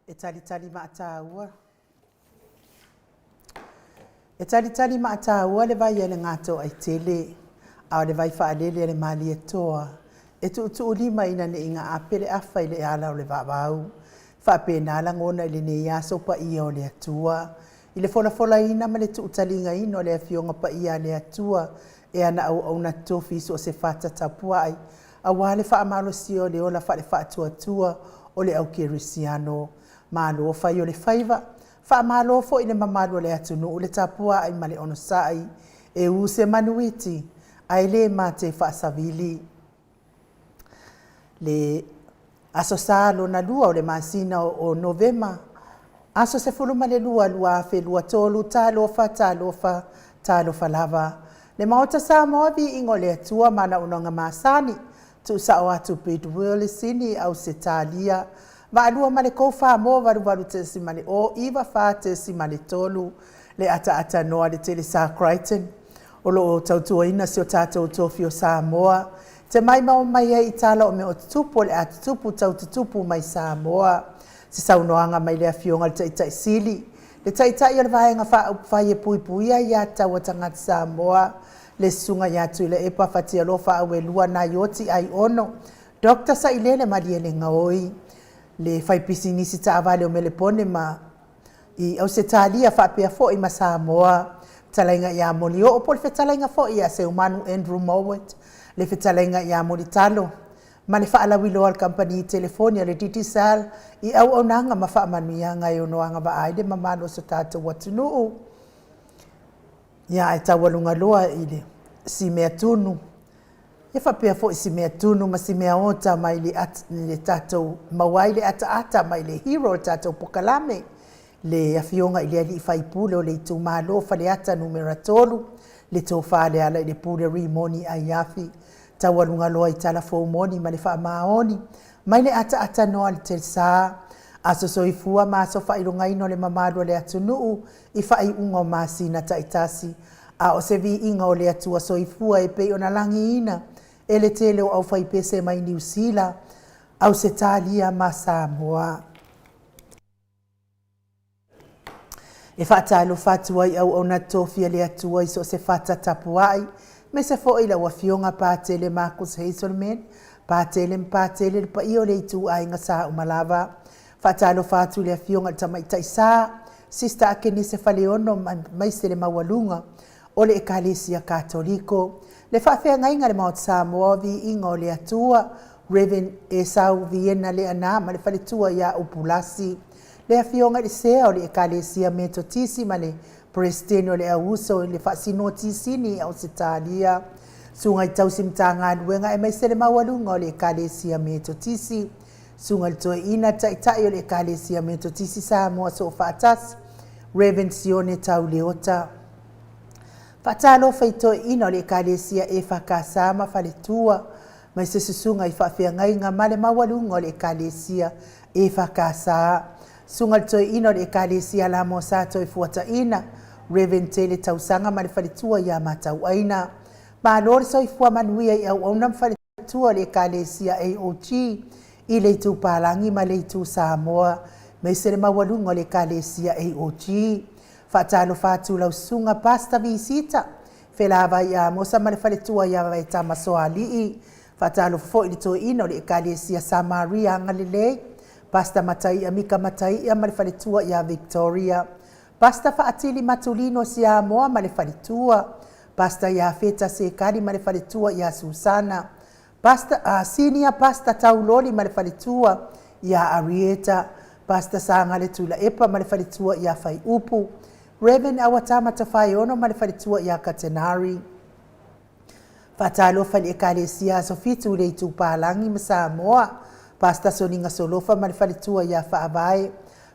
E talitali maataua E talitali maataua le vai a le Gatoaitele, a o le vai faalele a le Malietoa, e tuutuulima ina ne i gaape le afa i le ala o le vavau. Faapena lagona i lenei aso paia o le Atua, i le folafolaina ma le tuutaligaina o le Afioga Paia a le Atua e ana auauna totofi i so o se fata tapuai, aua le faamalosia o le ola faale-faatuatua o le au kerisiano. Malo fai o le faiva, faamalo foi i le mamalu o le atunuu le tapuai ma le onosai, e u se manuiti ae le mate faasavili. Le Aso Sa lona lua o le masina o Novema, aso 12 2023, talofa, talofa, talofa lava. Le Maota Samoa, viiga o le Atua ma ana auaunaga masani, tuusao atu Bidwell, Sini, Ausetalia, Vaalua ma le Kou Samoa 88.0 94.3, le ataata noa le Telesa Crichton, o lo o tautuaina si o tatou tofi o Samoa, te maimau mai ai i tala o mea o tutupu o le a tutupu tau tutupu mai Samoa. Se saunoaga mai le Afioga i le Taitai Sili, le Taitai o le Vaega Faaupufai e Puipuia Aia Tatau a Tagata Samoa, le Susuga ia Tuilaepa Fatialofa Auelua Naioti Aiono, Dr. Sailele Malielegaoi, le faipisinisi taavale o Melepone ma i Ausetalia faapea foi ma Samoa, fetalaiga ia Molioo po o le fetalaiga foi ia Seumanu Andrew Mowat, le fetalaiga ia Mulitalo, ma le faalauiloa a le kamupani telefoni a le Digicel i auaunaga ma faamanuiaga e ono agavaa ai le mamalu o so tatou atunuu. Ia ae taualuga loa i le si mea tunu, ia faapea foi si mea tunu ma si mea ota mai le, at, le tatou maua ai le ataata mai le hero o le tatou pokalame, le afioga i le alii faipule o le itumalo o Faleata Numera 3, le Tofa Lealailepule Rimoni Aiafi, taualuga loa i tala fou moni ma le faamaoni, mai le ataata noa a le Telsa, aso soifua ma aso faailogaina o le mamalu o le atunuu i faaiuga o masina taitasi, a o se viiga o le Atua soifua e pei ona lagiina e le tele o aufaipese mai Niu Sila, Ausetalia ma Samoa. E faatalofa atu ai auauna tofi a le Atua i so o se fata tapuai, aemaise foi lau Afioga Patele Marcus Hazelman, Patele ma Patele le paia o le ituaiga sauma lava. Faatalofa atu i le Afioga i le Tamaitai Sa, Sister Akenese Faleono aemaise le maualuga o le Ekalesia Katoliko, le faafeagaiga a le Maota Samoa o Viiga o le Atua, Rev. Esau Viena Leaana ma le faletua ia Upulasi, le Afioga i le Sea o le Ekalesia Metotisi ma le Peresetene o le Auuso i le Faasinotisini i Ausetalia, Susuga i Tausi Matagaluega aemaise le maualuga o le Ekalesia Metotisi, Susuga i le Toeaina, Taitai o le Ekalesia Metotisi Samoa Soofaatasi, Rev. Sione Tau Leota. Faatalofa i toeaiina o le Ekalesia EFKS ma Faletua, mai se susuga i faafeagaiga ma le maualuga o le Ekalesia EFKS. Susuga i le Toeaina o le Ekalesia Alamo Sa Toefuataina, Rev. Tele Tausaga ma le Faletua ia Matauaina. Malo le soifua manuia i auauna ma faletua o le Ekalesia AOG i le Itu Palagi ma le Itu Samoa, aemaise le maualuga o le Ekalesia AOG. Faatalofa atu lau susuga Pastor Visita Felavai Amosa ma le faletua ia Vaetama Soalii. Faatalofa foi i le toeaina o le Ekalesia Samaria Agalelei, Pastor Mataia Mika Mataia ma le faletua ia Victoria. Pastor Faatili Matulino Siamoa ma le faletua. Pastor Iafeta Sekali ma le faletua ia Susana. Pastor, Senior Pastor Tauloli ma le faletua ia Arieta. Pastor Sagale Tuilaepa ma le faletua ia Faiupu. Rev. Awatama Tafaeono ma le faletua ia Katenari. Faatalofa i le Ekalesia Aso Fitu i le Itupalagi ma Samoa, Pastor Soniga Solofa ma le faletua ia Faavae,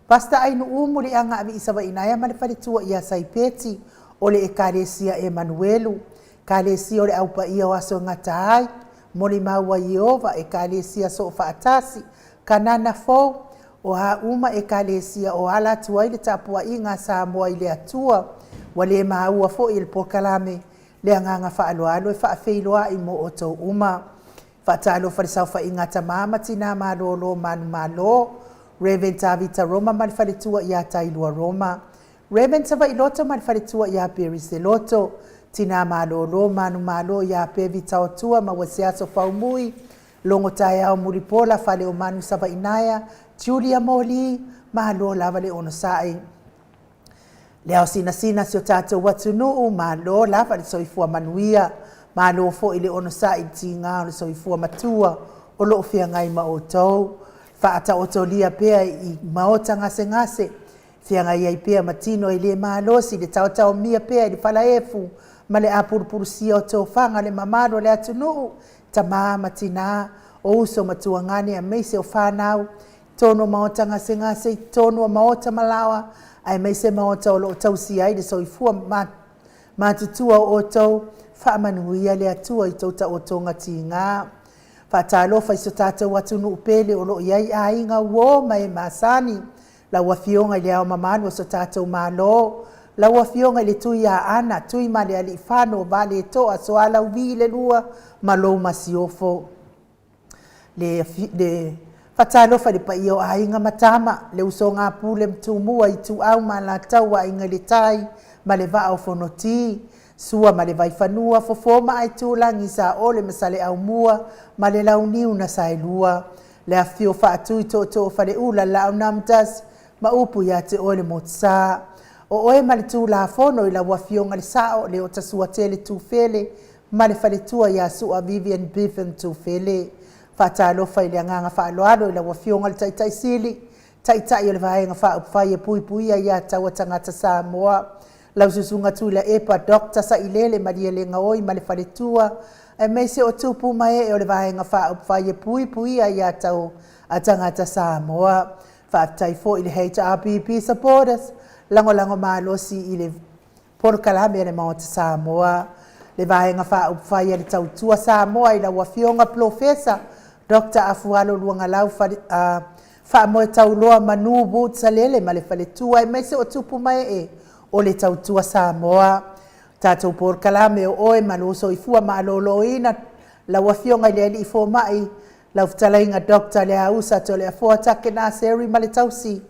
Pastor Ainu'u Muliaga Aviisavainaea ma le faletua ia Saipeti o le Ekalesia Emanuelu, Ekalesia o le Au Paia o Aso e Gata Ai, Molimau a Ieova, Ekalesia Soofaatasi, Kanana Fou, o a uma Ekalesia o ala atu ai le tapuaiga a Samoa i le Atua, ua le maua foi e le polokalame le agaga faaaloalo e faafeiloai mo outou uma. Faatalofa i le saofaiga a tama ma tina malolo manumalo, Rev. Tavita Roma ma le faletua ia Tailua Roma, Rev. Savailoto ma le faletua ia Perry Seloto, Tina Malolo Manumalo ia Pevi Taotua ma ua se aso Faumui, Logo Taeao Mulipola Faleomanu Savainaea, Julia Moli, malo lava le onosai. Le ao sinasina si o tatou atunuu, malo lava le soifua manuia, malo foi le onosai i le tiga o le soifua matua o lo o feagai ma outou. Faataotolia pea i maota gasegase, feagai ai pea ma tino e le malosi, le taotaomia pea i le falaefu ma le apulupulusia o tofaga le mamalu o le atunuu, tama ma tina, o uso ma tuagane aemaise o fanau, totonu o maota gasegase, i totonu o maota malaoa, aemaise maota o lo o tausia ai le soifua matutua o outou, faamanuia le Atua i tou taotoga tiga. Faatalofa i so tatou atunuu pele o lo o i ai aiga, uo ma e masani, lau Afioga i le Ao Mamalu o so tatou Malo, lau Afioga i le Tui Aana, Tui ma le Aliifano, Valetoa, Soalauvi le Lua ma lou Masiofo. Le, le faatalofa i le paia o aiga ma tama, le usoga a Pule ma Tumua, Ituau ma Alataua, Aiga i le Tai ma le Vaa o Fonoti, Sua ma le Vaifanua, Fofo ma Aitulagi, Saole ma Saleaaumua ma le Launiu na Saelua, le afifio o Faatui, Tootoo o Faleula, Laaunamutasi ma upu ia te oe le Motusa. O oe ma le Tulafono i lau Afioga i le Sao, Leotasuatele Tufele ma le faletua ia Sua Vivian Biffen Tufele. Faatalofa i le agaga faaaloalo i lau Afioga i le Taitai Sili, Taitai o le Vaega Faaupufai e Puipuia Ia Taua Tagata Samoa, lau Susuga Tuilaepa Doctor Sailele Malielegaoi ma le faletua, aemaise o tupu ma ee o le Vaega Faaupufai e Puipuia Ia Tau a Tagata Samoa. Faafetai foi i le HRPP supporters, lagolago malosi i le Polokalame a le Maota Samoa, le Vaega Faaupufai a le Tautua Samoa i lau Afioga Polofesa Doctor Afualo Luagalau Fale, Faamoetauloa Manu Wood Salele ma le faletua aemaise o tupu ma ee o le Tautua Samoa. Tatou polokalame o oe ma lou soifua maloloina, lau Afioga i le Alii Fomai, lau Fetalaiga Doctor Leausa Toleafoa Take Naseri ma le tausi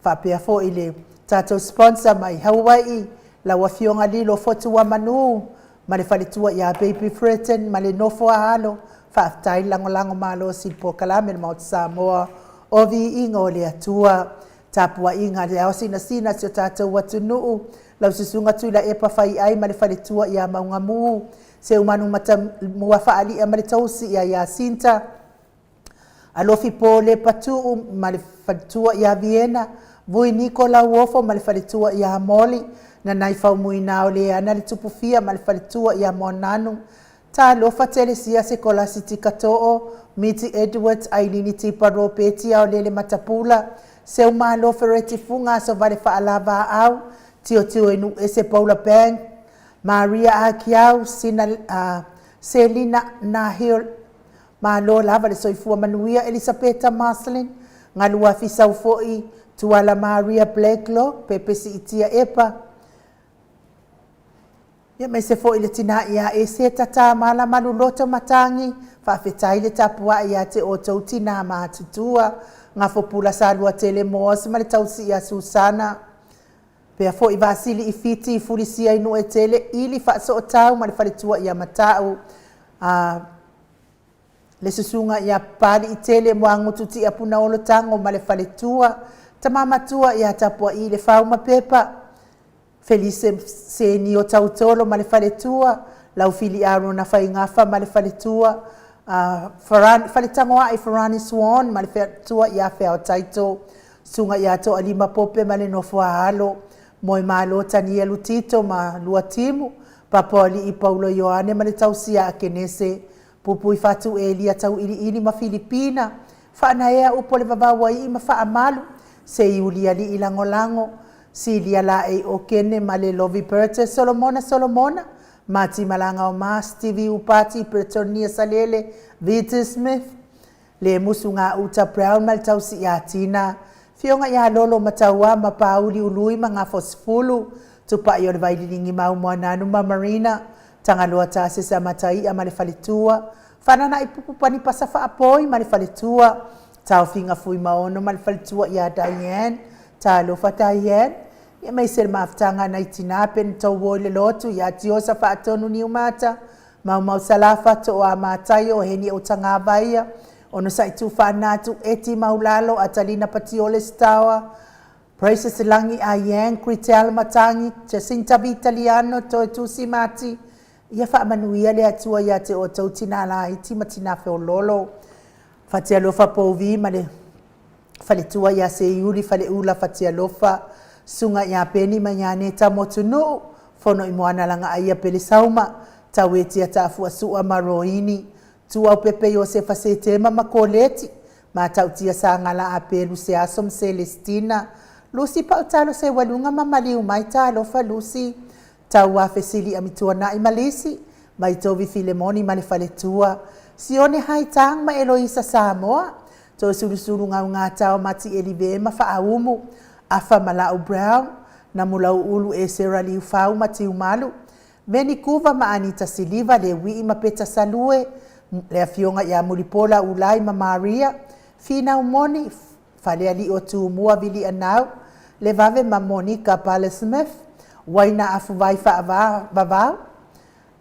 Faapea foi le tatou sponsor mai Hawai'i, lau Afioga Lilo Fotuamanu ma le faletua ia Baby Fretton ma le nofo a alo. Faafetai le lagolago malosi i le polokalame le Maota Samoa o Viiga o le Atua. Tapuaiga a le ao sinasina a si o tatou atunuu, lau Susuga Tuilaepa Faiai ma le faletua ia Maugamu, Seumanu Matamua Faali'a ma le tausi ia Yasinta, Alofi Pole Patuu ma le faletua ia Viena, Vui Niko Lauofo ma le faletua ia Moli, Nanai Faumuina o Leana le Tupufia ma le faletua ia Moananu, Talofa Telesia Sekolasi Tikatoo, Miti Edwards, Ailini Tipa Ropeti Aolele Matapula, Seumalo Fereti Fuga Asovale Faalavaau, Tiotio Enuese Paula Bank, Maria Akiau, Sina, Selina Nahil, Malo lava le soifua manuia Elisapeta Marcelin, Galua Fisau foi, Tuala Maria Blacklock, Pepe Siitia Epa, ia aemaise foi le tina ia Eseta Tamala Maluloto Matangi, faafetai le tapuai ia te outou tina matutua, Gafopula Saluatele Moss ma le tausi ia Susana, pea foi Vasili i Fiti, Fulisia i Nuuetele, Ili Faasootau ma le faletua ia Matau, a le susuga ia Papaliitele Moagutu Tiapunaolo Tago ma le faletua, tama matua ia Tapuai le Fau ma Pepa, Felise Senio Tautolo ma le faletua, Laufili Arona Faigafa ma le faletua, a Farani, Faletagoai Farani Swan ma le faletua ia Feao Taito, susuga ia Toalima Pope ma le nofo a alo, Moemalo Tanielu Tito ma Luatimu, Papoalii Paulo Ioane ma le tausia a Kenese, Pupui Fatu Elia Tauiliili ma Filipina, Faanaea Upu o le Vavau Aii ma Faamalu, Seiuli Alii Lagolago, Silia Laei Okene ma le Lovi Burgess Solomona Solomona, Mati Malagaoma Stevie Upati Bretonia Salele Viti Smith, Le musu gauta Brown ma le tausi ia Tina, Fioga ia Lolo Mataua ma Pauli Ului ma Gafosifulu, Tupai o le Vaililingi Mau Moananu ma Marina, Tagaloa Tasese a Mataia ma le faletua, Fananai Pupu Panipasa Faapoi ma le faletua, Taofiga Fuimaono ma le faletua ia Diane, talofa Diane, ia aemaise le mafutaga a nai tina pe na tauo i le lotu ia Tiosa Faatonu Niumata, Maumau Salafa, Tooa Mataio, Heni Otagavaia, Onosai Tufaanatu, Eti Maulalo, Atalina Patiole Sitaoa, Precious Lagi Ayan, Kritel Matangi, Jacinta Vitaliano, Toetusi Mati, ia faamanuia le Atua ia te outou tina laiti ma tina feololo. Fatialofa Pouvi ma le faletua ia Seiuli Faleula Fatialofa, Susuga ia Peni ma ia Neta Motunuu, Fono i Moana Lagaaia Pelesauma, Tauetia Taafuasua ma Roini, Tuaupepe Iosefa Setema ma Koleti, Matautia Sagala Apelu Seaso ma Selestina, Lusi Pautalo Seualuga ma Maliu Mai Talofa Lusi, Tauafe Sili Amituanai ma Lisi, Maitovi Filemoni ma le faletua, Sione Haitang ma Eloisa Samoa, Toesulusulu Gaugata o Mati Elive ma Faaumu, Afa Malau Brown, Namulauulu Esera Liufau ma Tiumalu, Meni Kuva ma Anita Siliva, Leuii ma Peta Salue, le Afioga ia Mulipola Ulai ma Maria, Finau Moni, Falealii o Tumua Vilianau, Levave ma Monica Pale Smith, Uaina Afuvai Faavavau,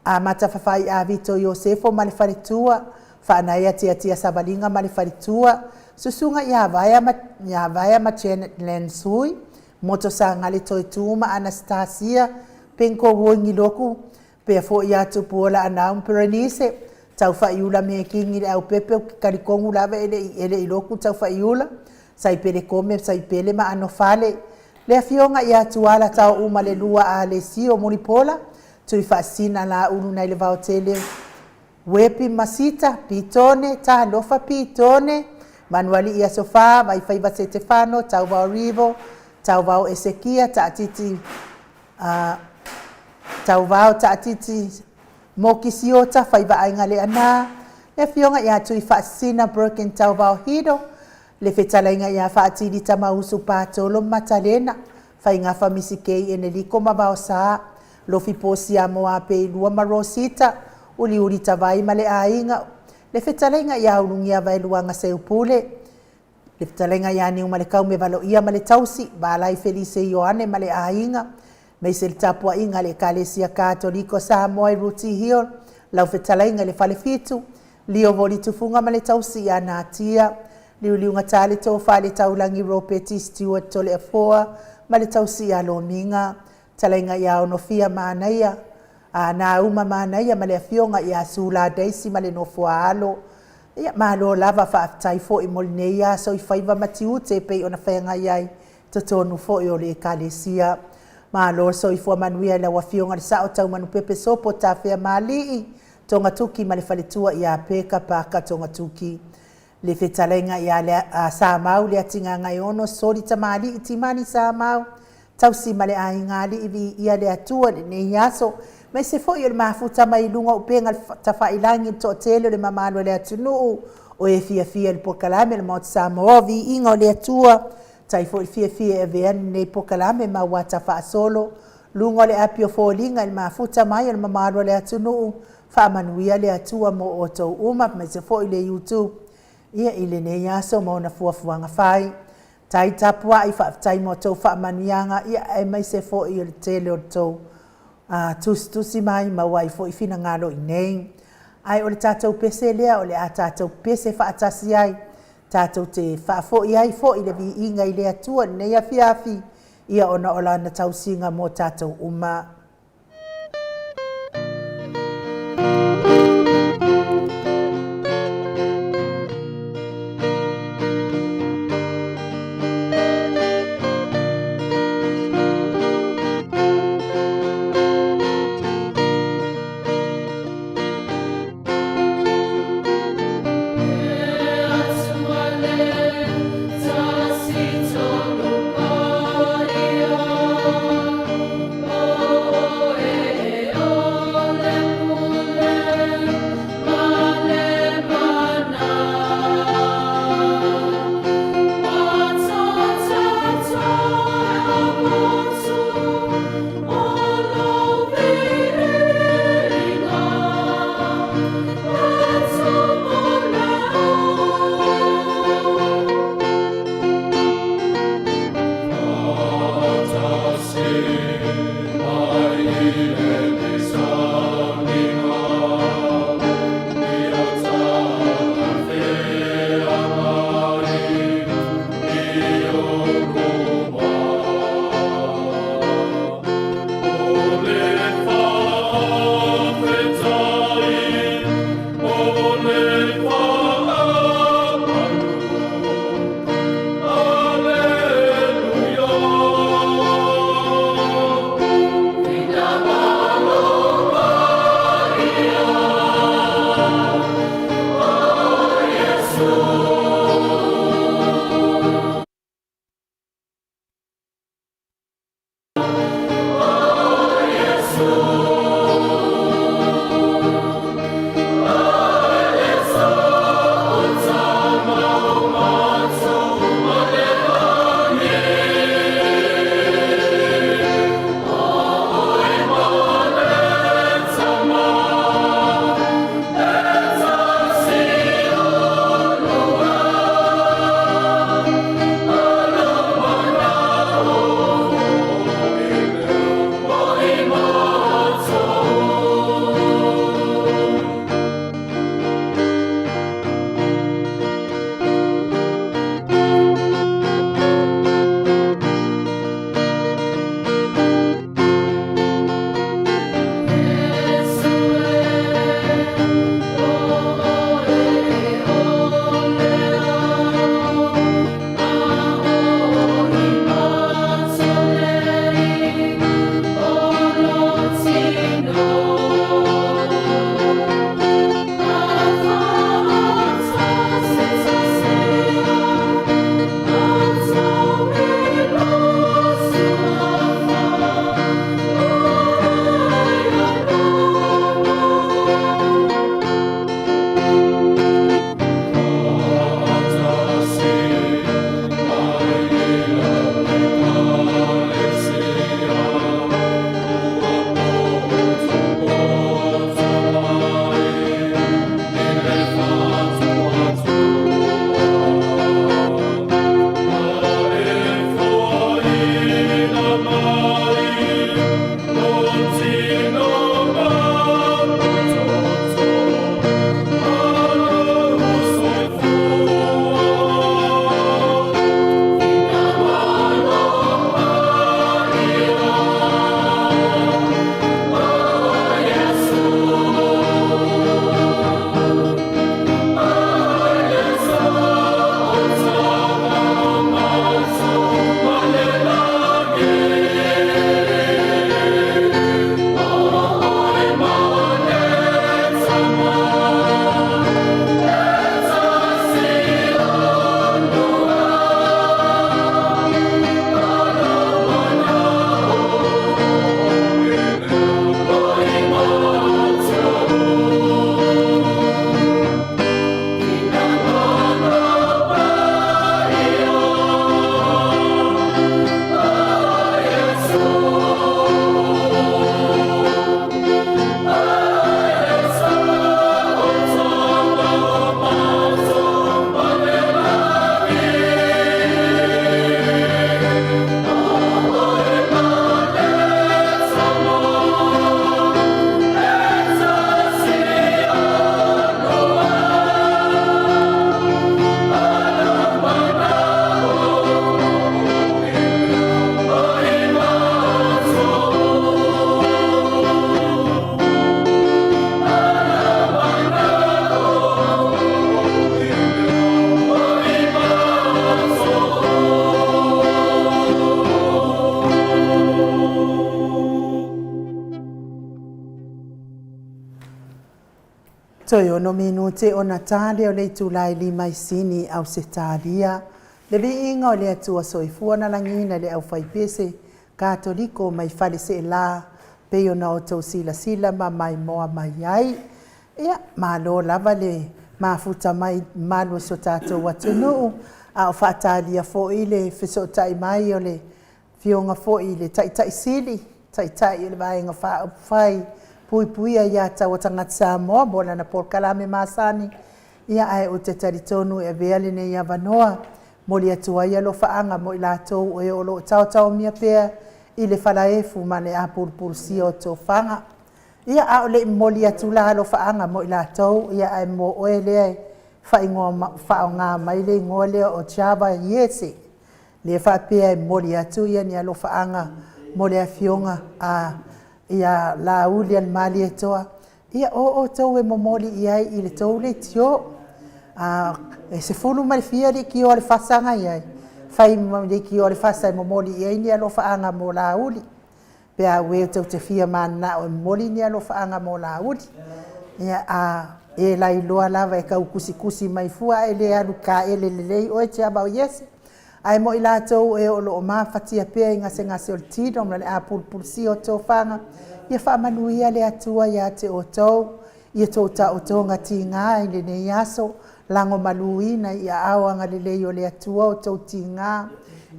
Amata Fafai Avito Iosefo ma le faletua, Faanaea Tiatia Savaliga ma le faletua, Susuga ia Vaea ma ia Vaea ma Janet Lansui, Moto Sagale Toetu ma Anastasia Penko Woingiloku, pea foi ia Tupuola Anau ma Perenise, Taufaiula Mekingi le Aupepe o ke Kalikogu lava e le i ele i loku Taufaiula, Saipele Kome Saipele ma Anofale, le Afioga ia Tuala Taoomalelua Alesio Mulipola, Tuifaasisina Laulu nai le Vaotele, Uepi Masita, Pitone, Talofa Pitone, Manualii Aso Fa, Vaifaiva Setefano, Tauvao Rivo, Tauvao Esekia, Taatiti, a, Tauvao Taatiti, Moki Siota, Faivaaiga Leanā, le Afioga ia Tuifaasisina Broken Tauvao Hido, le Fetalaiga ia Faatili Tamausu Patolo Matalena, Faigafa Misikei Eneliko ma Vaosa, Lofi Posia Moapeilua ma Rosita, Uliuli Tavai ma le aiga, le Fetalaiga ia Ulugia Vaeluaga Seupule, le Fetalaiga ia Niumalekau Mevaloia ma le tausi, Valai Felise Ioane ma le aiga, aemaise le tapuaiga a le Ekalesia Katoliko Samoa i Rooty Hill, lau Fetalaiga i le Falefitu, Lio Voli Tufuga ma le tausi ia Natia, Liuliuga le Tofa le Taulagi Ropeti Stewart Toleafoa ma le tausi ia Lomiga, Talaiga ia Onofia Manaia, a Nauma Manaia ma le afioga ia Sula Daisy ma le nofo a alo. Ia, malo lava, faafetai foi mo lenei aso i faiva ma tiute e pei ona feagai ai totonu foi o le Ekalesia. Malo le soifua manuia i lau Afioga i le Sao Taumanupepe Sopo Tafea Malii Togatuki ma le faletua ia Peka Paka Togatuki. Le fetalaiga ia le, a Samau Leatigagaeono Soli Tamalii Timani Samau, tausi ma le aiga alii viia le Atua i lenei aso, aemaise foi o le mafuta mai luga o upega tafailagi i le toatele o le mamalu o le atunuu o e fiafia i le polokalame o le Maota Samoa, viiga o le Atua. Tai foi le fiafia e avea lenei polokalame ma ua tafaasolo luga o le api o foliga i le mafuta mai o le mamalu o le atunuu. Faamanuia le Atua mo outou uma, aemaise foi le YouTube ia i lenei aso ma ona fuafuaga fai. Tai tapuai, faafetai mo tou faamanuiaga, ia aemaise foi o le tele o le tou tusitusi mai maua ai foi finagalo i nei. Ae o le tatou pese lea o le a tatou pese faatasi ai, tatou te faafoi ai foi le viiga i le Atua i lenei afiafi, ia ona o lana tausiga mo tatou uma. 6 minute ona ta lea o le itula e 5 i Sini, Ausetalia. Le viiga o le Atua Soifua na lagiina le aufaipese Katoliko mai Faleseela, pei ona outou silasila ma maimoa mai ai. Ia, malo lava le mafuta mai malu o si o tatou atunuu, a o faatalia foi le fesootai mai o le Afioga foi i le Taitai Sili, Taitai o le Vaega Faaupufai Puipuia Aia Tatau a Tagata Samoa mo lana polokalame masani. Ia ae ou te talitonu e avea lenei avanoa momoli atu ai alofaaga mo i latou o e o lo o taotaomia pea i le falaefu ma le apulupulusia o tofaga. Ia, a o le i momoli atu la alofaaga mo i latou, ia ae mo oe lea e faaaoga mai le igoa lea o Java Iese, lea e faapea e momoli atu ni alofaaga mo le afioga ia Laaulialemalietoa. Ia, o outou e momoli i ai i le tou leitio. E 10 ma le fia leitio a le FAST na e i ai, fai ma leitio a le FAST e momoli i ai ni alofaaga mo Laauli, pe a ua tou te fia mananao e momoli ni alofaaga mo Laauli. Ia, a e lailoa lava e tau tusitusi mai fua ae le alu taele lelei oe Tevaga o Iese. Ae mo i latou e o lo o mafatia pea i gasegase o le tino ma le apulupulusia o tofaga, ia faamanuia le Atua ia te outou i a outou taotoga tiga i lenei aso, lagomaluina i aao agalelei o le Atua outou tiga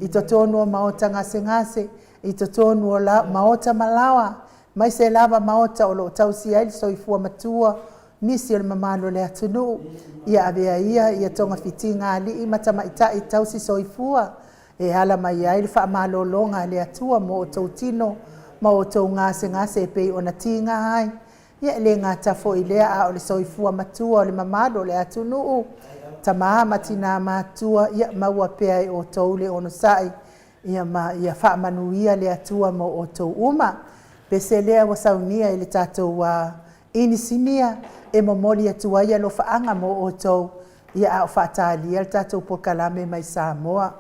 i totonu o maota gasegase, i totonu o maota ma laoa, aemaise lava maota o lo o tausia ai le soifua matua o nisi o le mamalu o le atunuu. Ia avea ia togafitiga a alii ma tamaitai tausi soifua e ala mai ai le faamalologa a le Atua mo outou tino ma outou gasegase e pei ona tiga ai. Ia e le gata foi i lea, a o le soifua matua o le mamalu o le atunuu, tama ma tina matutua, ia maua pea e outou le onosai ma ia faamanuia le Atua mo outou uma. Pese lea ua saunia e le tatou inisinia e momoli atu ai alofaaga mo outou, ia a o faatalia le tatou polokalame mai Samoa.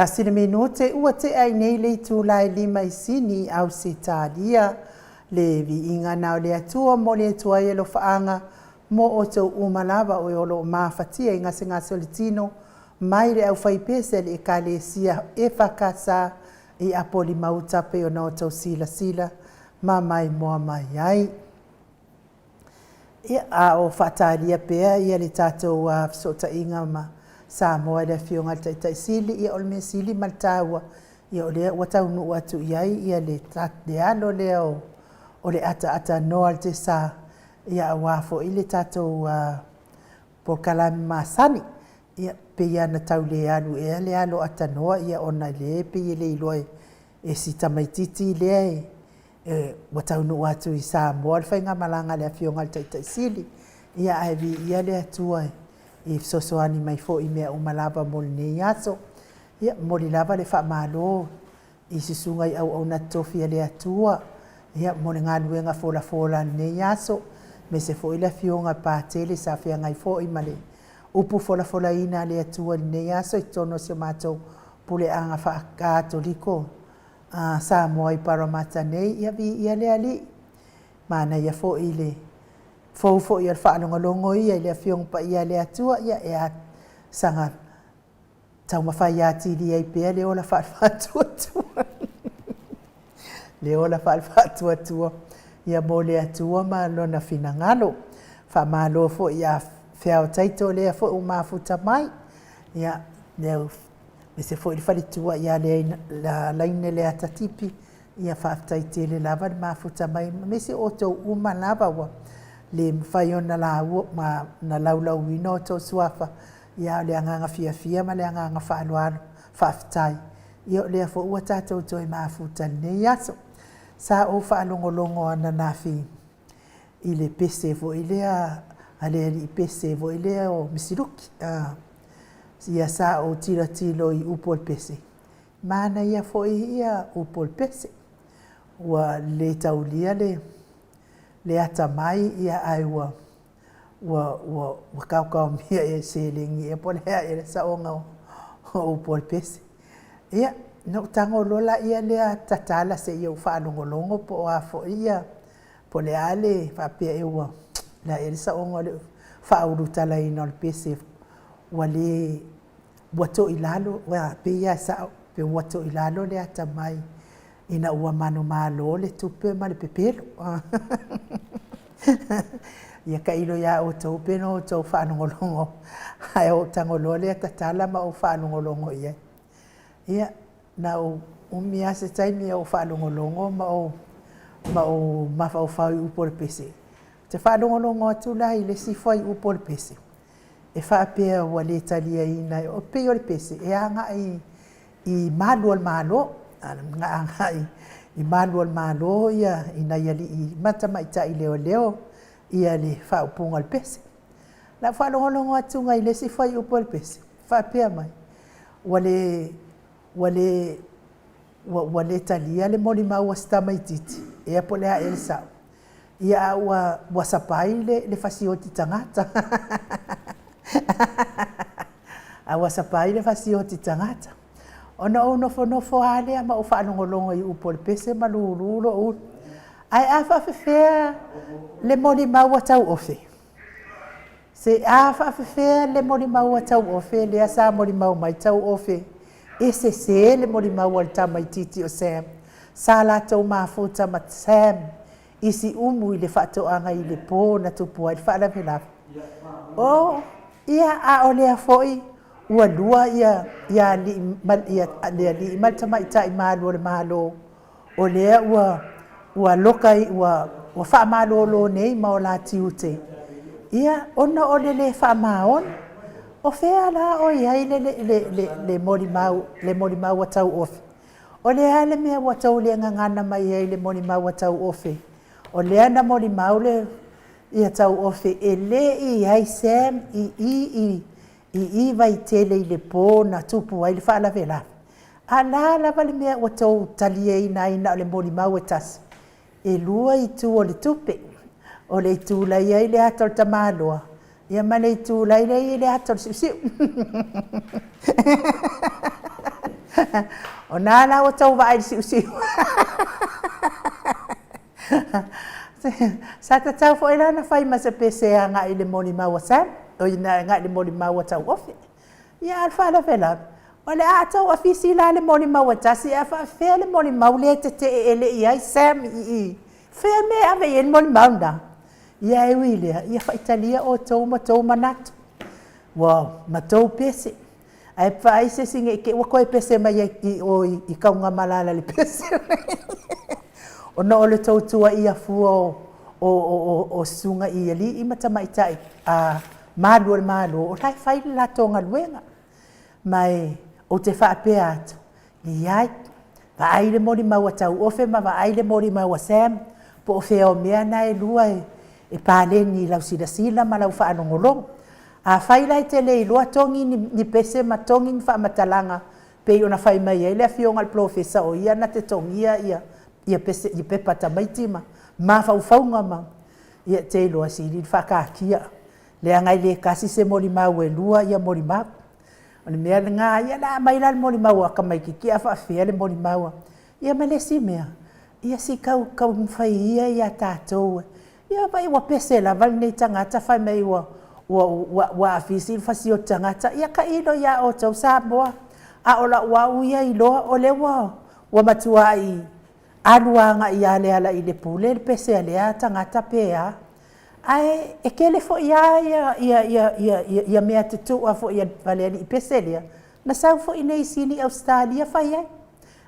Tasi le minute ua tea ai nei le itula e 5 i Sini, Ausetalia. Le viiga na o le Atua momoli atu ai alofaaga mo outou uma lava o e o lo o mafatia i gasegase o le tino, mai le aufaipese a le Ekalesia EFKS i Apolima-uta pei ona outou silasila ma maimoa mai ai. Ia, a o faatalia pea ia le tatou fesootaiga ma Samoa i le Afioga i le Taitai Sili, ia o le mea sili ma le taua, ia o lea ua taunuu atu i ai ia le alo lea o le ataatanoa o le tiasa, ia aua foi le tatou polokalame masani. Ia, pei lava ona tau le alu ea le alo atanoa, ia ona o lea e pei e le iloa e si tamaitiiti lea ua taunuu atu i Samoa le faigamalaga a le Afioga i le Taitai Sili. Ia ae viia le Atua i fesoasoani mai foi i mea uma lava mo lenei aso. Ia, momoli lava le faamalo i susuga i auauna totofi a le Atua, ia, mo le galuega folafola i lenei aso, aemaise foi le Afioga i le Patele sa feagai foi ma le upu folafolaina a le Atua i lenei aso i totonu o si o matou puleaga faakatoliko a Samoa i Paramata nei. Ia viia le Alii, manaia foi le fou foi o le faalogologo ia i le Afioga Paia a le Atua, ia e saga taumafai atili ai pea le ola faale-faatuatua. Le ola faale-faatuatua ia mo le Atua ma lona finagalo. Faamalo foi ia Feao Taito lea foi ua mafuta mai. Ia, lea aemaise foi le faletua ia Laine Leata Tipi, ia faafetai tele lava le mafuta mai, aemaise outou uma lava ua le mafai ona laua ma na laulauina outou suafa, ia a o le agaga fiafia ma le agaga faaaloalo, faafetai. Ia o lea foi ua tatou toe mafuta i lenei aso. Sa ou faalogologo ananafi i le pese foi lea a le alii pese foi lea o Misiluki. Ia sa ou tilotilo i upu o le pese, manaia foi ia upu o le pese. Ua le taulia le atamai, ia ae ua ua ua ua taotaomia ea i seleni ea po o le a ea le saoga o upu o le pese. Ia, ona ou tago loa lea tatala se i ou faalogologo po o a foi ia, po o le a le faapea ea ua, le a ea le saoga o le faaulutalaina o le pese ua le, ua toilalo, ua pei lava e sao, pe ua toilalo le atamai ina ua manumalo le tupe ma le pepelo. Ia tailo ia outou pe na outou faalogologo, ae ou tago loa lea tatala ma ou faalogologo i ai. Ia, na ou umi lava se taimi o ou faalogologo ma ou mafaufau i upu o le pese. Ou te faalogologo atu la i le isi fuaiupu o le pese, e faapea ua le taliaina, e pei o le pese e agai i malu o le Malo, agai i malu o le Malo ia i nai alii ma tamaitai leoleo ia le faaupuga o le pese. Na ou faalogologo atu i le isi fuaiupu o le pese, faapea mai, ua le ua le ua, ua le talia le molimau a si tamaitiiti, ea po o le a ea le sao. Ia a ua, ua sapai le, le fasioti tagata. A ua sapai le fasioti tagata. Ona ou nofonofo lava lea ma ou faalogologo i upu o le pese ma lulu lou ulu. Ae a faafefea le molimau a tauofe? Se a faafefea le molimau a tauofe lea sa molimau mai tauofe e sese le molimau a le tamaitiiti o Sam. Sa latou mafuta ma Sam i Siumu i le faatoaga i le po na tupu ai le faalavelave. O, ia, a o lea foi ua lua ia, ia alii ma, ia, le alii ma le tamaitai malu o le Malo, o lea ua, ua loka, ua, ua faamalolo nei ma o la tiute, ia, ona o le le faamaoni. O fea la o i ai le, le, le, le, le molimau, le molimau a tauofe? O le a le mea ua tou le gagana mai ai i le molimau a tauofe? O lea na molimau le ia tauofe e le i ai Sam i i i i i Vaitele i le po na tupu ai le faalavelave. A la lava le mea ua tou taliaina ai na o le molimau e tasi? E lua itu o le tupe. O le itu la i ai le ata o le tamaloa, ia ma le itu la i ai le ata o le siusiu. O na la ua tou vaai i le siusiu. Sa tatau foi la ona fai ma se pese agai i le molimau a Sam, oi agai i le molimau a Tauofe. Ia a o le faalavelave, o le a tou afisi la le molimau e tasi, ae faapefea le molimau lea e tetee e le i i ai Sam i i? Fea le mea e ave i ai le molimau lena? Ia e ui i lea, ia faitalia outou ma outou manatu, ua ma tou pese. Ae vaai se isi ne i te i ua toe pese mai ai i o i Tanugamalaala i le pese ona o le tou tuuaia fua o, o, o, o susuga i alii ma tamaitai a malu o le Malo, o la e fai le latou galuega. Ma e ou te faapea atu, leai, vaai le molimau a Tauofe ma vaai le molimau a Sam, po o fea o mea na e lua e paleni i lau silasila ma lau faalogologo. Afai la e te le iloa togi ni pese ma togi ni faamatalaga pei ona fai mai ai le afioga i le polofesa o ia na te togia ia, ia, pese, ia pepa tamaiti ma mafaufauga ma, ia te iloa sili le faataatia leaga e le tasi se molimau e lua ia molimau. O le mea lena, ia la aumai la le molimau a tamaititi a faafefea le molimau a... Ia ma le isi mea, ia se i tau taumafai ia ia tatou, ia vaai ua pese lava lenei tagata fai mai ua ua ua ua afisi le fasioti tagata. Ia tailo ia outou Samoa, a o lau au ia iloa o lea ua ua matuai alu agai ia Lealailepule le pese a lea tagata pe a. Ae e tele foi lava ia, ia, ia, ia, ia, ia mea tutua foi a le alii pese lea, na sau foi nei i Sini Ausetalia fai ai,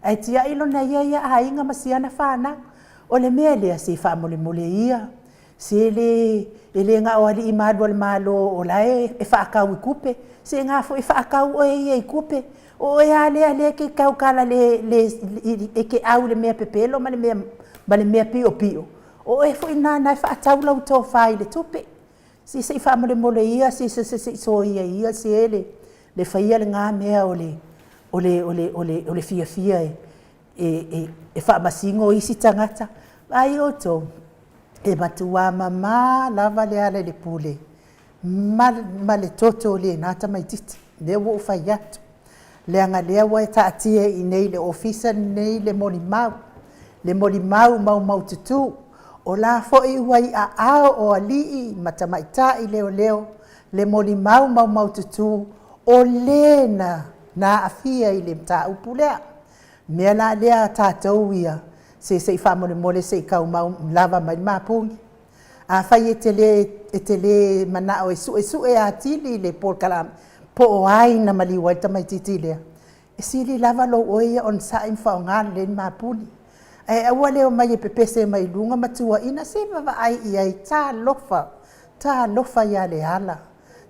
ae tiai lona ia ia aiga ma siana fanau. O le mea lea, se faamolemole ia, se le, e le na o alii malu o le Malo o la e faatau i tupe, se na foi e faatau oe ia i tupe. O oe lava lea lea e te tautala le, le, e te au i le mea pepelo ma le mea, ma le mea piopio, o oe foi lena na e faatau lau tofa i le tupe. Se se i faamolemole ia, se se se i soia ia se le, le faia lena mea o le, o le, o le, o le, o le fiafia e, e, e, e faamasino isi tagata. Vaai outou, e matua mamā lava Lealailepule ma, ma le toto o lena tamaititi, lea ua ou fai atu. Leaga lea ua e taatia i inei i le ofisa lenei le molimau, le molimau maumaututu. O la foi ua i aao o alii ma tamaitai leoleo le molimau maumaututu o le na, na aafia i le mataupu lea. Mea la lea a tatou ia, se se i faamolemole se i tau mau lava mai le mapuni. Afai e te le, e te le manao e suesue atili le polokalame, po o ai na maliu ai le tamaititi lea, e sili lava lou oe ia onosai ma faaaoga lelei le mapuni. Ae aua le omai e pepese mai luga ma tuuaina, se vaavaai i ai, talofa, talofa ia Leala,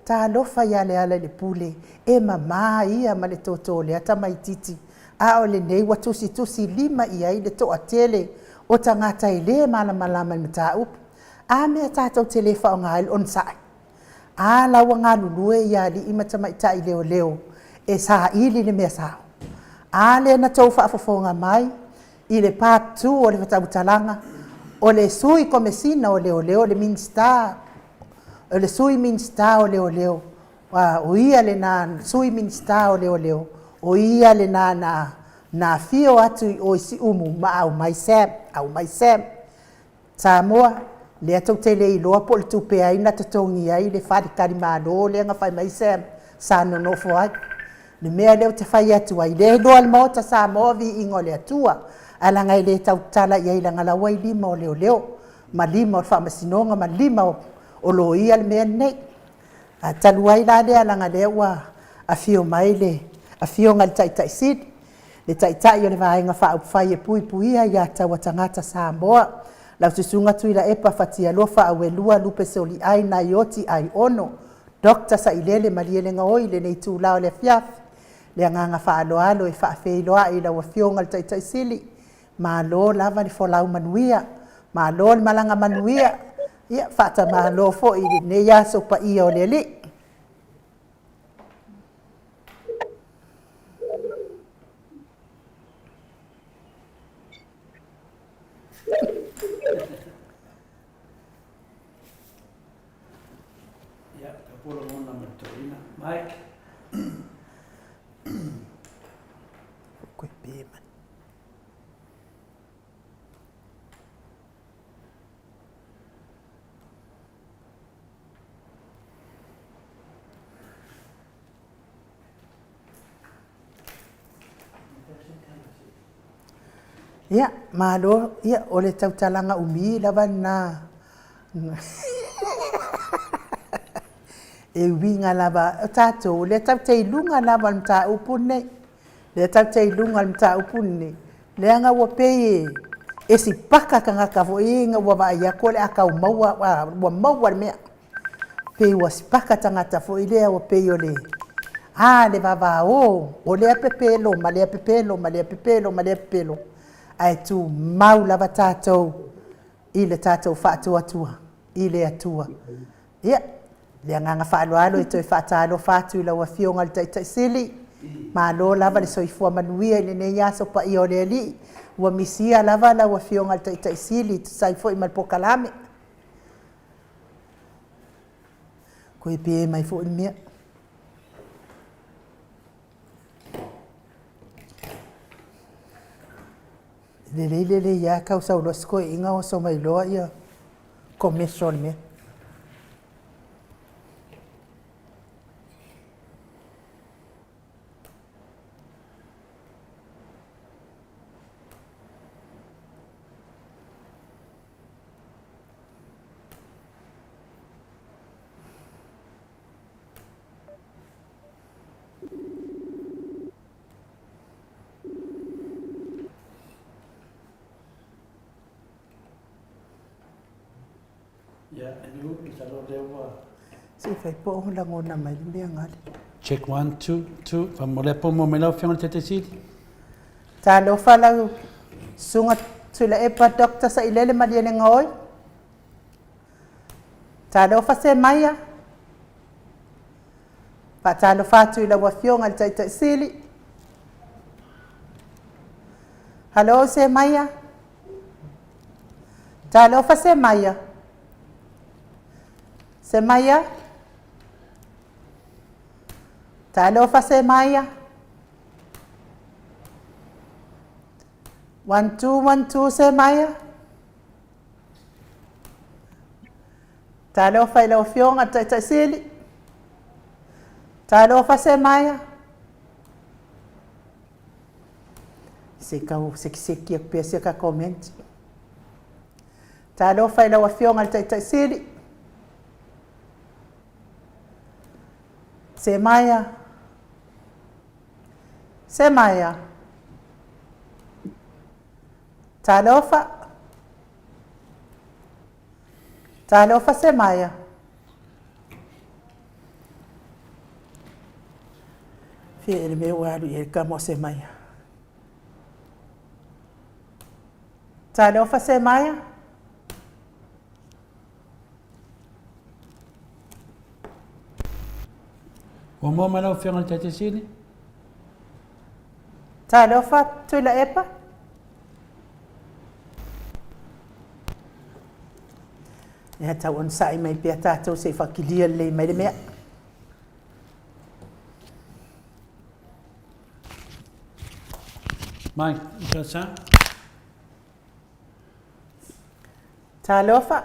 talofa ia Lealailepule, e mama ia ma le toto o lea tamaititi, a o lenei ua tusitusi lima i ai le toatele o tagata e le malamalama i le mataupu. A mea tatou te le faaaoga ai le onosai? A la ua galulue ia alii ma tamaitai leoleo e saili le mea sao. A lea na tou faafofoga mai i le part 2 o le tautalaga, o le sui komesina o leoleo, le Minisita, o le sui Minisita o leoleo, o ia lena sui Minisita o leoleo, o ia lena na, na afio atu i o i Siumu ma aumai Sam, aumai Sam. Samoa, lea tou te le iloa po o le tupe ai na totogi ai le faletalimalo lea na fai mai Sam sa nonofo ai. Le mea lea ou te fai atu ai, lea e iloa e le Maota Samoa viiga o le Atua, ae leaga e le tautala i ai leaga la ua i lima o leoleo, ma lima o le faamasinoga, ma lima o loia le mea lenei. Ae talu ai la lea leaga lea ua afio mai le afioga i le Taitai Sili, le Taitai o le Vaega Faaupufai e Puipuia Aiatatau a Tagata Samoa, lau Susuga Tuilaepa Fatialofa Auelua Lupe Soliai Naioti Aiono, Doctor Sailele Malielegaoi i lenei itula o le afiafi. Le agaga faaaloalo e faafeiloai i lau Afioga i le Taitai Sili, malo lava le folau manuia, malo le malaga manuia, ia faatamalo foi i lenei aso paia o le Alii. Ia, ka pula mona ma le toeaina. Mike. Ia, malo, ia, o le tautalaga umi lava lena e uiga lava, o tatou, o lea tatou te i luga lava o le mataupu lenei. O lea tatou te i luga o le mataupu lenei, leaga ua pei e sipaka tagata foi ia ina ua vaai atu o le a tau maua, ua maua le mea. Pei ua sipaka tagata foi lea ua pei o le a le vavao o lea pepelo ma lea pepelo ma lea pepelo ma lea pepelo, ae tumau lava tatou i le tatou faatuatua i le Atua. Ia, le agaga faaaloalo e toe faatalofa atu i lau Afioga i le Taitai Sili, malo lava le soifua manuia i lenei aso paia o le Alii. Ua misia lava lau Afioga i le Taitai Sili e tusa ai foi ma le polokalame. Toe pe mai foi le mea. Lelei lelei lava tau sau loa si toeaina oso mai loa ia commercial o le mea. Se i fai po o lagona mai le mea gale. Check one, two, two. Faamolemole po mo mai lau Afioga i le Taitai Sili. Talofa lau Susuga Tuilaepa Dr. Sailele Malielegaoi. Talofa Semaia. Faatalofa atu i lau Afioga i le Taitai Sili. Halo Semaia. Talofa Semaia. Semaia. Talofa Semaia. 1 2 1 2 Semaia. Talofa i lau Afioga i le Taitai Sili. Talofa Semaia. Se i tau sekiseki atu pea sia ta comment. Talofa i lau Afioga i le Taitai Sili. Semaia. Semaia. Talofa. Talofa Semaia. Fia e le mea ua alu i ai le tama o Semaia. Talofa Semaia. Ua maua mai lau Afioga i le Taitai Sili? Talofa Tuilaepa. Ia tau onosai mai pea tatou se i whakilia lelei mai le mea. Mike, you got sound? Talofa.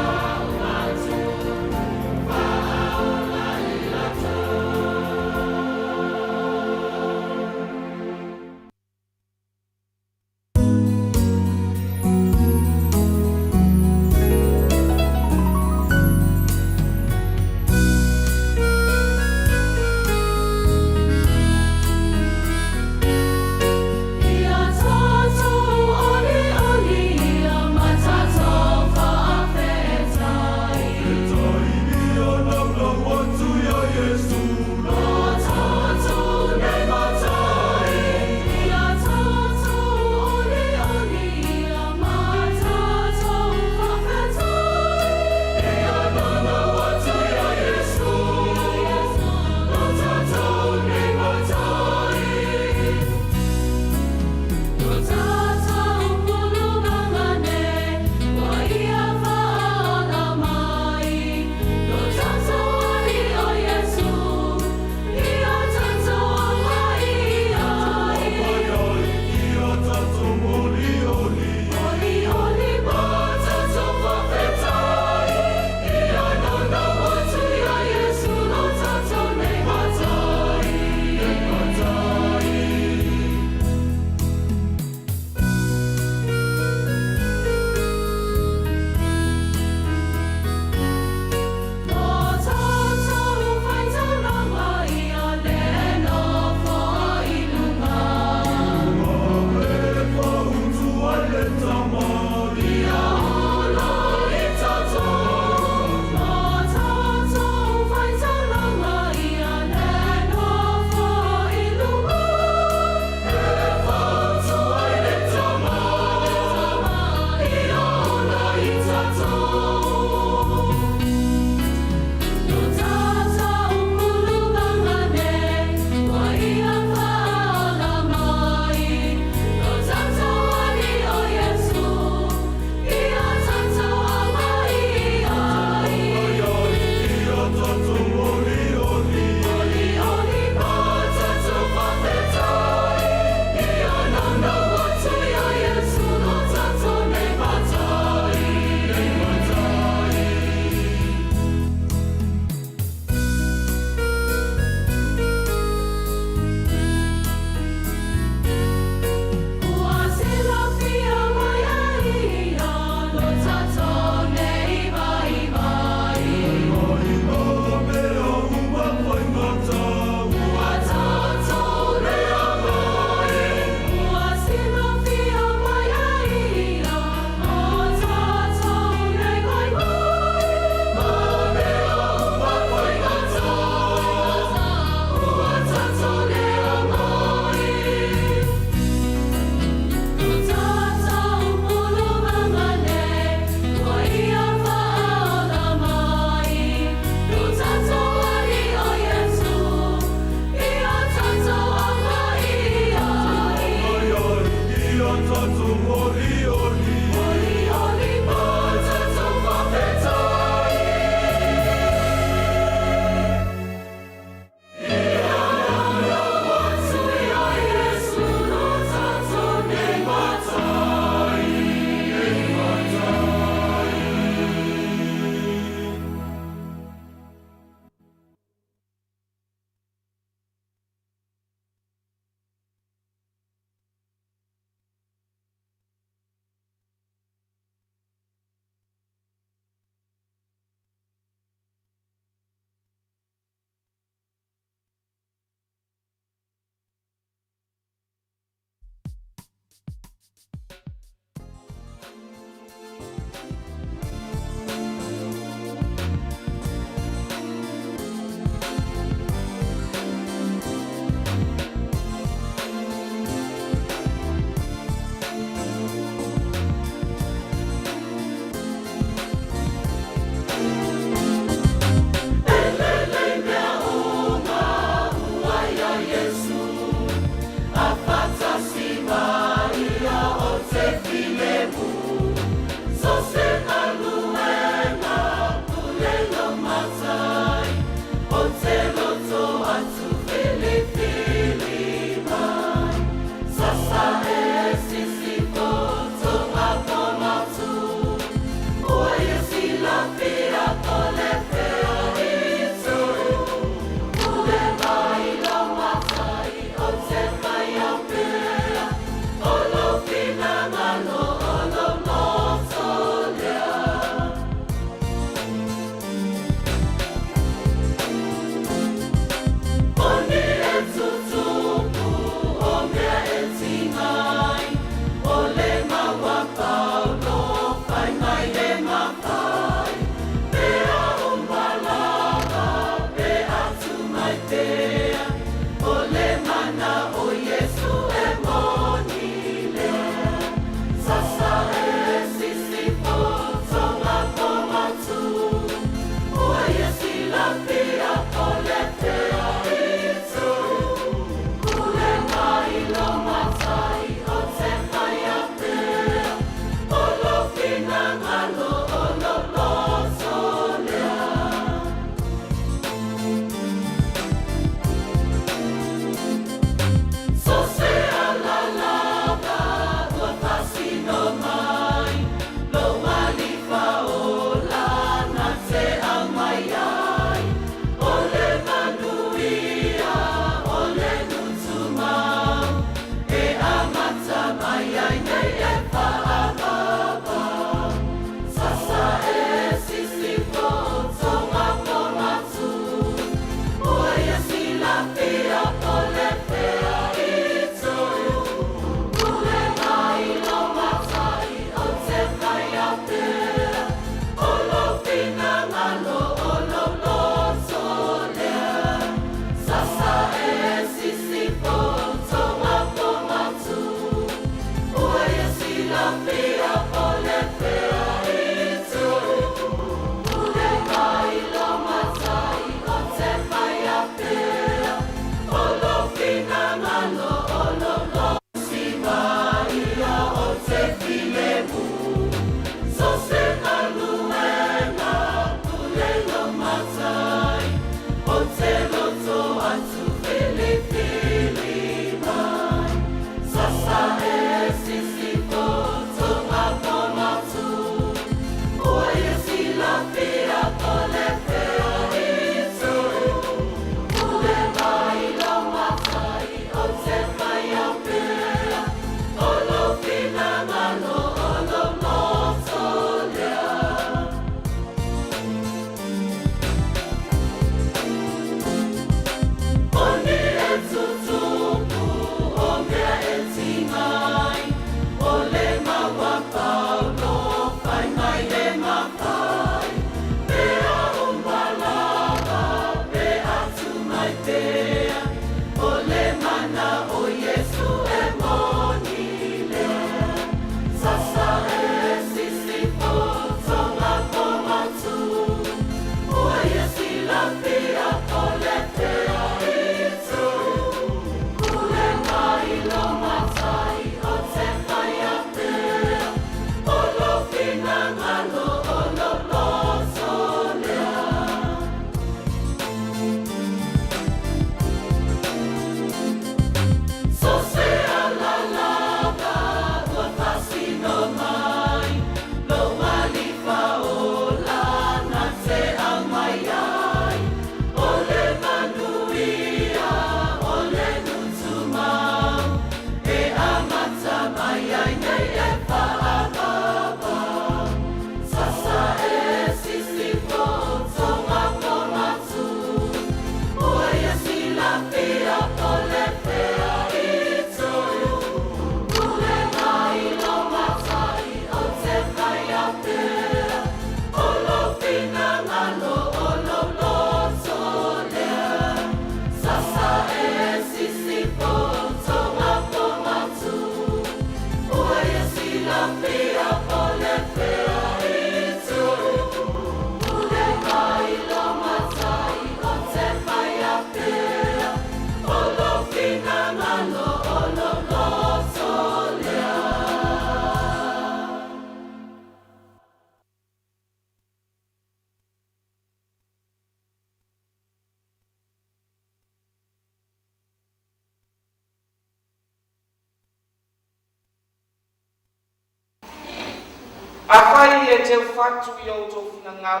le teufatu i outou finagalo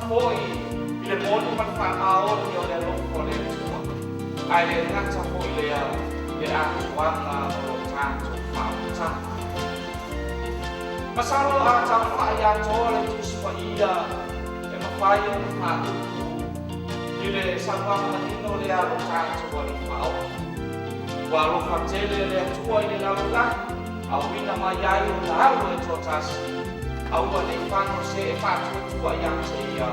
foi i le moni ma le faamaoni o le alofa o le Atua, ae le gata foi lea le atoaga o lo tatou faaolataga. Masalo a taumafai atoa le Tusi Paia e mafai ona faaupu i le saunoaga manino lea a lo tatou Alii Faaofi. Ua alofa tele le Atua i le lalolagi, auina mai ai Ona Alo e toatasi, aua ne i fano se e faatuatua ia te ia,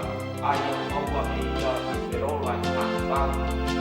a ia maua e ia le ola e faavavau.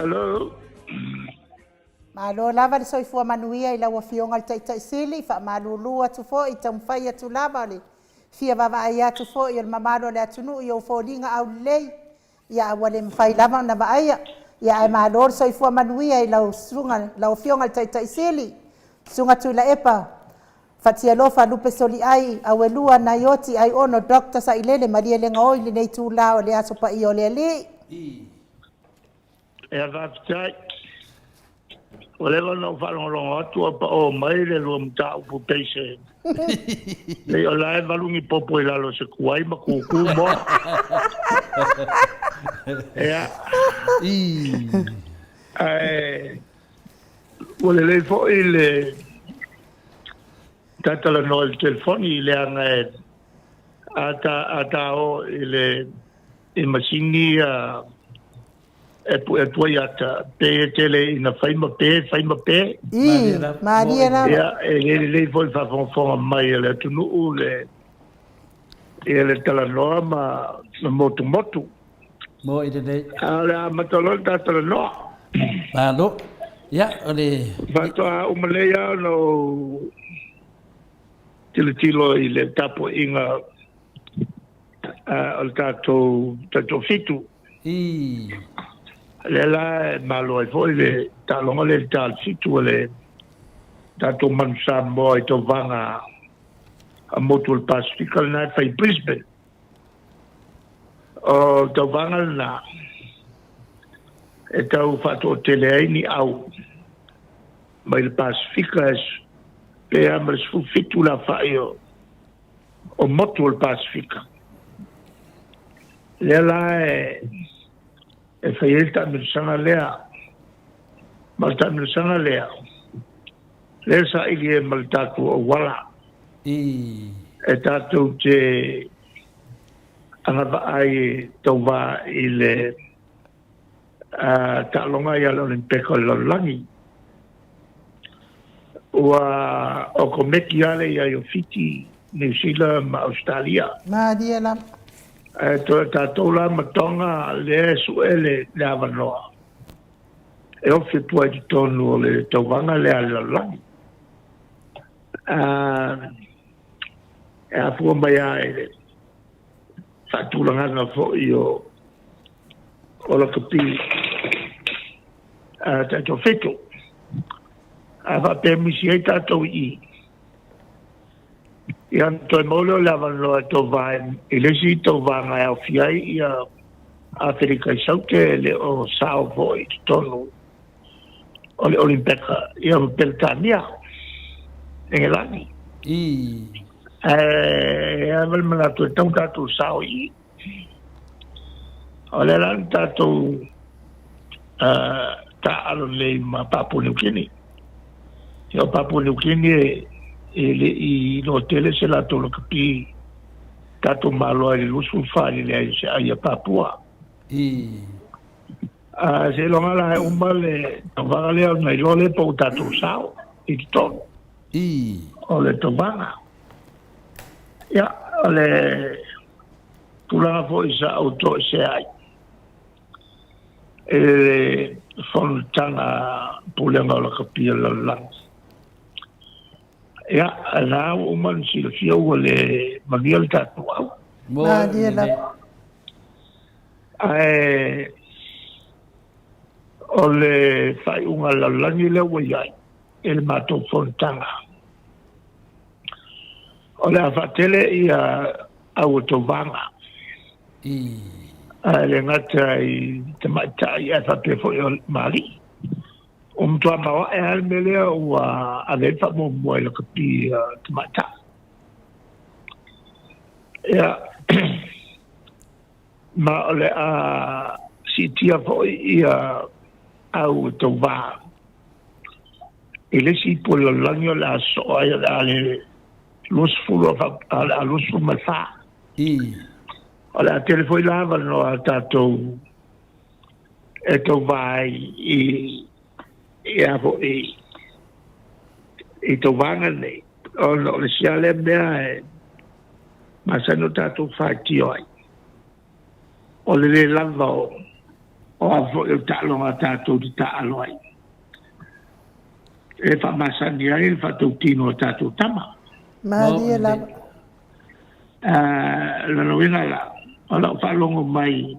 Hello. Malo lava le soifua manuia i lau Afioga i le Taitai Sili, faamalulu atu foi, taumafai atu lava o le fia vaavaai atu foi o le mamalu o le atunuu i ou foliga aulelei, ia ae ua le mafai lava ona vaaia. Ia ae malo le soifua manuia i lau susuga, lau Afioga i le Taitai Sili, Susuga Tuilaepa Fatialofa Lupe Soliai Auelua Naioti Aiono Dr. Sailele Malielegaoi i lenei itula o le Aso Paia o le Alii. Ia faafetai. Ua leva ona ou faalogologo atu o paʻo mai le lua mataupu pei se pei o la e valu ni popo i lalo o se kuai ma kūkū moa. Ia. Ae ua lelei foi le tatalanoa i le telefoni leaga e a ta a ta o i le i masini ia e pue atu ai ata, pe e tele ina fai ma pe, fai ma pe. Ii, malie lava. Ia, e le lelei foi le faafogafoga mai a le atunuu le, ia le talanoa ma, ma motumotu. Mo i lelei. A o le amata loa le ta talanoa. Malo. Ia, o le... Faatoa uma nei lava ona ou tilotilo i le tapuaiga o le tatou Taitoafitu. Ii. Lea la e malo ai foi le taaloga lea i le ta o le 7 a le tatou Manu Samoa i tauvaga a motu o le Pasefika lena e fai i Brisbane. O le tauvaga lena e tau faatoatele ai ni au mai le Pasefika e pe a ma le 17 le aofai o motu o le Pasefika. Lea la e, e fai ai le taamilosaga lea. Ma le taamilosaga lea, lea saili ai ma le tatou auala. I. E tatou te agavaa ai e tauva i le taaloga ia le Olimpeka o le lalolagi. Ua okomeki lava le i ai o Fiti, Niu Sila ma Ausetalia. Malie lava. Ae toe o tatou la ma Tonga lea e sue le, le avanoa e ofi atu ai i totonu o le tauvaga lea a le lalolagi. E afua mai lava i le faatulagaga foi o o lakapi Taitoafitu. A faapea misi ai tatou i i, ia ona toe maua lea o le avanoa e tauva i le isi tauvaga e aofia ai ia Aferika i Saute e le o sao foi i totonu o le Olimpeka ia ma Peretania, Engelani. Ae e ava le manatu e tatau ona tatou sao i i. O lea la na tatou taaalo nei ma Papua New Guinea. Ia o Papua New Guinea e le i iloa tele se latou lakapi tatou Malo ai i le 24 i le leai o se ai a Papua. A seiloga la e uma le tauvaga lea ona iloa lea po ua tatou sao i totonu o le tauvaga. Ia, o le tulaga foi sa ou toesea ai i le fonotaga Pulega o Lakapi o le Lalolagi. Ia, na ua uma ona silafia ua le manuia le tatou au. Malie lava. Ae o le faaiuga a le lalolagi lea ua i ai i le matou fonotaga, O le a faatele ia au o tauvaga. Ae le gata i tamaitai ae faapea foi o ma alii. Ua matua maoae lava le mea lea ua ave ai le faamuamua i lakapi tamaitai. Ia, ma o le a siitia foi ia au o tauva i le isi ipu o le lalolagi o le a sosoo ai o le a le 20 o le a 24. O le a tele foi la avanoa a tatou e tauva ai i i a foi i tauvaga nei ona o le isi lava lea mea e masani ona tatou faitio ai o le le lava o O a foi o le taaloga tatou te taaalo ai e faamasani ai le faatautino a tatou tama. Malie lava. Lona uiga la, o lau faalogo mai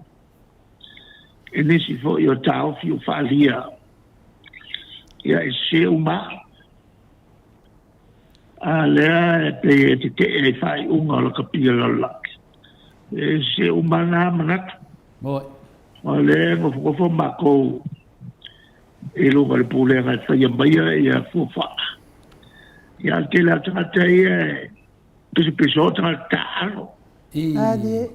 i nisi foi o taofi ua faaalia, ia e sese uma lava. A lea e pei e tetee ai faaiuga o lakapia lalolagi, e sese uma lava na manatu. O lea e nofonofo matou i luga o le pulega e faia maia ia fuafuaga. Ia, a o le tele lava o tagata ia e pisopiso tagata taaalo. Malie.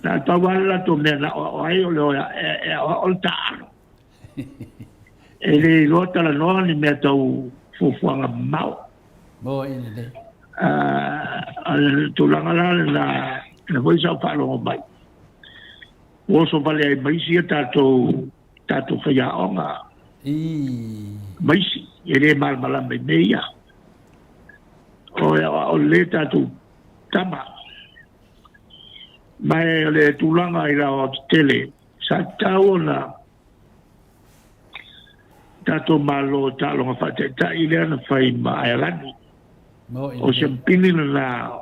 Na o le pau lava le latou mea na aoao ai o le o e aoao le taaalo. E le iloa talanoa ni mea tau fuafuaga mamao. O le tulaga la lena, lena foi sa ou faalogo mai, ua oso vale ai ma isi a tatou, tatou faiaoga ma isi e le malamalama i mea ia. O e aoao lelei tatou tama. Ma o le tulaga i le aoaotetele, sa tatau ona tatou Malo i taaloga faataitai lea na fai ma Aelani. O siampini lena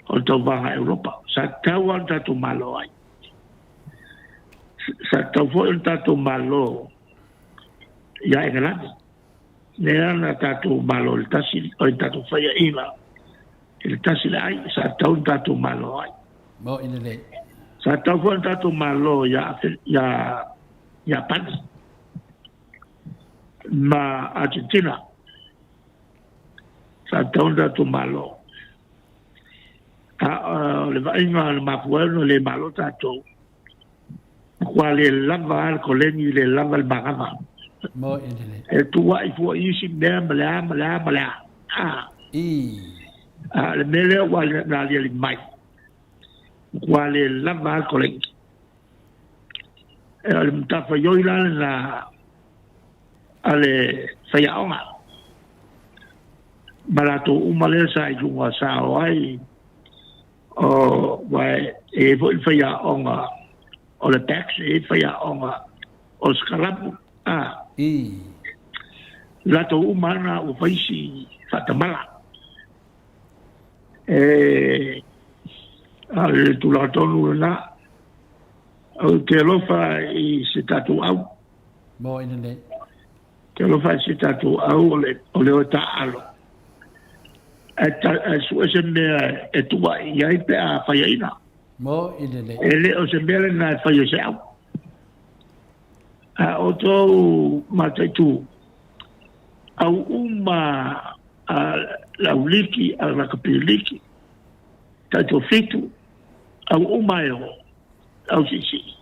o le tauvaga Europa. Sa tatau lava ona tatou Malo ai. Sa tatau foi ona tatou Malo ia Engelani. Lea na tatou Malo i le tasi, o le tatou faiaina i le tasi le ai, sa tatau ona tatou Malo ai. Sa tatau foi ona tatou Malo ia Iapani ma Argentina. Sa tatau ona tatou Malo. A o le vaaiga na mafua ai ona le malo tatou, matua le lava lava le koleni, le lava le manava. E tuuai fua i isi mea ma le a ma le a ma le a. A o le mea lea ua na aliali mai, matua le lava lava le koleni. O le matafaioi la lena a le faiaoga ma latou uma lea sa i luga sa o ai o ua e i ai foi le faiaoga o le BACS, e i ai le faiaoga o le Sikalamu, a latou uma lava ua fai si faatamala. E a o le tulaga tonu lena, ou te alofa i se tatou au. Te alofa i se tatou au o le o le oe taaalo. Ae sue se mea e tuuai i ai pe a faiaina. E le o se mea lena e fai e se au. A outou mataitu, au uma a le au liki, a le rakapi liki, taitofitu, au uma e o, au siisii,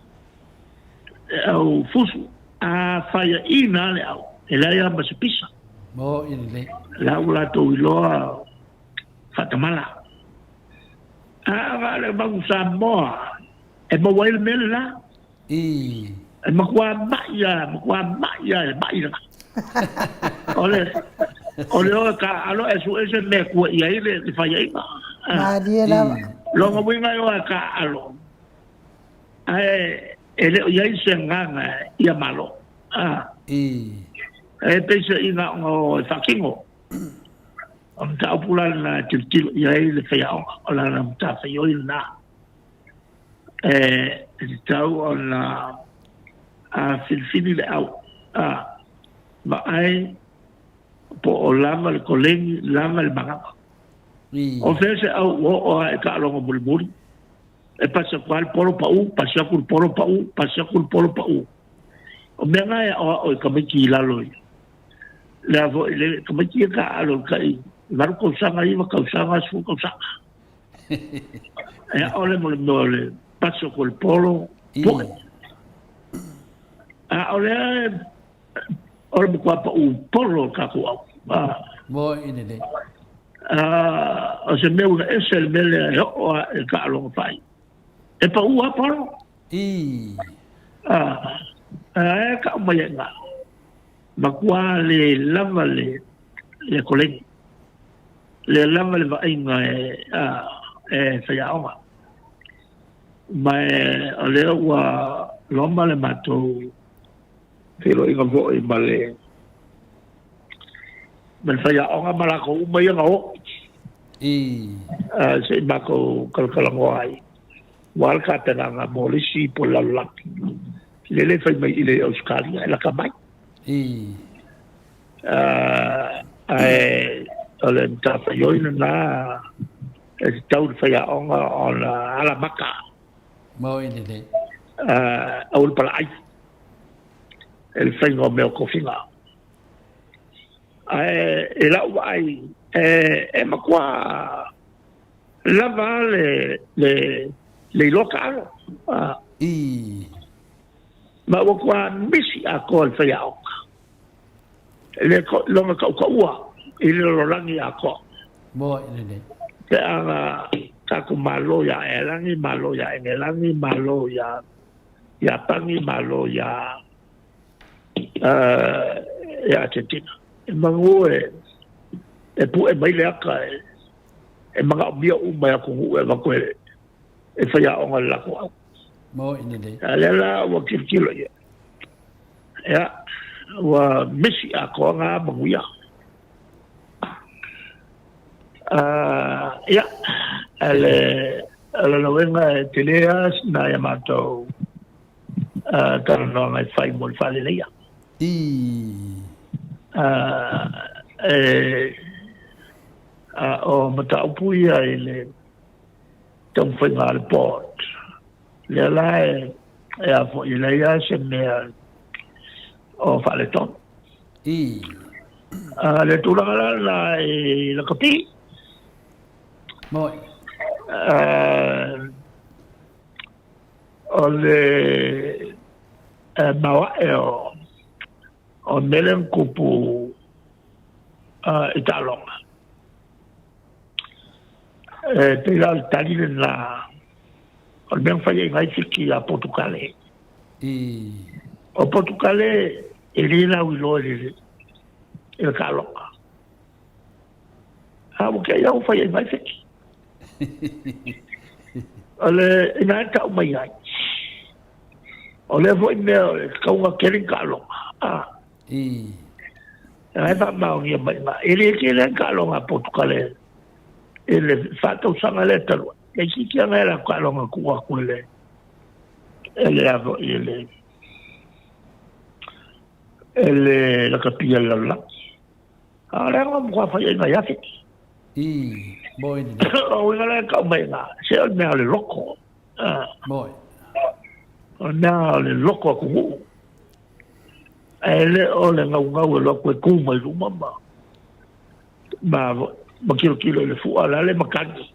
au fusu, a faiaina le au, e leai lava ma se pisa. La ua latou iloa faatamala. A na o le mau Samoa e maua ai le mea lena. E matua mai lava, matua mai lava e mai lena. O le o le oe taaalo e sue se mea e tua i ai le faiaina. Malie lava. Lona uiga e oe taaalo ae e le o i ai se agaga ia malo. E peiseaiga ona o e faatino. O le mataupu la lena e tilotilo i ai le faiaoga, o lana matafaioi lena. E tatau ona a filifili le au a vaai po o lava le koleni, lava le manava. O fea se au ua oo lava i taaloga mulimuli, e pasi atu lava le polo pau, pasi atu le polo pau, pasi atu le polo pau. O mea na e aoao i tamaiti i lalo i lea foi le tamaiti e taaalo i tai 8 tausaga, 9 tausaga, 10 tausaga. E aole mo le mea o le pasi atu o le polo, poe. A o lea o le matua pau polo o le tatou au. O se mea ua ese le mea lea e oo lava i le taaloga fai. E pau lava polo. Ae tau mai ai i ina, matua le lava le koleni, le lava le vaaiga e faiaoga. Ma o lea ua Roma le matou feiloaiga foi ma le ma le faiaoga ma lakou uma ia na oo. I. Se i matou talatalanoa ai aua le tapenaga mo le isi po o le lalolagi lea le fai mai i le Ausetalia e lata mai. I. Ae o le matafaioi lena e tatau i le faiaoga ona alamata. Moi lelei. Aua le palaai e le faiga o mea o tofiga. Ae i lau vaai, e matua lava le le iloa taalo. I. Ma ua matua misi atoa le faiaoga. Le lona tautaua i le lalolagi atoa. Moi lelei. Pe a na tatou malo ia Aelagi, malo ia Engelagi, malo ia Iapani, malo ia ia Atetina. E manu e e pu'e mai le ata e manaomia uma e atunuu e avatu e faiaoga i le latou au. Moi lelei. A lea la ua tilotilo i ai. Ia, ua misi atoa na manuia. Ia, le lona uiga e tele lava nai a matou talanoaga e fai mo le faaleleia. Ii. O mataupu ia i le taumafaiga a le board, lea la e a foi, e leai lava se mea o faaletonu. Ii. Le tulaga la lena i lakapi. Moi. O le maoae o mele na tupu i taaloga. E pei la o le tali lena o le mea na fai ai nai Fiti ia Potukale. O Potukale e le lauiloa i le taaloga. A ua te i au fai ai mai Fiti. O le ina e tau mai ai. O lea foi mea o le tatau ona tele ni taaloga. I. E faamaonia mai ma. E le tele lava ni taaloga a Potukale i le fa tausaga lea talu ai. E itiiti lava nai a latou taaloga na tuu atu e le e le a foi e le e le lakapi a le lalolagi. A o lea na matua fai ai nai Afeti. I, moi lelei. O uiga la e tau mai ina, se o le mea o le loko. Moi. O le mea o le loko atunuu. Ae le o le gaugau e alu atu e tu mai luma ma ma ma tilotilo i le fua la le matagi.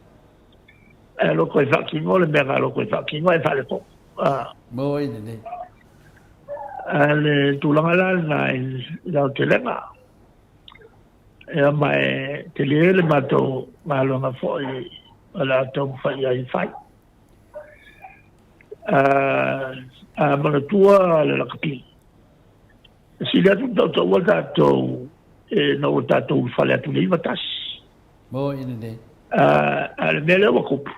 Ae alu atu e faatino le mea na alu atu e faatino ae faaletonu. Moi lelei. A le tulaga la lena i le aotelega. Ia ma e tele le matou galuega foi o le a taumafai ai e fai. A manatua le lakapi, e sili atu ona tautaua tatou ina ua tatou ulufale atu i le 91. Moi lelei. A le mea lea ua tupu,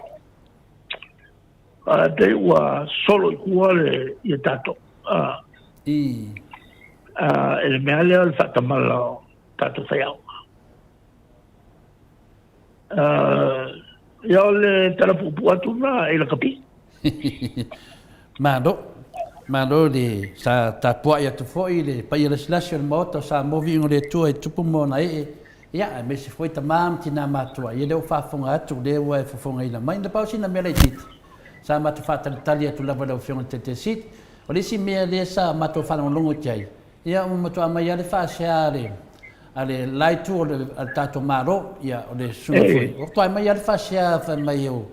A pei ua solo i tua le ia tatou. I. A e le mea lea o le faatamala o tatou faiaoga. Ia o le tala puupuu atu lena i lakapi. Malo. Malo le sa tapuai atu foi le paia lasilasi o le Maota o Samoa viiga o le Atua i tupu ma ona ee. Ia, aemaise foi tama ma tina matutua, ia lea ua faafofoga atu, lea ua e fofogaina mai. Na pau sina mea laitiiti, sa matou faatalitali atu lava i lau Afioga i le Taitaisit. O le isi mea lea sa matou faalogologo atu ai, ia ua matua aumai lava le faasea a le, a le la itu o le, a le tatou Malo, ia, o le susuga foi, ua matua aumai lava le faasea fai mai o,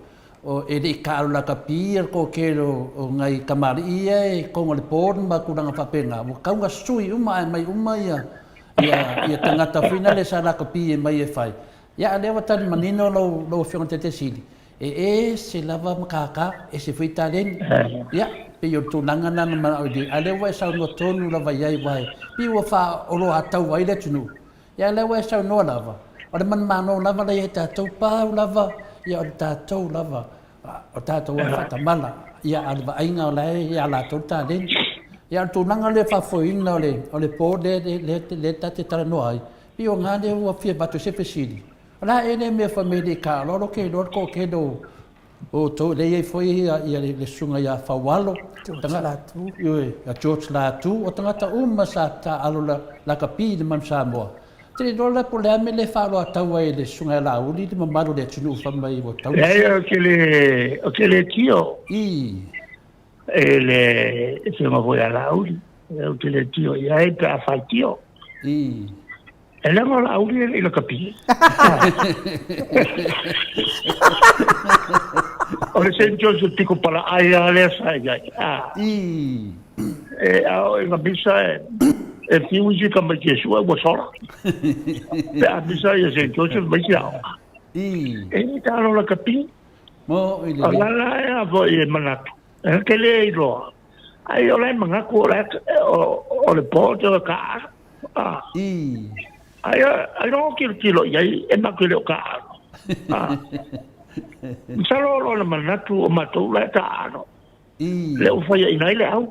o, e le i taalo lakapi le toatele o, o nai tamalii ia e toga i le board ma tulaga faapena, ua tatau ona sui uma ae aumai uma ia, ia, ia tagata foi nale sa lakapi e mai e fai. Ia, a lea ua tali manino lau, lau Afioga i le Taitai Sili, e ese lava matata, ese foi taleni. Ia, pei o le tulaga lena na manao i ai, a lea ua e saunoa tonu lava i ai, aua e pei ua faaoloataua ai le atunuu. Ia, a lea ua e saunoa lava, o le manumalo lava la e i ai tatou, pau lava, ia o le tatou lava, o tatou lava faatamala. Ia, a o le vaaiga o la e ia latou le taleni. Ia, o le tulaga lea faafoeina o le, o le board lea, lea, lea ta te talanoa ai, pei o ga lea ua fia avatu ai se fesili. O le a ea lea mea fai mai le taalolo ke iloa le toatele o outou, lea e i ai foi ia, ia le, le susuga ia Faualo, George Latu. Ioe, ia George Latu, o tagata uma sa taaalo la, lakapi i le Manu Samoa. Te le iloa la po o le a mea le faaaloatau ai e le Susuga ia Laauli le mamalu o le atunuu fai mai ua tau le Leai, ou te le, ou te le tio I. i le afioga foi ia Laauli. Ou te le tio i ai pe a faitio. I. E leaga o Laauli e le i lakapi. O le Saint Joseph piko palaai lava lea sa i ai. I. E a oo ina misa e, e fiu isi tamaiti e sue ua sola. Pe a misa ia Saint Joseph ma isi aoga. I. E le talo lakapi. Mo i le. O la la e a foi e manatu. E te le iloa. Ai o la e manatu o la o, o le po te o ka a. I. Ai ai no tilotilo i ai e matou e le o taaalo. A. Masalo o lona manatu o matou la e taaalo. I. Lea ua faiaina ai le au.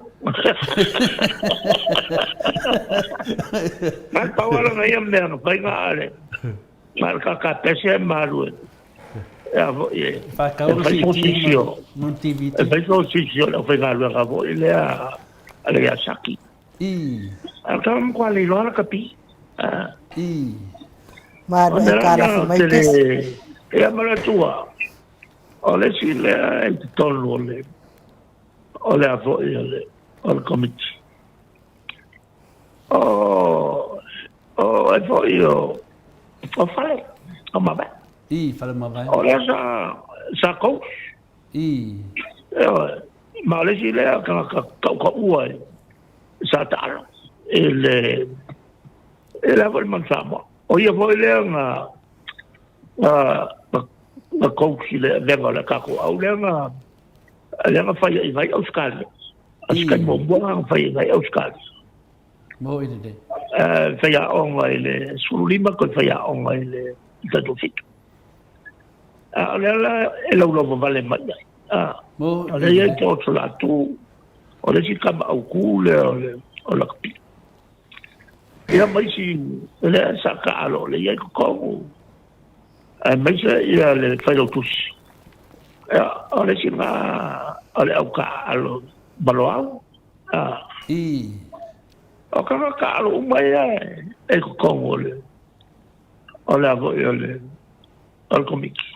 Na pau lava lana ia mea na fai na o le na o le kakapese e malu e a foi e Faatau e fai le CD sosisio ma le DVD. e fai sosisio le aufaigaluega foi lea a le Yasaki. I. A o tama matua le iloa lakapi. Ah. I. Malo O e mea la kalafi ia mai te le kesi. ia manatua o le isi lea e i totonu o le o le a foi o le o le komiti. O o e foi o o fale o Mavae. I, fale Mavae. O lea sa sa coach. I. Ioe, ma o le isi lea tagata tautaua i sa taalo i le i le a foi le Manu Samoa. O ia foi lea na na na coach i le avega o le tatou au lea na lea na fai ai nai Ausetalia. Ausetalia muamua na fai ai nai Ausetalia. Mo i lelei. Faiaoga i le 15 toe faiaoga i le tatou 7. A o lea la e laulau vavale mai ai. A, Mo o lea e i ai George Latu, o le isi tama autu lea o le o lakapi. Ia ma isi lea sa taalo o lea e i ai i totonu, aemaise ia le failautusi. Ia, o le isi lena o le au taaalo ma Loau. A, I. o tagata taaalo uma ia e i totonu o le o le a foi o le o le komiti.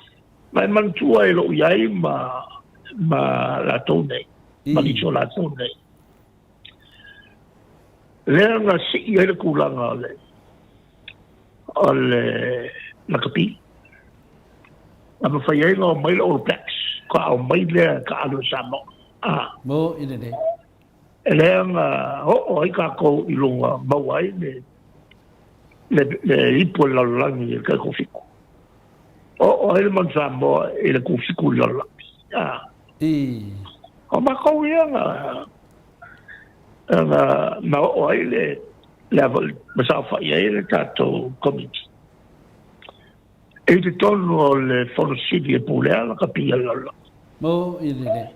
Ma e manatua i lou i ai ma ma latou nei, ma nisi o latou nei. Lea na sii ai le tulaga o le o le lakapi. Na mafai ai ona omai le All Blacks, faatoa aumai lea e taaalo i Samoa. Ah. Mo i lelei. E lea na oo ai tatou i luga maua ai le le le ipu o le lalolagi i le tai toafitu. Oo ai le Manu Samoa i le toafitu i le lalolagi. Ah. I. O matou ia na na na oo ai le le a foi ma saofai ai le tatou komiti. I totonu o le Fono Sili e pulea lakapi a le lalolagi. Mo i lelei.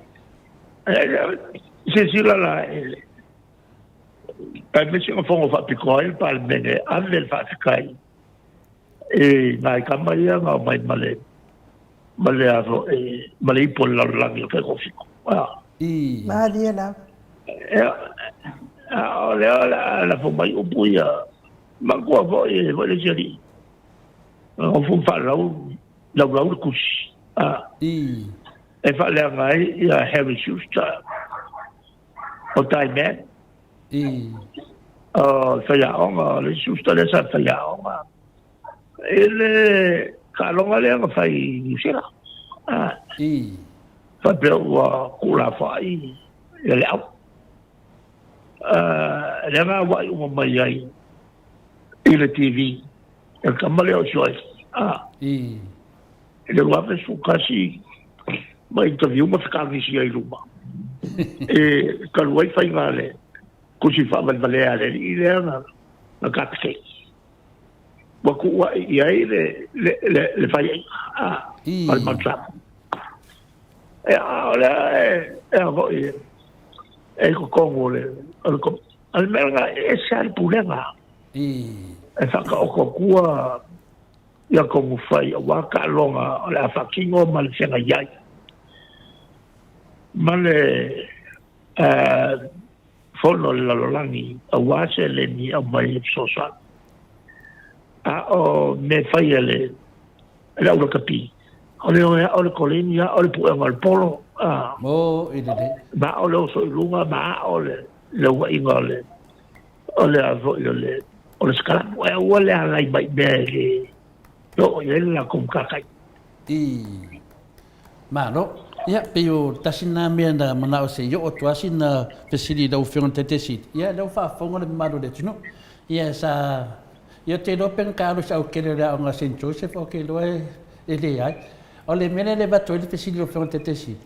Silasila la i le aemaise na fono faapitoa ai le Palemene e ave le faafetai i nai tama ia na omai ma le ma le a foi ma le ipu o le lalolagi o Taitofitu. I. Malie lava. Ia, a o lea o le a lafo mai upu ia, manatua foi e foi le isi alii, na nofo ma faalalau laulau le tusi. I. E faaleaga ai ia Harry Schuster o Time Man. I. O le faiaoga, o le Schuster lea sa faiaoga i le taaloga lea na fai i Niu Sila. I. Faapea ua tuulafoai ia le au. Lea na auai uma mai ai i le TV e le tama lea o Joyce. I. I le 2011 ma interview ma fekagisi ai i luma. E talu ai faiga a le tusi faavalevalea a le alii lea na na kapekei. Ua tuuai i ai le le le le faiaiga a I. o le Mount Samoa. Ia, a o lea e, e a foi e, e i totonu o le, o le A le mea lena, e ese lava le pulega. E whakaoko atua ia tonu whai auā taaloga o le a faatino ma le feagai ai. Ma le fono a le lalolagi auā seleni e aumai e fesoasoani. A o mea e fai a le le au lakapi, o le oe ao le koleni, ao le puega o le polo, a. Mo i lelei. Ma ao le oso i luga, ma ao le le uaʻiga o le o le a foi o le o le sikalamu. Ae aua le alai mai i mea e le oo i ai le latou matataʻi. I Malo. Ia, pei o tasi lena mea na manao se i oo atu lava sina fesili i lau Afioga i le Taitaiseili. Ia, lea ua faafofoga le mamalu o le atunuu. Ia, sa, ia ou te iloa pe na ta alu i se aukele o le aoga a Saint Joseph, ou te iloa e leai. O le mea lea e avatu ai le fesili i lau Afioga i le Taitaiseili,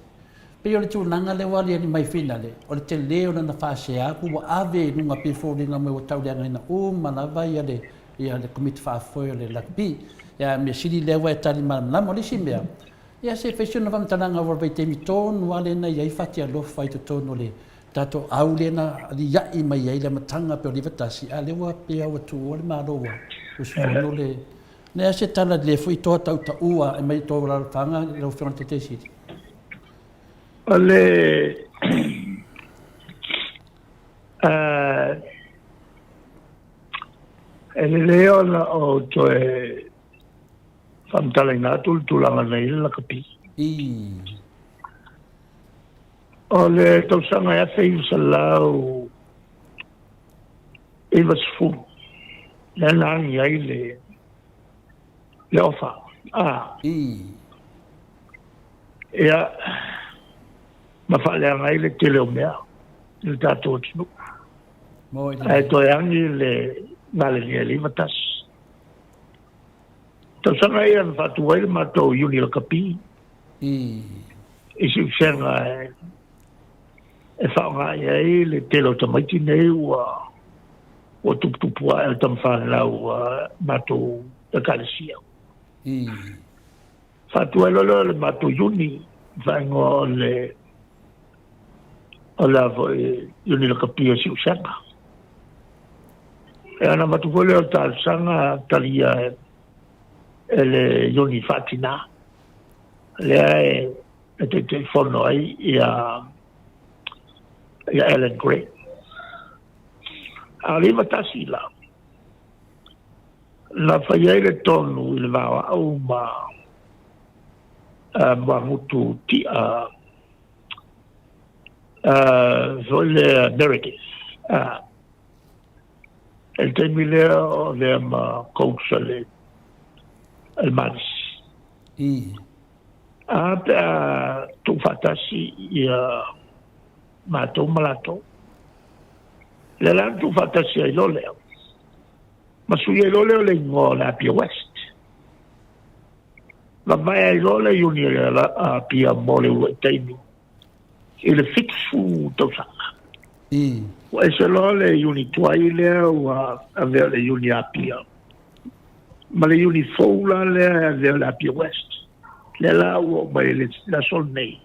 pei o le tulaga lea ua aliali mai finale, o le tele o lana faasea atu ua ave i luga pei e foliga mai ua tauleagaina uma lava ia le ia le Komiti Faafoe o le Rugby. Ia, mea sili lea ua e tali malamalama. O le isi mea, ia se i fai sina faamatalaga aua o le vaitaimi tonu lava lea na i ai fatialofa i totonu o le tatou au lea na aliaʻi mai ai le amataga pei o le 91, a o lea ua pei lava ua tuua le Malo ua usufono le Le a se tala le foi toa tautaua e mai tou alaalafaga lau Afioga i le Taitaisili? O le e lelei ona ou toe faamatalaina atu le tulaga na i ai le lakapi. O le tausaga e 1990, lea na agi ai le le ofa. A. Ia, ma faaleaga ai le tele o mea i le tatou atunuu. Ae toe agi le Galenia i le 91. Tausaga ia na faatu ai le matou Iuni Lakapi i Siusega e faaaoga i ai le tele o tamaiti nei ua ua tuputupu ae o tamafanau a matou Ekalesia. Faatu ai loa lea o le matou Iuni faaigoa o le o le a foi Iuni Lakapi o Siusega. E ana avatu foi lea o le talosaga talia e le Iuni Faatinā lea e e Taitaifono ai ia ia Ellen Gray. A o le 91 la, na fai ai le tonu i le va o au ma Muagutu Tia foi lea Meredith. I le taimi lea o lea ma coach a le Malisi. A pe a tuufaatasi ia matou ma latou. Lea la na tuufaatasi ai loa lea, ma sui ai loa lea o le igoa o le Apia West. Vavae ai loa le iuni o le Apia mo le uluai taimi i le 70 tausaga. Ua ese loa le iuni tuai lea ua avea o le iuni Apia. Ma le iuni fou la lea e avea o le Apia West. Lea la ua oo mai i le aso lenei,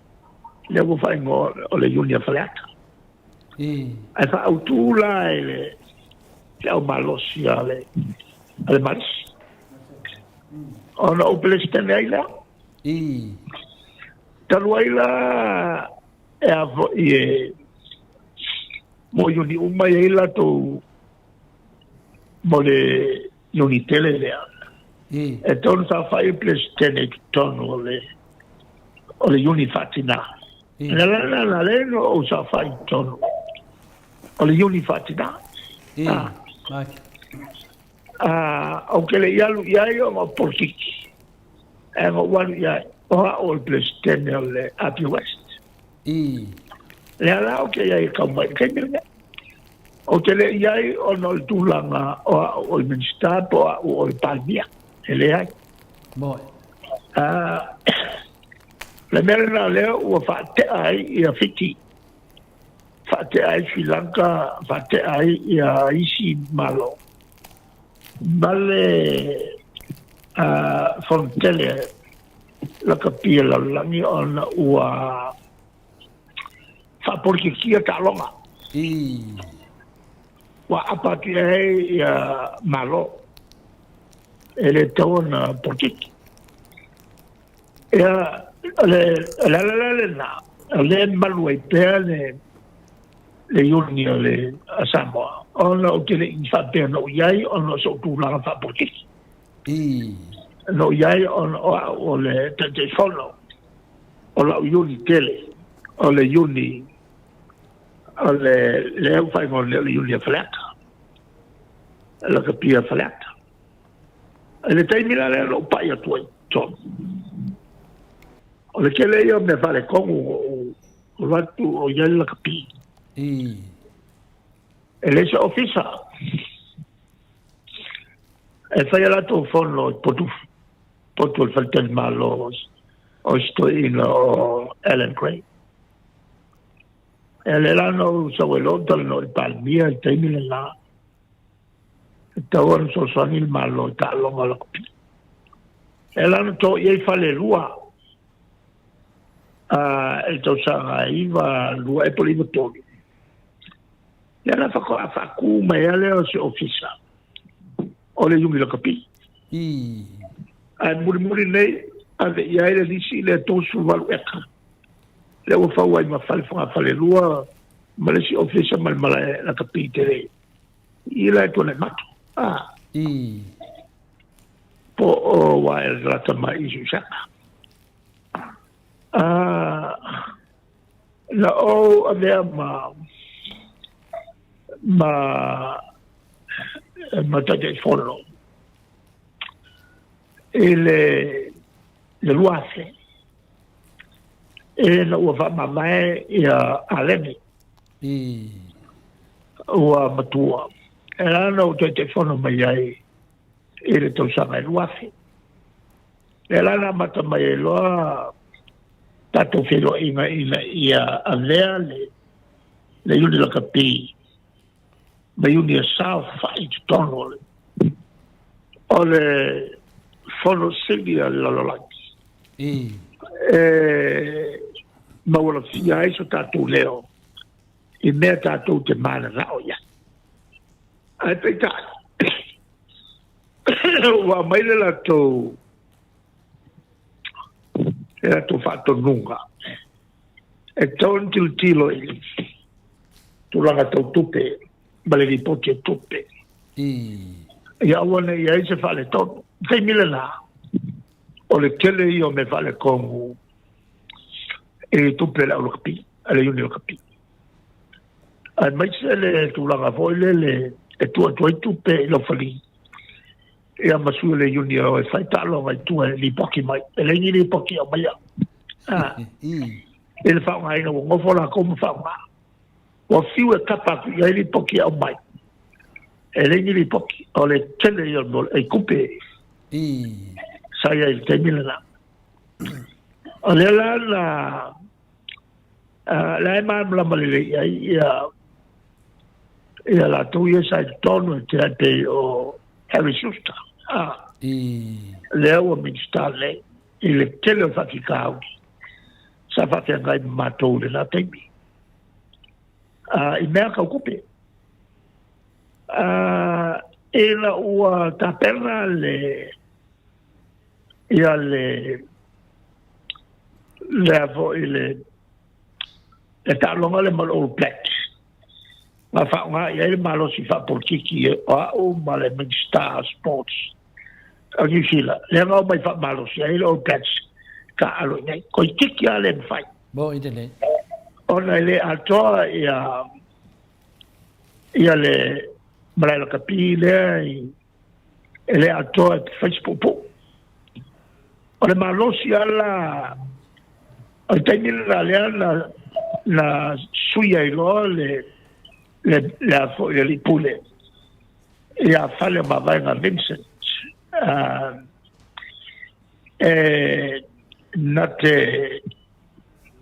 lea ua faaigoa o le iuni a Faleata. Ae faaautu la e le le au malosi a le a le Malisi. Ona ou Pelesitene ai lea. Talu ai la e a foi e mo iuni uma e i ai latou mo le iuni tele lea. E tatau ona saofai le Peresetene i totonu o le o le iuni faatinā. Le ala lena na ala ai ona ou saofai i totonu o le iuni faatinā. Ou te le i alu i ai ona o polokiki, ae na ou alu i ai o au o le Peresetene o le Apia West. Lea la ou te i ai e tau mai i le taimi lenei. Ou te le i ai ona o le tulaga o au o le Minisita po o au o le Palemia. E leai. Moe. Le mea lena lea ua faatea ai ia Fiti, faatea ai Sri Lanka, faatea ai ia isi Malo ma le Fono Tele lakapi a le lalolagi ona ua faapolikikia taaloga. Ua aapa atu i ai ia Malo e le tatau ona polokiki. Ia, o le ala la lena, o lea e malu ai pea le le Iuni o le a Samoa, ona ou te le i faapea na ou i ai ona o sou tulaga faapolokiki. Na ou i ai ona o au o le Taitaifono o lau Iuni tele, o le Iuni o le lea ua faaigoa nei o le Iuni a Faleata, lakapi a Faleata. I le taimi la lea na ou pai atu ai i totonu, o le tele ia o mea faaletonu na ou alu atu o i ai le lakapi. E leai se ofisa. E fai a latou fono i potu, potu o le faletalimalo o si toeaina o Alan Gray. E lea la na ou sau ai loa ou talanoa i le Palemia i le taimi lena. E tatau ona fesoasoani le Malo i taaloga o lakapi. E la na to i ai fale e lua i le tausaga 92 ea po o le 93. Lea la faatoa faatu mai lava lea o se ofisa o le Iuni Lakapi. Ae mulimuli nei ave i ai le lisi lea 38 eka lea ua fau ai ma fale fogafalelua ma le isi ofisa ma le malae lakapi tele i la e Tuanaimato. Ah. Po o wa e lata mai i Susana. Ah, na ou avea ma ma ma Taitaifono i le le 2000 ina ua faamavae ia Aleni ua matua. E ala ona ou Taitaifono mai ai i le tausaga e 2000. Lea la na amata mai ai loa tatou feiloaiga ina ia avea le le Iuni Lakapi ma Iuni e saofai i totonu o le o le Fono Sili a le Lalolagi. E maualafia ai so tatou leo i mea tatou te mananao i ai. Ae peitai, ua aumai le latou le latou faatonuga e tatau ona tilotilo i le tulaga tau tupe ma le lipoti o tupe. Ia aua ne i i ai se faaletonu. I le taimi lena, o le tele ia o mea faaletonu i tupe a le au lakapi, a le iuni lakapi. Aemaise le tulaga foi lele e tuu atu ai tupe i lau fali ia ma sui o le iuni e fai taaloga i tua e lipoti mai. E leai ni lipoti e aumaia i le faaaogaina, ua nofo latou ma faaaoga. Ua fiu e kapa atu i ai lipoti e aumai, e leai ni lipoti. O le tele ia o le tupe sa i ai i le taimi lena. O lea la na la e malamalama lelei i ai ia ia latou ia sa i totonu e te pei o Harry Schuster. Lea ua Minista nei i le tele o faafitauli sa faafeagai ma matou i lena taimi. I mea tau tupe. Ina ua tapena le ia le lea foi le le taaloga lea ma le All Blacks na faaaoga i ai le malosi faapolokiki o au ma le Minista o Sports o New Zealand lea na omai faamalosi ai le All Blacks taaalo i inei. Toeitiiti lava le mafai. Mo i lelei. Ona e le atoa ia ia le malae lakapi lea i e le atoa e fai se puupuu. O le malosi lava la, o le taimi lena lea na, na sui ai loa le, le, le, a foi, le alii pule ia Fale o Mavaega Vincent, e na te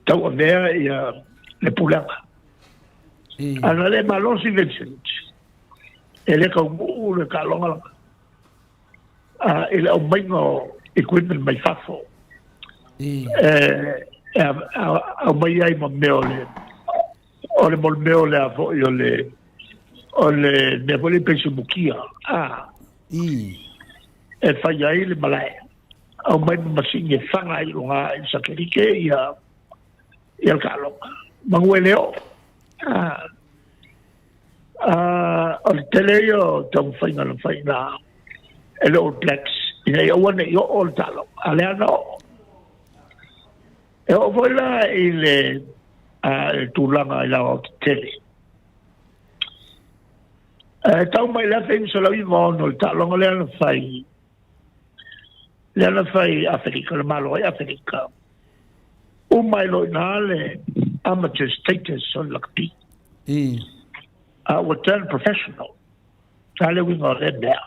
tauavea ia le pulega. A na le malosi Vincent, e le taunuu le taaloga i le aumaiga o equipment mai fafo. E aumai ai ma mea o le o le molemeo lea foi o le o le mea foi le pesimukia a e fai ai le malae aumai ma masini e faga ai i luga i le satelite ia ia le taaloga manu e le oo a o le tele ia o taumafaiga na fai i ina e le All Blacks ina ia aua ne i oo le taaloga, a o lea na oo. E oo foi la i le, le tulaga i le aoaotetele. E tau mai le 1996 le taaloga lea na fai lea na fai i Aferika, le Malo ai Aferika, uma ai loa i ina le amateur status o le lakapi. A ua turn professional. A le uiga o lea mea.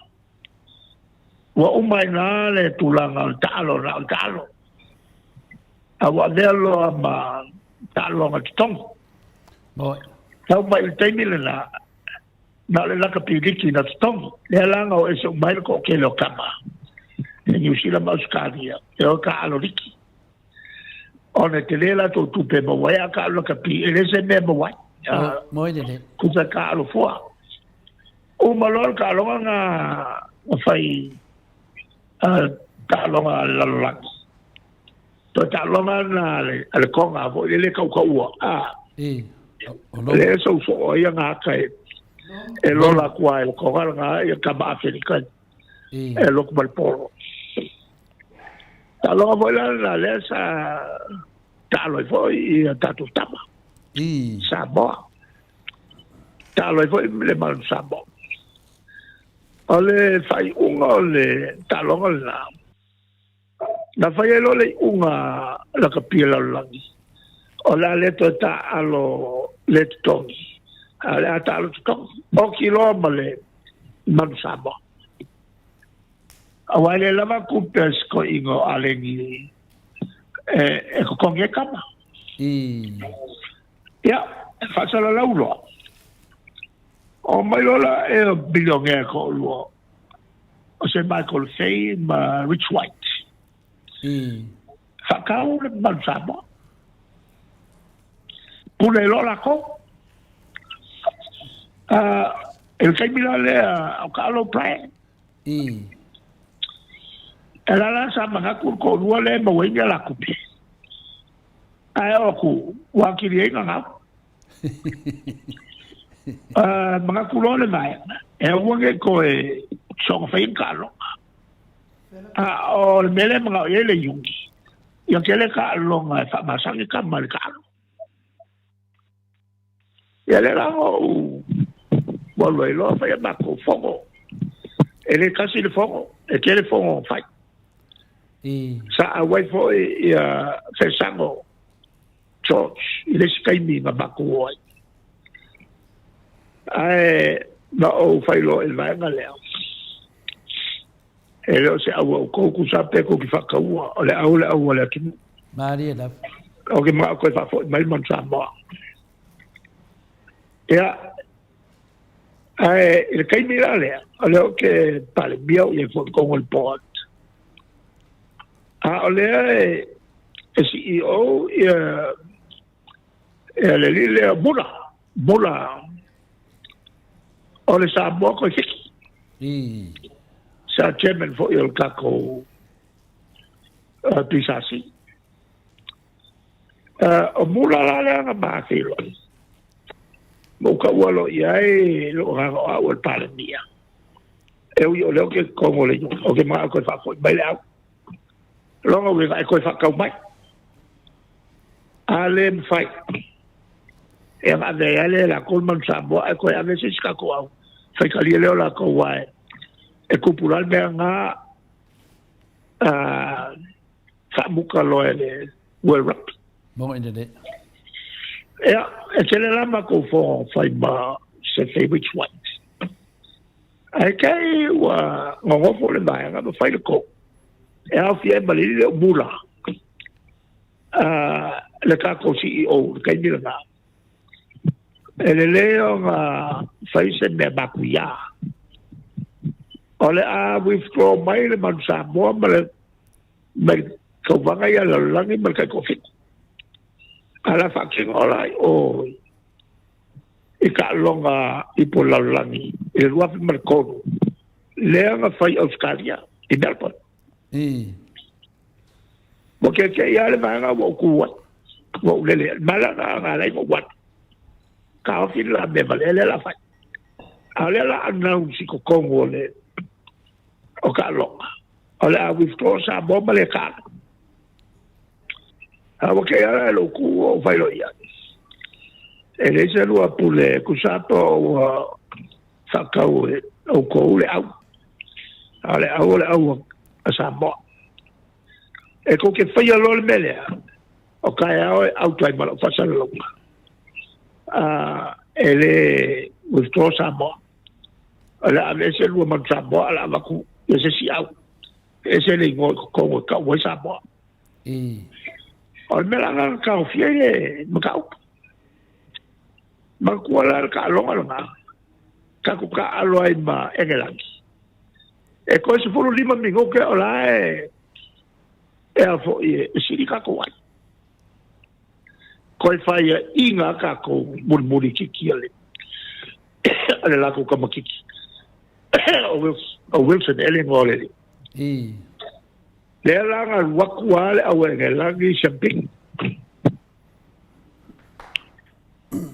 Ua uma ai i ina le tulaga o le taalo na o le taalo. A ua avea loa ma taaloga totogi. Tau mai i le taimi lena, na o le lakapi liki na totogi. Lea la na o ese uma ai le toatele o tama i Niu Sila ma Ausetalia e o e taaalo liki. Ona e tele latou tupe e maua ai, a taaalo lakapi e le o se mea e maua ai. Moi lelei. Tusa e taaalo fua. Uma loa le taaloga na fai taaloga a le lalolagi. Toe taaloga na a le Tonga foi lele tautaua. Lea e sousoo ai ana ata e lola atu ai le Tonga lena ia tama Aferika e lotu ma le polo. Taaloga foi la lena lea sa taalo ai foi ia tatou tama. Samoa. Taalo ai foi le Manu Samoa. O le faaiuga o le taaloga lena, na fai ai loa le iuga lakapi a le lalolagi, o le a le toe taaalo le totogi, a o le a taaalo totogi. Oki loa ma le Manu Samoa. Aua e le lava tupe a si toeaina o Aleni e totogi ai tama. Ia, e faasalalau loa. O mai loa la e o bilionea toalua o se Michael Fay ma Rich White. Faatau le mamalu Samoa. Pule loa latou. I le taimi la lea o Kaalo Bryant. E la la sa manatu le toalua lea e maua ai ni a la tupe. Ae oo atu ua atili ai gagau. Manatu loa le vaega, e aua nei toe soona faia ni taaloga. A o le mea lea e manao i ai le Iuni, ia tele taaloga e faamasani tama i le taaloga. Ia lea la na ou alu ai loa fai a matou fono. E le tasi le fono, e tele fono na fai. Sa auai foi ia Fesago George i le isi taimi na matou o ai. Ae na ou fai loa i le vaega lea, e le o se au a outou, tusa pe tou te faataua, o le au le au a le atunuu. Malie lava. Ou te manao toe faafoi mai le Manu Samoa. Ia, ae i le taimi la lea, o lea ou te Palemia ou i ai foi i totonu o le board. A o lea e CEO ia, ia le alii lea o Mula, Mula o le Samoa Koifiki. Sa chairman foi o le tatou PSC. O Mula la lea na ma feiloai. Ma ou taua loa i ai lou agaga o au o le Palemia. E ui o lea ou te totonu o le iuga, ou te manao e toe faafoi mai le au. Lona uiga e toe faatau mai. A le mafai, e ona ave ai lava lea e latou le Manu Samoa ae toe ave se isi tatou au faitalia lea o latou aua e tupu la le mea lena faamuta loa e le World Rugby. Moni lelei. Ia, e tele la matou fono fai ma se fai Rich White. Ae kei ua nonofo le vaega ma fai le kou. E aofia ai ma le alii lea o Mula, le tatou CEO i le taimi lena. E lelei ona fai se mea matuia. O le a withdraw mai le Manu Samoa ma le mai. Tauvaga ia lalolagi ma le taitoafitu. A la faatino la i o i taaloga ipu o le lalolagi i le 2003 lea na fai i Ausetalia i Melbourne. Ua keke'i lava le vaega ua ou tu ai, ua ou lele ai. Ma le na ala ai ona ou alu, taofi le la mea valea lea o le a fai. A o lea o le a announce i totonu o le o taaloga, o le a withdraw Samoa ma le taalo. A ua kei ala e lou tu ua ou fai loa i ai. E leai se lua pule tusa po ua faatau e outou le au. A o le au o le au a Samoa. E tou te faia loa le mea lea, o taeao e auto ai ma lau faasalalauga. E le withdraw Samoa. O le a aveese lua manu Samoa, o le a avatu i se isi au. E ese le igoa i totonu e tau ai Samoa. O le mea la lena na taofia ai le mataupu. Manatua la le taaloga lena, tatou taaalo ai ma Engelani. E toe 15 minute o la e e a foi e sili tatou ai. Toe faiaina a tatou mulimuli kiki a le a le latou tama kiki. O Wilson e le igoa o le alii. Lea la na alu atu lava le au Engelani i Champagne.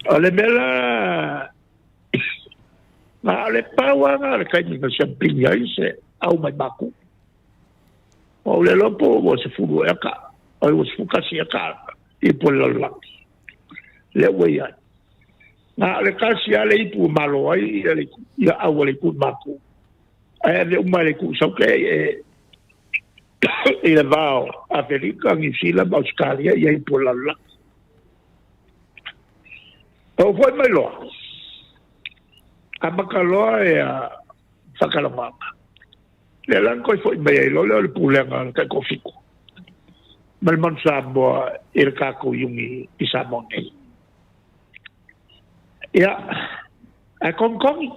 O le mea la, na o le pau lava na o le taimi na siampini ai se au mai maku. Ua ou le iloa po ua 10 ea ka, oi ua 11 ea ka ipu o le lalolagi. Lea ua i ai. Na o le tasi lava le ipu ua malo ai ia le ia au a le itu i maku. Ae ave uma e le itu i Saute e i le va o Aferika, Niu Sila ma Ausetalia ia ipu o le lalolagi. Ou foi mai loa, amata loa ia faatalanoaga. Lea la na toe foi mai ai loa lea o le pulega a le Taitoafitu ma le Manu Samoa i le tatou iuni i Samoa nei. Ia, ae togitogi,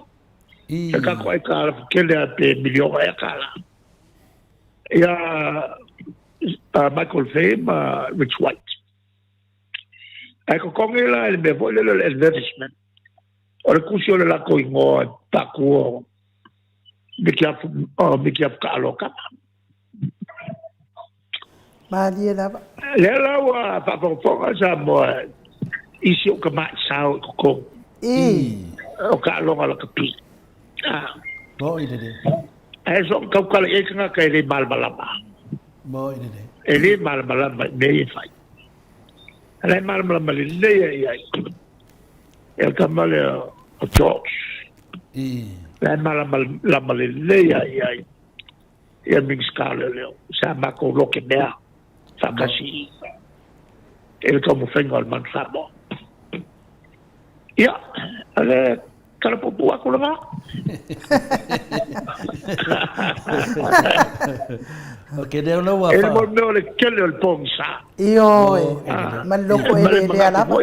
se tatou aitalafu tele lava pe miliona ea tala. Ia, Michael Fay ma Rich White. Ae totogi la i le mea foi lele o le advertisement, o le tusi o le latou igoa e paaku o Miki Afu Taalo Kama. Malie lava. Lea la ua faafogafoga Samoa i si ou tamai sao i totonu o taaloga lakapi. Moi lelei. Ae so o tautala i ai tagata e le malamalama. Moi lelei. E le malamalama i mea ia e fai. A la e malamalama lelei lava i ai. E o le tama lea o George. La e malamalama lelei lava i ai ia Minisita o Leoleo. Sa matou loke mea faatasi i le taumafaiga o le Manu Samoa. Ia, o le tala puupuu atu lena. Ok, lea la ua E le mea o le tele o le pogisa. Ioe, ma le loko eleelea lava.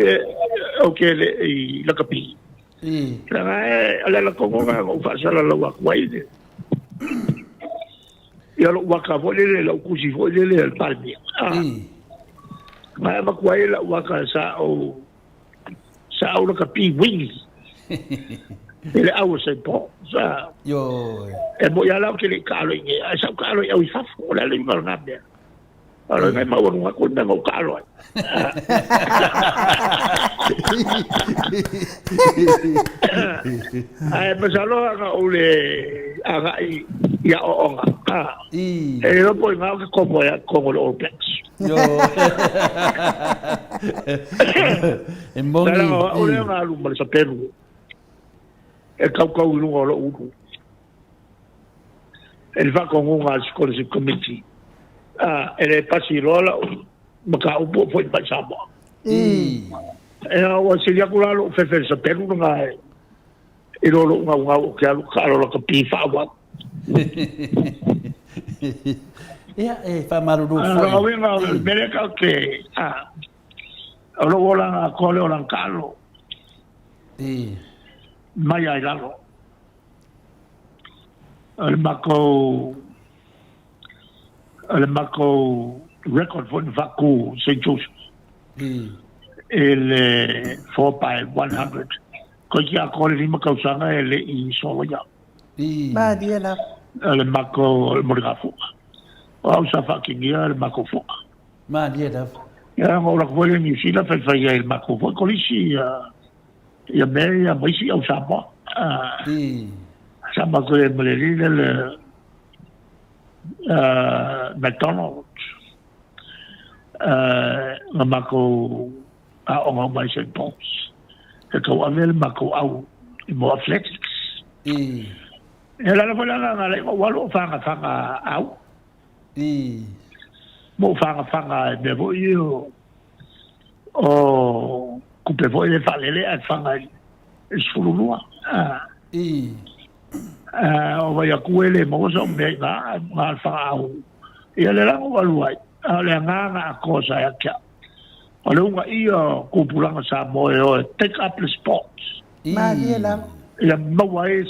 Ou te le i lakapi. Leaga e, o le ala tonu lena na ou faasalalau atu ai le ia lou aka foi lele, lau tusi foi lele a le Palemia. Ma e avatu ai lau aka sa ou sa ou lakapi uini i le au o Saint Paul. Sa e moni lava la ou te le i taalo i inei, ae sa ou taalo i au i fafo, o le ala iuga o lena mea. A o le mea maualuga atu le mea na ou taalo ai. Ae masalo ana ou le agai i aoaoga, e le iloa po o ina ou te komo ai i totonu o le All Blacks. E moni. Leaga o au lea na alu ma le sapelu e tautau i luga o lou ulu. E le faatonuga a le Scholarship Committee, e le pasi loa lau mataupu o foi mai i Samoa. Ea ua sili atu la lou fefe i le sapelu lena i lo lou gaugau ou te alu taalo lakapi faaauau. Ia, e faamalulu foi. O lona uiga o le mea lea tatou te, o lou olaga atoa le olaga taalo mai lava i lalo. O le matou, o le matou. record foi na faatu St. Joseph i le 4 by 100. Koe ki atoa le 5 tausaga e le i soloia. Malie lava. O le matou moligafoa. O au sa faatigia le matou foa. Malie lava. Ia, na ou alu atu foi lea i Niu Sila faifai ai i le matou foi kolisi ia mea ia ma isi au Samoa. Sa matou i ai ma le alii lea le McDonald's. Na matou aoga uma i St. Paul's. E tauave le matou au i mo athletics. Ia o le ala foi lea na ala ai ona ou alu o fagafaga au. Ma ou fagafaga i mea foi ia o tupe foi ia e faalele ae faga i le 12. O vai atu e le maua sau mea i ina, ae na o le faga au. Ia lea la na ou alu ai, a o le agaga atoa sa ia te au, o le uunaia o tupulaga Samoa e o e take up le sports. Malie lava. Ia maua ai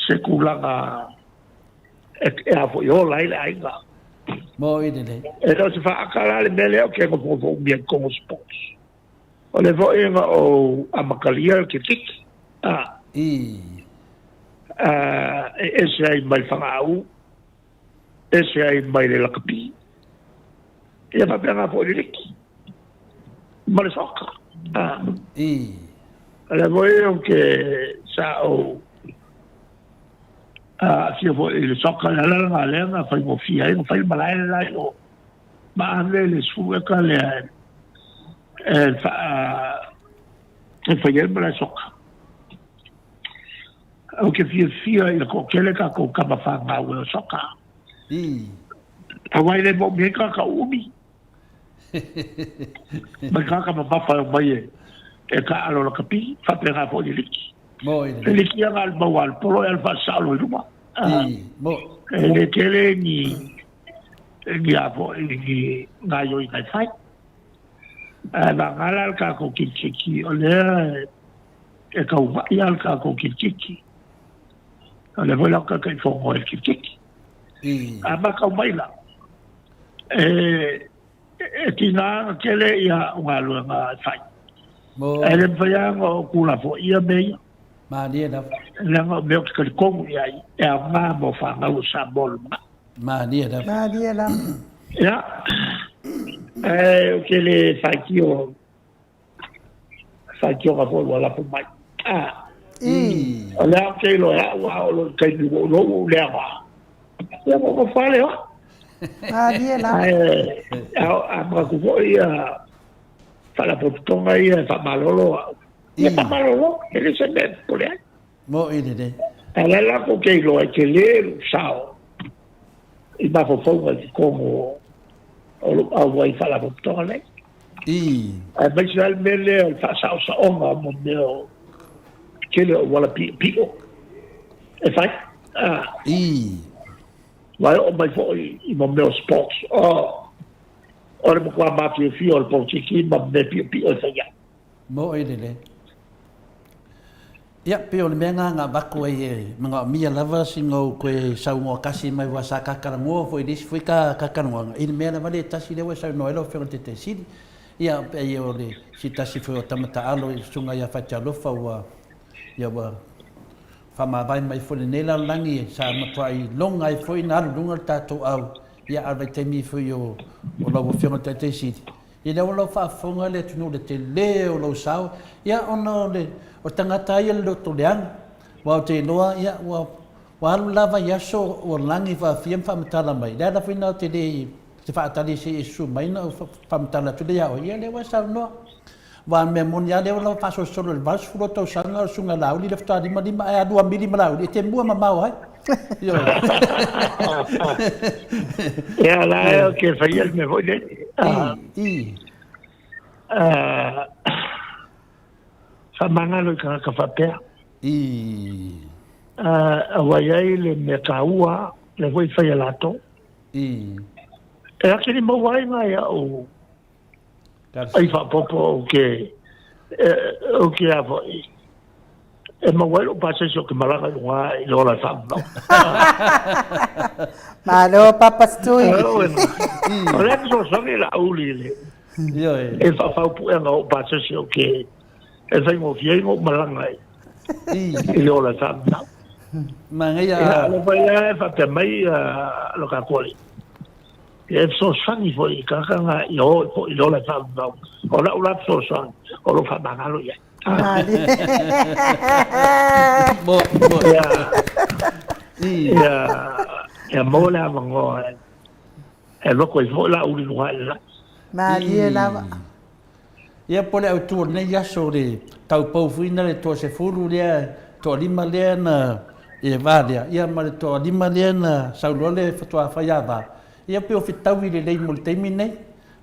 se tulaga e a foi ola ai le aiga. Mo i lelei. E le o se faaata la le mea lea ou te nofonofo umi ai i totonu o sports. O le foi na ou amatalia le kirikiti. A. E ese ai mai le fagaau, ese ai mai le lakapi. Ia faapena foi le liki ma le soka. A. O le foi ou te sa ou aafia foi i le soka, le ala lena lea na faigofie ai ona fai le malae le la i o ma ave le 10 eka lea e e fai ai le malae soka. Ou te fiafia i le toatele tatou tama fanau e o soka. Aua e le moomia ai tagata uumi. Mai tagata mamafa e omai e taaalo lakapi, faapena foi i le liki. Le liki ia na o le maua lava e le polo e alu faasasao loa i luma. E le tele ni ni a foi ni gaoioiga e fai. Ae vagana la le tatou kirikiti, o lea e taumai lava le tatou kirikiti. O lea foi la ou te taitaifono ai i le kirikiti. A matau mai la, e tiga ona tele ia au galuega e fai. Ae le mafai lava ona ou tuulafoaia mea ia. Malie lava. Leaga o mea ou te talitonu i ai, e aoga mo fanau a Samoa i le lumanai. Malie lava. Malie lava. Ia, ae ou te le faitio faitioga foi ua lafo mai. O lea ou te iloa e au a oo loa i le taimi ua ou iloa ua ou leaga, ia ona ou nofo lava lea o au. Malie lava. Ae a manatu foi ia Faalapotopotoga ia e faamalolo au, ia faamalolo, e le o se mea e popole ai. Moʻi lelei. Ae o la e latou te iloa e tele lou sao i mafaufauga i totonu o lou auai i Faalapotopotoga nei. Aemaise lava le mea lea o le faasaosaoga o mo mea o tele o auala piopio e fai. Aua e oo mai foi i mo mea o sports, o le matua mafiofia o le polokiki ma mea piopio e fai ai. Moʻi lelei. Ia, pei o le mea lena na avatu ai e manaomia lava sina ou toe saunoa tasi mai aua sa ta talanoa foi i le isi foi ta talanoaga i le mea lava lea e tasi lea ua e saunoa ai lau Afioga i le Taitaisili. Ia, pei o le se tasi foi o tama taalo i le Susuga ia Fatialofa ua, ia ua faamavae mai foi i lenei lalolagi sa matuai loga ai foi ona alu i luga le tatou au, ia a o le vaitaimi foi o lau Afioga i le Taitaisili, Ia lea ua lau faafofoga le atunuu i le tele o lou sao, ia ona o le o tagata lava ia le loto leaga. Aua ou te iloa ia ua ua alu lava i aso ua lagi faafia ma faamatala mai, le ala foi lena ou te le te faatali se i e susu mai ona ou faamatala atu lea ia oe, ia lea ua e saunoa. Aua o le mea moni lava lea ua lava faasolosolo i le 80 o tausaga o le Susuga ia Laauli lea faatoa limalima ae alu a mili ma Laauli e te mua mamao ai. Ioe. Ia la e o ke whaia le mea foi le. I. Whamangalo i kangaka whapea. I. Aua i ai le mea tāua, le foi whaia lātou. I. E ake ni maua ai ngā ia o ai whapopo o ke o ke a foi. E maua ai lou pasese ou te malaga i luga i le ola e faamamao. Malo Papa Stui. O lea fesoasoani i Laauli i le e faafaupuega o ou pasese ou te e faigofie ai ona ou malaga i le ola e faamamao. Manaia. Ia, o lea foi la e faapea mai lo tatou alii, ia e fesoasoani foi i tagata na ia o foi i le ola e faamamao. O lau la fesoasoani, o lou faamagalo i ai. Mo, mo. Ia, ia, ia maua le avanoa e, e alu atu ai foi Laauli i luga i le lagi. Malie lava. Ia po o le autu o lenei aso le taupoufuina le toasefulu lea, toalima lea na i le va lea, ia ma le toalima lea na sau loa le faatoa fai ava. Ia pei o fetaui lelei mo le taimi lenei.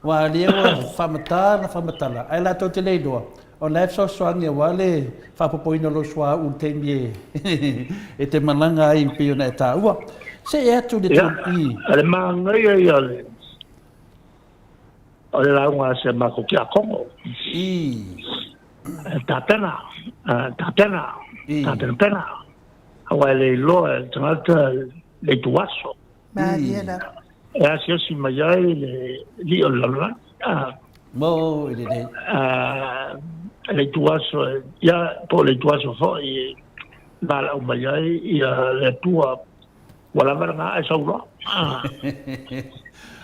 Aua o lea ua faamatala na faamatala, ae latou te le iloa, o la e fesoasoani aua le faaopoopoina o lou suauu i le taimi e te malaga ai pei ona e taua. See atu i le Ia, o le manaia ia o le lauga a si a matou tiakono. E tapena, tapena, tapenapena, aua e le iloa e le tagata le ituaso. Malie lava. E asiasi mai ai le alii o le lalolagi. Mo i lelei. Le ituaso, ia, po o le ituaso foi e valaau mai ai ia le Atua ua lava lena ae sau loa.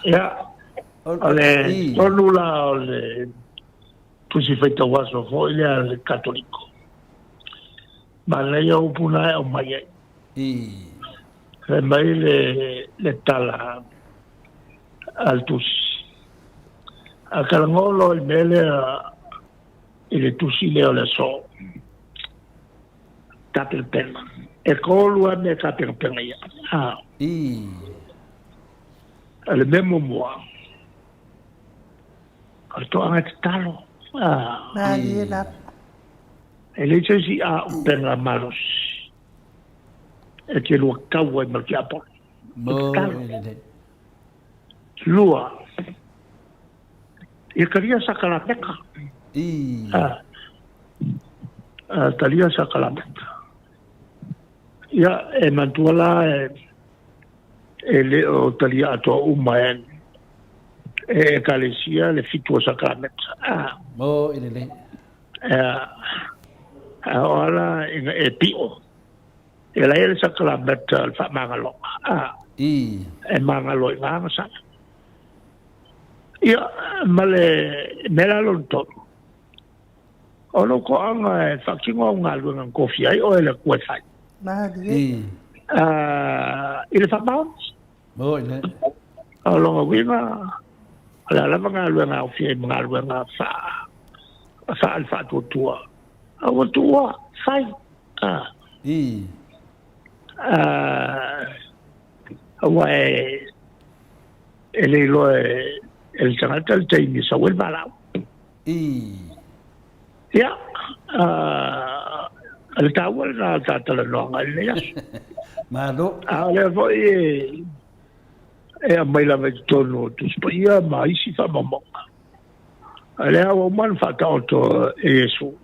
Ia, o le tonu la o le Tusi Faitau Aso foi lea a le Katoliko. Manaia upu na e aumai ai. Fai mai le, le tala a le tusi. A talanoa loa i le mea lea i le tusi lea o le aso, tapenapena. E tolu lava mea e tapenapena i ai. A. O le mea muamua, o le toaga e tatalo. A. Malie lava. E leai se isi auupega malosi e te lua tau ai ma le tiapolo. E tatalo. Lua, ia talia sakalameta. Talia sakalameta. Ia, e manatua la e le o talia atoa uma e e ekalesia le fitu o sakalameta. Mo i lelei. A o ala ina e pio, e lai le sakalameta o le faamagaloga. E magalo i ngā masala. Ia, ma le mea la lona tolu, o lou toaga e faatino au galuega na tofia ai oe e le Atua e fai. Malie. I le faamaoni. O lona uiga, o le a lava galuega aofia ai ma galuega faa le faatuatua, a ua tuua, fai. Aua e le iloa e le tagata le taimi e sau ai le valaau. Ia, o le taua lena o le ta talanoaga i lenei aso. Malo. A o lea foi e aumai lava i totonu o Tusi Paia ma isi faamaumauga. O lea ua uma ona faataoto e Iesu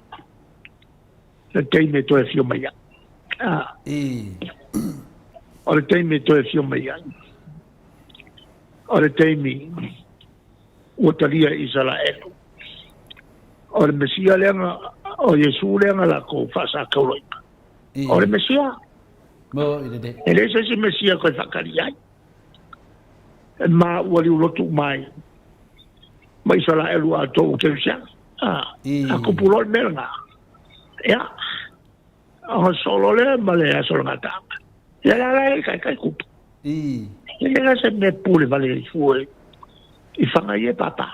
le taimi e toe afio mai ai. O le taimi e toe afio mai ai, o le taimi ua talia e Isaraelu. O le Mesia lea na, o Iesu lea na lakou faasataulaina. O le Mesia. E leai se isi Mesia koe faatali ai. E ma ua liulotu uma ai ma Isaraelu atoa ua kerisiano. A kupu loa le mea lena. Ia, ona solo lea ma le aso o le gataaga. Ia la la e taitai kupu. E le se mea pule vale i fua i whanga i e pāpā.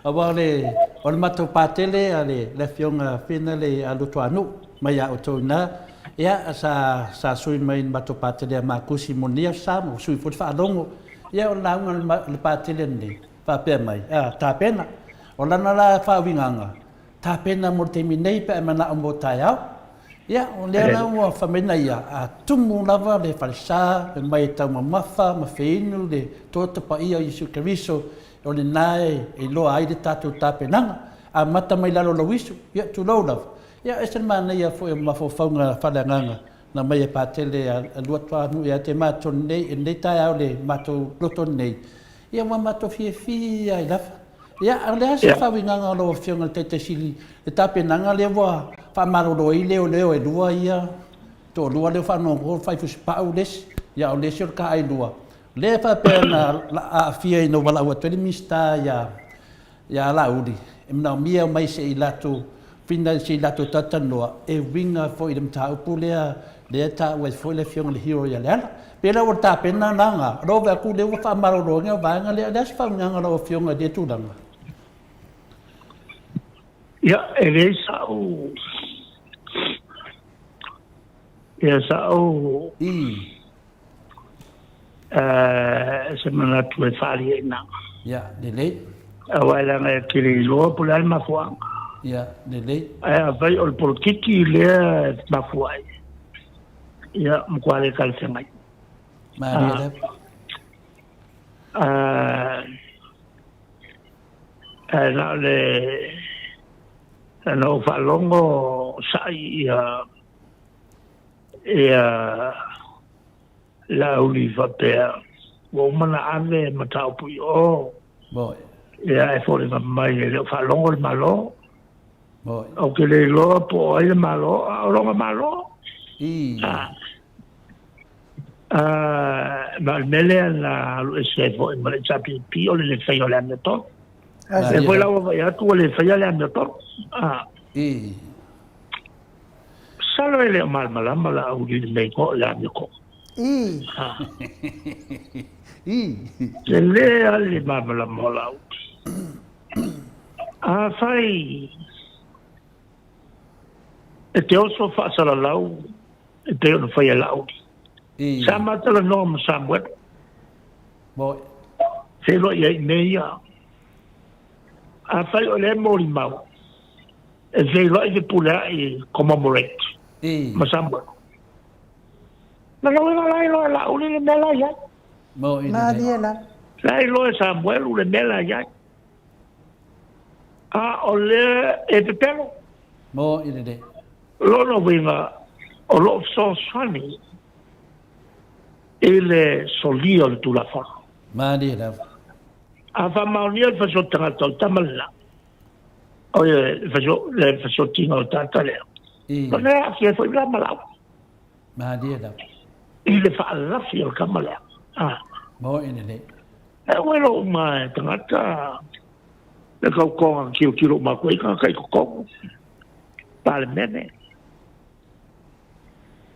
Aua o le, o le matou patele a le, le afioga Fina le a Lutuanuu mai ia outou ina, ia sa, sa sui mai le matou patele a Makusi Monia sa mo sui foi le faalogo. Ia o le lauga a le patele lenei, faapea mai, a, tapena. O lana la faauigaga, tapena mo le taimi nei pe a e manao mo taeao. Ia, o lea la ua fai mai ia, a tumu lava le falesa, fai mai e taumamafa ma feinu le toto paia o Iesu Keriso, o lena e iloa ai le tatou tapenaga. amata mai lalo o lau isu, ia tulou lava. Ia ese le manaia foi o mafaufauga faaleagaga na aumai e Patele a Luatuanuu ia te matou nei i lenei taeao i le matou loto lenei, ia ua matou fiafia ai lava. Ia, o le a se faauigaga o lau Afioga i le Taitai Sili i le tapenaga lea ua faamalolo ai leoleo e lua ia, toalua lea ua faanonogo le faifusipau le isi, ia a o le isi o le kaailua, lea e faapea na aafia ina ua valaau atu ai le Minisita ia ia Laauli, e manaomia e omai se i latou fina se i latou talatalanoa e uiga foi i le mataupu lea lea e taua ai foi le Afioga i le Hero ia Leala. Pe la ua tapena la na, o lou vaai atu lea ua faamaloloina vaega lea, o le a se faauigaga a lau Afioga i lea tulaga? Ia, e leai sa'u, ia sa'u se manatu e faaali ai na. Ia, lelei. Aua e leaga e te le iloa po o le a le mafuaaga. Ia, lelei. Ae afai o le polokiki lea e mafua ai, ia, matua le talafeagai. Malie lava. Ae na o le na ou faalogo sa'i ia ia Laauli faapea, ua uma ona ave mataupu i o, ia e foliga mai e le o faalogo le Malo. Ou te le iloa po o ai le Malo, a o lona Malo. Ma o le mea lea na alu ese ai foi ma le HRPP, o le le faia o le amiotonu. Lea foi la ua vaai atu ua le faia le amiotonu. Masalo e le o malamalama Laauli i le mea igoa o le amiotonu. E le lava le malamalama o Laauli. Afai e te oso faasalalau e pei ona fai e Laauli, sa ma talanoa ma Samuelu, feiloai ai i mea ia. Afai o lea e molimau, e feiloai Fepuleai commemorate ma Samuelu. Ma lona uiga la iloa e Laauli le mea la i ai. Malie la. La iloa e Samuelu le mea la i ai. A o lea e pepelo. Mo i lelei. Lona uiga o lo o fesoasoani i le solia o le Tulafono. Malie lava. A faamaonia le fasioti tagata o le tama lena, o le le fasiotiga o le tagata lea, o lea e aafia ai foi la ma Laauli. Malie lava. I le faalafi o le tama lea. Mo i lelei. E uelo uma e tagata le kautoga tilotilo uma atu ai tagata i totonu Palemene.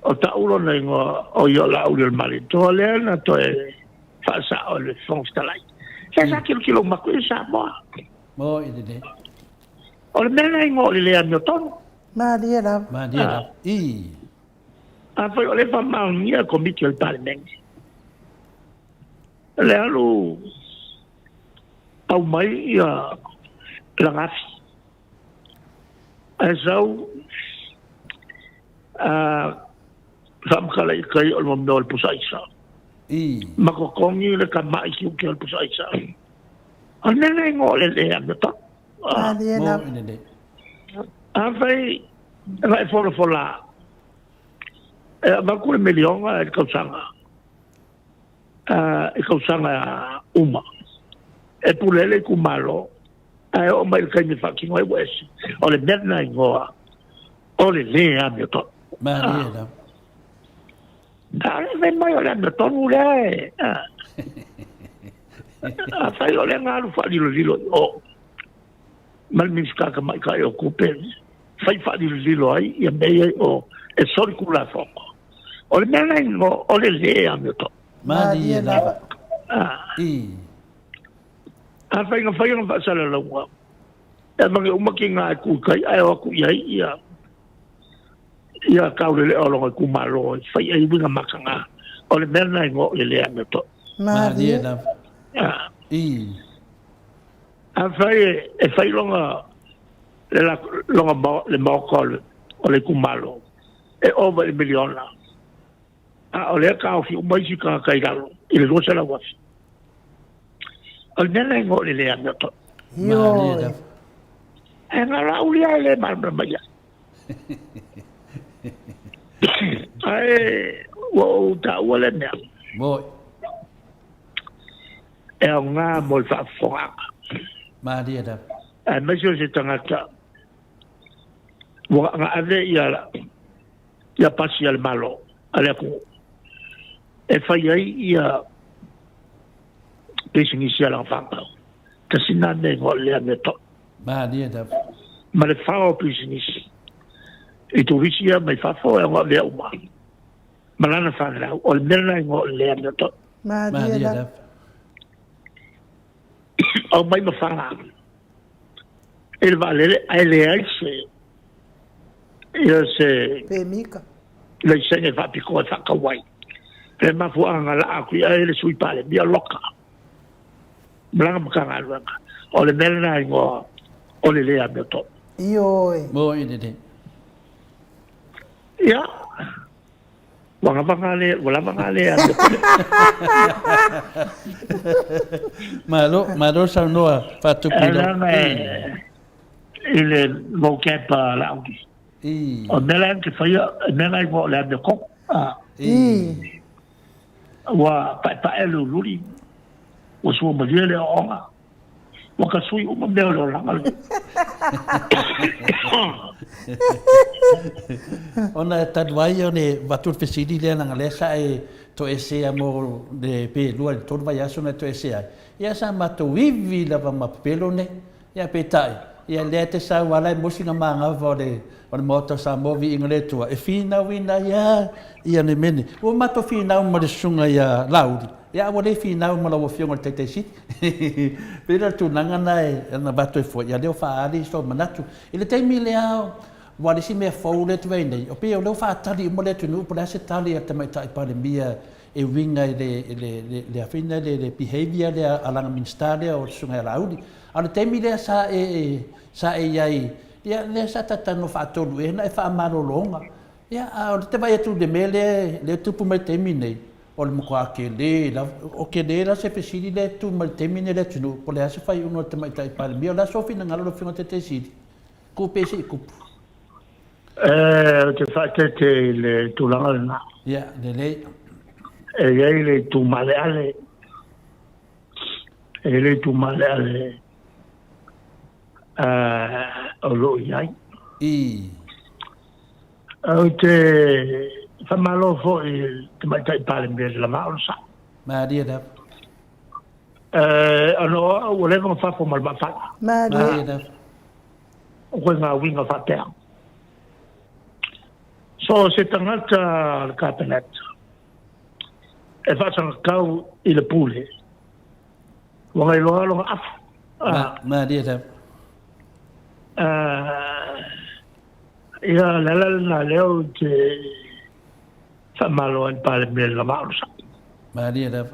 O ta'u lona igoa o ia o Laauli o le Malietoa lea na toe faasa'o e le Fofoga Fetalai. Se sa tilotilo uma atu i Samoa. Mo i lelei. O le mea lea igoa o le le amiotonu. Malie lava. Malie lava. I. Afai o lea e faamaonia le Komiti o le Palemene, le alu aumai ia lagafi ae sau faamatala i tai o le mea o le pusa aisa ma totogi le tama'i tiute o le pusa aisa. O le mea lea igoa o le le amiotonu. Afai na e folafola e avatu le miliona i le tausaga i tausaga uma e pule ai le itumalo, ae oo mai i le taimi e faatino ai ua ese. O le mea lena igoa o le le amiotonu. Malie lava. A o le fai mai o le amiotonu lea e afai o lea na alu faalilolilo i o ma le Minisita Tamaitai o Tupe fai faalilolilo ai ia mea ia o e soli Tulafono. O le mea lena igoa o le le amiotonu. Malie lava. I. Afai na fai ona faasalalauga, e avane uma tiga e tu i tai ae o atu i ai ia ia taulelea o lona itumalo e fai ai uiga mataga. O le mea lena igoa o le le amiotonu. Malie lava. I. Afai e fai lona le lona le maota o le itumalo e ova i le miliona, a o lea e taofi uma isi tagata i lalo i le 200,000. O le mea lena igoa o le le amiotonu. Ioe. Ae na o Laauli lava e le malamalama i ai. Ae ua ou taua lea mea. Moi. E aoga mo le faafofogaaga. Malie lava. Aemaise o se tagata ua na ave ia ia pasi a le Malo a le atunuu e fai ai ia pisinisi a lana fanau. Tasi lena mea igoa o le amiotonu. Malie lava. Ma le fao o pisinisi i turisi ia mai fafo e ona avea uma ma lana fanau. O le mea lena igoa o le amiotonu. Malie lava. Aumai ma faga i le vaalele ae leai se ia se pemika laisene faapitoa e faatau ai. Le mafuaaga na laa atu i ai le Sui Palemia Loka ma lana Matagaluega, o le mea lena e igoa o le le amiotonu. Ioe. Moi lelei. Ia, ua lava na le, ua lava na le amiotonu. Malo, malo saunoa faatupu i lau. Leaga i le vocab a Laauli. O le mea la e faia, o le mea la e igoa o le amiotonu. Ua paepae le uliuli, ua suamalie le oonga, ua tasui uma mea o le olaga lenei. Ona e talu ai o le avatu le fesili lea leaga lea sa e toesea mo le pe lua i le tolu vaiaso na e toesea ai. Ia sa matou ivi lava ma pepelo nei. Ia peitai, ia lea te sau ala e mosi na manava o le o le Maota o Samoa viiga le Atua e finauina ai a ia le mea nei. Ua matou finau ma le susuga ia Laauli, ia a ua le finau ma lau Afioga i le Taitai Sili. Pei la o le tulaga na e na avatu ai foi, ia lea ua faaali sou manatu. I le taimi lea ua le isi mea fou lea e tulai nei, o pei o lea ua faatali uma le atunuu po o le a se tali a le Tamaitai Palemia e uiga i le, i le, le, le afina le, le behavior lea a lana Minisita lea o le Susuga ia Laauli. A o le taimi lea sa e, sa e i ai, ia lea sa ta talanoa faatolu ea na e faamalologa. Ia, a o le te vaai atu i le mea lea, lea e tupu mai i le taimi nei, o le matua tele lava, o tele la se fesili lea e tu mai i le taimi nei i le atunuu, po o le a se faaiuga a le Tamaitai Palemia. O le a sou finagalo lau Afioga i le Taitai Sili? Tuu pea se i tupu. Ou te faaeteete i le tulaga lena. Ia, lelei. E i ai le itu maaleale, e i ai le itu maaleale o lo o i ai. I. Ou te faamalo foi i le Tamaitai Palemia i le lava o le sao. Malie lava. Ona o au ua leva ona fafo ma le vaafala. Malie lava. O koe ngā uiga faapea. So se tagata le Kapeneta e faasagatau i le pule, ua gailoa lona afu. Malie lava. Ia, le ala lena lea ou te faamalo ai i le Palemia i le lava o le sao. Malie lava.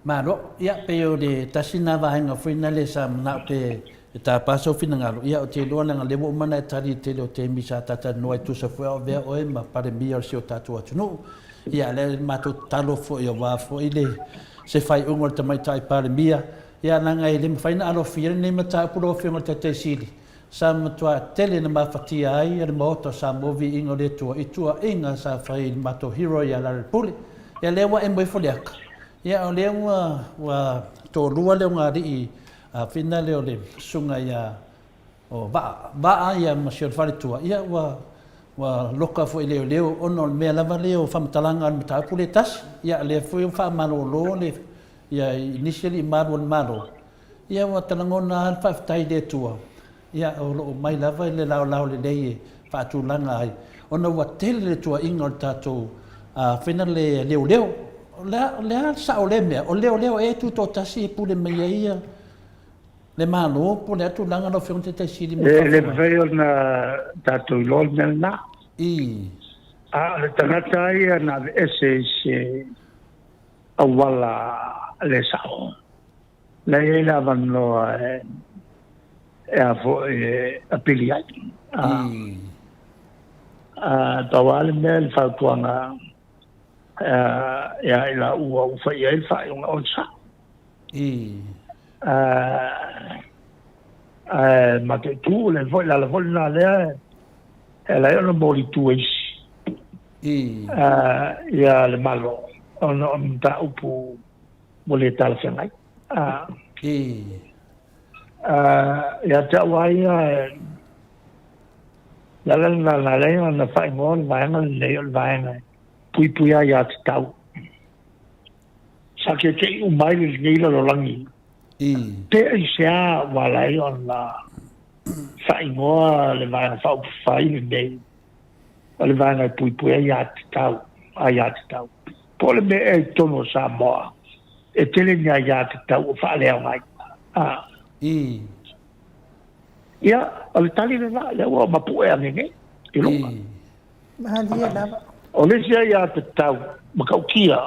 Malo, ia, pei o le tasi lena vaega foi na le sa manao pe e tapa sou finagalo, ia, ou te iloa leaga lea ua uma ona e tali i le tele o taimi sa ta talanoa ai tusa foi a o avea oe ma Palemia o si o tatou atunuu. Ia, lea matou tatalo foi aua foi le se faaiuga o le Tamaitai Palemia, ia, leaga e le mafai ona alofia lenei mataupu lau Afioga i le Taitai Sili, Sa matua tele na mafatia ai le Maota o Samoa Viiga o le Atua i tuuaiga sa fai i le matou hero ia Larry Pule. Ia lea ua emo ifo le aka. Ia o lea ua ua toalua le ogaali'i a whina lea o le susuga ia o Vaa, Vaa ia ma si ona faletua, ia ua ua loka foi i leoleo ona o le mea lava lea o faamatalaga o le mataupu lea e tasi. Ia lea foi ua faamalolo le ia i nisi alii malu o le Malo. Ia ua ta lagona lava le faafetai i le Atua, ia o lo o mai lava i le laolao lelei e faatulaga ai, ona ua tele le tuuaiga o le tatou fena le leoleo. O le a, o le a le sao o lea mea? O leoleo ea e tutoatasi e pule mai ai ia le Malo po o le a tulaga lau Afioga i le Taitai Sili mo le E le mafai ona tatou iloa le mea lena. I. A o le tagata lava ia na aveese i se auala le sao. La e i ai le avanoa e a foi e apili ai. A pau lava le mea le fautuaga ia i laua ua fai i ai le faaiuga o le sao. Ae mataitu le foi le ala foi lena lea e ala ai ona molitu e isi ia le Malo ona o mataupu ua le talafeagai. Ia te au lava ia, le ala lena na ala ai ona faaigoa le vaega lenei o le vaega e puipuia aiatatau. Sa tete'i uma ai lenei lalolagi. Pe aisea ua ala ai ona faaigoa le Vaega Faaupufai lenei o le Vaega e Puipui ai Aiatatau, aiatatau. Po o le mea ea i totonu o Samoa e tele ni aiatatau o faaleaogaina. A. Ia, o le tali lena, lea ua mapu'e ane nei i luga. Malie lava. O le isi aiatatau matautia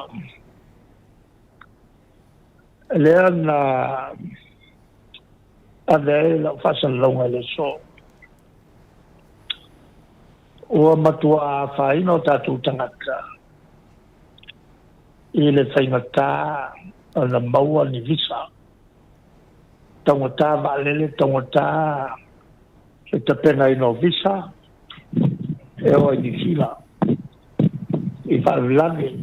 lea na ave ai lau faasalalauga i le aso, ua matua afaina o tatou tagata i le faigata ona maua ni visa, taugata vaalele, taugata le tapenaina o visa e o ai Niu Sila i faalavelave,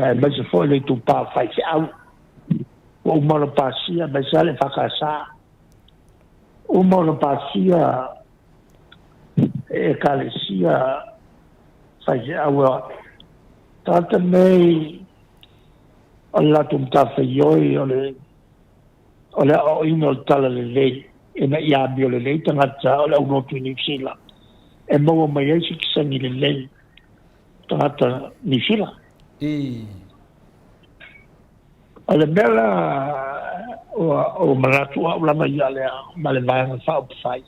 aemaise foi le itupa o faifeau ua uma ona pasia, aemaise lava le EFKS, uma ona pasia e Ekalesia faifeau e o atu. Tagata nei o le latou matafaioi o le o le aoaoina o le talalelei ina ia amio lelei tagata o le aulotu i Niu Sila e maua mai ai sitiseni lelei tagata Niu Sila. O le mea la ua ou manatu au lava ia lea ma le Vaega Faaupufai,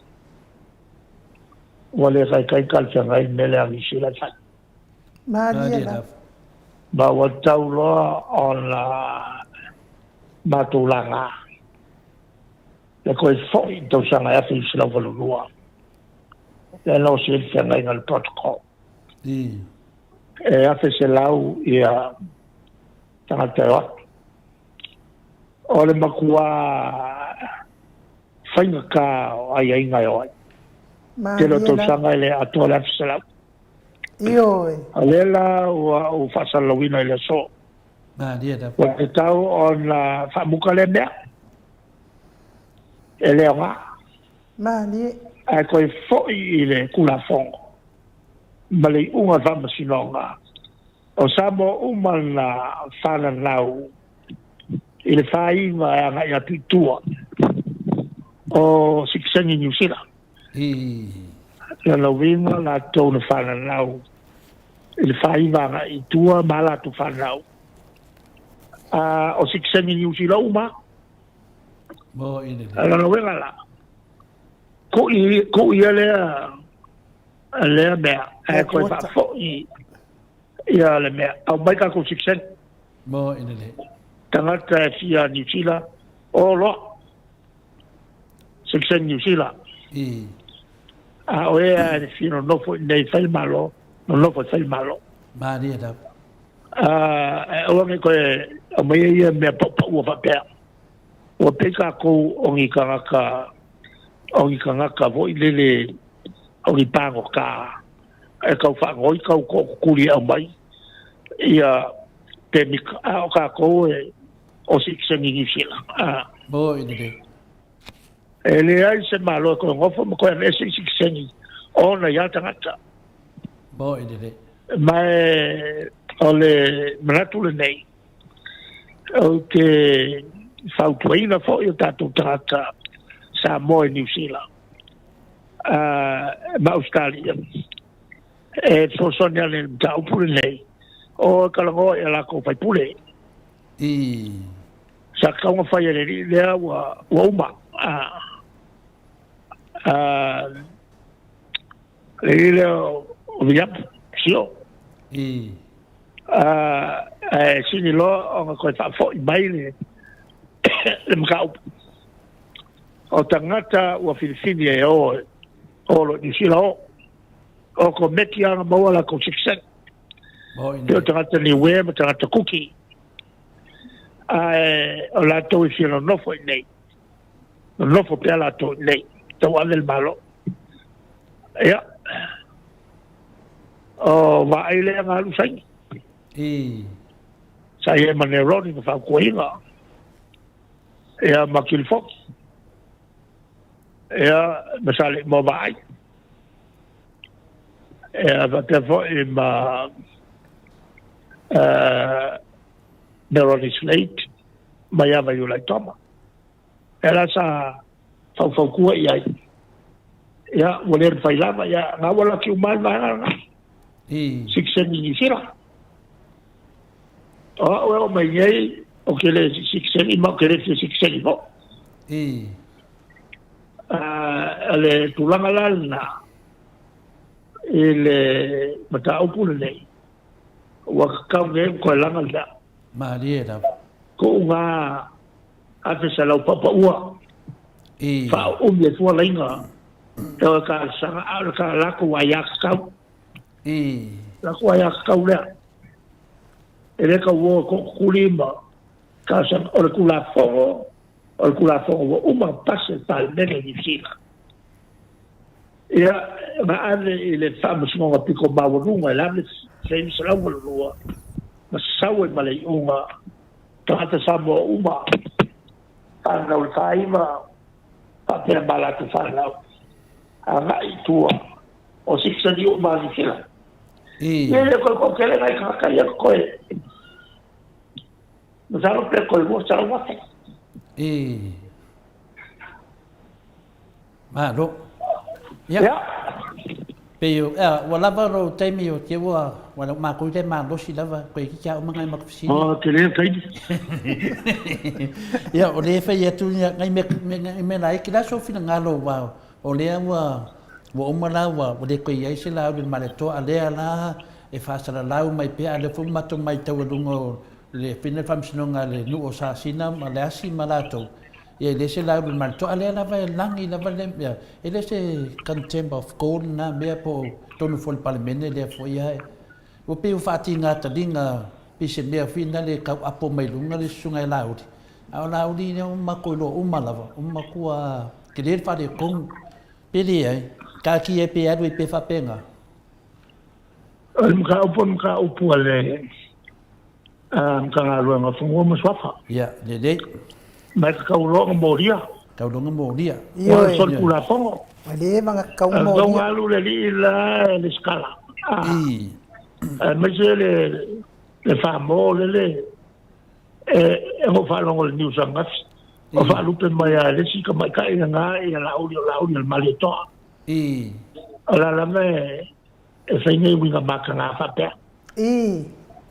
ua le kaikai talafeagai le mea lea a Niu Sila e fai. Malie lava. Ma ua tau loa ona matou laga le toe foi i le tausaga e 1982, lea na osi ai le feagaiga o le protocol. E 1,100 ia tagata e o atu. O le matua faigata o aiaiga e o ai. Tele o tausaga e le atoa le 1,100. Ioe. O lea la ua ou faasalalauina i le aso. Ua tatau ona faamuta lea mea. E le aoga. Malie. Ae toe foi i le Tulafono ma le iuga o le Faamasinoga o Samoa uma na fananau i le fāiga e agai atu i tua o sitiseni Niu Sila. Lona uiga latou na fananau i le fāiga agai i tua ma a latou fanau o sitiseni Niu Sila uma. Lona uiga la, ku'i ia lea mea ae toe faafoi ia le mea, aumai tatou sitiseni. Mo i lelei. Tagata e fia Niu Sila, o loa. Sitiseni Niu Sila. A o e a e fia nonofo i inei fai le Malo, nonofo e fai le Malo. Malie lava. E aua ne i toe aumaia ia mea paupaua faapea. Ua pei tatou o ni tagata, o ni tagata foi lele, o ni pagota e tau faanoi tau tootutuli e aumai ia pemita, a o tatou e o sitiseni Niu Sila. Moi lelei. E leai se Malo e toe nofo ma toe aveese i sitiseni ona ia tagata. Moi lelei. Ma e o le manatu lenei, ou te fautuaina foi o tatou tagata Samoa i Niu Sila ma Ausetalia e fesoasoani ane i le mataupu lenei, o e talanoa i a latou faipule. Sa tatau ona fai e le alii lea ua uma. Le alii lea o Viliamu Sio. Ae sili loa ona toe faafoi mai le mataupu. O tagata ua filifili e o o lo Niu Sila o. O kometi lava na maua latou citizen. Pei o tagata Niue ma tagata Kuki. Ae o latou e fia nonofo i inei. Nonofo pea latou i inei. tauave le Malo. Ia, o vaai lea na alu saini. Sa i ai ma Neroni na fautuaina. Ia, ma Kilifoki. Ia, ma Saleimoa Vaai. Ia, faapea foi ma Neroni Slate ma ia Vaiulaitoma. Ia la sa faufautua i ai. Ia, ua le mafai lava, ia, na ua laki uma ai le vaega lena. Sitiseni Niu Sila. O au e oo mai nei, ou te le sitiseni ma ou te le fia sitiseni foi. O le tulaga la lena i le mataupu lenei, ua tatau nei ona toe laga le mea. Malie lava. Tuuga 100 paopaua. Faaumi ai fua laina e o e talosaga, a o le latou aiatatau. Latou aiatatau lea. E le tau o e tootutuli ma talosaga. O le Tulafono, o le Tulafono ua uma ona pasi e le Palemene o Niu Sila. Ia, na ave i le Faamasinoga Pito Maualuga i le 1982, na sau ai ma le iuga, tagata Samoa uma, fanau i le 49, faapea ma latou fanau, agai i tua, o sitiseni uma a Niu Sila. Ia, e le toe toatele nai tagata ia totoe. Masalo pe toe 200,000. Malo. Ia. Ia. Pei o, ea, ua lava lou taimi o te ua, ua lau mākou i le malosi lava, koe ki kia uma ngai maku fesili. Oh, te lea taimi. Ia, o lea whai atu ngai mea, ngai mea la iki la so finangalo wa, o lea ua, ua uma la ua, ua le koe iai se la uli male toa, a lea la e whaasalalau mai pea, a lea fo matou mai tau e lunga o le whina whamsinoga le nuu o Sasina ma le asi ma latou. Ia e le se laulu ma le toa lea lava e lagi lava le mea. E le se contempt of court na mea po o tonu foi le Palemene lea foi ae. Ua pei ua faatiga taliga pei se mea foi na le tau apo mai luga le susuga ia Laauli. A o Laauli lea ua matou iloa uma lava, ua matua tele le faaletonu. Pe leai, taatia ai pe alu ai pea faapena. O le mataupu o le mataupu a le Matagaluega o Fanua ma Suafa. Ia, lelei. Ma e tatau loa ona molia. Tatau loa ona molia. Ioe. O le solitulafono. Ua leva ona tatau ona molia. Tatau ona alu le alii la e resitala. Aemaise le famo lele e na ou faalogo i le news ananafi. O faalupe mai lava e le isi tamaitai lena ia Laauli o Laauli o le Malietoa. O le a lava e fai nei uiga mataga faapea.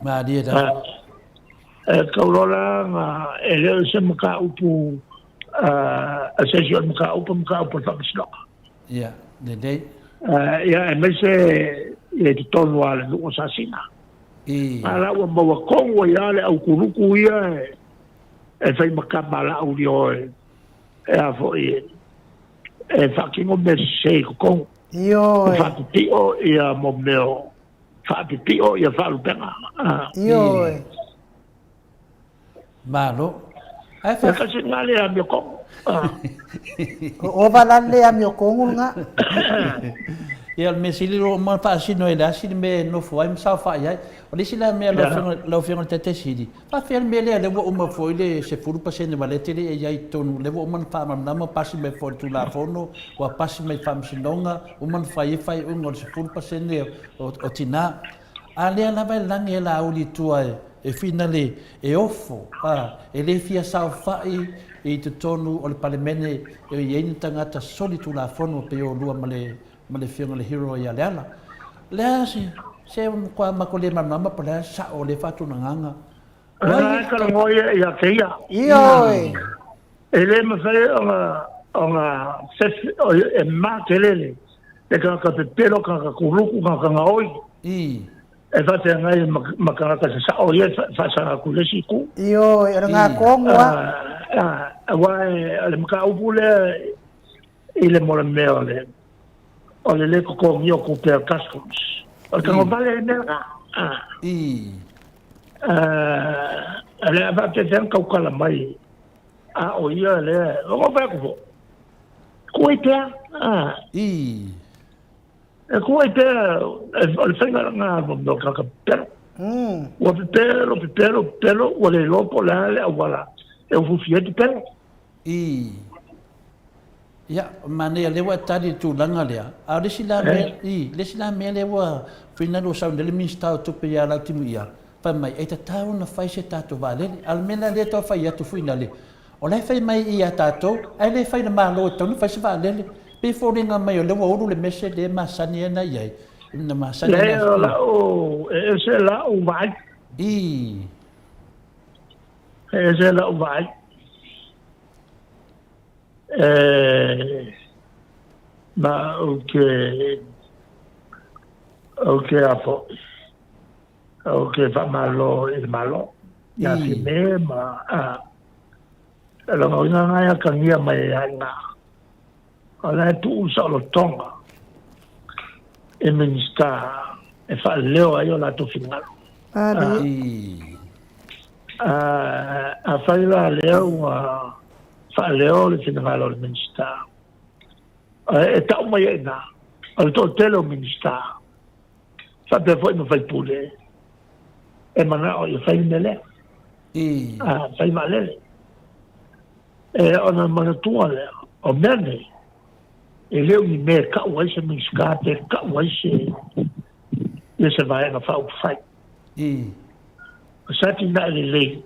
Malie lava. E tau loa la na e le o se mataupu a se isi o le mataupu, mataupu a le Faamasinoga. Ia, lelei. Ia, aemaise i totonu lava o le nuu o Sasina. A la ua maua tonu ai lava le au kuluku ia e fai ma tama a Laauli o e a foi e faatino mea sese i totonu. Ioe. E faapipio ia mo mea o faapipio ia faalupega. Ioe. Malo. Ae fa. Kasi nga le amio kongo. O ova la le amio kongo nga. Ia, o le mea sili ua uma ona faasino e le asi le mea e nofo ai ma saofai ai. O le isi la mea lau Afioga i le Taitaisili, faafefea le mea lea, lea ua uma foi le 10% aua lea e te le i ai i totonu, lea ua uma ona faamalamalama, pasi mai foi le Tulafono, ua pasi mai i Faamasinoga, uma ona fai ai faaiuga o le 10% o tina. A lea lava e lagi e Laauli i tua e finale e ofo, a, e le fia saofai i totonu o le Palemene e i ai ni tagata solitulafono pei o lua ma le ma le Afioga i le Hero ia Leala. O le a se, se matua matou le malamalama po o le a se sao o lea faatulagaga. O ai e talanoa ia ia te ia. Ioe. E le mafai ona ona fefe e ma tele le le tagata pepelo, tagata kuluku, tagata gaoi. E faafeagai ma tagata sasao ia e faasaga atu i le isi itu. Ioe, o le gakogo a. Aua o le mataupu lea i le mea o le o le le totogia o tupe a customs. O le tagovale le mea lena. O le a faapefea ona tautala mai a o ia lea, o fai atu foi. Kuai pea. Ah. I. E kuai pea, o le faiga lena mo mea o tagata pepelo. Ua pepelo, pepelo, pepelo, ua le iloa po o le a le auala e ufiufi ai pepelo. I. Ia, manaia lea ua e tali i le tulaga lea. A o le isi la mea, i, le isi la mea lea ua finagalo ua saunoa le Minisita o Tupe ia Lautimuia, fai mai, e tatau ona fai se tatou vaalele. A o le mea la lea e tau fai atu foi na le, o la e fai mai i ia tatou, ae le fai i le Malo e tatau ona fai se vaalele. Pei e foliga mai o lea ua ulu le mese lea e masani ai ona i ai, na masani ai na. Leai, o lau, e ese lau vaai. I. E ese lau vaai. E, ma ou te, ou te a foi, ou te faamalo i le Malo, ia Fiamē ma, a, e logoina lena e atagia mai ai i ina, o la e tuu saolotoga e Minisita e faaleo ai o latou finagalo. Afai la lea ua faaleo le finagalo o le Minisita, e tau mai ai i ina, o le toatele o Minisita faapea foi ma faipule e manao ia fai le mea lea, fai vaalele. E ona manatua lea, o mea nei, e le o ni mea e tau ai se Minisita pe tau ai se, ia se vaega faaupufai. O se atinae lelei,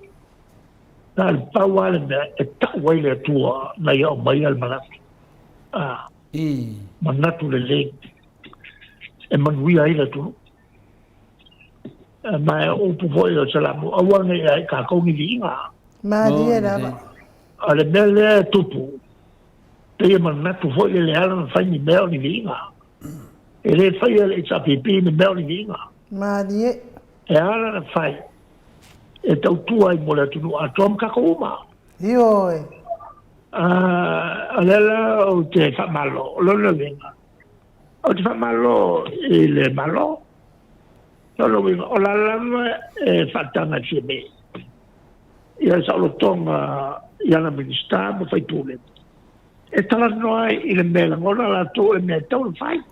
na o le pau lava le mea e tau ai le Atua na ia aumaia le manatu. A, manatu lelei e manuia ai le atunuu. Ma e upu foi o Salamo, aua ne i ia i tatou ni viiga. Malie lava. O le mea lea e tupu, pei e manatu foi le leala na fai ni mea o ni viiga. E le faia e le HRPP ni mea o ni viiga. Malie. E ala na fai e tautua ai mo le atunuu atoa ma tatou uma. Ioe. O lea la ou te faamalo, o lona uiga, ou te faamalo i le Malo. O lona uiga, o la lava e faataga e Fiamē ia le saolotoga i ana Minisita ma faipule e talanoa ai i le mea e lagona latou o le mea e tatau ona fai.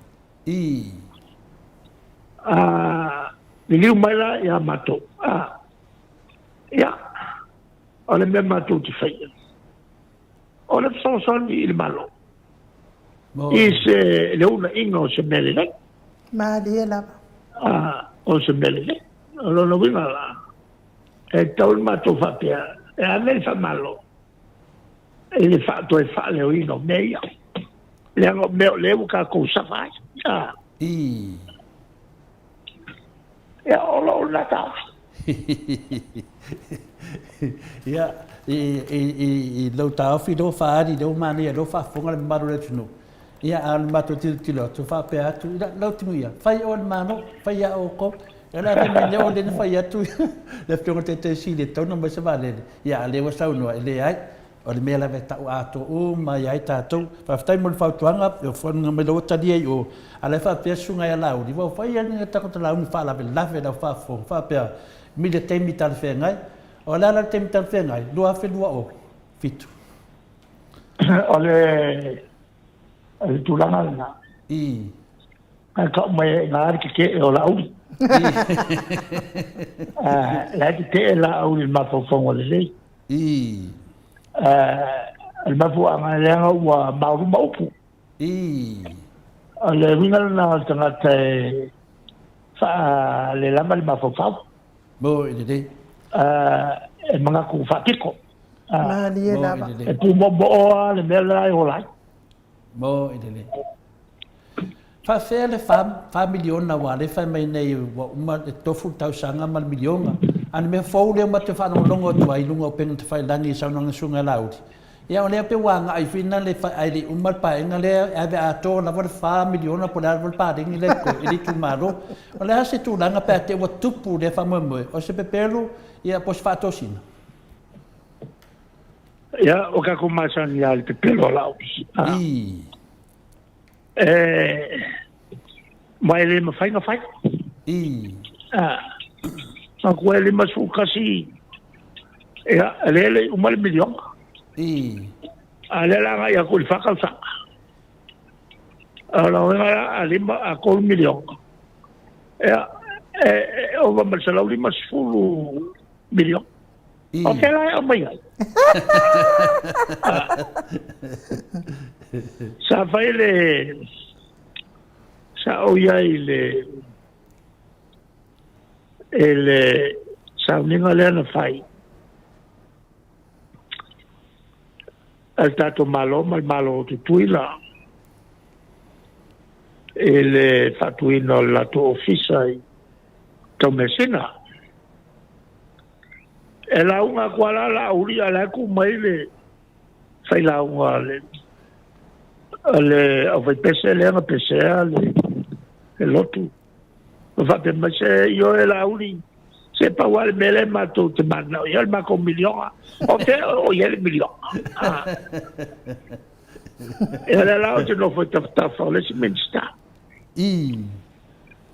Liliu mai la ia matou, ia, o le mea matou te faia, o le fesoasoani i le Malo i se le uunaiga o se mea lelei. Malie lava. O se mea lelei. O lona uiga la, e tatau ona matou faapea, e ave le faamalo i le toe faaleoina o mea ia, leaga o mea o lea ua tatou sava ai. Ia, o lou lena taofi. Ia, i lou taofi lea ua faaali, lea ua manaia, lea ua faafofoga le mamalu o le atunuu. Ia, a o le matou tilotilo atu, faapea atu, ia, Lautimuia, fai oe le Malo, fai ia outou. Ia o le a fai mai lea o lea na fai atu le Afioga i le Taitaisili e tatau ona aumai se vaalele. Ia, a o lea ua saunoa, e leai, o le mea lava e tau atoa uma ai lava tatou. Faafetai mo le fautuaga, e foliga mai ua talia i o, a o la e faapea Susuga ia Laauli, ua fai lava le tagata lauga faalavelave i lau faafofoga, faapea, mi le taimi talafeagai. O le a la le taimi talafeagai? 2027. O le tulaga lena. I. Ae tau mai ai i ina le tetee o Laauli. La e tetee Laauli i le mafaufauga lelei. I. O le mafuaaga leaga ua maoluma upu. I. O le uiga lena o le tagata e faalelava le mafaufau. Mo i lelei. E manatu faapito. Malie lava. E pumoomoo lava le mea la e ola ai. Mo i lelei. Faafefea le fa miliona aua lea e fai mai nei ua uma le tofu le tausaga ma le miliona. A o le mea fou lea ua matou faalogologo atu ai i luga o upega tafailagi i saunoaga a Susuga Laauli, ia o lea pei ua agai foi na le ae le i uma le paega lea e ave atoa lava le fa miliona po o le a lava le paleni lea e totoe i le itumalo. O le a se tulaga pe a te i ua tupu lea faamoemoe, o se pepelo ia po o se faatosina? Ia, ua tatou masani lava i le pepelo a Laauli. I. Ma e le mafai ona fai. I. Manatua e 51, ia, e le le i uma le miliona. I. A o lea o le a agai atu i le fa tausaga. A o lona uiga la a lima, a $3 miliona, ia, e ova ma le $150 miliona. O fea la e aumai ai? Sa fai le, sa ou i ai i le, i le sauniga lea na fai a le tatou Malo ma le Malo o Tutuila i le faatuina o le latou ofisa i Taumeasina. E lauga atu lava la Laauli, a o la e tu mai le failauga a le a le aufaipese lea na pesea le lotu. Ma faapea mai, se ioe Laauli, se pau lava le mea lea matou te mananao i ai o le matou miliona. O fea o i ai le miliona? Ah. Ia lea la ou te nofo i tafatafa o le isi Minisita.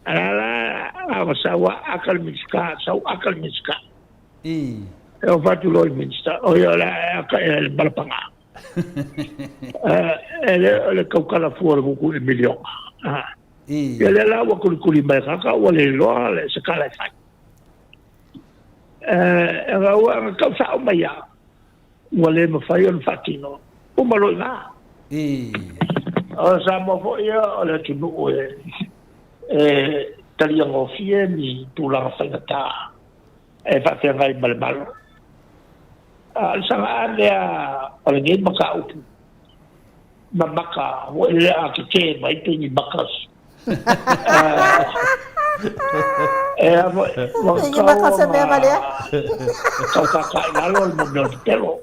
A la la a ua sau a aka le Minisita, sau aka le Minisita. E o fatu loa i le Minisita, o ia o le a aka ea le malapaga. E le o le taukala fua o le kuku i le miliona. Ia lea la ua kulikuli mai kaka ua le iloa le se kala e fai. E ua na tau sao mai ia ua le mafai ona faatino uma loa i ina. O Samoa foi ia o le atunuu e taliagofie ni tulaga faigata e faafeagai ma le Malo. A o le sagaa lea o lenei mataupu ma maka ua ele a tetē mai pe ni maka e a foi ua Ni maka se mea ma lea. Tau kākā i lalo le mea o te pelo.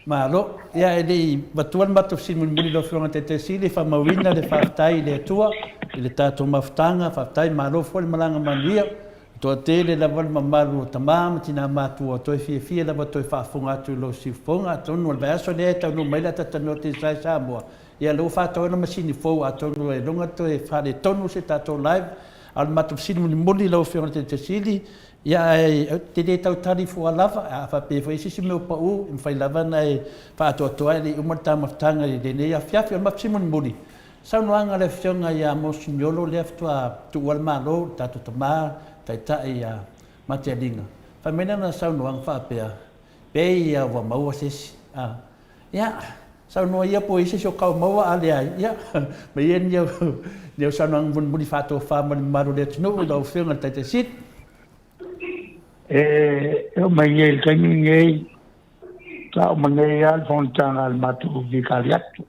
Malo. Ia e le i matua le matou fesili mulimuli lau Afioga i le Taitaisili, e faamauina le faafetai i le Atua i le tatou mafutaga, faafetai malo foi le malaga manuia. E toatele lava le mamalu o tama ma tina matutua toe fiafia lava toe faafofoga atu i lou siufofoga. Atonu o le vaiaso lea e taunuu mai le atatalanoa Teisai Samoa, ia lea ua faatau ai le masini fou atonu e iloga toe faaletonu se tatou live. A o le matou fesili mulimuli lau Afioga i le Taitaisili, Ia, ae ou te le tau tali fua lava, a faapea foi se isi mea ua pau, e mafai lava ona e faaatoatoa e le i uma le taumafataga i lenei afiafi. O le mafsi mulimuli, saunoaga a le Afioga ia Moseniolo lea faatoa tuua le Malo, le tatou tama taitai ia Matialiga, fai mai lana saunoaga faapea, pei ia ua maua se isi. A, ia, saunoa ia po o i ai se isi o kau maua, a leai, ia, ma ia ni au, ni au saunoaga mulimuli faatofa ma le mamalu o le atunuu i lau Afioga i le Taitai Sili. E oo mai nei i le taimi lenei, sa uma nei lava le fonotaga a le matou Vikariatu.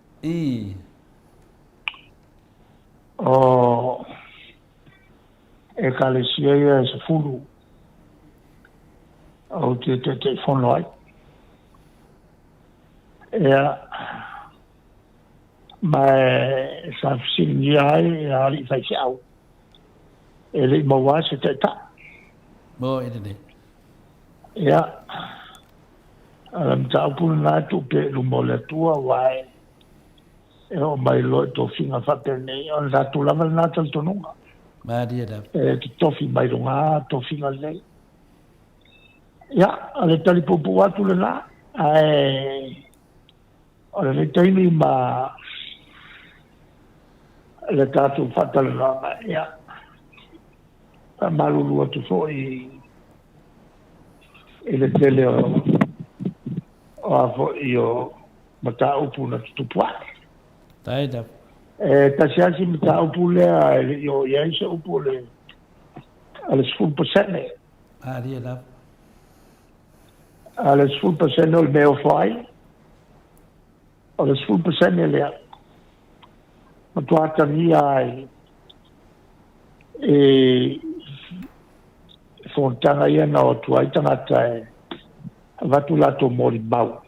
O Ekalesia ia e 10 ou te Taitaifono ai. Ia, ma e sa fesiligia ai ia alii faifeau, e le i maua se taitai. Mo e lelei. Ia, o le mataupu lena e tuu pea i luma o le Atua, aua e oo mai loa i tofiga faapenei, o le tatou lava lena talitonuga. Malie lava. E totofi mai luga tofiga lenei. Ia, o le tali puupuu atu lena, ae o lenei taimi ma le tatou faatalanoaga, ia, faamalulu atu foi i le tele o a foi o mataupu na tutupu ae. E tasi lava si mataupu lea e le i oo i ai se upu o le 10%. Malie lava. A o le 10% o le mea e ofo ai, o le 10% lea, matua atagia ai i fonotaga ia na o atu ai tagata e avatu latou molimau.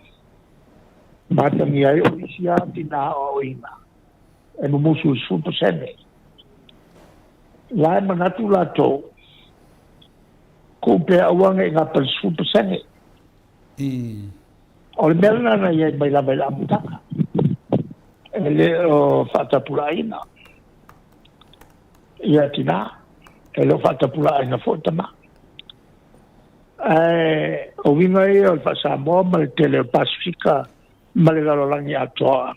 Ma atagia ai o isi lava tina aoaoina e mumusu i le 10%. La e manatu latou, tuu pea aua ne i gapa i le 10%. O le mea lena na i ai mai lava i le amataga, e le o faatapulaaina ia tina, e le o faatapulaaina foi tama. Ae o uiga ia o le faa-Samoa ma le tele o le Pasefika ma le lalolagi atoa.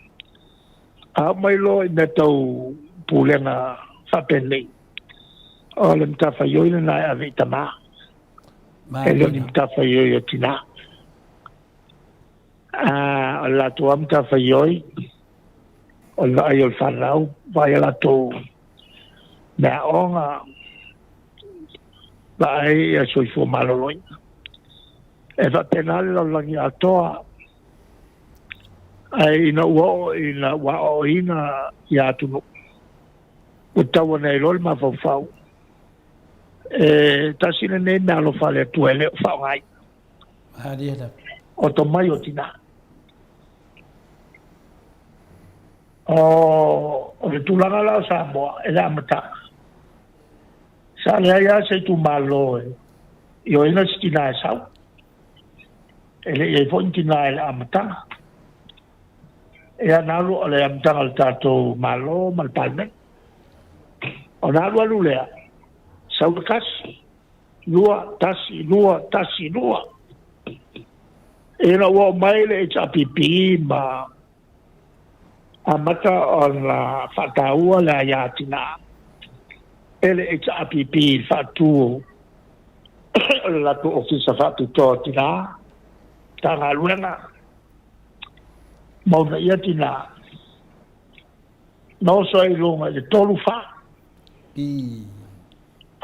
A oo mai loa i mea tau pulega faapenei, o le matafaioi lena e ave i tamā, e le o ni matafaioi a tinā. A o le latou lava matafaioi, o le vaai o le fanau, vaai a latou meaaoga, vaai ia soifua maloloina. E faapena le lalolagi atoa, ae ina ua oo ina ua aoaoina ia atunuu, ua tau ane ai loa le mafaufau, e tasi lenei meaalofa a le Atua e le o faaaogaina. O tomai o tinā. O, o le tulaga la o Samoa i le amataga, sa leai lava se itumalo e ioeina se tinā e sau. E le i ai foi ni tinā i le amataga. Ia na alu o le amataga o le tatou Malo ma le Palemene. Ona alualu lea, sau le tasi, lua, tasi, lua, tasi, lua. Ina ua oo mai le HRPP ma amata ona faataua le aia tinā e le HRPP i le faatu o le latou Ofisa Faapitoa o Tinā, Matagaluega ma Uunaia Tinā, na oso ai i luga i le 3 4.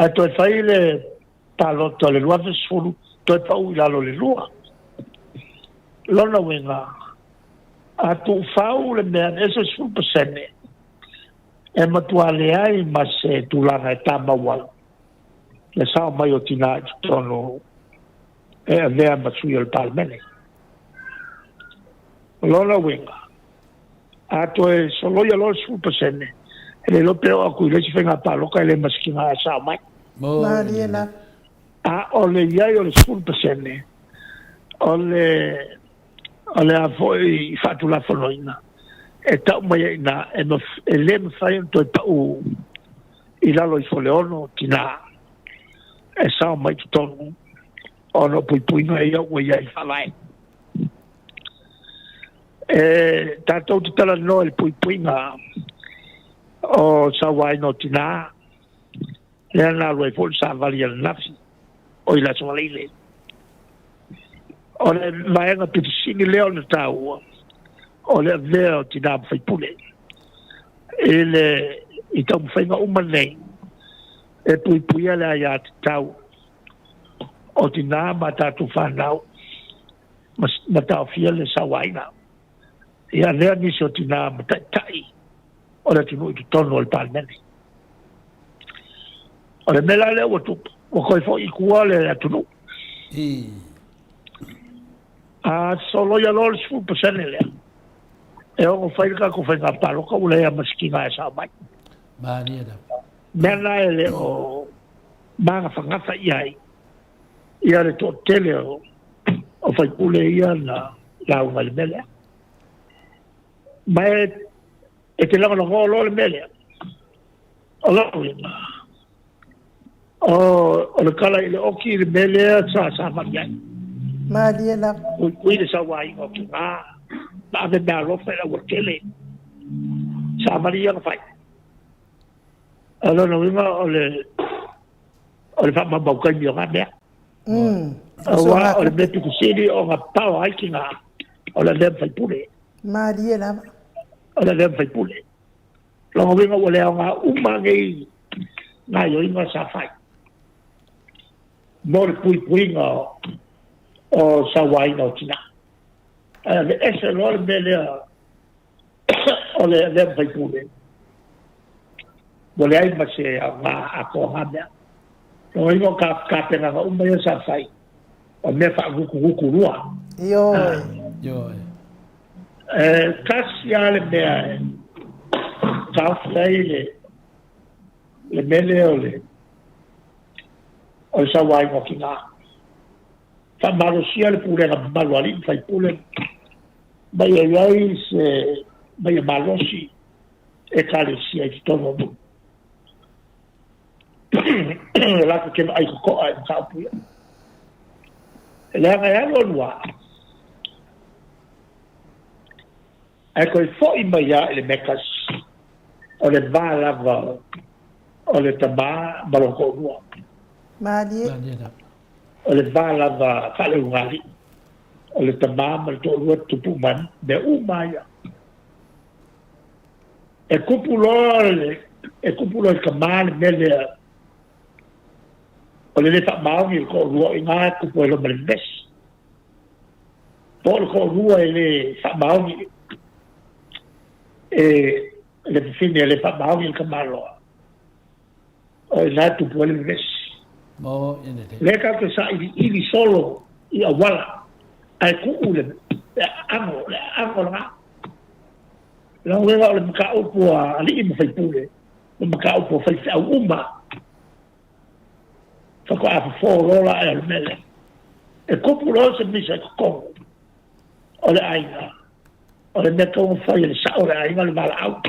Ae toe fai le palota o le 2010, toe pau i lalo i le 2. Lona uiga, a tuufau le mea e ese 10%, e matua leai ma se tulaga e tamau ai le sao mai o tinā i totonu e avea ma sui o le Palemene. O lona uiga, a toe soloia loa le 10%, e le iloa pe oo atu i le isi faiga palota e le masikina e sao mai. Malie lava. A o le i ai o le 10%, o le, o le a foi faatulafonoina, e tau mai ai i ina, e, e le mafai ona toe pau i lalo ifo o le 6 tinā e sao mai i totonu ona o puipuiga ia ua i ai i le Faavae. E tatou te talanoa i le puipuiga o sauaina o tinā, lea na alu ai foi le savali ananafi, o i le Aso Faraile. O le vaega pito sili lea ona taua, o le avea o tinā ma faipule i le i taumafaiga uma nei e puipuia le aiatatau o tinā ma tatou fanau ma taofia le sauaina. Ia avea nisi o tinā ma taitai o le atunuu i totonu o le Palemene. O le mea la lea ua tupu, ua toe foi i tua le atunuu. A soloia loa le 10% lea, e ono fai le tatou faiga palota ua leai ma se tina e sao mai. Malie lava. Mea na e le o magafagafa i ai ia le toatele o o faipule ia na lauga i le mea lea. Ma e, e te lagolagoa loa le mea lea. O lou uiga, o, o le tala i le oki i le mea lea sa savali ai. Malie lava. Puipui le sauaina o tina, ma ave meaalofa i le aualatele. Savali ia na fai. O lona uiga o le, o le faamaumau taimi o na mea. Aua o le mea pito sili ona pao ai tina, o le avea ma faipule. Malie lava. O le avea ma faipule. Lona uiga ua le aoga uma nei gaoioiga sa fai mo le puipuiga o sauaina o tinā. Ae aveese loa le mea lea o le avea ma faipule, ua leai ma se aoga atoa na mea. Lona uiga o tapenaga uma ia sa fai, o mea faagutugutu lua. Ioe. Ioe. E tasi lava le mea e taofi ai le, le mea lea o le, o le sauaina o tinā. Faamalosia le pulega mamalu a alii ma faipule ma ia i ai se, ma ia malosi Ekalesia i totonu o nuu. E latou te vaai totoa i mataupu ia. Leaga e alu alu lava. Ae toe fo'i mai lava i le mea tasi, o le va lava o le tama ma lona toalua. Malie. O le va lava faaleulugalii, o le tama ma le toalua e tutupu uma ai mea uma lava ia. E tupu loa le, e tupu loa i le tama le mea lea, o le le faamaoni i le toalua, o i ina e tupu ai loa ma le vevesi. Po o le toalua e le faamaoni e le fafine e le faamaoni i le tamaloa, o i ina e tupu ai le vevesi. Lea tatou te sailiili solo i auala ae tuu le aano, le aano lena. Lona uiga o le mataupu a alii ma faipule, o le mataupu a faifeau uma. Faatoa fofo loa la ea o le mea lea. E tupu loa se misa i totonu o le aiga, o le mea tatau ona fai e le sao o le aiga o le valaau.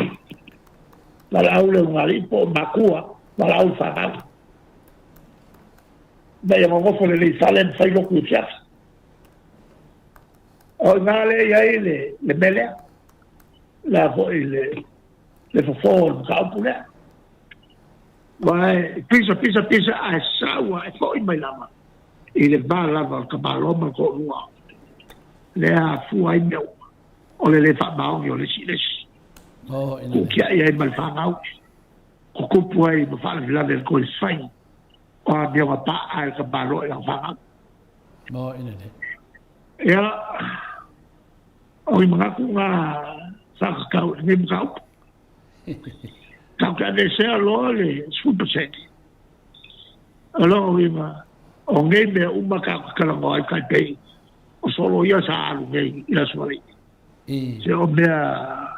Valaau le ulugalii po o matua, valaau le fanau. Ina ia nonofo lelei i fale ma fai lotu i afiafi. O i ina lea e i ai le, le mea lea, le a foi le, le fofo o le mataupu lea. Aua e pisa pisa pisa ae sau lava e foi mai lava i le va lava o le tamaloa ma le toalua lea e afua ai mea uma o le le faamaoni o le isi i le isi. Tuutiai ai ma le fanau, tutupu ai ma faalavelave i le toe fai o amioga pa'a e le tamaloa i lana fanau. Ia, o ni manatu na faatatau i lenei mataupu. Tatou te aveesea loa le 10%. O lona uiga, o nei mea uma tatou te talanoa ai tai pei o solo ia sa alu nei i le Aso Faraile. Se o mea,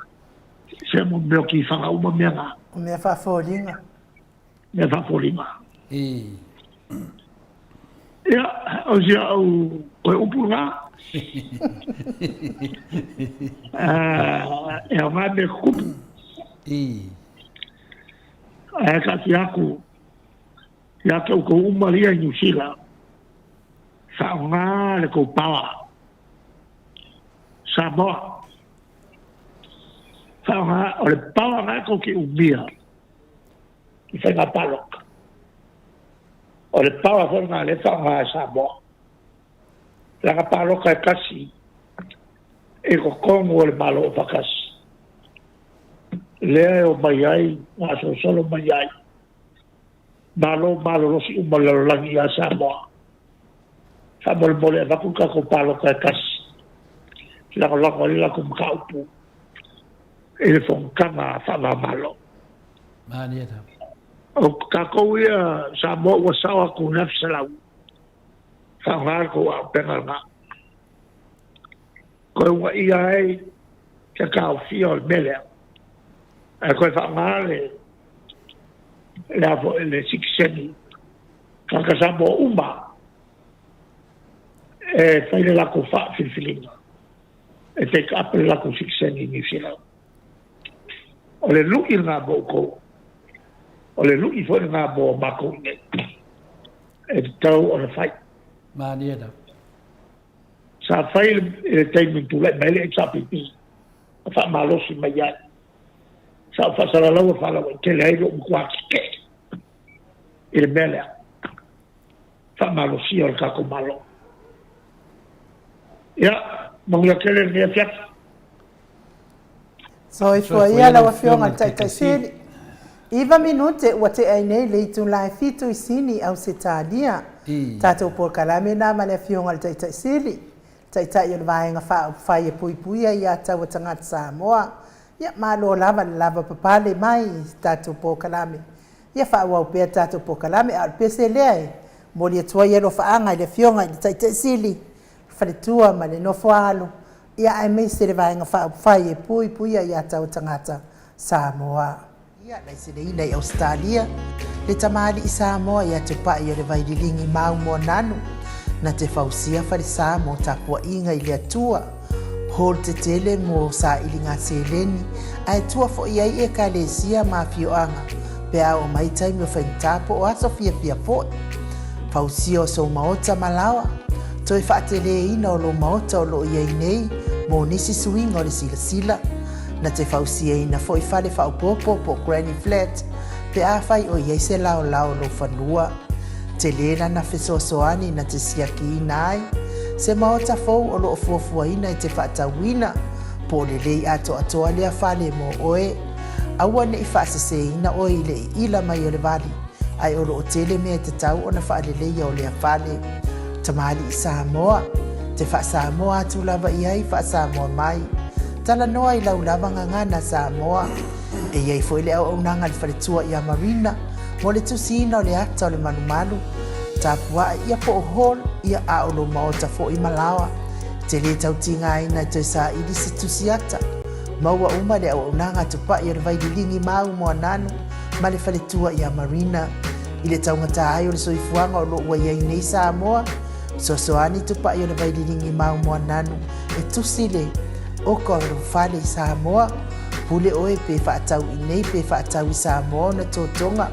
se mo mea o tifaga uma mea na. O mea faafoliga. Mea faafoliga. Ia, o si au toe upu lena. E aoga mea tutupu. Ae taatia atu ia te outou uma ia i Niu Sila, faaaoga le tou power Samoa. Faaaoga, o le power lena tou te umia i faiga palota. O le power foi lena lea e faaaoga e Samoa. Leaga palota e tasi i totonu o le Malo Aufaatasi, lea e omai ai, gasolosolo mai ai Malo malolosi uma o le lalolagi ia Samoa. Faamolemole avatu le tatou palota e tasi, lagolago ai le latou mataupu i le fonotaga faava-o-Malo. O tatou ia Samoa ua sao atu i le 100, faaaoga le tou auupega lena. Toe uunaia ai se taofia o le mea lea, ae toe faaaoga le le a foi le sitiseni tagata Samoa uma e fai le latou faafilifiliga e take up le latou sitiseni i Niu Sila. O le lu'i lena mo outou, o le lu'i foi lena mo matou i inei, e tatau ona fai. Malie lava. Sa fai i le taimi na tulai mai ai le HRPP na faamalosi mai ai. Sa ou faasalalaua faalauaitele ai lou matua tetee i le mea lea, faamalosia o le tatou Malo. Ia, manuia tele lenei afiafi. Soifua ia lau Afioga i le Taitai Sili. Iva minute ua tea ai nei le itula e fitu i Sini, Ausetalia. Tatou polokalame na ma le Afioga i le Taitai Sili, Taitai o le Vaega Faaupufai e Puipuia ia Taua Tagata Samoa. Ia, malo lava le lavapapale mai i tatou polokalame. Ia faaauau pea tatou polokalame, a o le pese lea e momoli atu ai alofaaga i le Afioga i le Taitai Sili, faletua ma le nofoaalo, ia aemaise le Vaega Faaupufai e Puipuia ia Taua Tagata Samoa. Ia laiseneina i Ausetalia le tamalii Samoa ia Tupai o le Vaililigi Mau Moananu, na te fausia falesa mo tapuaiga i le Atua, hall tetele mo sailiga seleni, ae tua foi ai Ekalesia ma afioaga pe a oo mai taimi o faigata po o aso fiafia foi. Fausia o sou maota ma laoa. Toe faateleina o lou maota o lo o i ai nei. mo nisi suiga o le silasila. Na te fausiaina foi fale faaopoopo po o granny flat pe afai o i ai se laolao o lou fanua. Tele lana fesoasoani na te siakiina ai se maota fou o lo o fuafuaina e te faatauina, po o lelei atoatoa lea fale mo oe. Aua ne i faaseseina oe i le iila mai o le vali, ae o lo o tele mea e tatau ona faaleleia o lea fale. Tamalii Samoa, te faa-Samoa atu lava i ai faa-Samoa mai. Talanoa i lau lava gagana Samoa. E i ai foi le auaunaga a le faletua ia Marina mo le tusiina o le ata o le malumalu, tapua'i ia po o hall ia a o lou maota foi ma laoa. E te lē tau tigaina e toe saili se tusi ata. Maua uma le auaunaga a Tupa'i o le Vaililigi ma au Moananu ma le faletua ia Marina. I le taugata ai o le soifuaga o lo o ua i ai nei Samoa, fesoasoani Tupa'i o le Vaililigi ma au Moananu e tusi le oka o lou fale i Samoa. Pule oe pe faatau i nei pe faatau i Samoa ona totoga.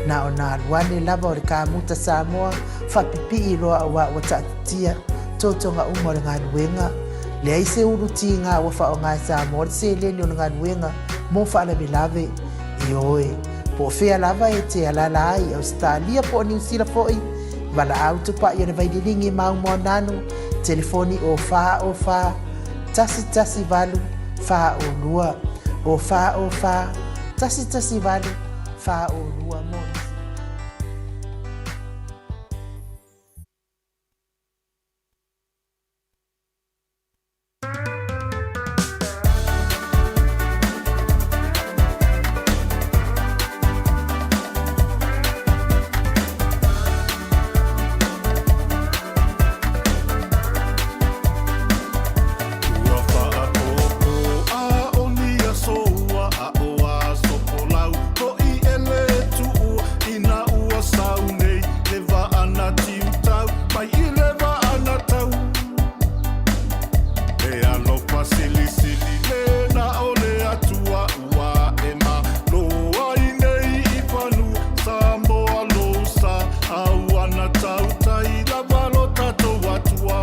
Na ona alu ane lava o le kamuta Samoa faapipii loa auā ua taatitia totoga uma o le galuega. Leai se ulu tiga ua faaaoga e Samoa le seleni o le galuega mo faalavelave. Ioe, po o fea lava e te alaala ai i Ausetalia po o Niu Sila foi, valaau tupai o le Vaililigi ma Aumoananu, telefoni o 4 o 4 1 1 8 4 o 2, o 4 o 4 1 1 8 4 o 2 mo nisi. Ua faapopo a o ni aso ua aʻo aso folau hoʻi e le tuʻu ina ua sau nei le vaa na tiutau mai i le vaa na tau. E alofa silisili le na o le Atua ua e malo ai nei i fanua Samoa lou sa a ua na tautai lava lo tatou Atua.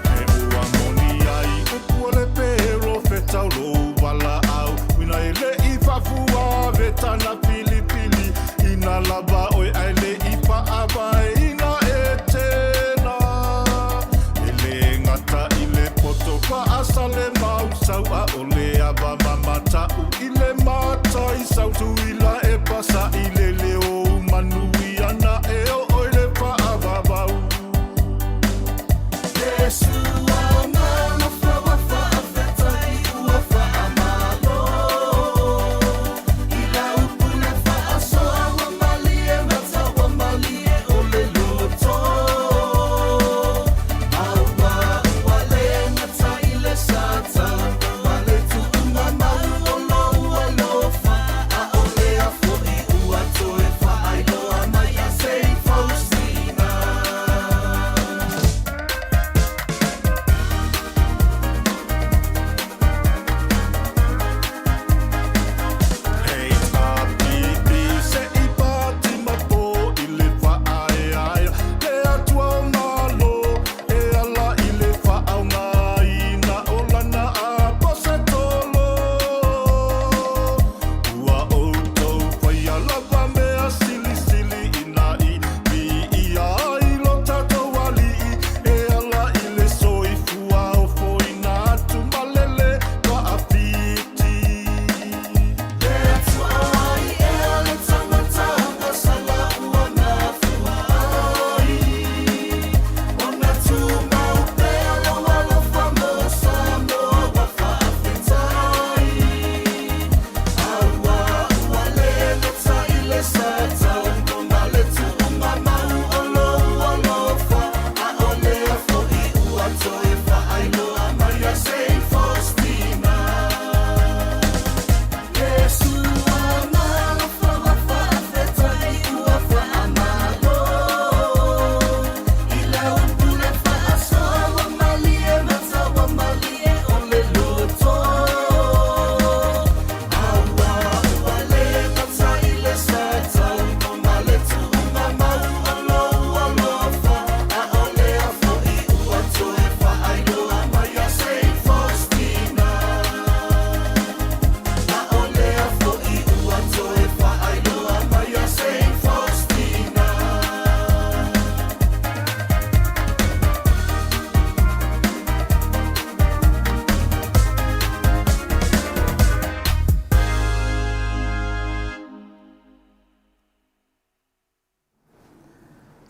E ua moni ai upu o le perofeta o lou valaau uina e le i faafuave tana filifili ina lava oe ae le i faavaeina e tena. E le gata i le poto faasale mausau a o le ava mamata'u i le mataisau tuila e pasa'i le leo manuia na e oo i le faavavau.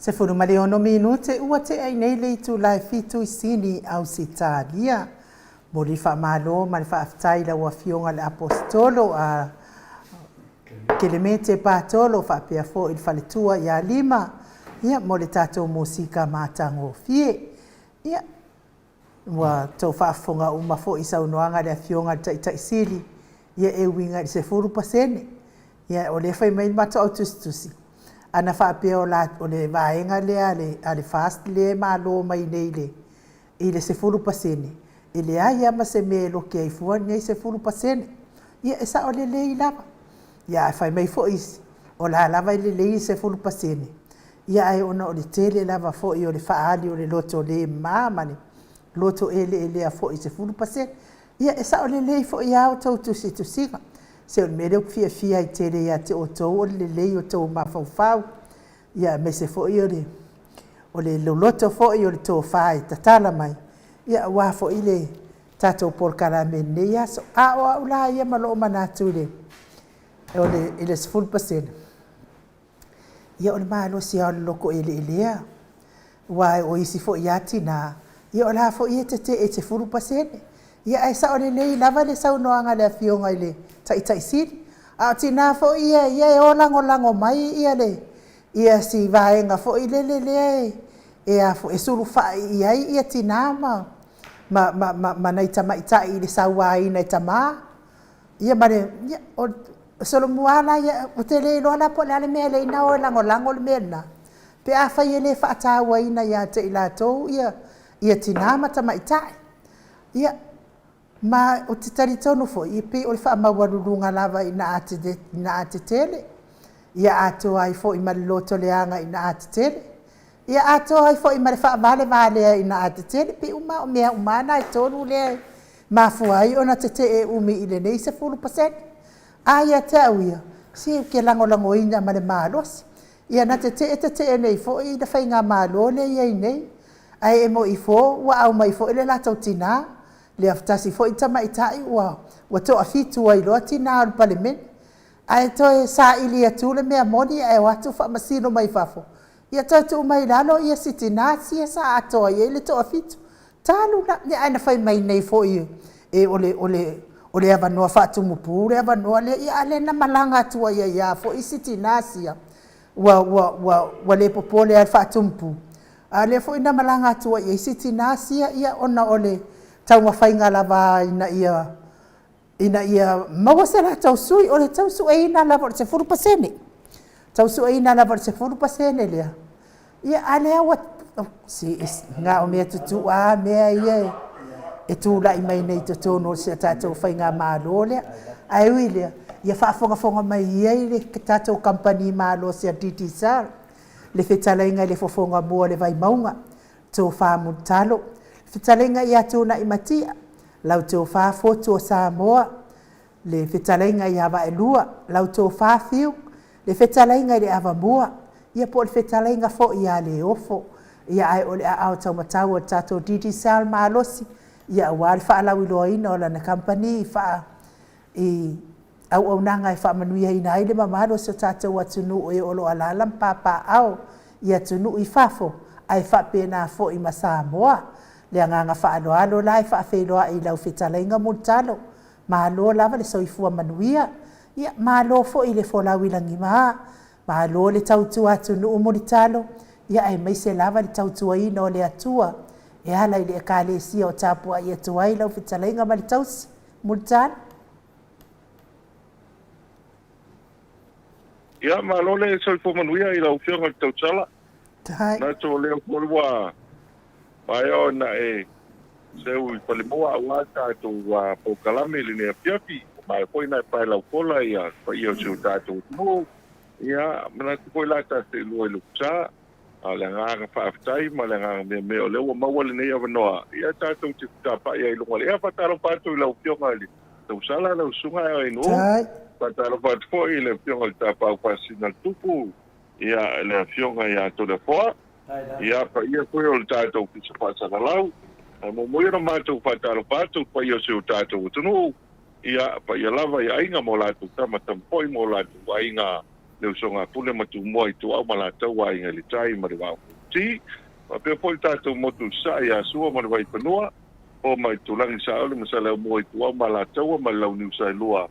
16 minute ua tea i nei le itula e fitu i Sini, Ausetalia. Momoli le faamalo ma le faafetai i lau Afioga i le Aposetolo a Kelemete Patolo faapea foi le faletua ia Lima, ia mo le tatou musika matagofie. Ia, Ua tou faafofoga uma foi i saunoaga a le Afioga i le Taitai Sili, ia e uiga i le 10%. Ia o lea e fai mai le matou au tusitusi, ana faapea o la, o le vaega lea a le, a le FAST lea e malo mai nei i le, i le 10%, e leai lava ma se mea e loke ai fua lenei 10%. Ia e sao lelei lava. Ia ae fai mai foi isi, o la lava e lelei le 10%, ia ae ona o le tele lava foi o le faaali o le loto le mama ma le loto eleelea foi i le 10%. Ia e sao lelei foi lava outou tusitusiga. Se o le mea lea ou te fiafia ai tele ia te outou o le lelei o outou mafaufau, ia aemaise foi o le o le loloto foi o le tofa e tatala mai, ia aua foi le tatou polokalame i lenei aso. A o au la ia ma lou manatu i le o le i le 10%, ia o le malosi lava o le loko eleelea, aua o isi foi lava tina, ia o la foi e tetee i le 10%. Ia ae sao lelei lava le saunoaga a le Afioga i le Taitai Sili, a o tina foi ia ia e o lagolago mai ia le ia si vaega foi lele lea e a foi e sulufai i ai ia tina ma ma ma ma nai tamaitai i le sauaina e tama. Ia ma le, ia, o Solomua la ia, ou te le iloa la po o le a le mea e ala ai ona o e lagolago le mea lena, pe afai e le faatauaina ia te i latou ia, ia tina ma tamaitai. Ia, ma ou te talitonu foi, e pei o le faamaualuluga lava ina a tetele, ia atoa ai foi ma le lotoleaga ina a tetele, ia atoa ai foi ma le faavalevalea ina a tetele. Pei uma o mea uma lava na e tolu lea e mafua ai ona tetee umi i lenei 10%. A ia te au ia, se ou te lagolagoina ma le malosi. Ia na tetee tetee nei foi le faigamalo lea e i ai nei, ae e moni fo ua aumai foi le latou tina, le tasi foi tamaitai ua toafitu ai loa tina o le Palemene. Ae toe saili atu le mea moni ae o atu faamasino mai fafo, ia toe tuu mai i lalo ia si tina sia sa atoa i ai le toafitu. Talu la, ia ae na fai mai nei foi e o le, o le, o le avanoa faatumu le avanoa lea, ia a lea na malaga atu ai lava foi si tina sia, ua, ua, ua, ua le popole lava i le faatumu, a o lea foi na malaga atu ai i ai si tina sia, ia ona o le taumafaiga lava ina ia, ina ia maua se latou sui. O le tau sueina lava o le 10%, tau sueina lava o le 10% lea, ia a lea ua, se na o mea tutu'a lava mea ia e tulai mai nei i totonu o si a tatou faigamalo lea. Ae ui i lea, ia faafogafoga mai ia i le tatou kamupani malosi a le Digicel, le fetalaiga i le fofoga mua o le Vaimauga, Tofa Mulitalo, le fetalaiga ia Tunaimatia, lau tofa Fotu o Samoa, le fetalaiga ia Vaelua, lau tofa Fiu, le fetalaiga i le Avamua, ia po o le fetalaiga foi ia Leofo. Ia ae o le aao taumatau o le tatou Digicel malosi, ia aua le faalauiloaina o lana kamupani i faa, i auaunaga e faamanuiaina ai le mamalu o si o tatou atunuu e o lo o alaala ma papaaao i atunuu i fafo, ae faapena foi ma Samoa. Le agaga faaaloalo la e faafeiloai i lau fetalaiga Mulitalo, malo lava le soifua manuia, ia malo foi i le folau i lagima, malo le tautua atunuu Mulitalo, ia aemaise lava le tautuaina o le Atua e ala i le Ekalesia o tapuai atu ai lau fetalaiga ma le tausi. Mulitalo. Ia, malo le soifua manuia i lau Afioga i le Tausala. Manatu o lea foi ua maea ona e seu i falemua aua tatou polokalame i lenei afiafi. Ua maea foi ona e paelaufola ia le paia o si o tatou atunuu. Ia, manatu foi la ta seelua i lou sa. A o le agaga faafetai ma le agaga meamea o lea ua maua lenei avanoa, ia tatou te fetapa'i ai i luga o le ea. Faatalofa atu i lau Afioga i le Tausala, lau Susuga Ainuu. Faatalofa atu foi i le Afioga i le Tapaau Faasisina le Tupu, ia le Afioga ia Toleafoa, ia paia foi o le tatou Ofisa Faasalalau. Ae muamua ia ona matou faatalofa atu i le paia o si o tatou atunuu, ia paia lava i aiga ma o latou tama, tama foi ma o latou aiga. le usoga a Pule ma Tumua i Tuau ma latou aiga i le tai ma le Vaa o Fonoti. Faapea foi le tatou motu i Sasae ia Sua ma le Vaifanua, Foa ma Aitulagi, Saole ma Saleaaumua i Tuau ma Alataua ma le Launiu Saelua.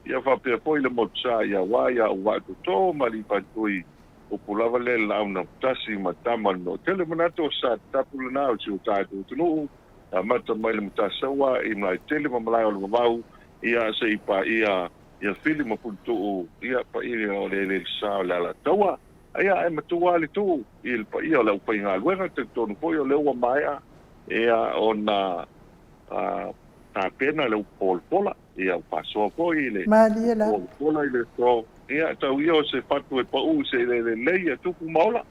Ia faapea foi le motu sa i Auā ia Uvaatoto ma Alii-Faatui, upu lava lea i le laau nautasi ma tama o le Meotele. Manatu o sa tapu lena o si o tatou atunuu, e amata mai le Matasaua i Malaetele ma Malae o le Vavau, ia se i paia ia Fili ma Puletuu, ia paia o le eleele sa o le Alataua. Ia ae matua lava le tuu i le paia o le aufaigaluega, talitonu foi o lea ua maea ia ona tapena le upu polapola. Ia, ua faasoa foi i le Malie lava. Pola i le aso. Ia, tau ia o se fatu e pau i se eleele lelei e tupu ma ola.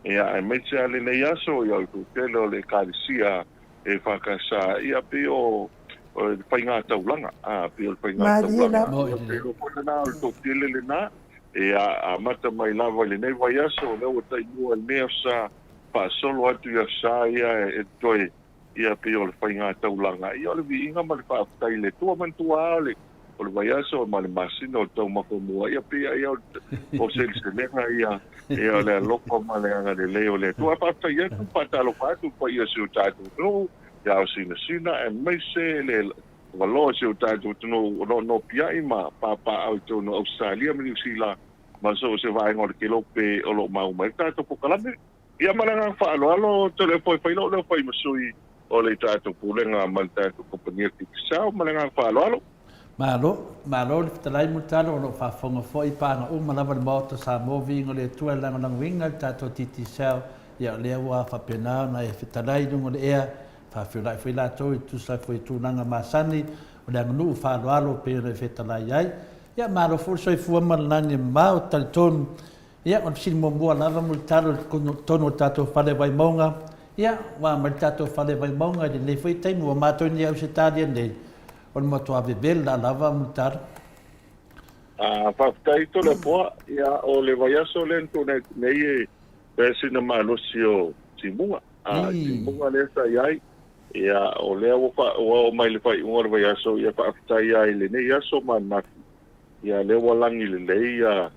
Ia, aemaise lava lenei aso, ia, o le toatele o le Ekalesia EFKS, ia, pei o le faiga taulaga, a, pei o le faiga Malie taulaga. lava. Ia, pei o foi lena, o le toatele lena, ia, amata mai lava i lenei vaiaso, o lea ua taimua i lenei aso sa faasolo atu i aso sa ia e toe Ia pei o le faiga taulaga, ia o le viiga ma le faafetai i le Atua. Manatua lava o le, o le vaiaso ma le masina o le taumafa mua, ia pei ia o, o seleselega ia, ia o le alofa ma le agalelei o le Atua. Ae faafetai atu, faatalofa atu i le paia o si o tatou atunuu, ia o Sinasina, aemaise le avaloa o si o tatou atunuu o lo o nopiai ma papaaao i totonu o Ausetalia ma Niu Sila ma so o se vaega o le kelope o lo o maua mai ai le tatou polokalame. Ia ma le agaga faaaloalo, Toleafoa e fai lou leo fai ma sui o le tatou Pulega ma le tatou Kamupani o le Digicel. Ma le agaga faaaloalo. Malo, malo le fetalai Mulitalo o lo o faafofoga foi paga uma lava le Maota Samoa viiga o le Atua e lagolagoina le tatou Digicel ia o lea ua faapena ona e fetalai i luga o le ea faafeiloai foi latou e tusa ai foi i tulaga masani o le aganuu faaaloalo e pei ona e fetalai ai. Ia malo foi le soifua ma le lagi e mamao talitonu Ia, o le fesili muamua lava Mulitalo i totonu o le tatou fale Vaimauga, ia, ua aumai le tatou fale Vaimauga i lenei foi taimi, ua matou i Ausetalia nei, o le matua vevela lava Mulitalo. Faafetai Toleafoa, ia o le vaiaso lea na tuanai atu nei e fai sina malosi o timuga. Timuga lea sa i ai, ia o lea ua oo mai i le faaiuga o le vaiaso, ia faafetai lava i lenei aso ma ananafi. Ia lea ua lagi lelei ia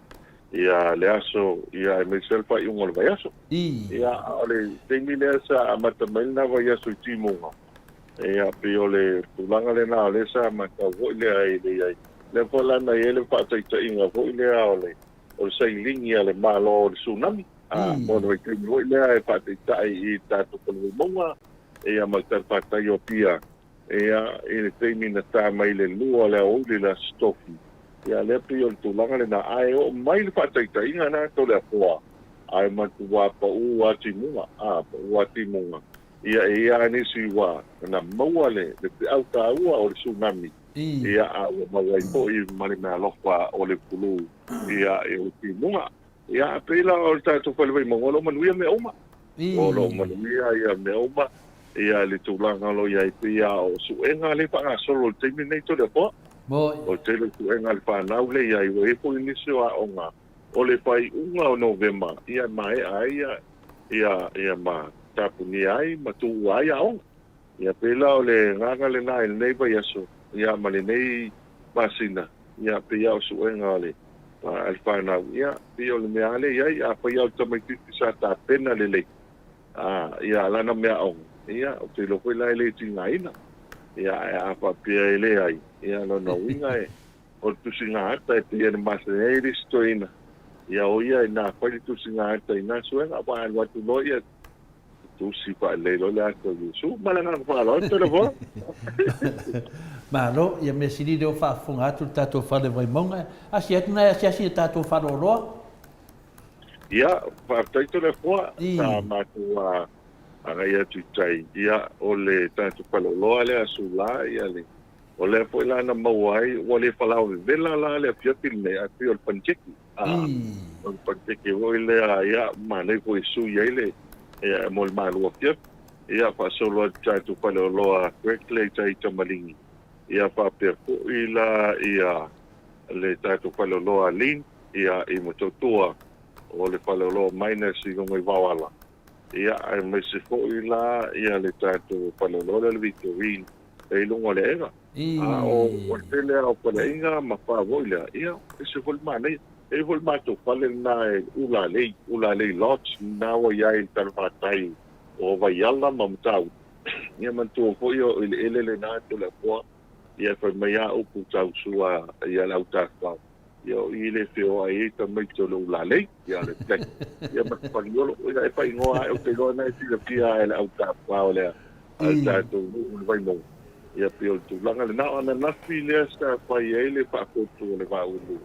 ia le aso ia aemaise le faaiuga o le vaiaso. Ia a o le taimi lea sa amata mai lena vaiaso i timuga, ia pei o le tulaga lena o lea sa matau foi lea i le i ai. Lea foi la na i ai le faataitaiga foi lea o le o le sailini a le Malo o le tsunami. A mo le vaitaimi foi lea e faataitai i tatou Falevaimauga ia ma le talafatai o Apia. Ia, i le taimi na ta mai le 2 o le aoauli i le Aso Tofi, ia lea pei o le tulaga lena, ae oo mai le faataitaiga lena Toleafoa, ae matua pau lava timuga, a, pau lava timuga. Ia, e i ai lava nisi ua na maua le, le peau taua o le tsunami, ia, a ua maua ai foi ma le meaalofa o le pulu, ia, o le timuga. Ia, pei la o le tatou fale Vaimauga, o lo o manuia mea uma. O lo o manuia ia mea uma, ia le tulaga o lo o i ai, pei lava o suega lea e faagasolo i le taimi lenei Toleafoa. O le tele o suega a le fanau lea e i ai, ua i ai foi nisi o aoga o le faaiuga o Novema, ia e maea ai ia, ia, ia ma tapunia ai ma tuua ai aoga. Ia pei la o le agaga lena i lenei vaiaso, ia ma lenei masina, ia pei lava o suega o le a le fanau, ia pei o le mea lava lea e i ai, afai lava o le tamaitiiti sa tapena lelei, a, ia lana meaaoga, ia ou te iloa foi la e le tigaina. Ia ae a faapea e leai, ia lona uiga e o le tusiga ata e pei ona masani ai le isi toeaina, ia o ia ina fai le tusiga ata i na suega, aua a alu atu loa ia Tusi faalelei loa le ata o Iesu. Ma le agaga faaaloalo Telefona. Malo, ia mea sili lea ua faafofoga atu le tatou fale Vaimauga. Asi atu nai asiasi i le tatou faleoloa. Ia, faafetai Toleafoa, sa matou agai atu i tai, ia, o le tatou faleoloa lea a Sula, ia le, o lea foi la na maua ai, ua le falaovevela la le afiafi lenei, ae pei o le panikeke. O le panikeke foi lea, ia, manaia foi e sui ai le, ia, mo le malu afiafi. Ia, faasolo atu tatou faleoloa Greg lea i tai i Tamaligi. Ia, faapea foi la, ia, le tatou faleoloa Lean, ia, i Motootua, o le faleoloa Miners i luga i Vaoala. Ia, aemaise foi la, ia, le tatou faleoloa lea o le Victorine, e i luga o le Aega. A o le tele lava o paleaiga ma pa foi lea, ia, e ese foi le manaia. E i ai foi le matou fale lena e Ulalei, Ulalei Lodge, lena ua i ai i le talafatai o Vaiala ma Matautu. Ia manatua foi o eleele lena Toleafoa, ia fai mai lava upu tau sua ia le au tafafao, ia o i le feoai ai tamaiti o le Ulalei, ia le Black, ia ma Paliolo, ia e faaigoa lava, ou te iloa na e silafia lava e le au tafafao lea a le tatou nuu o le Vaimauga. Ia pei o le tulaga lena. O ananafi lea sa fai ai le faafotu o le Vaaulu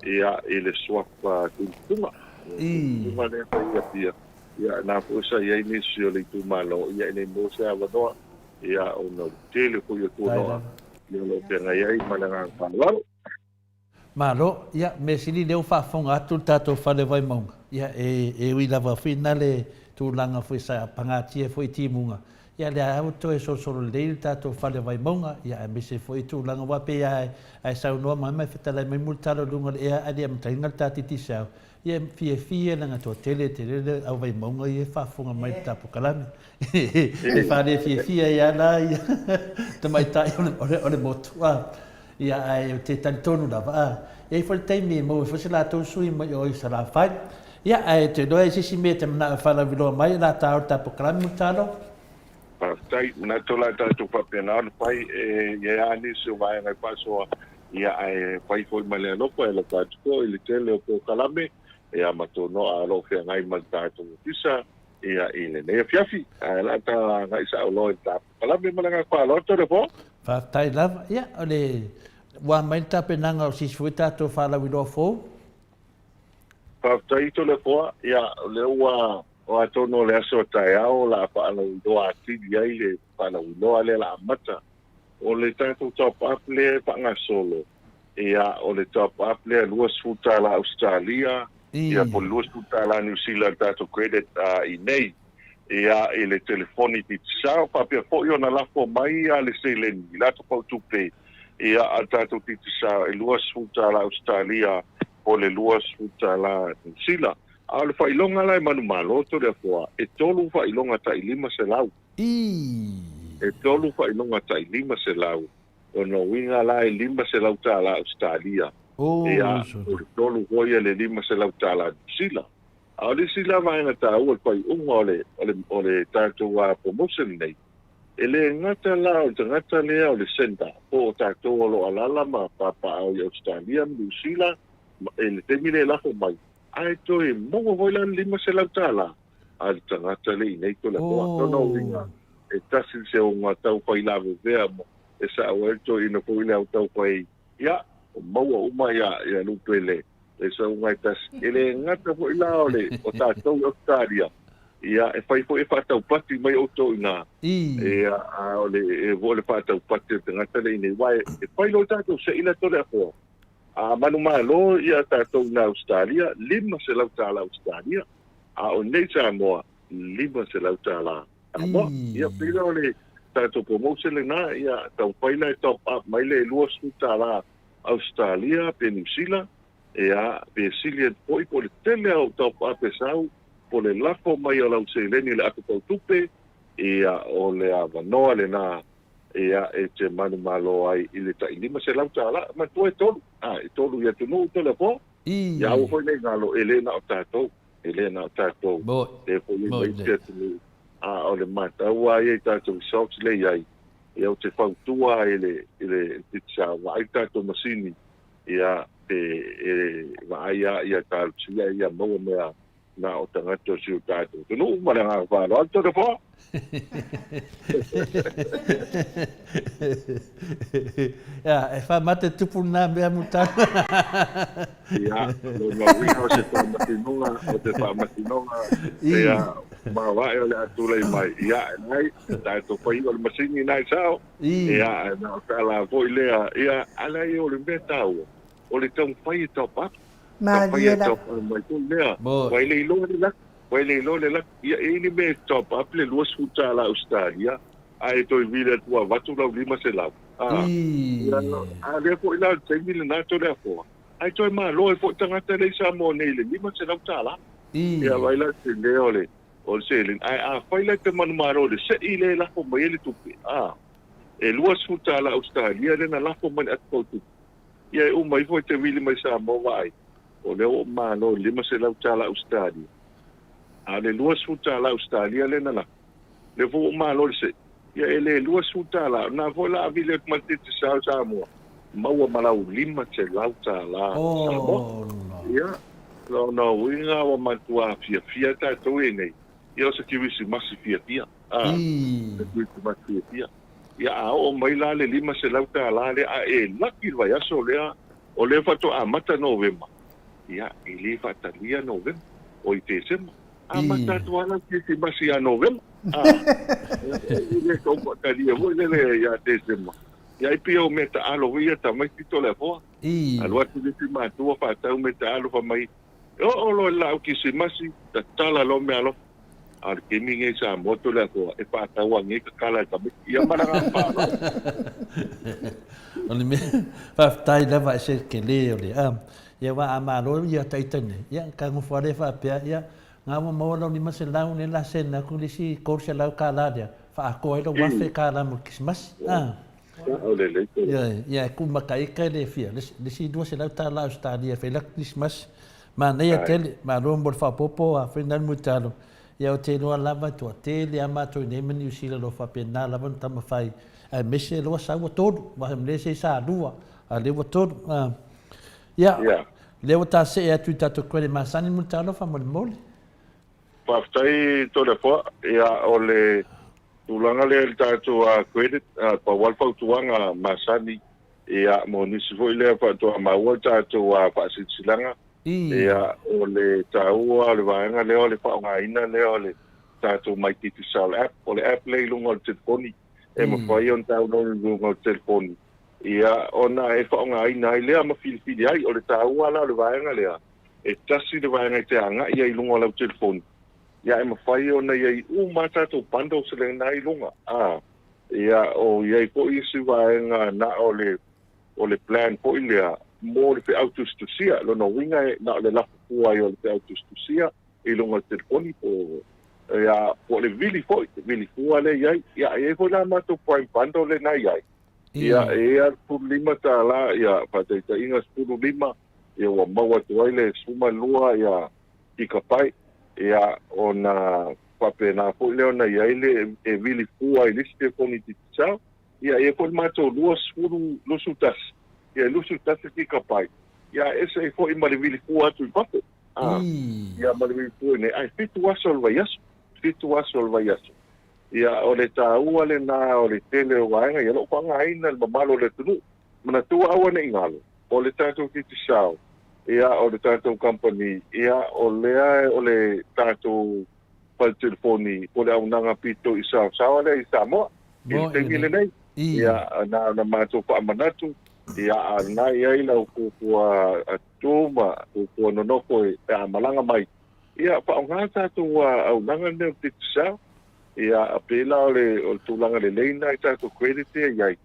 ia i le suafa Tuiletuga. Tuiletuga lea sa i Apia. Ia na foi sa i ai nisi o le itumalo, ia e le maua se avanoa, ia ona o le tele foi o tuanoa ia o lo o feagai ai ma le agaga faaaloalo. Malo, ia, mea sili lea ua faafofoga atu le tatou fale Vaimauga, ia, e, e ui lava foi na le tulaga foi sa pagatia foi i timuga, ia, lea lava ua toe solosolo lelei le tatou fale Vaimauga, ia, aemaise foi tulaga aua pei lava e saunoa mai ma e fetalai mai Mulitalo i luga o le ea ae le amataina le ta Digicel, ia, e fiafia leaga toatele tele le au Vaimauga ia e faafofoga mai i le ta polokalame. E fale fiafia ai lava la ia tamaitai o le motu, a. Ia, ae ou te talitonu lava, a, e i ai foi le taimi e maua ai foi se latou sui mai o i Salafai. Ia, ae ou te iloa e i ai se isi mea e te manao e faalauiloa mai, o le a ta o le ta polokalame, Mulitalo. Faafetai. Manatu o le a tatou faapena ona fai e i ai lava nisi o vaega e faasoa, ia, ae fai foi ma le alofa e alofa atu foi i le tele o polokalame, ia, ma tonoa o lo o feagai ma le tatou ofisa, ia, i lenei afiafi. Ae o le a ta agai sao loa i le ta polokalame ma le agaga faaaloalo. Toleafoa. Faafetai lava. Ia, o le, ua aumai le tapenaga o se isi foi tatou faalauiloa fou. Faafetai Toleafoa. Ia, o lea ua, o atonu o le aso a taeao o le a faalauiloa atili ai le faalauiloa lea o le a amata. O le tatou top up lea e faagasolo, ia, o le top up lea $20 Ausetalia, ia, po o le $20 Niu Sila le tatou credit i nei, ia, i le telefoni Digicel. Faapea foi ona lafo mai le seleni i le ato pautupe, ia, a le tatou Digicel e $20 Ausetalia po o le $20 Niu Sila. A o le faailoga la e manumalo Toleafoa, e tolu faailoga tai 500. E tolu faailoga tai 500, lona uiga la e $500 Ausetalia, ia, o le tolu foi ia le $500 Niu Sila. A o le isi la vaega taua o le faaiuga o le, o le, o le tatou promotion lenei, e le gata la o le tagata lea o le sender, po o tatou o lo o alaala ma papaaao i Ausetalia ma Niu Sila i le taimi lea e lafo mai, ae toe maua foi la le $500 a le tagata le i nei Toleafoa. Lona uiga, e tasi le seoga tau fai lavevea mo e sao ai le toeaina foi lea o tau fai, ia, o maua uma ia, ia lupe le, le seoga e tasi. E le gata foi la o le, o tatou i Ausetalia, ia, e fai foi e faataupati mai outou i ina, ia, a o le, e foi le faataupati o le tagata le i nei, aua e, e fai loa tatou seila Toleafoa, a manumalo ia tatou i ina Ausetalia, $500 Ausetalia. A o nei Samoa, $500 Samoa. Ia, pei la o le tatou promotion lena, ia taumafai la e top up mai le $20 Ausetalia pe Niu Sila, ia, pe sili atu foi po o le tele lava o top up e sau, po o le lafo mai o lau seleni i le ato tautupe, ia, o le avanoa lena, ia, e te manumalo ai i le tai $500. Manatua e tolu, a, e tolu i atunuu Toleafoa. Ia aua foi nei galo, e le na o tatou, e le na o tatou, lea foi e mai isi atunuu, a o le matau lava ia i tatou results lea e i ai, ia ou te fautua lava i le, i le Digicel, vaai le tatou masini, ia, pe e vaai lava ia talosia ia maua mea na o tagata o si o tatou atunuu. Ma le agaga faaaloalo, Toleafoa. Ia, e faamate tupu lena mea Mulitalo. Ia, lona uiga o se faamasinoga, o se faamasinoga, ia, mavae o le a tulai mai. Ia, e leai, tatou fai o le masini na e sao, ia, ae na o tala foi lea, ia, a leai o le mea taua, o le taumafai e top up. Malie la. Mai foi lea. Ua e le iloa le laki. Ua e le iloa le laki. Ia e i ai le mea e top up le $20 Ausetalia ae toe vili atu ua avatu lau 500. A. Ia, a lea foi la o le taimi lena Toleafoa, ae toe malo ai foi tagata lea i Samoa nei i le $500. Ia vaai la te lea o le o le seleni. Ae afai la e te manumalo i le sei lea e lafo mai ai le tupe, a, e $20 Ausetalia lea na lafo mai i le atu tau tupe. Ia e uma ifo e te vili mai Samoa vaai. O lea ua ou malo i le $500 Ausetalia, a o le $20 Ausetalia lea na lafo, lea foi ua ou malo i le se'i, ia e le $20, o lena foi o le a vili atu ma le Digicel Samoa, maua ma lau $500 Samoa. Ia, lona uiga ua matua fiafia tatou i nei, ia o se Kerisimasi fiafia, a, se Kerisimasi fiafia. Ia a oo mai la le $500 lea a e laki i le vaiaso lea, o lea faatoa amata Novema, ia e le faatalia Novema, oi Tesema. Amata atu lava lau Kerisimasi ia Novema, a, e le tau faatalia foi lele ia Tesema. Ia ai pei o mea taalo foi ia tamaiti Toleafoa. Alu atu le isi matua faatau mea taalo fai mai, E oo loa i le laau Kerisimasi, tatala loa meaalofa. A o le taimi lenei i Samoa Toleafoa, e faatau anei tatala e tamaiti. Ia ma le agaga faaaloalo. O le mea, faafetai lava i se tele o le, a, ia aua a malo ia taita nei, ia ta nofo lava lea faapea, ia, na ua maua lau 500 lea la send atu le isi $300 lea, faaatoa ai lou $1000 mo le Kerisimasi, a. Sao lelei tele. Ioe, ia e kumataika le fia, le isi $200 Ausetalia e fai laka Kerisimasi. Manaia tele, malo mo le faaopoopo a Fred Mulitalo. Ia ou te iloa lava e toatele lava matou i inei ma Niu Sila o lo o faapena lava ona taumafai, aemaise lea ua sau ua tolu, aua o lea se sa lua, a o lea ua tolu. Ia, lea ua ta see atu i tatou credit masani Mulitalo faamolemole. Faafetai Toleafoa. Ia, o le tulaga lea i le tatou credit, pau lava le fautuaga masani, ia, mo nisi foi lea faatoa maua le tatou faasilasilaga, ia, o le taua o le vaega lea o le faaaogaina lea o le tatou My Digicel app. O le app lea i luga o le telefoni, e mafai ona download i luga o le telefoni, ia, ona e faaaogaina ai lea ma filifili ai. O le taua la o le vaega lea, E tasi le vaega e te agai ai i luga o lau telefoni, ia e mafai ona i ai uma lava tatou bundles lena i luga. A, ia o i ai foi isi vaega na o le, o le plan foi lea mo le feau tusitusia. Lona uiga e na o le lafo fua ai o le feau tusitusia i luga o le telefoni po o, ia, po o le vili foi, vili fua lea e i ai. Ia e i ai foi la matou prime bundle lena e i ai. Ia e i ai lava le $15, ia faataitaiga 15 ia ua maua atu ai le 12 ia gigabite, ia ona faapena foi lea ona i ai le e vili fua i le isi telefoni Digicel, ia e i ai foi le matou 20, 21, ia 21 gigabite, ia e ese ai foi ma le vili fua atu i fafo, a, ia ma le vili fua i inei, ae 7 aso o le vaiaso, 7 aso o le vaiaso. Ia o le taua lena o le tele o vaega, ia o lo o faaaogaina e le mamalu o le atunuu. Manatua aua ne i galo, o le tatou Digicel, ia, o le tatou kamupani, ia, o lea o le tatou fale telefoni po o le auaunaga pito i saosaoa lea i Samoa i le taimi lenei. Ia, na ona matou faamanatu, ia, a o lena e i ai lau fuafua atu ma fuafua nonofo pe a malaga mai, ia, faaaoga le tatou auaunaga lenei o le Digicel. Ia, pei la o le tulaga lelei lena i tatou credit ia e i ai.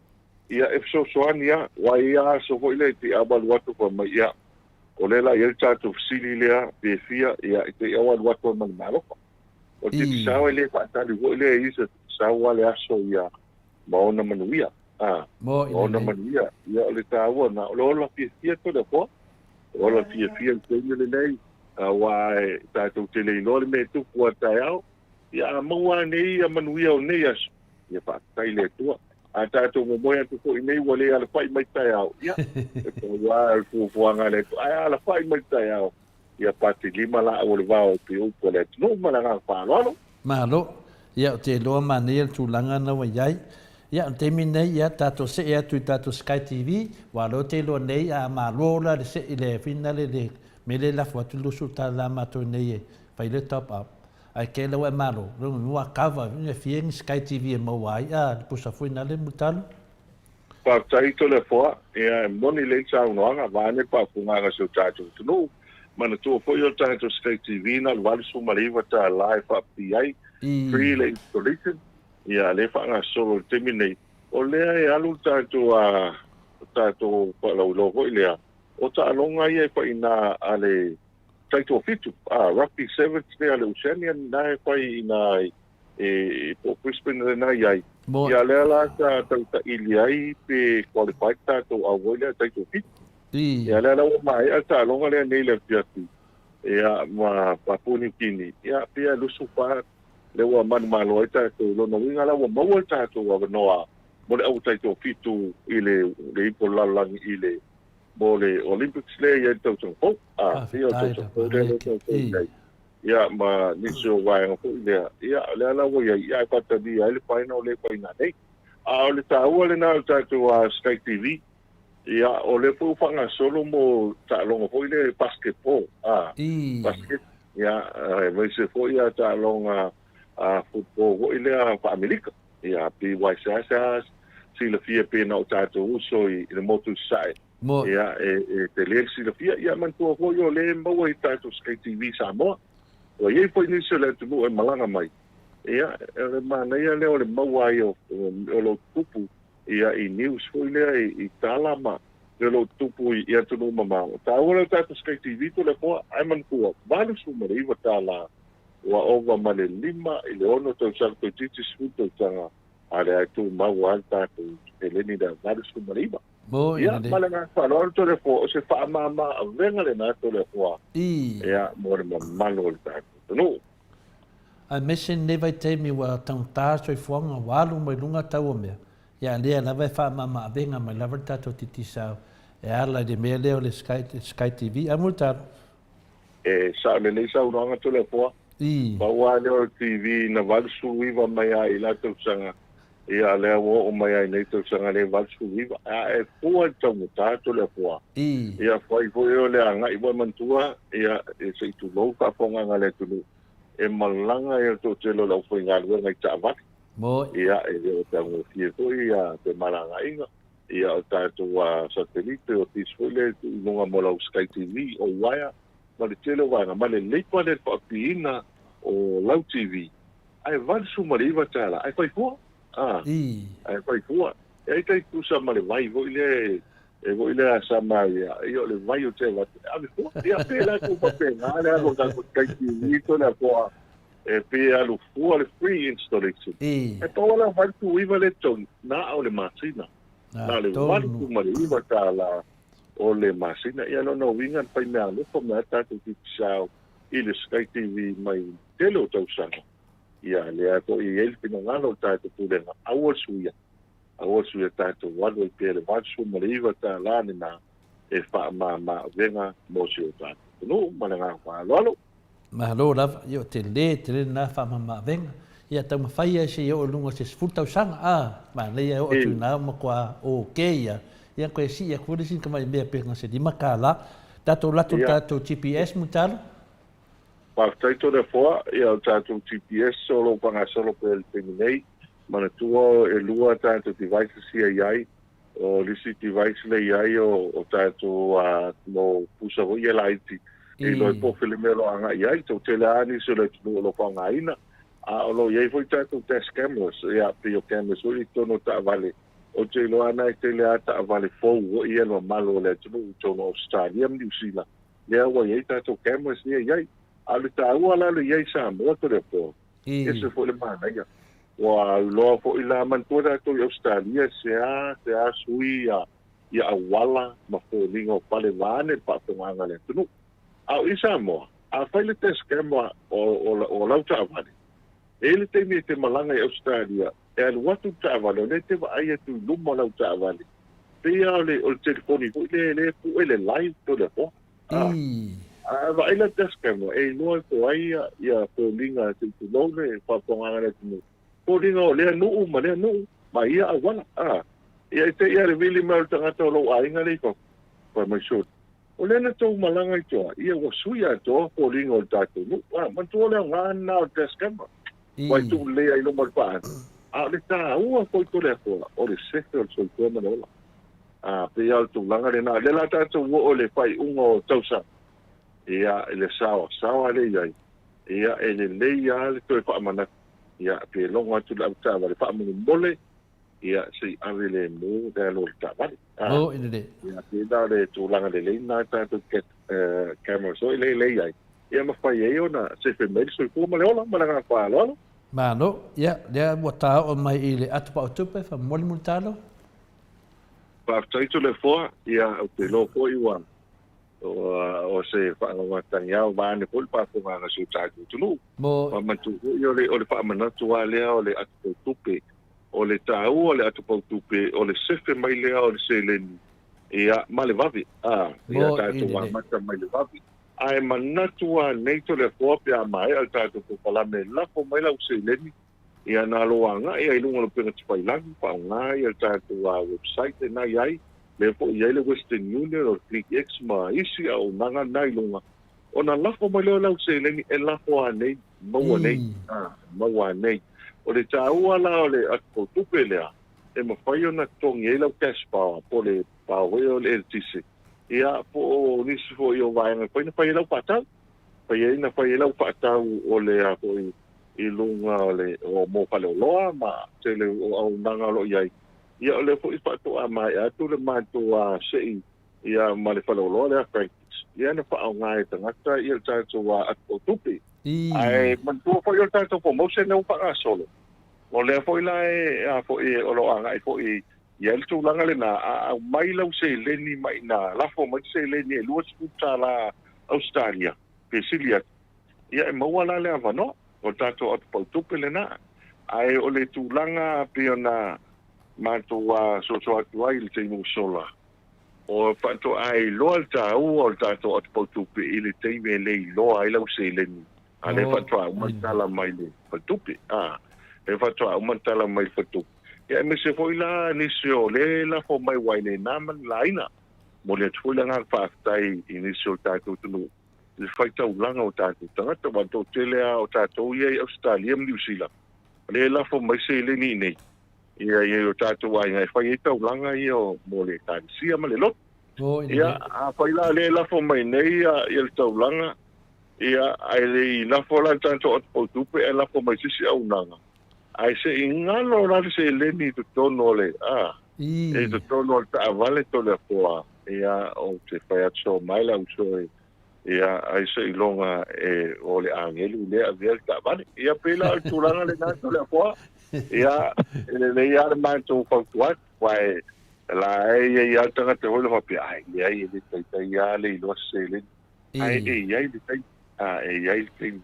Ia, e fesoasoani lava, aua e i ai lava aso foi lea e te i alu atu fai mai, ia, o lea la e i ai le tatou fesili lea, pe fia, ia, e te i alu atu ai ma le malofa. O le Digicel e le faatali foi lea i se sau lava le aso ia ma ona manuia, a, ma ona manuia. Ia, o le taua lena, o le ola fiafia Toleafoa, ola fiafia i le taimi lenei, aua e tatou te le iloa le mea e tupu a taeao, ia, a maua lava nei ia manuia o lenei aso, Ia faafetai i le Atua. A tatou momoe atu foi nei ua le alafai mai taeao, ia, e pau lava le fuafuaga a le Atua. Ae a alafai mai taeao, ia patilima laau o le vao e pei o upu a le atunuu ma le agaga faaaloalo. Malo. Ia, ou te iloa manaia le tulaga lena ua i ai. Ia, o le taimi lenei, ia, tatou see atu i tatou Sky TV, aua o lea ou te iloa nei a malo la le see i le finale le mea lea e lafo atu le $20 a matou nei e fai le top up. Ae kela ua e malo, ua kava, e fia ni Sky TV e maua ai a le pusa foi na le mutalo. Faafetai Toleafoa, ia e moni lelei le saunoaga, vaeane le faafofogaaga a si o tatou atunuu. Manatua foi o le tatou Sky TV na o le $89 e faapipii ai, free le installation, ia lea e faagasolo i le taimi lenei. O lea e alu le tatou tatou faalauiloa foi lea, o taaloga ia e fai i ina a le taitoafitu, rugby sevens lea a le Oceania lena e fai i ina i po o Brisbane lena e i ai. Ia lea la sa tau taili ai pe qualify tatou au foi lea taitoafitu. Ia, lea la ua maea le taaloga lea nei i le afiafi, ia, ma Papua New Guinea, ia, pei e 24 lea ua manumalo ai tatou. Lona uiga la ua maua le tatou avanoa mo le au taitoafitu i le le Ipu o le Lalolagi i le mo le Olympics lea e i ai le tausaga fou. A, pei o le Faafetai tausaga lava, fou lea lea e tatou i ai. Ia, ma nisi o vaega foi lea, ia, lea la ua i ai, ia, ae faatalia ai le final lea e fai nanei. A o le taua lena o le tatou Sky TV, ia, o lea foi ua faagasolo mo taaloga foi lea basketball, a, basket, ia, aemaise foi a taaloga a football foi lea faa-Amerika. Ia, PYSS, silafia pe na o tatou uso i le motu i Sasae. Ia, e tele le silafia. Ia, manatua foi o lea e maua i tatou Sky TV Samoa. Ua i ai foi nisi o le atunuu e malaga mai. Ia, o le manaia lea o le maua ai o lo tupu ia i news foi lea i tala ma o lo tupu i atunuu mamao. Taua lea o tatou Sky TV Toleafoa, ae manatua, $89 ua ova ma le 5 i le 6 tausaga toeitiiti 10 tausaga a lea e tumau lava le tatou seleni lea 89. Moi Ia, lelei. ma le agaga faaaloalo Toleafoa, o se faamama avega lena Toleafoa, ia, mo le mamalu o le tatou atunuu. Aemaise lenei vaitaimi ua taugata le soifuaga, ua alu mai luga tau o mea, ia a lea lava e faamama avega mai lava le tatou Digicel e ala i le mea lea o le Sky, Sky TV. A Mulitalo? E sao lelei saunoaga Toleafoa. Pau lava lea o le TV na 89 mai lava i la tausaga, ia lea ua oo mai lava i nei tausaga lea e 89. A e fua i le taugata Toleafoa, ia fai foi o le agai ua e manatua, ia se i tulou faafofogaaga a le atunuu, e malaga ia le toatele o le aufaigaluega i taavale. Ia e le o taugofie foi ia femalagaaiga. Ia o tatou satelite o dish foi lea e tuu i luga mo lau Sky TV, o uaea ma le tele o vaega, ma le leipa lea i le faapiina o lau TV, ae $89, ae fai fua, a, ae fai fua. E ai tai tusa ma le vai foi lea e foi lea a sama ia, ia o le vai o te avatu, e ave fua. Ia pei la tuu faapena le alu o tatou Sky TV to le afoa e pei e alu fua le free installation. E pau lava le 89 lea e totogi, na o le masina. Na o le $89 o le masina. Ia lona uiga na fai meaalofa mai lava tatou Digicel i le Sky TV mai le tele o tausaga. Ia lea foi e i ai le finagalo o le tatou Pulega, aua le suia, aua le suia tatou alu ai pea le $89 lena e faamama avega mo si o tatou atunuu. Ma le agaga faaaloalo. Malo lava, ia o tele tele lena faamamaavega. Ia taumafai ia se i oo i luga o se 10 tausaga, a, manaia e oo atu i ina ua matua ok ia, ia toe sii atu foi le isi tamai mea pe na se $5. Tatou alu atu i le tatou GPS Mulitalo. Faafetai Toleafoa, ia o tatou GPS o lo o faagasolo pea i le taimi nei. Manatua e lua tatou devices ia i ai, O le isi device lea i ai o tatou mo pusa foi ia laiti e iloa ai po o fea le mea o lo o agai i ai. Toatele lava nisi o le atunuu o lo o faaaogaina, a o lo o i ai foi tatou dash cameras, ia, pei o cameras foi ia i totonu o taavale. Ou te iloa lava e tele lava taavale fou foi ia i le mamalu o le atunuu i totonu o Ausetalia ma Niu Sila, lea ua i ai tatou cameras ia i ai. A o le taua la o le i ai i Samoa, Toleafoa, Ese foi le manaia. Ua iloa foi la, manatua tatou i Ausetalia, sea, sea sui ia, ia auala ma foliga o fale vaeane le faafogaaga a le atunuu. A o i Samoa, a fai le dash camera o, o, o lau taavale, e i ai le taimi e te malaga i Ausetalia, e alu atu le taavale, o lea e te vaai atu i luma o lau taavale, pei lava o le, o le telefoni foi lea, lea e pue le live po o le afoa. A vaai la dash camera e iloa ai po o ai ia foliga se i tulou le faafofogaaga a le atunuu, foliga o lea nuu ma lea nuu ma ia auala. Ia e te i lava le vili mai o le tagata o lou aiga lea i fafo, fai mai sole, o lea na tou malaga i tua, ia ua sui atoa foliga o le tatou nuu. Manatua le aoga lena o le dash camera, ua i tuu lelei ai i luma o le paaga. A o le taua foi Toleafoa, o le sefe o le soifua ma le ola. Ā, pei lava o le tulaga lena. O lea la tatou oo i le faaiuga o tausaga, ia, i le saoasaoa lea e i ai, ia, e lelei lava le toe faamanatu, ia, pe logo atu le avetaavale faamolemole, ia, se i ave lemu le alo o le taavale. Ā, ia, pei la o le tulaga lelei lena tatou get cameras foi lea e i ai, ia mafai ai ona sefe mai le soifua ma le ola ma le agaga faaaloalo. Malo, ia, lea ua taoo mai i le atu pao tupe, faamolemole Mulitalo. Faafetai Toleafoa, ia ou te iloa foi ua o se faagagataniao vaeane foi le faafofogaaga a si o tatou atunuu. Faamanatua foi o le o le faamanatu lava lea o le atopautupe. O le taua o le atopautupe o le sefe mai lea o le seleni ia ma le vave, a, ia tatou amata mai le vave. Ae manatu lava nei Toleafoa pe a maea le tatou polokalame lafo mai lau seleni Ia na lou agai ai i luga o le upega tafailagi, faaaoga ia le tatou website lena i ai, lea foi e i ai le Western Union o le ClickX ma isi auaunaga na i luga, ona lafo mai lea o lau seleni e lafo anei, maua nei, maua anei. O le taua la o le atu-tupe lea, e mafai ona totogi ai lau cash power po o le power foi o le eletise, ia po o nisi foi o vaega e mafai ona fai ai lau faatau, fai ai na fai ai lau faatau o le a foi i luga o le o mo faleoloa ma tele o auaunaga o lo o i ai. Ia o lea foi faatoa maea atu le matou sei ia ma le faleoloa lea Frankie's. Ia na faaaoga e tagata ia le tatou atu tupe. Ae manatua foi o le tatou promotion lea ua faagasolo. O lea foi la e a foi o lo o agai foi i ai le tulaga lena, a aumai lau seleni mai ina, lafo mai le seleni e $20 Ausetalia pe sili atu, Ia e maua la le avanoa, o le tatou atupautupe lena. Ae o le tulaga pei ona matou soso atu ai i le taimi ua sola, o faatoa iloa le taua o le tatou atupautupe i le taimi e le iloa ai lau seleni, a lea faatoa uma le tala mai le faletupe. A, lea faatoa uma le tala mai le faletupe. Ia aemaise foi la nisi o lea e lafo mai aua e le na ma le laina. Momoli atu foi le agaga faafetai i nisi o le tatou atunuu i le faitaulaga o tatou tagata, aua o le toatele lava o tatou ia i Ausetalia ma Niu Sila, o lea e lafo mai seleni i inei ia i o tatou aiga e fai ai taulaga ia mo le Ekalesia ma le lotu. Ia, afai la o lea e lafo mai nei ia le taulaga, ia, ae le i lafo la le tatou atopautupe ae lafo mai se isi auaunaga, ae se i galo la le seleni i totonu o le, a, i totonu o le taavale Toleafoa, Ia, ou te fai atu so mai lau uso e, ia, ai seiloga e, o le agelu lea avea le taavale. Ia, pei la o le tulaga lena Toleafoa. Ia, e lelei lava le matou fautua atu, aua e, la e i ai lava le tagata foi lea faapea, ai, leai, e le taitai lava le iloa se seleni. Ae e i ai le taimi, a, e i ai le taimi.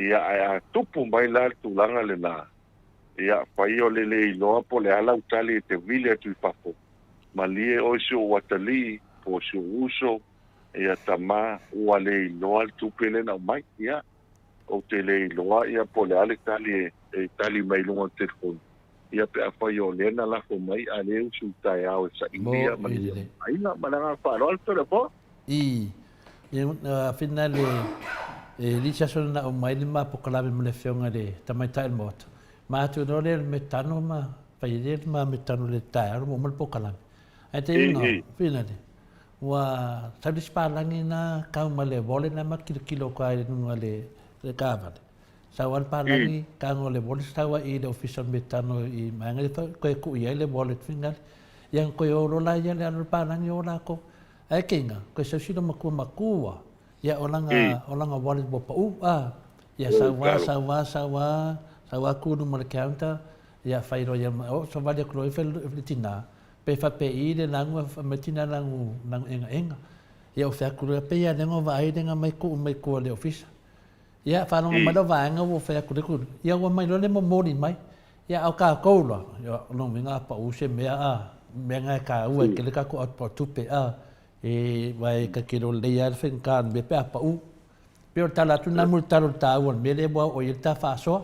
Ia, ae a tupu mai la le tulaga lena, ia, fai o le le iloa po o le a lau tali e te vili atu i fafo, Malie oe si ou atalii, po o si ou uso, ia tama, ua le iloa le tupe lea na aumai. Ia, ou te le iloa ia po o le a le tali e tali mai i luga o le telefoni, ia pe afai o lea na lafo mai a le usu i taeao e saili ia ma le aiga. Ma le agaga faaaloalo Toleafoa. I, ia, whina le, e li se aso na aumai le ma pokalame ma le afioga i le tamaitai o le Maota, ma atu loa lea le metano ma fai lea le ma metano le taeao ma uma le pokalame. Ae te inga, whina le, ua sau le isi palagi na kau ma le wallet na ma kilokilo ka i luga le, le taavale. Sau a le palagi, tago le wallet, sau a i le ofisa o le metano i maenga le koe ku i ai le wallet whina le. Ia koe o lola ia le alo le palagi o lako. Ae keinga, koe sau sila matua matua, ia o langa, o langa wallet ua pau, a. Ia sau a, sau a, sau a, sau a ku luma o le counter, ia fai loa ia ma, oh, savali atu loa ia le tina, pe faapei le lagu, fai mai le tina lagu, lagu egaega. Ia ou fai atu loa, pei lava lea na vaai le na mai tuu mai tua i le ofisa. Ia faalogo mai lau vaega ua fai atu le tuli, ia ua mai loa le momoli mai. Ia a o tatou la, ia o lona uiga a pau se mea a, mea na e taua e tele tatou atu tupe a, e, aua e ta te iloa lelei lava le faigata o le mea pe a pau. Pei o le tala atu lena mo le tala o le taua o le mea lea ua oo i ai le ta faasoa.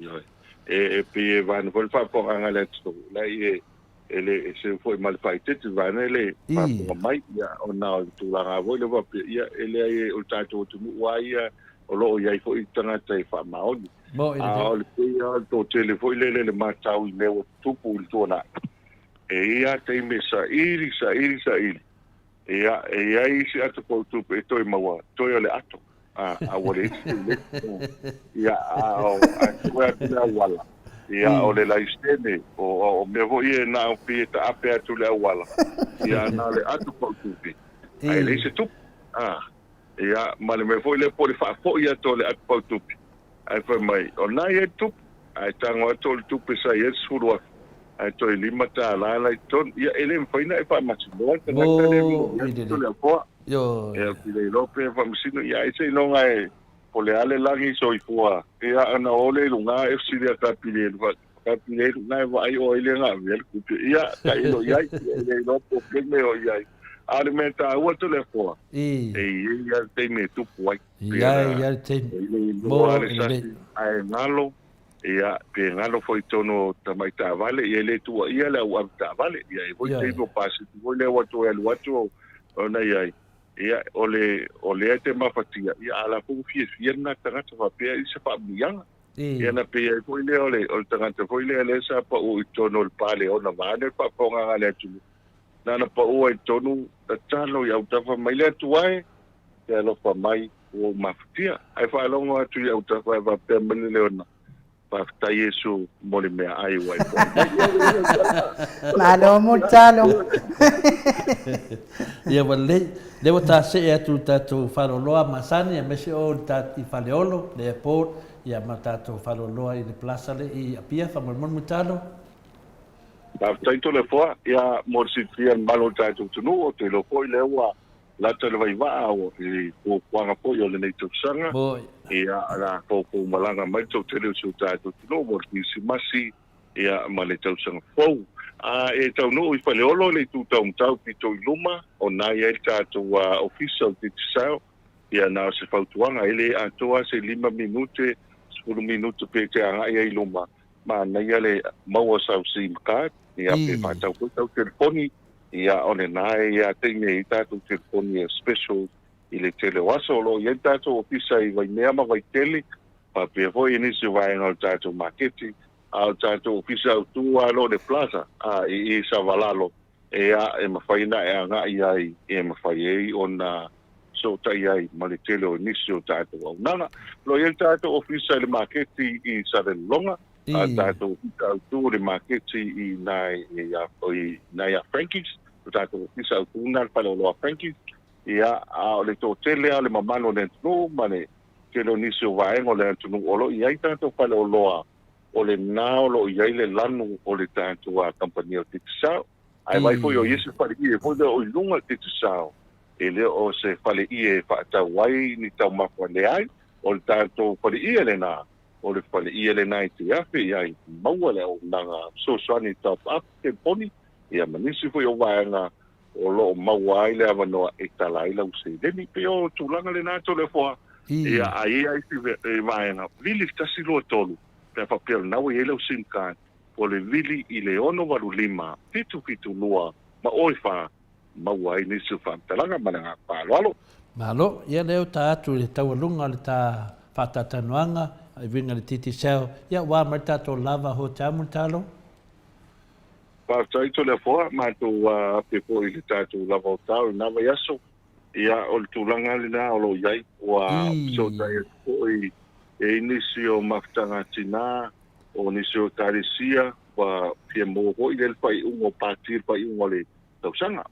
Ioe. E, e pei e vaena foi le faafofogaaga a le atunuu, la i e, e le e seu foi ma le faaeteete vaena e le faafofoga mai, ia, ona o le tulaga foi lea faapea, ia, e leai o le tatou atunuu lava ia o lo o i ai foi tagata e faamaoni. A o le pei lava o le toatele foi lele le matau i mea ua tutupu i le tuanai, e i ai lava taimi e saili, saili, saili, ia, e i ai isi ato pautupe e toe maua, toe o le ato, a, a ua leai se seleni. Ia, a o, ae toe atu le auala, ia, o le laisene, o, o, o mea foi ia na o pei e taape atu le auala, ia, na o le ato pautupe, ae leai se tupe. A, ia, ma le mea foi lea po o le faafoi atu o le ato pautupe, ae fai mai, o na i ai le tupe, ae tago atu o le tupe sa i ai le $10,000. Ae toe $5 la i totonu. Ia, e le mafai ona e faamasinoa le tagata lea e momoli atu Toleafoa. Ia, ou te le iloa pe faamasino, ia ai seiloga e po o le a le lagi soifua, ia ona o lea i luga e fesili ia Kapilelu, Kapilelu, na e vaai o ai lea na avea le tupe. Ia, tailo i ai, e le iloa po o fea le mea o i ai. A o le mea taua Toleafoa, e i ai lava le taimi e tupu ai. E i ai lava le taimi. E le iloa le sasi, ae galo Ia, pe galo foi i totonu o tamai taavale, ia e le tuuaia le au ave taavale. Ia, e i ai foi taimi o pasese foi lea ua toe alu atu ona i ai, ia, o le, o lea e te mafatia, ia, a o la foi ua fiafia lena tagata faapea i se faamanuiaga. Ia, ona pei ai foi lea o le, o le tagata foi lea lea sa pau i totonu o le Paleona vaeane le faafofogaaga a le atunuu, na ona pau ai i totonu, tatalo i autafa mai le Atua e, te alofa mai. Ua ou mafatia. Ae faalogo atu i autafa e faapea mai le Leona, Faafetai Iesu mo le meaai ua e poai mai. Malo mo le talo. Ia ua lelei. Lea ua ta see atu i le tatou faleoloa masani aemaise o i le i Faleolo, le airport, ia ma le tatou faleoloa i le plaza lea i Apia. Faamolemole Mulitalo. Faafetai Toleafoa, ia mo le silafia e le mamalu o le tatou atunuu, ou te iloa foi lea ua lata le vaivaa i fuafuaga foi o lenei tausaga, ia o le a foufou malaga mai le toatele o si o tatou atunuu mo le Kirisimasi ia ma le tausaga fou. A e taunuu i Faleolo i le itu taumatau pito i luma, o na i ai le tatou Ofisa o le Digicel, ia na o se fautuaga, e le atoa se 5 minute, 10 minute pe te agai ai i luma, manaia le maua o sau sim card, ia pe faatau foi sau telefoni, Ia, o lena e ia te i nei tatou telefoni e special i le tele o aso. O lo o i ai le tatou ofisa i Waimea ma Vaitele, faapea foi i nisi o vaega o le tatou maketi, a o le tatou ofisa autu lava lo o le Plaza a, i i Savalalo, ia, e mafai ona e agai ai, e mafai ai ona fesootai ai ma le tele o nisi o tatou auaunaga. O lo o i ai le tatou ofisa i le maketi i Salelologa, a tatou ofisa autu o le maketi i ina ia Frankie's, o tatou ofisa autu lena i le faleoloa Frankie's, ia, a o le toatele lava o le mamalu o le atunuu ma le tele o nisi o vaega o le atunuu o lo o i ai tatou faleoloa, o lena o lo o i ai le lanu o le tatou kamupani o Digicel. Ae vaai foi o i ai se faleie foi lea o i luga o le Digicel, e le o se faleie e faatau ai ni taumafa, leai, o le tatou faleie lena O le faleie lena i te afe i ai maua le auaunaga fesoasoani top up telefoni ia ma nisi foi o vaega o lo o maua ai le avanoa e tala ai lau seleni. Pei o tulaga lena Toleafoa, ia a i ai isi vaega, vili le 1 2 3 pe a faapea o lena ua i ai lau sim card po o le vili i le 6 8 5 7 7 2 ma oe 4 maua ai nisi o faamatalaga ma le agaga faaaloalo. Malo, ia lea uta atu i le taualuga o le ta faataatanoaga i uiga i le Digicel, ia ua mai le tatou lava hotel Mulitalo. Faafetai Toleafoa, matou afe foi i le tatou lava hotel i lena vaiaso. Ia o le tulaga lena o lo o i ai, ua fesootai atu foi e i nisi o mafutaga a tina, o nisi o ekalesia, ua fia maua foi le faaiuga o pati le faaiuga o le tausaga.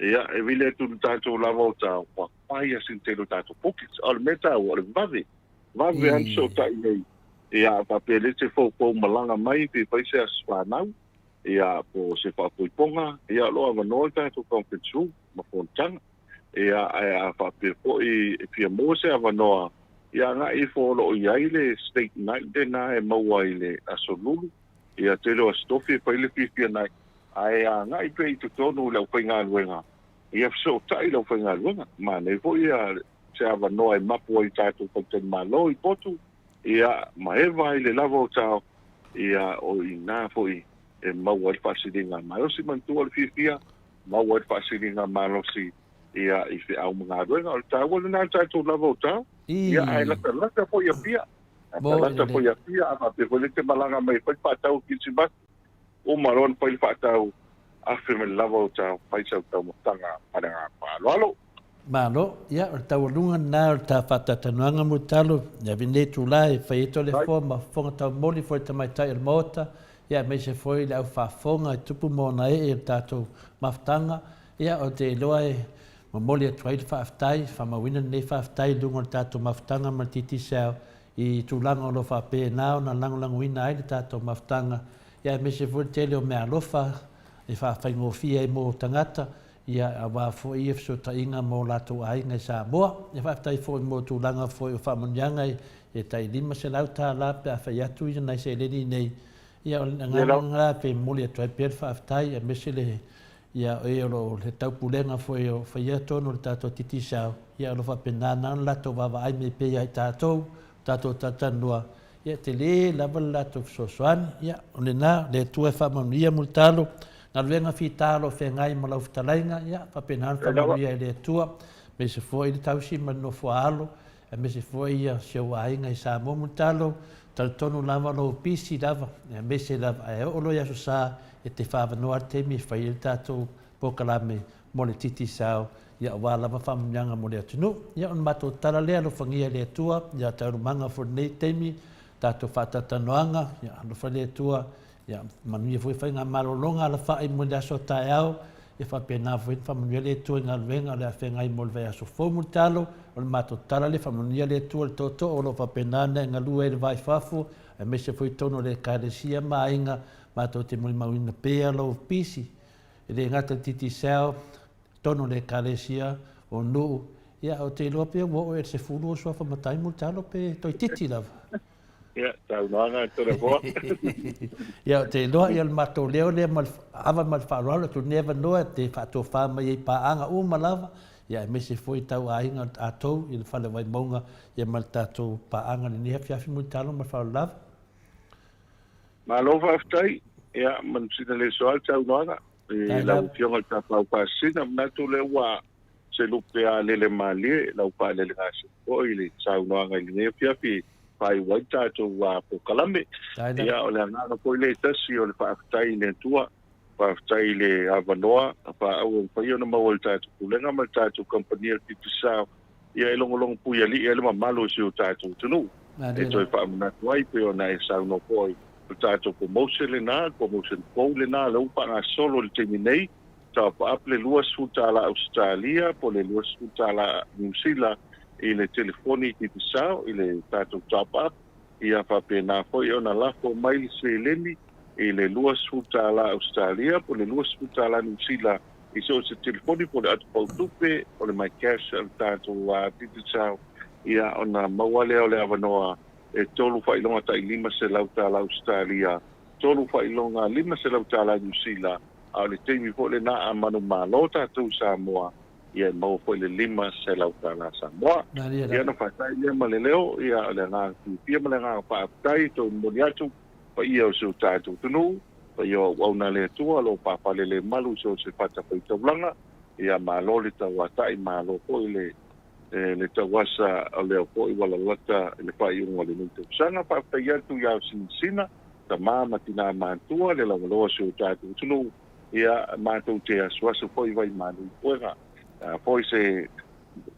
Ia, e vili atu i le tatou lava o tau, ua fai lava sina tele o tatou pockets. A o le mea taua, o le vave, vave lava ona fesootai nei. Ia, a faapea le te foufou malaga mai pe fai se aso fanau, ia, po o se faafoifoga, ia, o lo o avanoa le tatou conference room ma fonotaga. Ia, ae a faapea foi e fia maua se avanoa, ia agai ifo o lo o i ai le state night lena e maua i le Aso Lulu, ia tele o Aso Tofi e fai le fiafia night, ae agai pea i totonu i le aufaigaluega, ia fesootai i le aufaigaluega. Manaia foi ia se avanoa e mapu ai i tatou faletalimalo i potu, ia, ma eva ai le lava o tao, ia, o i ina foi e maua ai le faasiliga malosi. Manatua le fiafia, maua ai le faasiliga malosi ia i feau ma galuega. O le taua lena o le tatou lava o tao, ia, ae latalata foi i Apia. Latalata foi i Apia, a faapea foi lea e te malaga mai e fai le faatau i Kirisimasi, uma loa ona fai le faatau, afe mai le lava o tao, fai sau taumafataga ma le agaga faaaloalo. Malo, ia, o le taualuga lena o le ta faataatanoaga Mulitalo, ia ave nei itula e fai ai Toleafoa ma fofoga taumoli foi i le tamaitai o le Maota, ia aemaise foi le au faafofoga i tupu ma ona ee o le tatou mafutaga, ia, ou te iloa e momoli atu ai le faafetai, faamauina lenei faafetai i luga o le tatou mafutaga ma le Digicel i tulaga o lo o faapena ona lagolagoina ai le tatou mafutaga. Ia aemaise foi le tele o meaalofa e faafaigofie ai mo tagata, ia aua foi ia fesootaiga ma o latou aiga i Samoa. Ia faafetai foi mo tulaga foi o faamanuiaga e tai $500 pe a fai atu ia nai seleni nei. Ia o le agaga lena pe momoli atu ai pea le faafetai aemaise le ia e o lo o le taupulega foi o faia tonu o le tatou Digicel, ia o lo o faapena ona latou vaavaai mai pea ia i tatou, tatou talatalanoa, ia tele lava le latou fesoasoani. Ia, o lena, le Atua e faamanuia Mulitalo, galuega fita o lo o feagai ma lau fetalaiga, ia faapena ona faamanuia e le Atua, aemaise foi le tausi ma le nofo a alo, aemaise foi ia si ou aiga i Samoa. Mulitalo, talitonu lava o lou pisi lava, aemaise lava, ae oo loa i Aso Sa, e te faaavanoa le taimi e fai ai le tatou polokalame mo le Digicel, ia aua lava faamanuiaga mo le atunuu. Ia o le matou tala lea, alofagia e le Atua ia taualumaga foi i lenei taimi, tatou faatalatalanoaga, ia alofa le Atua, ia manuia foi faigamalologa alafai mo le aso a taeao, ia faapena foi ona faamanuia le Atua i galuega o le a feagai mo le vaiaso fou Mulitalo. O le matou tala lea, faamanuia le Atua i le tootoo o lo o faapena ona e galue ai i le va i fafo, aemaise foi i totonu o le Ekalesia ma aiga, matou te molimauina pea lou pisi, e le gata i le Digicel, totonu o le Ekalesia, o nuu, ia, ou te iloa pe ua oo ea i le 10 o suafa matai Mulitalo pe toeitiiti lava. Ia, saunoaga e Toleafoa. Ia, ou te iloa, ia, o le matou leo lea ma le ava ma le faaaloalo atu i lenei avanoa e te faatofa mai ai i paaga uma lava, ia, aemaise foi tau aiga tatou i le Fale Vaimauga, ia, ma le tatou paaga i lenei afiafi Mulitalo ma le faaaloalo lava. Malo faafetai, ia, manusina le soa le saunoaga i lau Afioga i le Tapaau Pasina. Manatu lea ua se lupe alele malie lau faalelegasi foi i le saunoaga i lenei afiafi e faaiu ai le tatou polokalame. Ia, o le agaga foi lea e tasi o le faafetai i le Atua, faafetai i le avanoa faaauau mafai ona maua e le tatou Pulega ma le tatou Kamupani o le Digicel, ia e logologo puialii ai le mamalu o si o tatou atunuu. E toe faamanatu ai pei ona e saunoa foi, o le tatou promotion lena, le promotion fou lena lea ua faagasolo i le taimi nei, top up le $20 Ausetalia po o le $20 Niu Sila i le telefoni Digicel i le tatou top up, ia faapena foi ona lafo mai le seleni i le $20 Ausetalia po o le $20 Niu Sila i so o se telefoni po o le atupautupe o le MyCash a le tatou Digicel, ia ona maua lea o le avanoa e tolu faailoga tai $500 Ausetalia, tolu faailoga $500 Niu Sila, a o le taimi foi lena a manumalo tatou i Samoa, ia e maua foi le $500 Samoa. Ia ona faata'i lea ma le leo, ia o le agaga fiafia ma le agaga faafetai e toe momoli atu paia o si o tatou atunuu, paia o auauna a le Atua o lo o paapalelemalu i so o se fatafaitaulaga, ia malo le tauata'i, malo foi le le tauasa o lea foi ua lalata i le faaiuga o lenei tausaga. Faafetai atu ia Sinasina, tama ma tina matua, le laualoa o si o tatou atunuu, ia matou te asuasu foi vai malu i puega. A foi se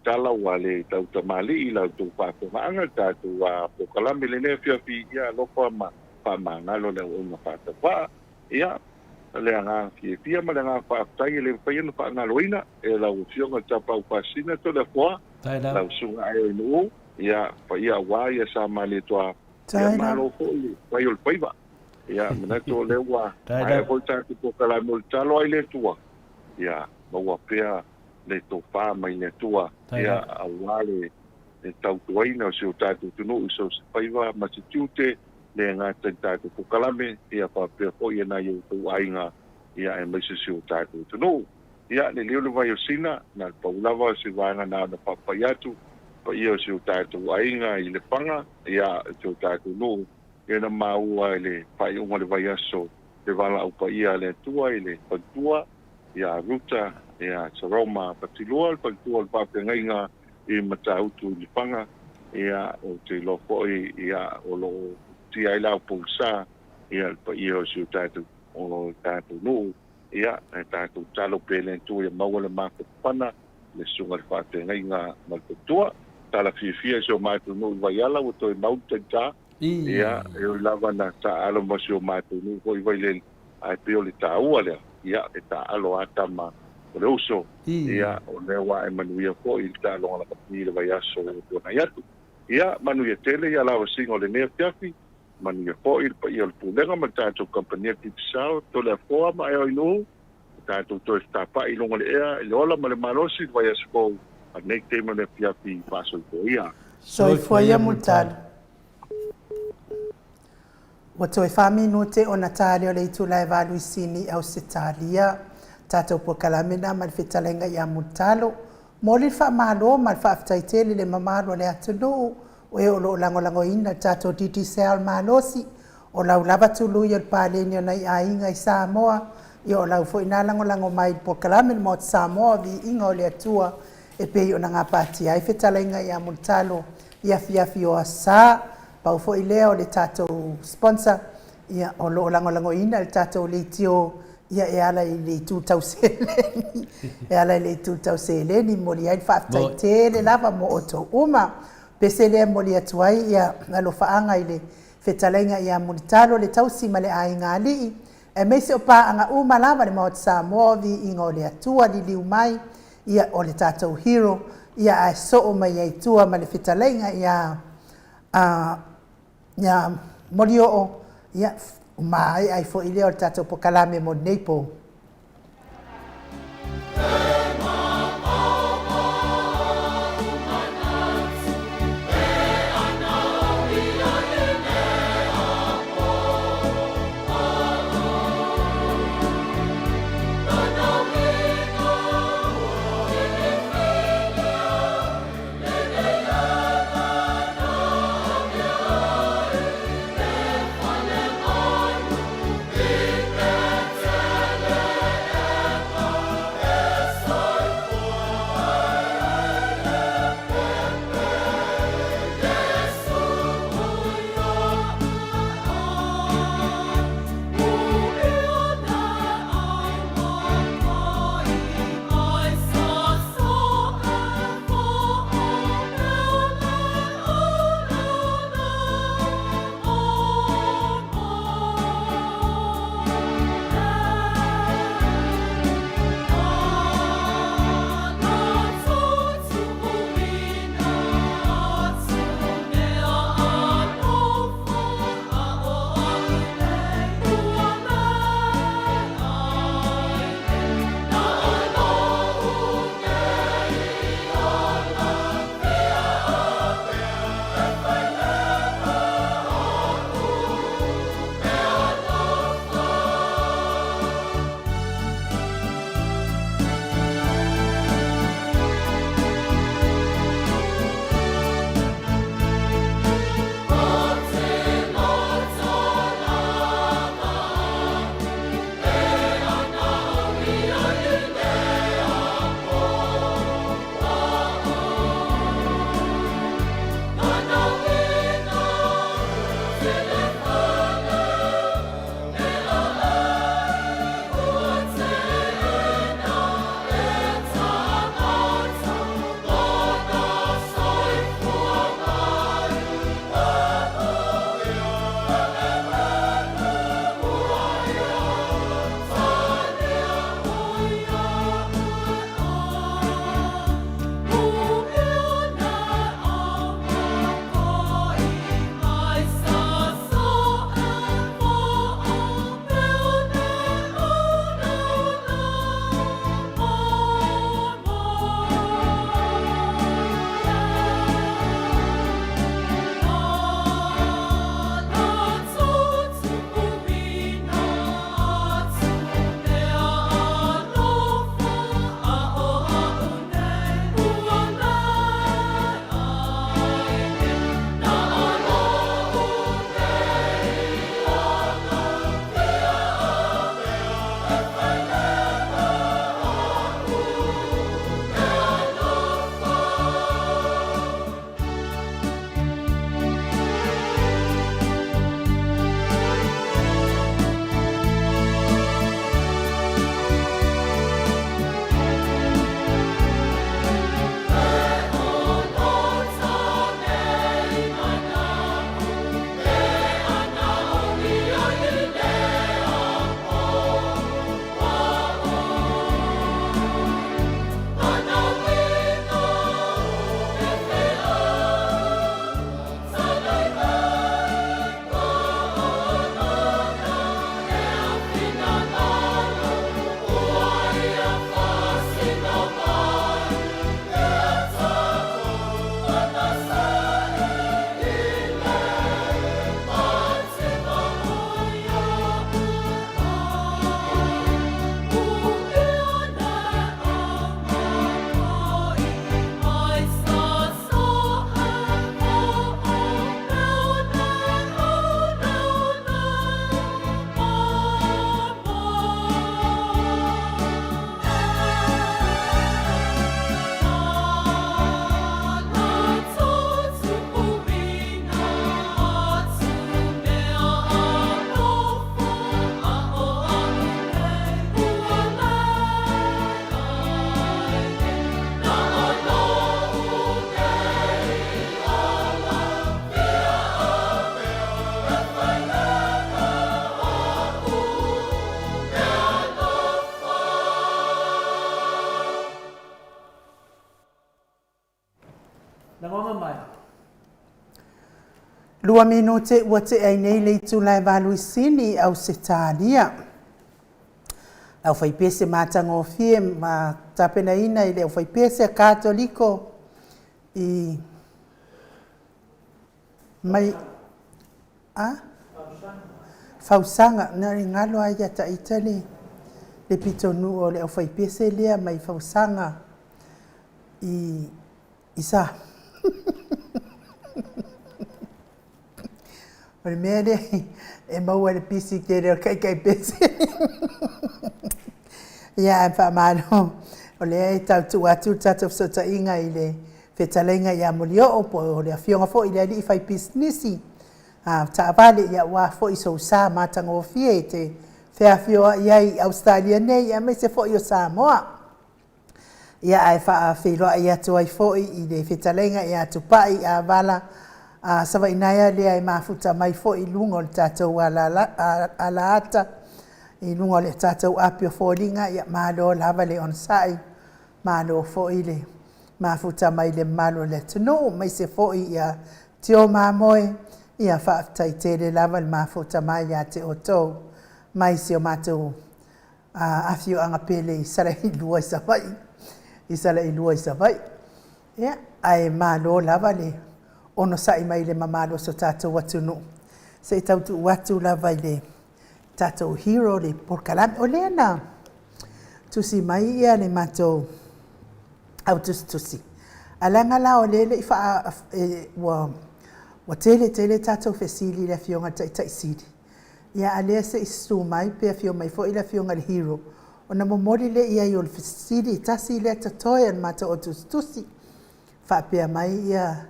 tala ua le tautamalii i la outou faafofogaaga i le tatou polokalame i lenei afiafi, ia alofa ma faamagalo le auauna faatauvaa. Ia, le agaga fiafia ma le agaga faafetai e le mafai ona faagaloina e lau Afioga i le Tapaau Pasina Toleafoa, lau Susuga Aeo i Nu'u, ia, paia aua ia Sa Malietoa, ia malo foi le fai o le faiva. Ia, manatu o lea ua maea foi le tatou polokalame o le tatalo ai le Atua, ia maua pea le tofa mai le Atua, ia, aua le tautuaina o si o tatou atunuu i so o se faiva ma se tiute, le gata i le tatou polokalame, ia faapea foi e nai o outou aiga, ia aemaise si o tatou atunuu. Ia, le leo le vai o Sina, na o le pau lava o se vaega na ona faapai atu, paia o si o tatou aiga i Lefaga, ia, si o tatou nuu, ia na maua i le faaiuga o le vaiaso le valaau paia a le Atua i le faletua, ia Ruta, ia Saroma Fatilua, le faletua o le faafeagaiga i Matautu i Lefaga, ia, ou te iloa foi, ia, o lo o tia ai le ao poulesa, ia, le paia o si o tatou, o tatou nuu, ia, e tatou tatalo pea i le Atua ia maua le mafanafana, le susuga i le faafeagaiga ma le faletua. Tala fiafia i si o matou nuu i Vaiala ua toe mau le taita, ia, e ui lava na taaalo ma si o matou nuu foi i Vailele, ae pei o le taua lea, ia, e taaalo lava tama o le uso, ia, o lea ua ae manuia foi i le taaloga lakapi i le vaiaso ua tuanai atu. Ia, manuia tele ia lavasiga o lenei afiafi. Manuia foi le paia o le Pulega ma le tatou Kamupani a Digicel, Toleafoa ma Aeoinuhu, ua tatou toe fetapa'i i luga o le ea i le ola ma le malosi i le vaiaso fou a lenei taimi o le afiafi faasoifua ia. Soifua ia Mulitalo. Ua toe fa minute ona ta lea o le itula e valu i Sini, Ausetalia. Tatou polokalame lena ma le fetalaiga ia Mulitalo. Momoli le faamalo ma le faafetai tele i le mamalu o le atunuu o e o lo o lagolagoina le tatou Digicel malosi. O lau lava tului o le paleni o nai aiga i Samoa, ia o lau foi na lagolago mai i le polokalame le Maota Samoa o Viiga o le Atua e pei ona gapatia ai fetalaiga ia Mulitalo i afiafi o Aso Sa. Pau foi lea o le tatou sponsor ia o lo o lagolagoina le tatou leitio ia e ala i le itu tau seleni e ala i le itu tau seleni momoli ai le faafetai tele lava mo outou uma. Pese lea e momoli atu ai ia alofaaga i le fetalaiga ia Mulitalo le tausi ma le aiga alii aemaise o paaga uma lava le Maota Samoa o Viiga o le Atua liliu mai ia o le tatou hero ia ae soo mai ai tua ma le fetalaiga ia a ia Molioo ia maea ai foi lea o le tatou pokalame mo lenei po. Lagona mai. 2 minute ua tea ai nei le itula e 8 i Sini, Ausetalia. Le aufaipese matagofie ma tapenaina i le aufaipese a Katoliko i mai a Fausaga na le galo ai ia taita le pitonuu o le aufaipese lea mai Fausaga i i sa O le mea lea e maua i le pisi tele o le taitaipese. Ia, ae faamalo, o lea e tau tuu atu le tatou fesootaiga i le fetalaiga ia Molioo, po o le afioga foi i le alii faipisinisi a taavale, ia aua foi sou sa matagofie e te feafioai ai i Ausetalia nei, aemaise foi o Samoa. Ia ae faafeiloai atu ai foi i le fetalaiga ia Tupai Avala a Savainaea lea e mafuta mai foi i luga o le tatou alaata, i luga o le tatou api o foliga. Ia malo lava le onosai, malo foi le mafuta mai i le mamalu o le atunuu, aemaise foi ia Tio Mamoe, ia faafetai tele lava le mafuta mai ia te outou mai si o matou afioaga pele i Salailua i Savaii, i Salailua i Savaii. Ia, ae malo lava le onosai mai i le mamalu o so tatou atunuu, se i tau tuu atu lava i le tatou hero le polokalame. O lea na tusi mai ia le matou au tusitusi, ae leaga la o lea e le i faa, ua tele tele tatou fesili i le Afioga i le Taitai Sili, ia a o lea se i susu mai pe afio mai foi le Afioga i le Hero, ona momoli lea i ai o le fesili e tasi lea totoe a le matou au tusitusi. Faapea mai ia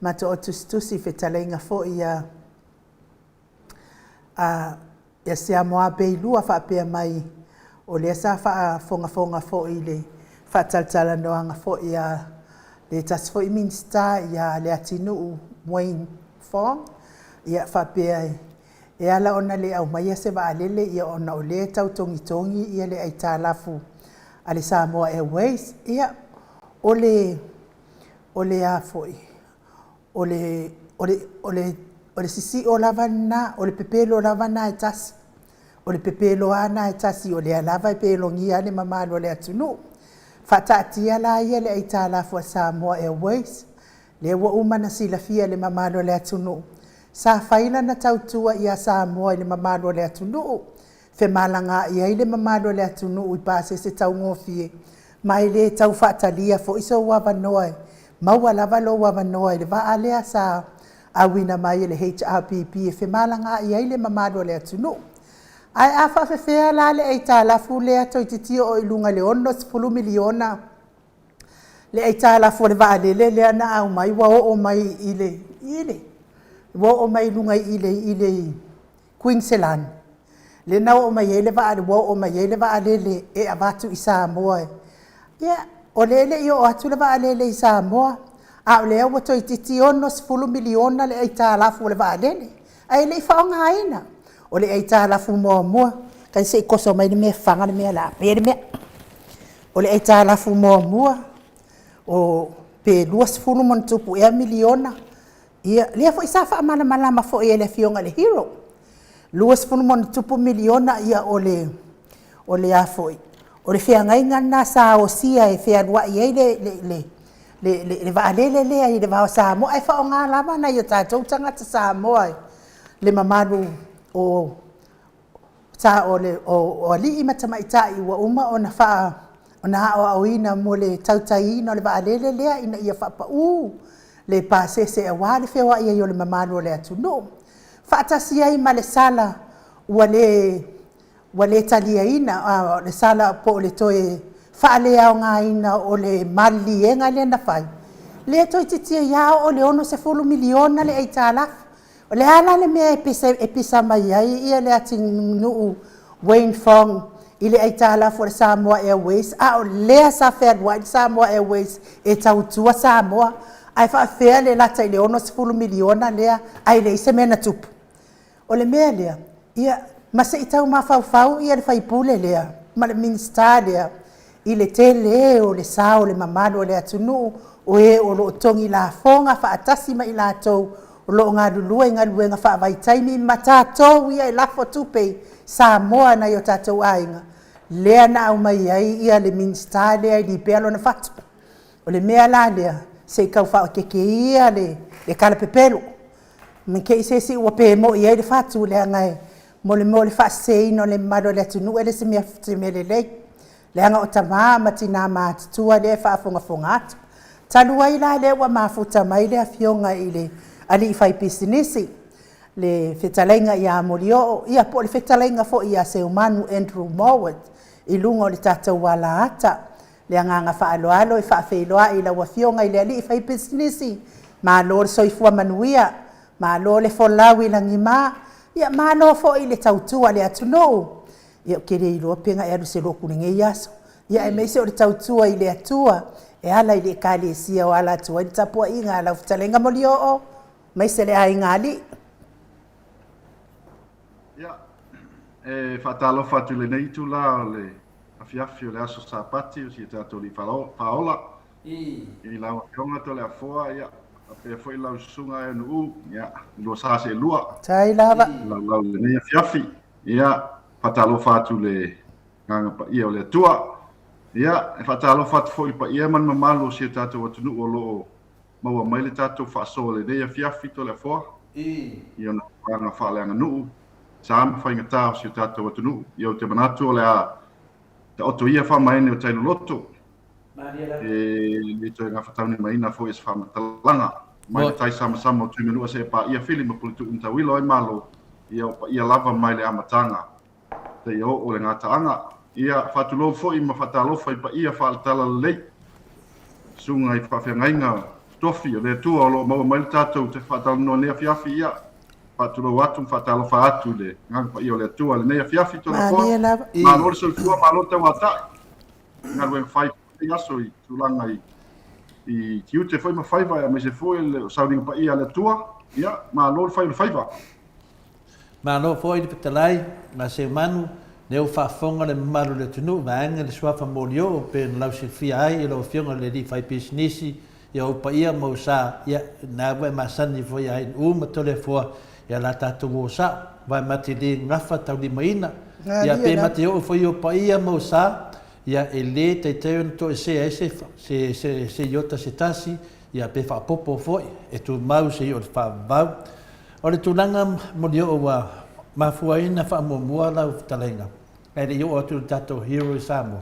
matou au tusitusi i fetalaiga foi ia ia Siamoa Beilua faapea mai, o lea sa faafogafoga foi i le faatalatalanoaga foi a le tasi foi Minisita ia Leatinuu Wayne Fong, ia faapea e ala ona le aumaia se vaalele ia ona o lea e tau togitogi ia le aitalafu a le Samoa Airways. Ia o le o le a foi o le o le o le o le sisio lava lena, o le pepelo lava lena e tasi. O le pepelo lava lena e tasi, o lea lava e pelogia ai le mamalu o le atunuu. Faataatia laia le aitalafu a Samoa Airways, lea ua uma ona silafia e le mamalu o le atunuu, sa fai lana tautua ia Samoa i le mamalu o le atunuu, femalagaai ai le mamalu o le atunuu i pasese taugofie, ma e le tau faatalia foi sou avanoa, e maua lava lou avanoa i le vaa lea sa auina mai e le HRPP e femalagaai ai le mamalu o le atunuu. Ae a faafefea la le aitalafu lea toeitiiti oo i luga i le $60 miliona le aitalafu o le vaalele lea na aumai ua oo mai i le i le ua oo mai i luga i le i le Kuiniselani, lea na oo mai ai le vaa ua oo mai ai le vaalele e avatu i Samoa. Ia, o lea e le i oo atu le vaalele i Samoa, a o lea ua toeitiiti $60 miliona le aitalafu o le vaalele, ae le i faaaogaina. O le aitalafu muamua, tai se i toso mai le mea e faga le mea o le a pe le mea. O le aitalafu muamua, o pe 20+ ea miliona, ia, lea foi sa faamalamalama foi e le Afioga i le Hero, 20+ miliona, ia o le o le a foi, o le feagaiga lena sa osia e fealuai ai le le le le vaalele lea i le va o Samoa, ae faaaoga lava nai o tatou tagata Samoa, le mamalu o sa o le o alii ma tamaitai ua uma ona faa ona aoaoina mo le tautaiina o le vaalele lea ina ia faapau le pasese aua le feoai ai o le mamalu o le atunuu. Faatasi ai ma le sala ua le ua le taliaina, o le sala po o le toe faaleaogaina o le maliliega lea na fai, lea toeitiiti ai lava oo i le $60 miliona le aitalafu. O le a la le mea e pisa, e pisa mai ai ia Leatinuu Wayne Fong i le aitalafu a le Samoa Airways, a o lea sa fealuai le Samoa Airways e tautua Samoa, ae faapefea le lata i le $60 miliona lea ae leai se mea na tupu? O le mea lea, ia, ma se i tau mafaufau ia le sui usufono lea ma le Minisita lea i le tele o le sao o le mamalu o le atunuu O e o lo o togi lafoga faatasi ma i latou o lo o galulue i galuega faavaitaimi ma tatou ia e lafo tupe i Samoa nai o tatou aiga, lea na aumai ai ia le Minisita lea e lipea lona fatu. O le mea la lea, se i tau faaoteete ia le talapepelo, ne i te i se isi ua pe moi ai le fatu, leaga e mo le mea o le faaseseina o le mamalu o le atunuu e le o se mea lelei, leaga o tama ma tina matutua lea e faafogafoga atu. Talu ai la lea ua mafuta mai le afioga i le alii faipisinisi, le fetalaiga ia Molioo, ia po o le fetalaiga foi ia Seumanu Andrew Mowat i luga o le tatou alaata. Le agaga faaaloalo e faafeiloai i lau Afioga i le alii faipisinisi, malo le soifua manuia, malo le folau i lagima, ia malo foi le tautua i le atunuu. Ia ou te le iloa pe na e alu i se lotu i lenei aso, ia aemaise o le tautua i le Atua e ala i le Ekalesia o ala atu ai le tapuaiga a lau fetalaiga Molioo, aemaise le aiga alii. Ia, e faatalofa atu i lenei itula o le afiafi o le aso Sapati o si o tatou Alii Faaola. I lau Afioga Toleafoa, ia, faapea foi lau Susuga Eunu'u, ia, lua sa seelua. Tai lava. Laulau i lenei afiafi. Ia, faatalofa atu i le Agaga Paia o le Atua. Ia, e faatalofa atu foi i le paia ma le mamalu o si o tatou atunuu o lo o maua mai le tatou faasoa i lenei afiafi Toleafoa. I ona tulaga faaleaganuu, sa ma faigata o si o tatou atunuu. Ia, ou te manatu o le a taoto ia faamaene o tai loloto. E le toe gafataulimaina foi e se faamatalaga. Mai le tai samasama o Tuimanua seia paia Fili ma Puletuu na tauilo ai Malo, ia o paia lava mai le amataga seia oo le gataaga. Ia faatulou foi ma faatalofa i paia faale-talalelei, susuga i faafeagaiga tofi o le Atua o lo o maua mai le tatou te faatalanoa nei afiafi. Ia faatulou atu ma faatalofa atu i le Agaga Paia o le Atua i lenei afiafi. Toleafoa, malo le soifua, malo le tauatai. Galuega fai i aso i tulaga i i tiute foi ma faiva aemaise foi le sauniga paia a le Atua. Ia, malo le fai o le faiva. Malo foi le fetalai ma Seumanu, lea ua faafofoga le mamalu o le atunuu vaega le suafa Molioo pei ona lausilafia ai e lau afioga i le alii faipisinisi, ia ou paia ma ou sa, ia na ua e masani foi ia Ainu'u ma Toleafoa ia la tatou o sa'o, vae ma te le gafa taulimaina, ia pe ma te oo foi ou paia ma ou sa, ia e le taitai ona toesea ai se se se se iota se tasi, ia pe faaopoopo foi e tumau seia oo i le faavavau. O le tulaga Molioo ua mafua ai ona faamuamua lau fetalaiga ae le i oo atu i le tatou Hero i Samoa.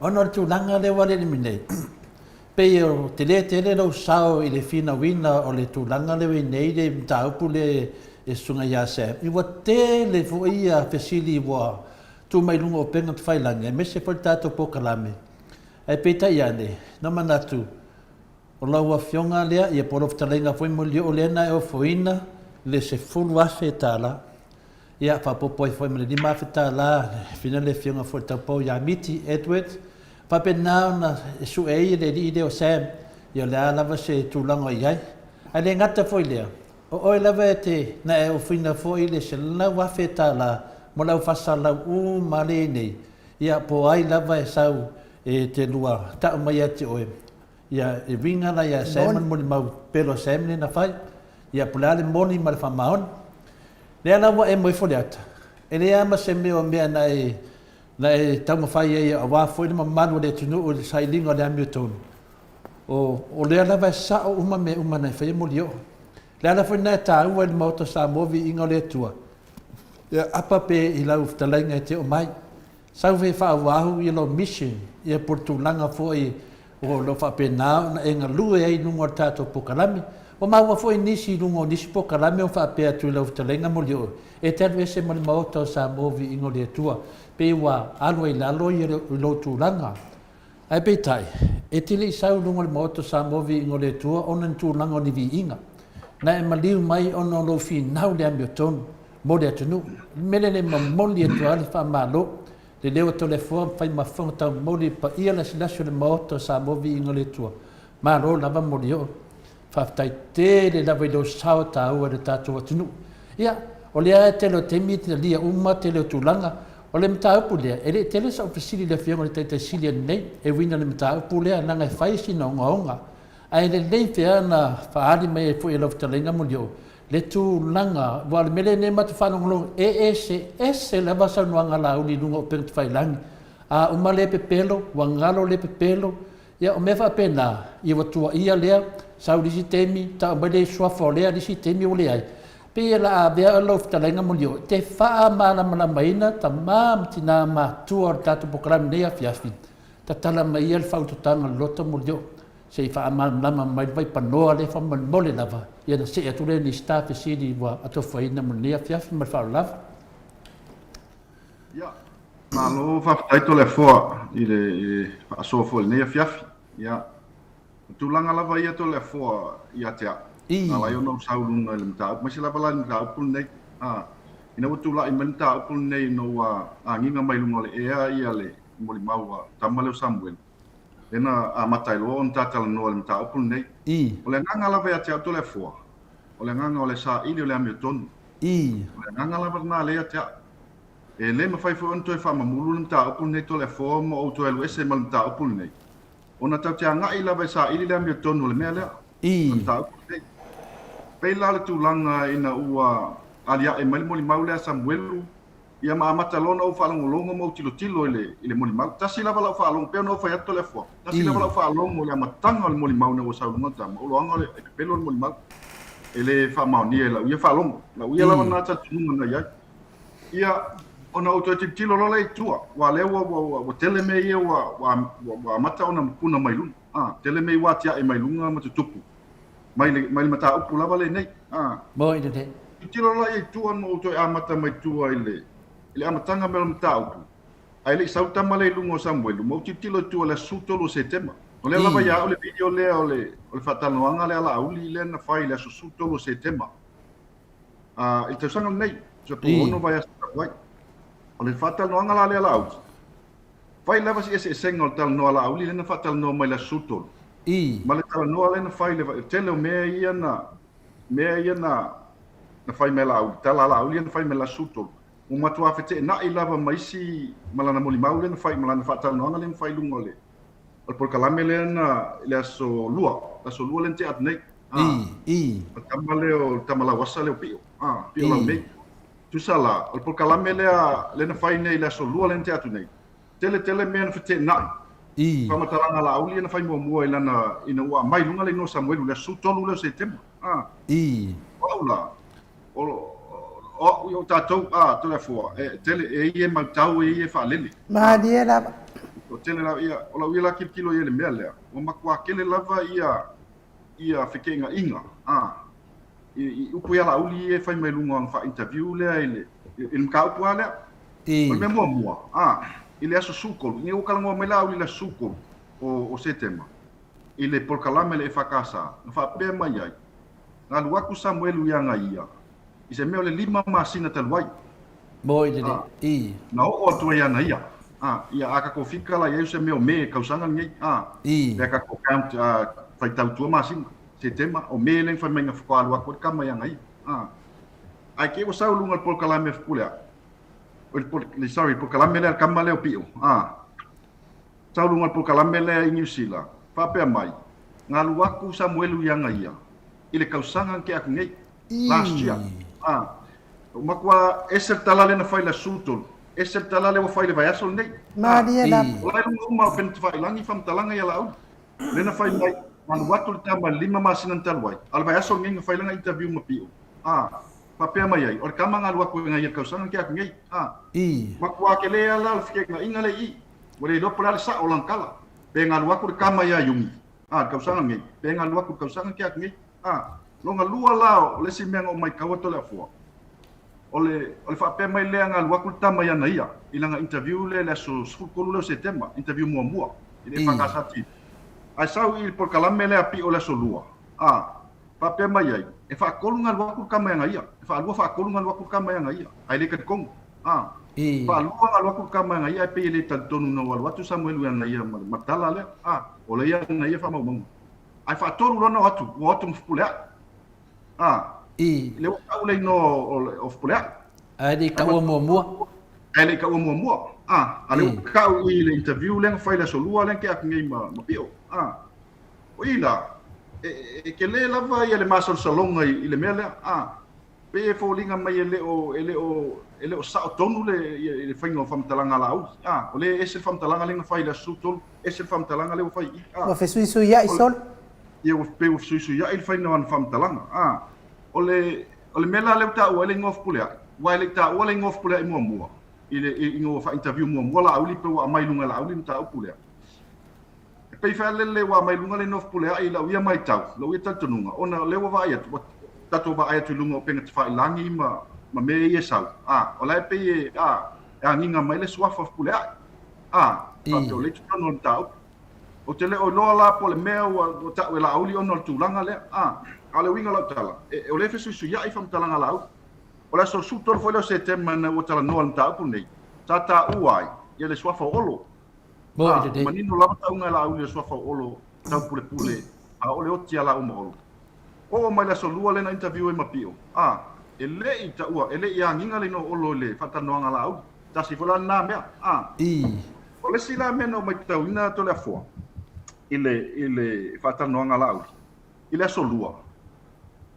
Ona o le tulaga lea ua alelimi nei, pei o tele tele lou sao i le finauina o le tulaga lea ua i nei le mataupu lea e Susuga ia Sam, ua tele foi ia fesili ua tu mai luga o upega tafailagi aemaise foi le tatou polokalame. Ae peitai ane, na manatu, O lau Afioga lea, ia po o lau fetalaiga foi Molioo lea na e ofoina le $10,000, ia faaopoopo ai foi ma le $5,000 e fina le Afioga foi i le Taupou ia Miti Edward. Faapena ona e sue ai le alii lea o Sam, ia o le a lava se tulaga o i ai. Ae le gata foi i lea, o oe lava e te na e ofoina foi le $100,000 mo le au faasalalau uma lea e i ai nei, ia po o ai lava e sau e te lua tau mai ia te oe, Ia, e uiga la ia Sam ma le molimau pelo a Sam lea na fai. Ia, po o le a le moni ma le faamaoni. Lea la ua emo ifo le ata, e leai lava ma se mea o mea na e, na e taumafai ai aua foi le mamalu o le atunuu i le sailiga o le amiotonu. O, o lea lava e sao uma mea uma na e faia molioo. Le ala foi lena e taua i le Maota o Samoa viiga o le Atua, ia apa pe i lau fetalaiga e te oo mai. Sau fe faaauau ia lou mission ia po o le tulaga foi o lo o faapena ona e galue ai i luga o le tatou polokalame. Ua maua foi nisi i luga o nisi polokalame o faapea atu i lau fetalaiga Molioo e te alu ese ma le Maota o Samoa Viiga o le Atua pei ua alu ai i lalo ia lou tulaga. Ae peitai, e te le i sau i luga o le Maota o Samoa Viiga o le Atua ona ni tulaga o ni viiga. Na e maliu mai ona o lou finau i le amiotonu mo le atunuu. O le mea lea e momoli atu ai le faamalo, le leo o Toleafoa ma Faimafofoga Taumoli i le paia lasilasi o le Maota o Samoa Viiga o le Atua. Malo lava Molioo. Faafetai tele lava i lou sao taua i le tatou atunuu. Ia, o lea e tele o taimi e talia uma tele o tulaga. O le mataupu lea, e le i tele sa'u fesili i le Afioga i le Taitai Sili ananei e uiga i le mataupu lea, leaga e fai sina ogaoga. Ae lelei pea na faaali mai ai foi e lau fetalaiga Molioo le tulaga, aua o le mea lenei matou faalogologo, e eseese lava saunoaga a Laauli i luga o upega tafailagi. A uma le pepelo, ua galo le pepelo, ia o mea faapena, ia ua tuuaia lea, sau i le isi taimi, tau mai le suafa o lea, i le isi taimi ua leai. Pei o le a avea lau fetalaiga Molioo e te faamalamalamaina tama ma tina matua o le tatou polokalame i lenei afiafi, tatala mai ia le faautautaga o le loto Molioo se i faamalamalama mai le vaipanoa lea faamolemole lava, ia ona see atu lea i Minisita fesili ua atofaina mo lenei afiafi ma le faaaloalo lava. Ia, malo faafetai Toleafoa i le faasoa foi i lenei afiafi. Ia, o tulaga lava ia Toleafoa ia te au, na ala ai ona ou sau i luga i le mataupu, aemaise lava la i le mataupu lenei. A, ina ua tulai mai le mataupu lenei ina ua agiga mai luga o le ea ia le molimau a le tama lea o Samuelu, lea na amata ai loa ona ta talanoa i le mataupu lenei. O le agaga lava ia te au Toleafoa, o le agaga o le saili o le amiotonu. O le agaga lava lena lea ia te au. E le mafai foi ona toe faamamulu le mataupu lenei Toleafoa ma ou toe alu ese ma le mataupu lenei, ona tatou te agai lava e saili le amiotonu o le mea lea, o le mataupu lenei. Pei la o le tulaga ina ua aliae mai le molimau lea a Samuelu, ia ma amata loa ona ou faalogologo ma ou tilotilo i le, i le molimau. Tasi lava lau faalogo, pei ona ou fai atu Toleafoa, tasi lava lau faalogo i le amataga o le molimau ina ua sau i luga le tama, o loaga o le, e pepelo le molimau. E le faamaonia e lau ia faalogo. Lau ia lava lena talitonuga na i ai. Ia, ona ou toe tilotilo loa lea i tua, aua o lea ua, ua, ua, ua tele mea ia ua, ua, ua, ua amata ona puna mai luga. Ah, tele mea ua atiae mai luga ma tutupu mai le, mai le mataupu lava lenei. Ah. Moi lelei. Tilotilo loa i tua ma ou toe amata mai tua i le, i le amataga mai o le mataupu. Ae le i sau tama lea i luga o Samuelu, ma ou tilotilo i tua i le aso 13 o Setema. O lea lava ia au le video lea o le, o le faatalanoaga lea a Laauli lea na fai i le aso 13 o Setema. I le tausaga lenei, tusa po ua ono vaiaso talu ai. O le faatalanoaga la lea a Laauli, fai lava si eseesega o le talanoa a Laauli lea na faatalanoa mai i le aso 13, ma le talanoa lea na fai i le tele o mea ia na, mea ia na, na fai mai e Laauli, tala a Laauli ia na fai mai i le aso 13, ua matua feteenai lava ma isi, ma lana molimau lea na fai, ma lana faatalanoaga lea na fai i luga o le, o le polokalame lea na i le aso Lua, le aso Lua lea na tea atu nei. I, i. O le tama lea o le tama lauasa lea o Pio, ah, Pio Laumei. Tusa la, o le polokalame lea lea na fai nei i le aso Lua lea na tea atu nei, tele tele mea na feteenai. I. Faamatalaga a Laauli ia na fai muamua i lana, ina ua aumai i luga le igoa o Samuelu i le aso 13 lea o Setema. Ah. I. O au la, o, o au, o tatou, a, Toleafoa, e tele, e ia e mautau, e ia e faalele. Malie lava. O tele lava, ia, o lau ia la tilotilo i ai i le mea lea, ua matua tele lava ia, ia feteenaiga, a, i, i upu ia Laauli ia e fai mai luga o ana faa-interview lea i le, i le mataupu lava lea. I. O le mea muamua, a, i le aso 13, ina ua talanoa mai Laauli i le aso 13 o, o Setema, i le polokalame a le EFKS, na faapea mai ai, Na alu atu Samuelu ia ia i se mea o le lima masina talu ai. Moi lelei. I. Na oo atu ai ana ia. A, ia a tatou fika la i ai o se mea o Me tausaga lenei. A. I. Pe a tatou count a faitau tua masina. Setema, o Me lea na fai mai na faatoa alu atu ai le tama ia ia. A. Ae te i ua sau i luga o le polokalame a Fepuleai. O le, sorry, polokalame lea a le tama lea o Pio. A. Sau luga o le polokalame lea i Niu Sila, faapea mai, Na alu atu Samuelu i ana ia i le tausaga na tea atu nei, last year. A, ua matua ese le tala lea na fai i le aso 13, ese le tala lea ua fai i le vaiaso lenei. Malie lava. O la e luga uma o Penitafailangi faamatalaga ia Laauli. Lea na fai mai, na alu atu le tama i le lima masina na talu ai, a o le vaiaso lenei na fai lana interview ma Pio. A, faapea mai ai, o le tama na alu atu i ana ia i le tausaga na tea atu nei. A, matua tele lava la o le feteenaiga lea i i. Ua le iloa po o le a le sao o lana tala. Pe na alu atu le tama ia Iuni, a, le tausaga lenei, pe na alu atu i le tausaga na tea atu nei. A, lona lua la o le isi mea na ou maitau atu le afoa, o le, o le faapea mai lea na alu atu le tama ia na ia i lana interview lea i le aso 13 lea o Setema, interview muamua i le EFKS TV. Ae sau i le polokalame lea a Pio i le aso Lua, a, faapea mai ai, e faatolu na alu atu le tama ia na ia, e faalua faatolu na alu atu le tama ia na ia, ae le talitonu. A, faalua na alu atu le tama ia na ia ae pei e le talitonu ina ua alu atu Samuelu ia na ia ma le tala lea. A, o lea ia na ia faamaumauga. Ae faatolu loa na o atu, ua o atu ma Fepuleai. A, lea ua tau le igoa o Fepuleai. Ae le i taua muamua. Ae le i taua muamua, a, a lea ua tau i le interview lea na fai i le aso lua lea na tea atu nei ma, ma Pio, a. O i la, e, e tele lava ia le masalosaloga i, i le mea lea, a. Pei e foliga mai e le o, e le o, e le o sao tonu le, ia, le faiga o faamatalaga a Laauli, a. O lea e ese le faamatalaga lea na fai i le aso 13, ese le faamatalaga lea ua fai i i, a. Ua fesuisuia'i solo. Ia ua pei ua fesuisuia'i le faiga o ana faamatalaga, a. O le, O le mea la lea ua taua ai le igoa o Fepuleai, aua e le i taua le igoa o Fepuleai muamua i le ina ua faa-interview muamua Laauli pe ua aumai i luga e Laauli le mataupu lea. E pei foi lele ua aumai i luga le igoa o Fepuleai i lau ia matau, lau ia talitonuga, ona o lea ua vaai atu, ua tatou vaai atu i luga o upega tafailagi ma, ma mea ia e sau, a, o la e pei e, a, e agiga mai le suafa o Fepuleai, a, faapea o lea i totonu o le mataupu. Ou te le o iloa la po o le mea ua, ua tau e Laauli ona o le tulaga lea. A, a o le uiga o lau tala, e, o lea e fesuisuiaʻi faamatalaga a Laauli. O le aso 13 foi lea o Setema ina ua talanoa i le mataupu lenei, sa taua ai ia le suafa o Olo. A, ua manino lava tauga e Laauli o le suafa o Olo taupulepule a o le oti a laua ma Olo. Oo mai le aso Lua lea na interview ai ma Pio, a, e le i taua, e le i agiga le igoa o Olo i le faatalanoaga a Laauli. Tasi foi la lena mea. A. O le isi la mea na ou matauina Toleafoa i le, i le faatalanoaga a Laauli, i le aso Lua,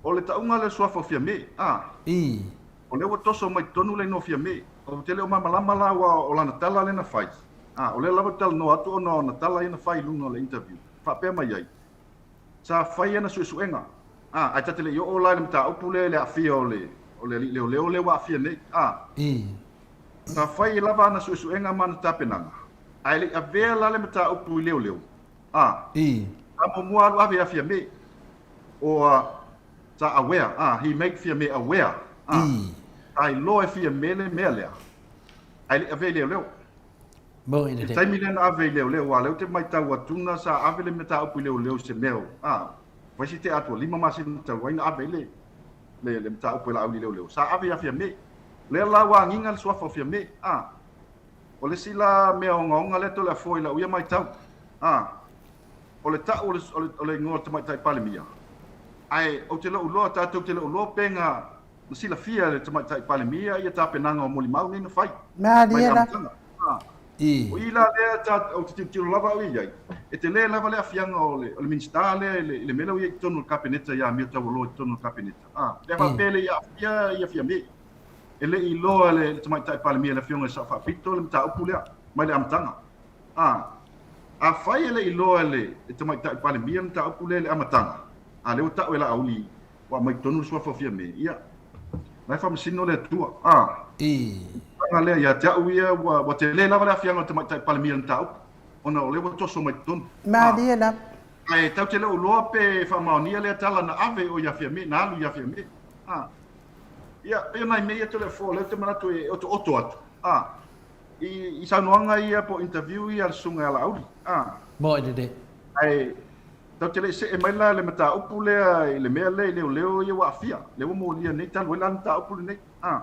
o le tauga lea o le suafa o Fiame. A. O lea ua toso mai totonu le igoa o Fiame. Ou te le o malamalama la aua o lana tala lea na fai. A, o lea lava ou te talanoa atu ona o ana tala ia na fai i luga o le interview. Faapea mai ai, Sa fai ana suesuega, a, ae ta te le i oo la i le mataupu lea i le aafia o le, o le alii leoleo lea ua aafia nei, a. Sa fai lava ana suesuega ma ana tapenaga, ae le i avea la le mataupu i leoleo, a. Sa muamua alu ave ia Fiame, or sa aware, a, he made Fiame aware, a. Sa iloa e Fiame le mea lea, ae le i avea i leoleo. Moni lelei. I le taimi lea na ave i leoleo, aua o lea ou te matau atu na sa ave le mataupu i leoleo i se mea o, a, fai si tea atu ua lima masina talu ai na ave ai le, le, le mataupu e Laauli i leoleo. Sa ave ia Fiame. O lea la ua agiga le suafa o Fiame, a. O le isi la mea ogaoga lea Toleafoa i lau ia matau, a, o le tau o le, o le, o le igoa o le Tamaitai Palemia, ae ou te le o iloa, tatou te le o iloa pe na, Na silafia e le Tamaitai Palemia ia tapenaga o molimau nei na fai mai le amataga. O i la lea ta, ou te tilotilo lava au i ai, e tele lava le aafiaga o le, o le Minisita lea i le, i le mea lea ua i ai i totonu o le Kapeneta ia Amio Taualoa i totonu o le Kapeneta. A, pe a faapea e le i aafia ia Fiame, e le i iloa e le, le Tamaitai Palemia le Afioga i le Sao Faapito le mataupu lea mai le amataga. A, afai e le i iloa e le, le Tamaitai Palemia le mataupu lea i le amataga, a lea ua tau e Laauli Ua aumai totonu le suafa o Fiame, ia, la e faamasino le Atua. A, tulaga lea ia te au ia, ua, ua tele lava le aafiaga o le Tamaitai Palemia i le mataupu, ona o lea ua toso mai totonu. A, Malie lava. ae tatou te le o iloa pe faamaonia lea tala na ave o ia Fiame, na alu ia Fiame. A, ia, pei o nai mea ia Toleafoa, o lea ou te manatu e otooto atu, a, i, i saunoaga ia po o interview ia a le Susuga ia Laauli. A, Moni lelei. ae Tatou te le i see mai la i le mataupu lea i le mea lea i leoleo ia ua aafia, lea ua molia nei talu ai la le mataupu lenei. A.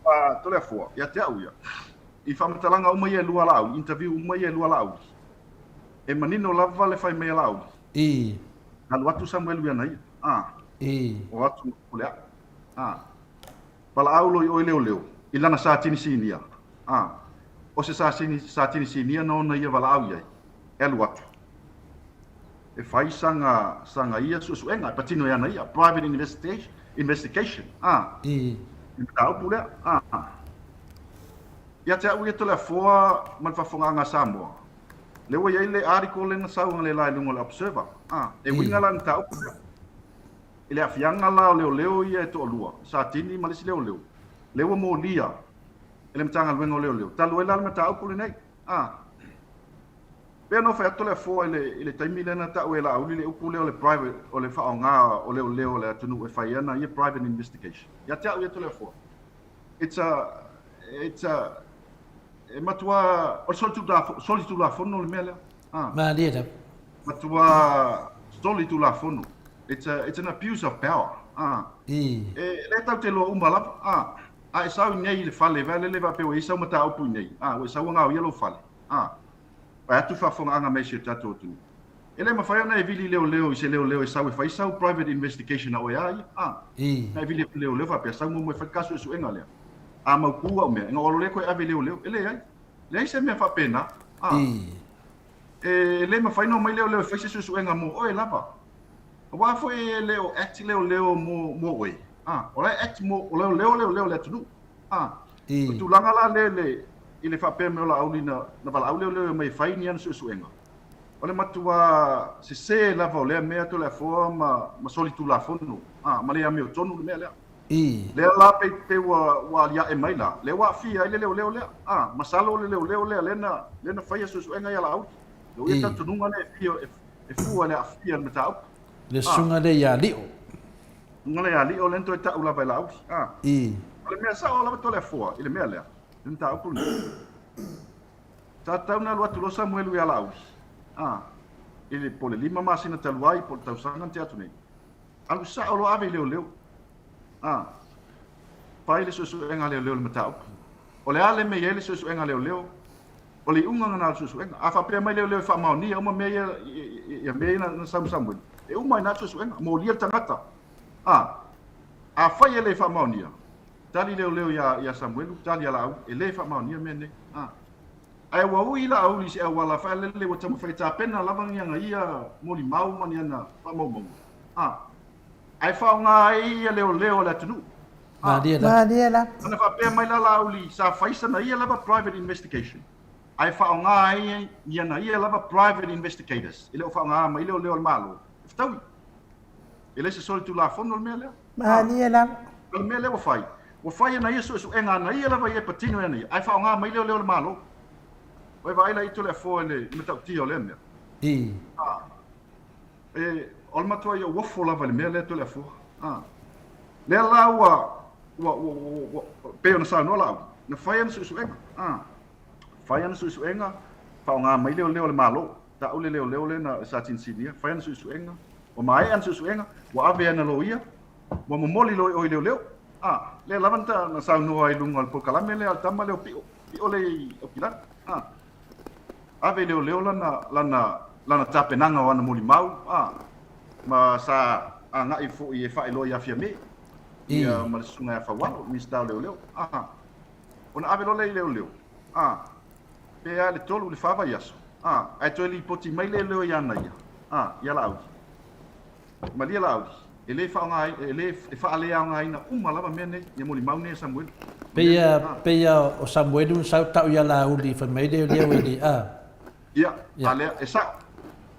A Toleafoa, ia te au ia, i faamatalaga uma ia e lua a Laauli, interview uma ia e lua a Laauli, e manino lava le fai mai a Laauli. Alu atu Samuelu i ana ia. A. O atu o le a. A. Valaau loa i o i leoleo, i lana Satini Sinia. A. O se Satini Sinia na ona ia valaau i ai, e alu atu. E fai saga, saga ia suesuega, e patino e ana ia, private investigation, investigation, a. I le mataupu lea, a. Ia te au ia Toleafoa ma le faafofogaaga a Samoa, lea ua i ai le article lea na sau analeila i luga o le Observer, a, e uiga la i le mataupu lea. I le aafiaga la o leoleo ia e toalua, Satini ma le isi leoleo, lea ua molia e le Matagaluega o Leoleo, talu ai la le mataupu lenei, a. Pei ona fai atu Toleafoa i le, i le taimi lea na tau e Laauli le upu lea o le private, o le faaaoga o leoleo o le atunuu e fai ana ia private investigation. Ia te au ia Toleafoa, it's a, it's a, e matua, o le solitulafono le mea lea. Ah. Malie lava. Matua solitulafono. It's a, it's an abuse of power. Ah. E le tau te loa uma lava. Ah. A e sau i nei i le fale, vai lele faapea ua i ai sau mataupu i nei. Ah, ua e sau ua gaoia lou fale. Ah. Vae atu faafofogaaga mai si o tatou atunuu. E le mafai ona e vili leoleo i se leoleo e sau e fai sau private investigation a oe a ia. Ah. Na e vili atu i leoleo faapea sau muamua e fai le ta suesuega lea. A mautu au mea, ina ua alu lea toe ave i leoleo. E leai. Leai se mea faapena. A. E le mafai ona omai leoleo e fai se suesuega mo oe lava. Aua foi e le o act leoleo mo, mo oe. A. O la e act mo, o leoleo leoleo a le atunuu. A. O le tulaga la lea i le, i le faapea mai o Laauli na, na valaau leoleo e omai e fai ni ana suesuega, o le matua sese lava o lea mea Toleafoa ma, ma solitulafono, a, ma le amiotonu le mea lea. Lea la pei, pei ua, ua aliae mai la, lea ua aafia ai le leoleo lea. A, masalo o le leoleo lea, lea na, lea na faia suesuega ia Laauli. Lou ia talitonuga lea e fia, e fua i le aafia o le mataupu. Le susuga lea ia Lio. Susuga lea ia Lio lea na toe tau lava e Laauli. A, o le mea sao lava Toleafoa i le mea lea, le mataupu lenei. Sa tatau ona alu atu loa Samuelu ia Laauli, a, i le, po o le lima masina talu ai, po o le tausaga na tea atu nei. Alu sao loa ave i leoleo. A, fai le suesuega a leoleo i le mataupu. O le a le mea e i ai le suesuega a leoleo? O le iuga lena o le suesuega. A faapea mai leoleo e faamaonia uma mea ia, ia mea ia na sau ma Samuelu, e uma ai i ina le suesuega, molia le tagata. A, afai e le faamaonia, tali leoleo ia, ia Samuelu, tali ia Laauli, e le faamaonia mea nei. A, ae ua ui Laauli i se auala faalele ua taumafai e tapena lava ni ana ia molimau ma ni ana faamaumauga. A, ae faaaoga ai ia leoleo a le atunuu. A, Malie lava. Malie lava. Ona faapea mai la Laauli, sa fai sana ia lava private investigation, ae faaaoga ai ni ana ia lava private investigators, e le o faaaoga mai leoleo a le Malo. E fetaui. E le se solitulafono le mea lea. Malie lava. O le mea lea ua fai, ua fai ana ia suesuega ana ia lava ia e patino e ana ia, ae faaaoga mai leoleo a le Malo. Ua e vaai la i Toleafoa i le matautia o lea mea. A, e, o le matua ia uofo lava i le mea lea Toleafoa. A, lea la ua, ua, ua, ua, ua, pei ona saunoa Laauli, na fai ana suesuega. A, fai ana suesuega, faaaoga mai leoleo a le Malo. Tau le leoleo lea na, sa sinisinia, fai ana suesuega, ua maea ana suesuega, ua ave ana loia, ua momoli loa i o i leoleo. A, lea lava na, na saunoa ai i luga o le polokalame lea a le tama lea o Pio, Pio lea i Aukilani. A, ave i leoleo lana, lana, lana tapenaga o ana molimau, a, ma sa agai foi e faailoa ia Fiame, ia ma le susuga ia Faualo, Minisita o Leoleo. A, ona ave loa lea i leoleo. A, pe a le tolu i le fa vaiaso, a, ae toe lipoti mai leoleo ia ana ia, a, ia Laauli. Malie Laauli, e le faaaoga, e le, e faaleaogaina uma lava mea nei, ia molimau nei a Samuelu. Pei a, pei a o Samuelu na sau tau ia Laauli fai mai leoleo e le, a. Ia, a lea, e sao.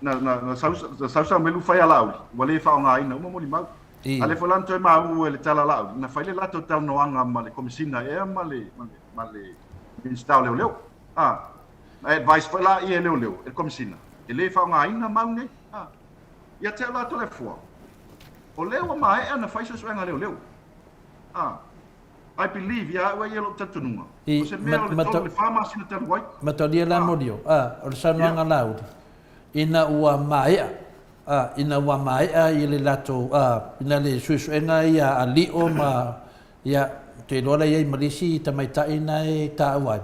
Na, na, na sau, na sau Samuelu fai a Laauli, ua le faaaogaina uma molimau. A lea foi la na toe maua e le tala a Laauli, na fai le latou talanoaga ma le Komesina ea ma le, ma le, ma le Minisita o Leoleo. A, na advise foi la ia e Leoleo, e le Komesina, e le faaaogaina mau nei. A, ia te au la Toleafoa, o lea ua maea ona fai suesuega a Leoleo. A, I believe, ia au e ia lou talitonuga, o se mea o le tolu i le fa masina talu ai. Matalia la Molio, a, o le saunoaga a Laauli, ina ua maea, a, ina ua maea i le latou, a, ina le suesuega ia a Lio ma Ia, ou te iloa la i ai ma le isi tamaitai na e taua ai.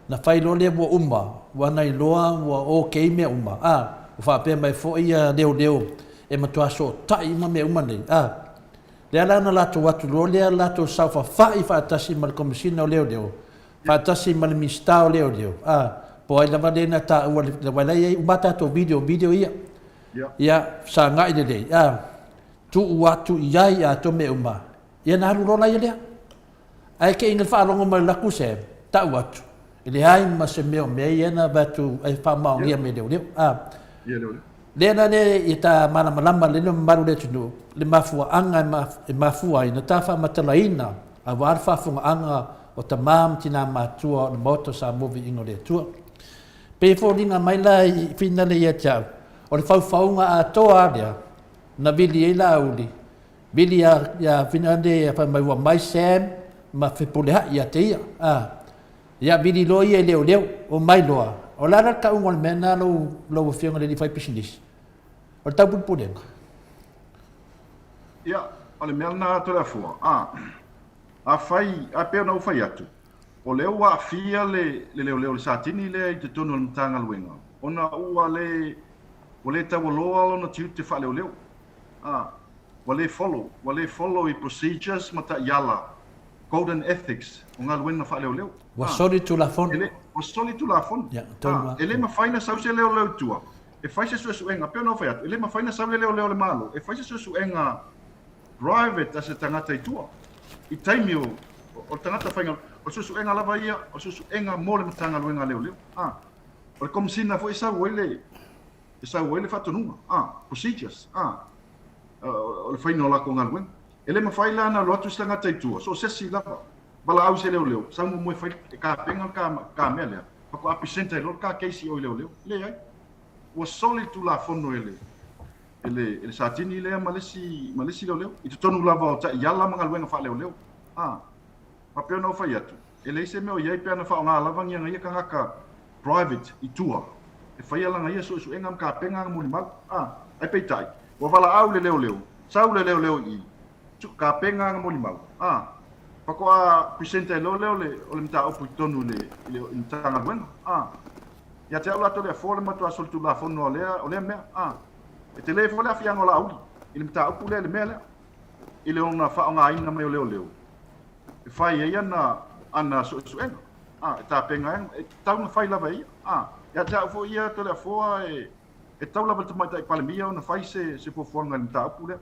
Na fai loa lea ua uma, ua na iloa ua okay mea uma, a, ua faapea mai foi ia leoleo e matua sootai uma mea uma nei, a. Lea la na latou atu loa lea latou saofafai faatasi ma le Komesina o Leoleo, faatasi ma le Minisita o Leoleo, a, po o ai lava lea na taua le, aua la e i ai uma a tatou video, video ia. Ia, sagai lelei, a, tuu atu i ai atoa mea uma, Ia na alu loa la ia lea. Ae kei ina faalogo mai laku se, tau atu, e leai ma se mea o mea ia na avatu e faamaonia me leoleo. A. Lea la lea ia ta malamalama le le mamalu le atunuu, le mafuaaga e mafua ai na ta faamatalaina aua le faafogaaga o tama ma tina matua o le Maota o Samoa Viiga o le Atua. Pei e foliga mai la i finale ia te au, o le faufauga atoa lava lea na vili ai Laauli Vili ia ia Finande ia fai mai ua mai Sam ma Fepuleai ia te ia. A. Ia vili loa ia i leoleo, o mai loa. O le a la le tauga o le mea lena lau lau afioga i le alii faipisinisi? O le taupulepulega. Ia, o le mea lena Toleafoa, a, afai, a pei ona ou fai atu, o lea ua aafia le, le leoleo i le Satini lea i totonu o le Matagaluega, ona ua le, ua le taualoa lona tiute faaleoleo. A, ua le follow, ua le follow i procedures ma taiala Golden Ethics o galuega faaleoleo. Ua soli Tulafono. E le, ua soli Tulafono. Ia, tonu lava. E le mafai ona sau se leoleo i tua e fai se suesuega, pei ona ou fai atu, e le mafai ona sau le leoleo a le Malo e fai se suesuega private a se tagata i tua i taimi o, o le tagata faigaluega. O le suesuega lava ia, o le suesuega mo le Matagaluega a Leoleo. A, o le Komesina foi e sau ai le, e sau ai le faatonuga, a, procedures, a, o le faiga o latou galuega. E le mafai la ona alu atu se tagata i tua, so o se isi lava, valaau i se leoleo, sau muamua e fai, e tapena le ta mea lea, faatoa present ai loa le ta case i o i leoleo. Leai. Ua soli le tulafono e le, e le, e le Satini lea ma le isi, ma le isi leoleo, i totonu lava o taiala ma galuega faaleoleo. A, faapea ona ou fai atu, e leai se mea o i ai pe ana faaaoga lava ni ana ia tagata private i tua e faia lana ia suesuega ma tapena ana molimau. A, ae peitai, ua valaau le leoleo, sau le leoleo i i, tapena ana molimau. A, faatoa present ai loa lea o le, o le mataupu i totonu i le, i le, i le Matagaluega. A, ia te au latou le afoa le matua solitulafono o lea, o lea mea. A, e tele foi le aafiaga o Laauli i le mataupu lea i le mea lea, i le ona faaaogaina mai o leoleo e fai ai ana, ana suesuega. A, e tapena ai, e tatau ona fai lava e ia. A, ia te au foi ia Toleafoa e, e tatau lava i le Tamaitai Palemia ona fai se, se fuafuaga i le mataupu lea.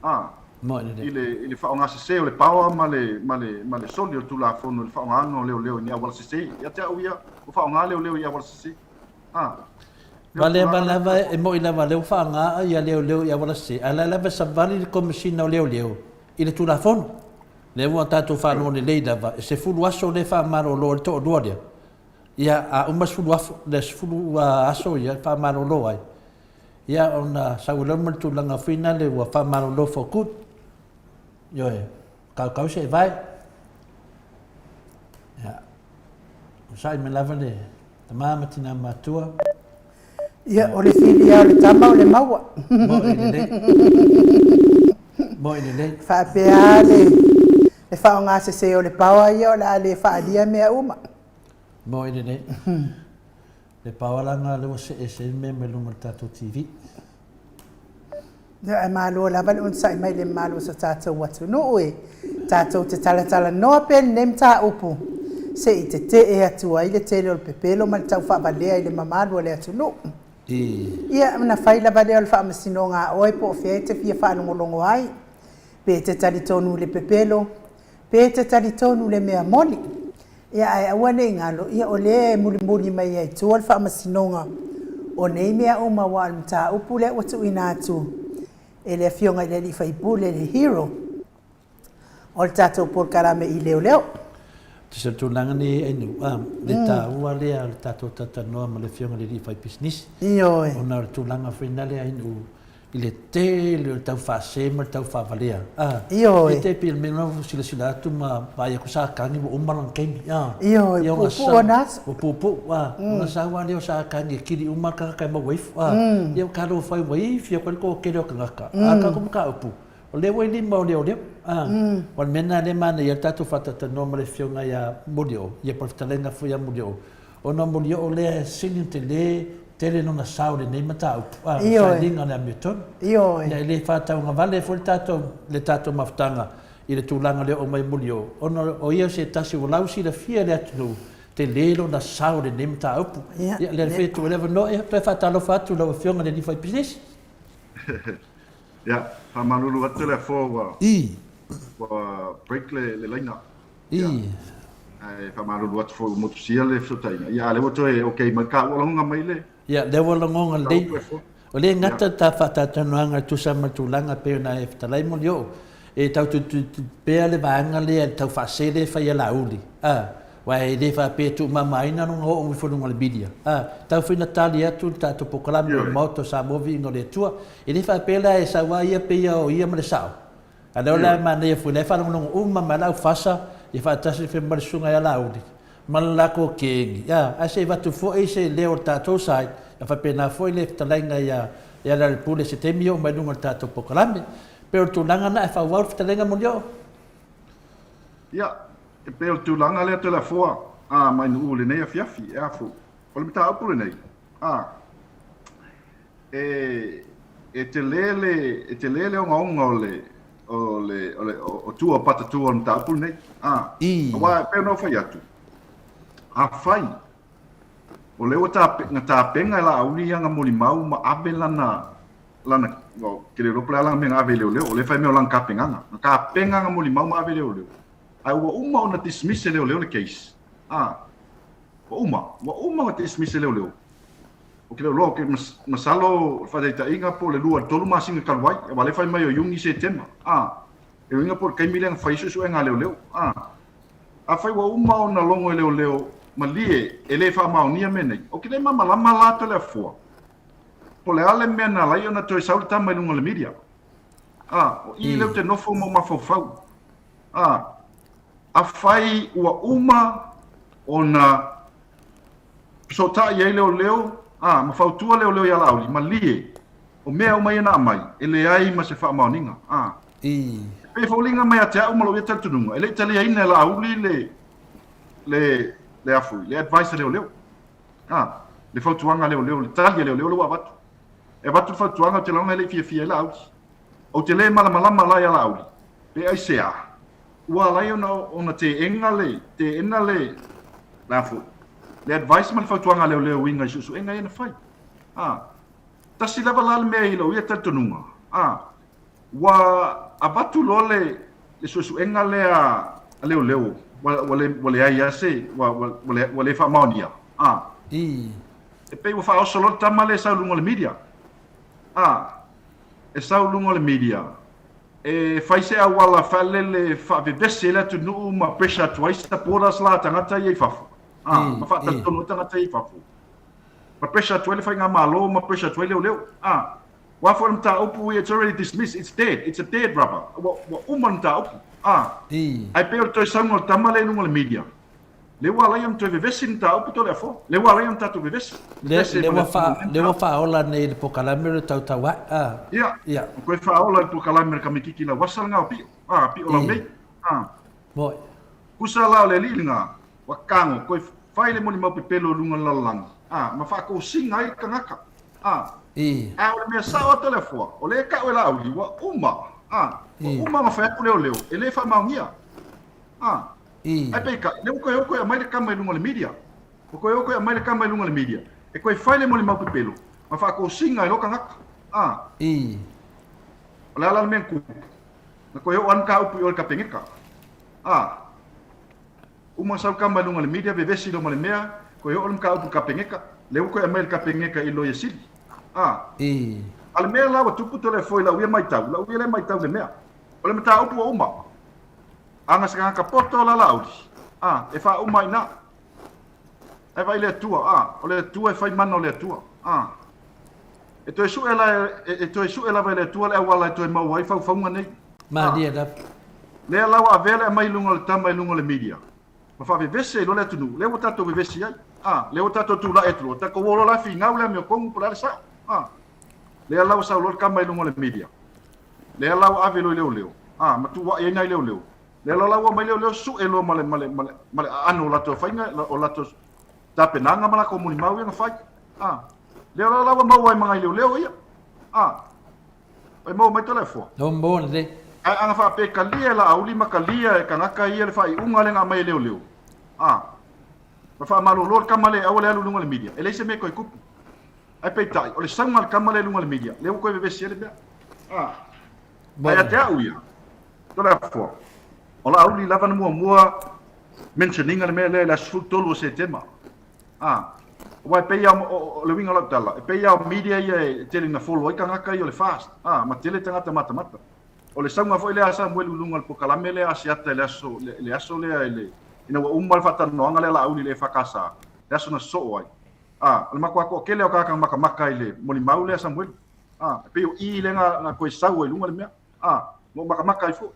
A, i le, i le faaaoga sese o le power ma le, ma le, ma le soli o le Tulafono i le faaaogaina o leoleo i ni auala sese. Ia te au ia, ua faaaoga leoleo i auala sese. A, Vale ma lava e moi lava lea ua faaaoga ia leoleo i auala sese, ae la e lava e savali le Komesina o Leoleo i le Tulafono. Lea ua tatou faalogo lelei lava, e 10 aso lea e faamalolo ai le toalua lea. Ia, a uma le 10 afo, le 10 aso ia e faamalolo ai, ia ona sau ai loa ma le tulaga foi lea ua faamalolo for good. Ioe, kaukau se vae. Ia, onosai mai lava le tama ma tina matua. Ia, o le fili lava o le tama o le maua. Moe lelei. Moe lelei. Faapea lava le, le faaaoga sese o le power ia o le a le faaalia mea uma. Moe lelei. Le power leaga lea ua see ese ai le mea mai luga o le tatou TV. Ia, ae malo lava le onosai mai i le mamalu o so tatou atunuu e tatou te talatalanoa pea i lenei mataupu se i tetee atu ai le tele o le pepelo ma le taufaavalea i le mamalu o le atunuu. Ia, ona fai lava lea o le faamasinoga a oe po o fea e te fia faalogologo ai, pe e te talitonu i le pepelo, pe e te talitonu i le mea moni. Ia, ae aua ne i galo, ia, o lea e mulimuli mai ai tua le faamasinoga o nei mea uma, aua o le mataupu lea ua tuuina atu e le Afioga i le alii faipule, le hero o le tatou polokalame i Leoleo. Tusa o le tulaga nei Ainuu, a, le taua lea o le tatou talatalanoa ma le Afioga i le alii faipisinisi. Ioe. Ona o le tulaga foi lea Ainuu, i le tele o le tau faase ma le tau faavalea. A, Ioe. E te pei o le mea lena ua silasila atu ma vaai atu sa tagi ua uma lana taimi. A, Ioe, ua puupuu ona aso. Ua puupuu, a, ona sau lava lea o sa tagi e kili uma le tagata e maua ifo. A, ia ua talofa ai ua ifi atu ai le toatele o tagata. A o le tatou mataupu, o lea ua i lima o leoleo. A, o le mea lena lea e manaia ai le tatou faatatalanoa ma le Afioga ia Molioo, ia po o le fetalaiga foi ia Molioo, Ona o Molioo lea e sili ona tele tele lona sao i lenei mataupu, a, o le sailiga o le amiotonu. Ioe. Ia, e le faatauagavale foi le tatou, le tatou mafutaga i le tulaga lea o oo mai Molioo, ona o ia o se tasi ua lausilafia e le atunuu, tele lona sao i lenei mataupu. Ia, Ia, lea foi e tuu ai le avanoa, ia, toe faatalofa atu i lau Afioga i le alii faipisinisi. Ia, faamalulu atu le afoa ua, I. ua break le, le laina. I. Ae faamalulu atu foi ua motusia le fesootaiga. Ia, a o lea ua toe okay mai ka ua lagona mai le. Ia, lea ua lagona lelei. O lea e gata ta faatalatalanoaga e tusa ma le tulaga e pei ona e fetalai Molioo, e tau tulituli pea le vaega lea i le tau faasele e fai a Laauli, a, aua e le faapea e tuumamaina lona oo ifo i luga o le media, a, tau foi ina tali atu le tatou polokalame o le Maota o Samoa Viiga o le Atua. E le faapea la e sau lava ia pei o ia ma le sao, A lea o le a manaia foi, la e faalogologo uma mai le aufasa ia faatasi fai ma le susuga ia Laauli ma le latou kegi, a, ae se i avatu foi se leo o le tatou side, ia faapena foi le fetalaiga ia ia Lealailepule i se taimi ia oo mai luga o le tatou polokalame. Pei o le tulaga lena ae faaauau le fetalaiga Molioo. Ia, e pei o le tulaga lea Toleafoa, a, mai Nu'u i lenei afiafi, e a foi. O le mataupu lenei, a, e, e tele le, e tele le ogaoga o le, o le, o le, o tua o patatua o le mataupu lenei. A, aua e pei ona ou fai atu, afai o lea ua tape, na tapena e Laauli ana molimau ma ave lana, lana, ou te le iloa po o le a lana mea na ave i leoleo, o lea e fai mai o lana tapenaga. Na tapena ana molimau ma ave i leoleo, ae ua uma ona dismiss e leoleo le case. A, ua uma, ua uma ona dismiss e leoleo. Ou te le iloa, ou te masalo o le faataitaiga po o le 2 i le 3 masina talu ai, aua o lea e fai mai o Iuni, Setema, a, e uiga po o le taimi lea na fai ai suesuega a leoleo, a. Afai ua uma ona logo e leoleo malie e le faamaonia mea nei, ou te le malamalama la Toleafoa po o le a le mea na ala ai ona toe sau le tama i luga o le media. A, o i lea ou te nofo ma ou mafaufau. A, afai ua uma ona Fesootai ai leoleo, a, ma fautua leoleo iā Laauli, malie, o mea uma ia na aumai, e leai ma se faamaoniga, a. E pei e foliga mai ia te au ma lou ia talitonuga, e le i taliaina e Laauli le, le, le a foi, le advice a leoleo, a, le fautuaga a leoleo, le tali a leoleo lea ua avatu. E avatu le fautuaga, ou te lagona e le i fiafia ai Laauli. Ou te le malamalama la iā Laauli, pe aisea, Ua ala ai ona, ona teena le, teena le, le a foi, le advice ma le fautuaga a leoleo uiga i suesuega ia na fai. A, tasi lava la le mea i lou ia talitonuga, a, ua avatu loa le, le suesuega lea a leoleo, ua, ua le, ua leai lava se, ua, ua, ua le, ua le faamaonia, a, e pei ua faaoso loa le tama lea e sau i luga o le media, a, e sau i luga o le media, E fai se auala faalele e faavevesi ai le atunuu ma pressure atu ai supporters la a tagata ia i fafo, a, ma faatalitonu ai tagata ia i fafo. Ma pressure atu ai le faigamalo ma pressure atu ai leoleo, a. Aua foi o le mataupu ia, it's already dismissed, it's dead, it's a dead rubber, ua, ua uma le mataupu, a. Ae pei o le toe sauga o le tama lea i luga o le media, Lea ua ala ai ona toe vevesi le mataupu Toleafoa. Lea ua ala ai ona tatou vevesi. Lea, lea ua wha, lea ua whaola nei le pokalame o le tautaua'i. Ah. Ia. Ia. Ua koe whaola le pokalame le kamikiki lau asa le ngā o pio. Ah, pio lau nei. Ah. Moi. Kusa la o le alii le ngā. Ua kango, koe whai le moni mau pepelo lunga le lalolagi. Ah, ma whaakōsinga ai le kangaka. Ah. I. A o le mea sao a Toleafoa, o le e kau e Laauli, ua uma. Ah. Ua uma ma whai atu leo leo, e le whaamaongia. Ah. Ae peitai, lea ua toe o toe aumai le tama i luga o le media. Ua toe o toe aumai le tama i luga o le media e toe fai le molimau pepelo ma faatosina ai loa tagata. A. O le a la le mea na tupu? Na toe oo lava le mataupu i o i le Kapeneta. A. Uma na sau le tama i luga o le media, vevesi loa ma le mea, toe oo le mataupu i le Kapeneta, lea ua toe aumai e le Kapeneta i Loia Sili. A. A o le mea la ua tupu Toleafoa i lau ia matau, lau ia lea matau i le mea, o le mataupu ua uma. Ana se tagata poto la Laauli, a, e faauma ai ina. Ae vaai le Atua, a, o le Atua e fai mana o le Atua, a. E toe sue la, e, e toe sue lava e le Atua le auala e toe maua ai faufauga nei. Malie lava. Lea la ua avea le aumai i luga o le tama i luga o le media, ma faavevese ai loa le atunuu, lea ua tatou vevesi ai, a, lea ua tatou tulai atu loa, tatou o loa la finau le amiotonu po o le a le sao, a. Lea la ua sau loa le tama i luga o le media. Lea la ua ave loa i leoleo, a, ma tuuaʻi ai nai leoleo. Lea la la ua aumai leoleo sue loa ma le, ma le, ma le, ma le aano o latou faiga, o latou tapenaga ma latou molimau ia na fai. A, lea la la ua maua ai ma nai leoleo ia. A, e maua mai Toleafoa. No maua lelei. Ae ana faapea e kalia e Laauli ma kalia e tagata ia le faaiuga lea na aumai e leoleo, a, ma faamalolo le tama lea e aua le alu i luga o le media, e leai se mea e toe tupu. Ae peitai, o le sauga a le tama lea i luga o le media, lea ua toe vevesi ai le mea. Ah. Ae ia te au ia, Toleafoa, o Laauli lava na muamua mention ina le mea lea i le aso 13 o Setema. Ah. Aua e pei lava o le uiga o lau tala, e pei lava o media ia e tele ina follow ai tagata ia o le fast. Ah, ma tele tagata matamata. O le sauga foi lea a Samuelu i luga o le polokalame lea a Asiata i le aso, le aso lea i le, ina ua uma le faatalanoaga lea a Laauli i le EFKS, le aso na sosoo ai. A, o le matua toatele o tagata na matamata i le molimau lea a Samuelu. A, e pei o i lea na, na toe sau ai i luga le mea. A, na ou matamata ai foi.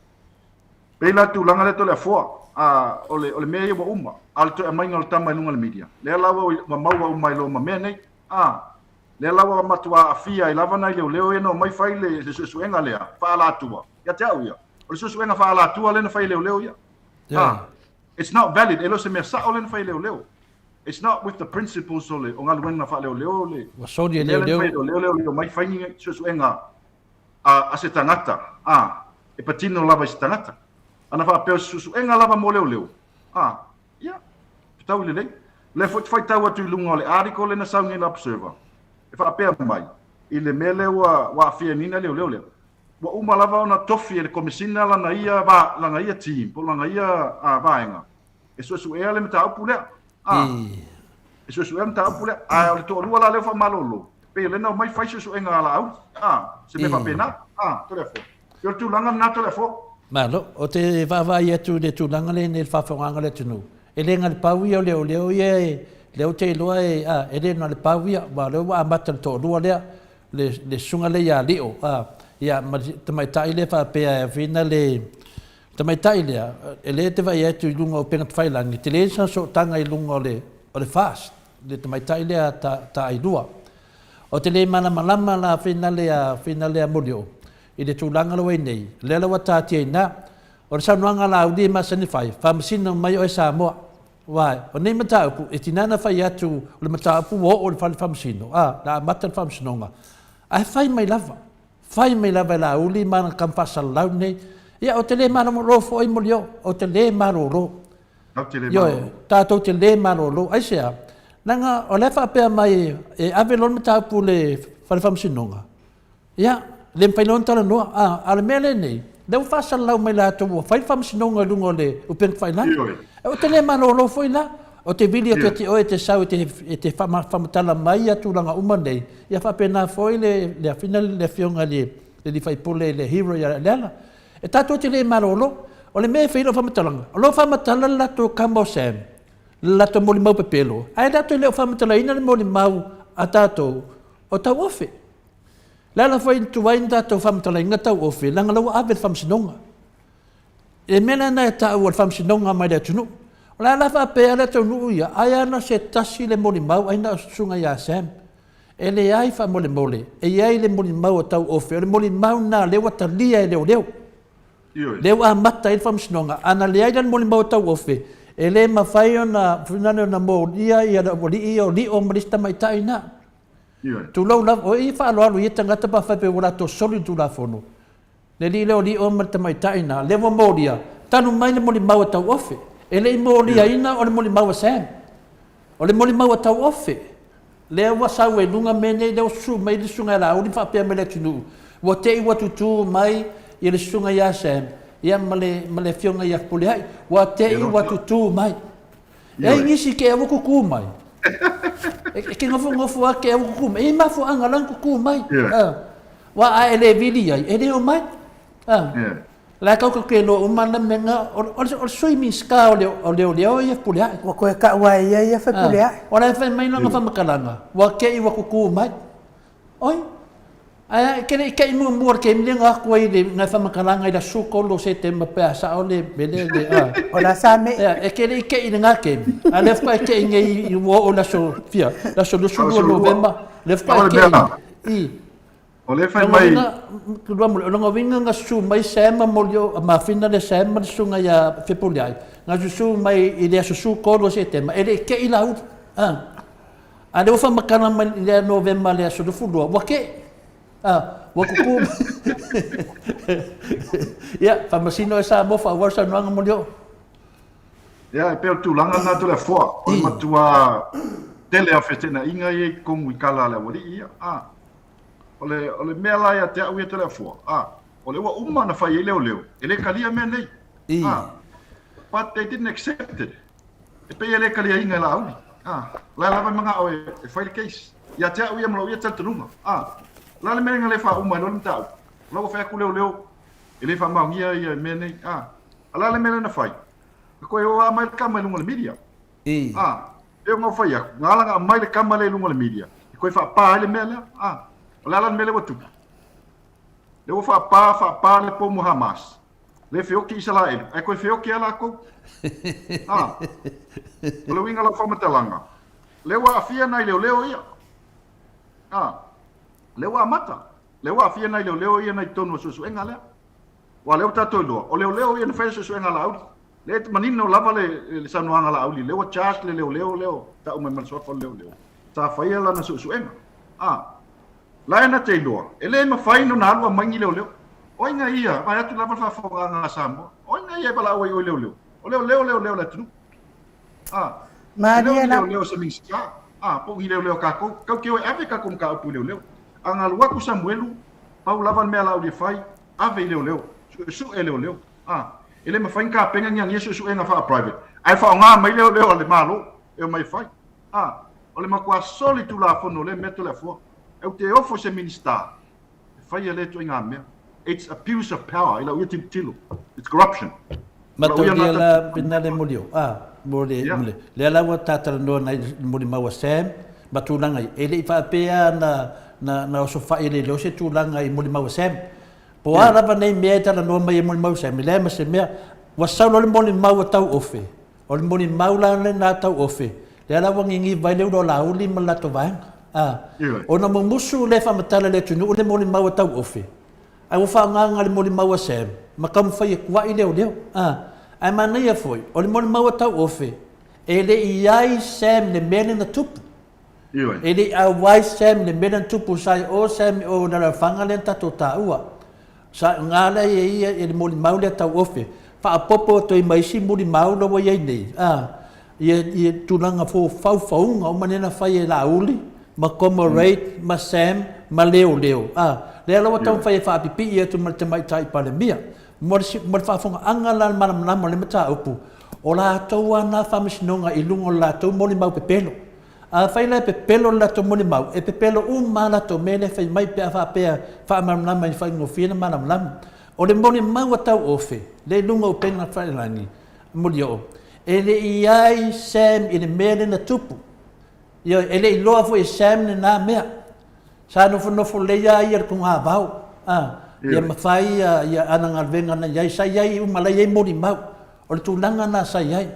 Pei la le tulaga lea Toleafoa, a, o le, o le mea ia ua uma, a o le toe aumaiga o le tama i luga o le media, lea la ua, ua maua uma ai loa ma mea nei. A, lea la ua matua aafia ai lava nai leoleo ia na omai fai le, le suesuega lea, faaalatua, ia te au ia. O le suesuega faaalatua lea na fai e leoleo ia. A, it's not valid, e le o se mea sao lea na fai e leoleo. It's not with the principles o le o galuega faaleoleo le Ua soli e leoleo. Leoleo leoleo mai fai ni suesuega a, a se tagata a. e patino lava i se tagata. Ana faapea o se suesuega lava mo leoleo, a, ia, fetaui lelei. O lea foi ou te faitau atu i luga o le article lea na sau nei i le Observer, e faapea mai, i le mea lea ua, ua aafia nei nai leoleo lea, ua uma lava ona tofi e le Komesina lana ia, lana ia team, po o lana ia a, vaega, e suesuea le mataupu lea. A, e suesuea le mataupu lea. Ae o le toalua la lea ua faamalolo, pei o lea na omai fai suesuega a Laauli. A, se mea faapena. A, Toleafoa. Pei o le tulaga lena Toleafoa. Malo. Ou te vaavaai atu i le tulaga lea i le faafofogaaga a le atunuu, e le na o le pau ia o leoleo ia e, lea ou te iloa e, a, e le na o le pau ia, aua o lea ua amata le toalua lea, le, le susuga lea ia Lio, a, ia, ma le tamaitai lea faapea e whina le, tamaitai lea, e lea e te vaai atu i luga o upega tafailagi, e tele sana sootaga i luga o le, o le FAST, le tamaitai lea ta, taailua. Ou te le malamalama la whina lea, whina lea Molioo, i le tulaga la ua i nei, lea la ua taatia i ina. O le saunoaga a Laauli e masani fai, faamasino mai oe Samoa. Aua, o nei mataupu, e tiga ona fai atu o le mataupu ua oo i le fale faamasino, a, le a amata le faamasinoga, ae fai mai lava, fai mai lava e Laauli ma ana tama faasalalau nei, ia, ou te le malolo foi Molioo, ou te le malolo. Ioe, tatou te le malolo. Aisea? Leaga o la e faapea mai e ave loa le mataupu i le fale faamasinoga, Ia, le mafai loa ona talanoa. A, a o le mea lenei, lea ua faasalalau mai latou ua fai le faamasinoga i luga o le upega tafailagi. Ioe. Ou te le malolo foi la. Ou te vili atu ia te oe e te sau e te, e te faamatala mai ia tulaga uma nei, ia faapena foi le, le afina le afioga i le, le alii faipule le hero ia Leala. E tatou te le malolo. O le mea e fai ai lau faamatalaga, o lo o faamatala le latou kama o Sam, le latou molimau pepelo, ae latou e le o faamatalaina le molimau a tatou o Tauofe. Le ala foi na tuai na tatou faamatalaina tauofe, leaga la ua ave i le faamasinoga. I le mea lena e taua o le faamasinoga mai le atunuu. O le a la faapea le atunuu ia, ai lava na o se tasi le molimau, ai na o se susuga ia Sam. E leai faamolemole, e i ai le molimau a tauofe, o le molimau lena lea ua talia e leoleo. Lea ua amata ai le faamasinoga. A na leai la le molimau a tauofe, e le mafai ona, ona molia le aualii ia o Lio ma le isi tamaitai lena. Tulou lava, o i faaaloalo i ia tagata pe afai pe ua latou soli le Tulafono. Le alii lea o Lio ma le tamaitai na, lea ua molia, tanu mai le molimau a Tauofe. E le i moliaina o le molimau a Sam. O le molimau a Tauofe, lea ua sau ai luga mea nei, lea ua susu mai le susuga ia Laauli ma faapea mai le atunuu, ua te i ua tutū mai ia le susuga ia Sam, ia ma le, ma le afioga ia Fepuleai. Ua te i ua tutū mai. E ai nisi ke ua kuku mai. E ke nofonofo a ke ua kuku mai. E mafuaaga la kuku mai. Wa a e le vili ai, e le o mai. La kau ke lo uma na menga o le sui minista o le o le o le o ia pule ai. Ua koe ka ua ia ia fe pule ai. O la fai mai lona whamakalanga. Ua ke i ua kuku mai. Oi, ae ke le i keʻi muamua le kemi lea na aku ai le nai faamatalaga i le aso 13 o Setema pe a sao le mea lea le a. O la sa me. Ia, e ke le i keʻi i lena kemi, a o lea faatoa e keʻi nei i ua oo i le aso fia, le aso 22 Novema, lea faatoa e keʻi i. O lea fai mai. O lona uiga na susu mai Sam ma Molio, mafina le Sam ma le susuga ia Fepuleai, na susu mai i le aso 13 o Setema, e le i keʻi Laauli. A lea ua faamatala mai i lea Novema le aso 22, ua teʻi. A, ua tutū mai. Ia, faamasino e Samoa, faaauau le saunoaga Molioo. Ia, e pei o le tulaga lena Toleafoa, o le matua tele o feteenaiga ia i totonu i tala a le aualii ia. A, o le, o le mea la ia te au ia Toleafoa, a, o lea ua uma ona fai ai leoleo, e le talia mea nei. A, but they didn't accept it. E pei e le taliaina e Laauli. A, o la e lava e manao e, e fai le case. Ia te au ia ma lou ia talitonuga. A, o le a le mea na le faauma ai loa le mataupu? O la ua fai atu leoleo e le faamaonia ia mea nei. A, o le a le mea lea na fai? Na toe o lava mai le tama i luga o le media. A, pei ona ou fai atu, na ala ona aumai le tama lea i luga o le media, e toe faapa ai le mea lea. A, o le a la le mea lea ua tupu? Lea ua faapa, faapa le pomu Hamas. Le feoki Isaraelu, ae toe feoki a lakou. A, o le uiga o lau faamatalaga, lea ua aafia nai leoleo ia. A, lea ua amata, lea ua aafia nai leoleo ia nai totonu o suesuega lea. Aua lea ua tatou iloa, o leoleo ia na fai le suesuega a Laauli. Lea e manino lava le, le saunoaga a Laauli, lea ua charge le leoleo lea o tau mai ma le suafa o le leoleo. Sa faia lana suesuega. A, la e na te iloa, e le mafai ona alu aumai ni leoleo. O ai ia, vaeatu lava le faafofogaaga a Samoa, o ai ia e valaau ai i oe i leoleo? O leoleo o leoleo a le atunuu. A, e le o ni leoleo a se Minisita, a, po o ni leoleo a tatou. Tatou te o e ave tatou mataupu i leoleo. A na alu atu Samuelu, pau lava le mea la uli e fai, ave i leoleo, suesue e leoleo. A, e le mafai ona tapena ni ana ia suesuega faa-private, ae faaaoga mai leoleo a le Malo e omai e fai. A, o le matua solitulafono o lea mea Toleafoa. Ou te ofo i se Minisita e faia lea ituaiga mea. It's abuse of power i lau ia tilotilo. It's corruption. Mataulia la pena le molio. A, mo le, yeah. mo le, lea la ua tātalanoa nai molimau a Sam, ma tulaga ia. E le i faapea na, na, na osofai e le leo se tulaga i molimau a Sam. Po a lava nei mea e talanoa mai e molimau a Sam, e leai ma se mea. Ua sau loa le molimau a Tauofe, O le molimau la lena tauofe, lea la ua gigiva ai le ula o Laauli ma le latou vaega. A, ona mumusu lea faamatala i le atunuu le molimau a Tauofe, ae ua faagaga le molimau a Sam ma taumafai e tuai leoleo. A, ae manaia foi, o le molimau a Tauofe, e le i ai Sam i le mea lea na tupu. E le i auai Sam i le mea lea na tupu, sa i o Sam i o i le alaalafaga lea na tatou taua. Sa aoga lea e ia i le molimau lea tauofe, faaopoopo atu ai ma isi molimau la ua i ai nei, a, ia, ia tulaga fo faufauga uma lea na fai e Laauli, ma Comrade, ma Sam, ma Leoleo, a, lea la ua taumafai e faapipii atu ma le Tamaitai Palemia. Mo le, mo le faafogaaga la malamalama o le mataupu, o latou lava na faamasinoga i luga o le latou molimau pepelo. Afai la e pepelo le latou molimau, e pepelo uma lava latou mea lea e fai mai pe a faapea e faamalamalama i faigofie ona malamalama. O le molimau a Tauofe, lea i luga o upega tafailagi, Molioo, e le i ai Sam i le mea lea na tupu. Ioe, e le i iloa foi e Sam lena mea. Sa nofonofo lelei lava ia i le togavao, a, ia ma fai ia ana galuega na i ai. Sa i ai uma, la e i ai molimau. O le tulaga lena sa i ai.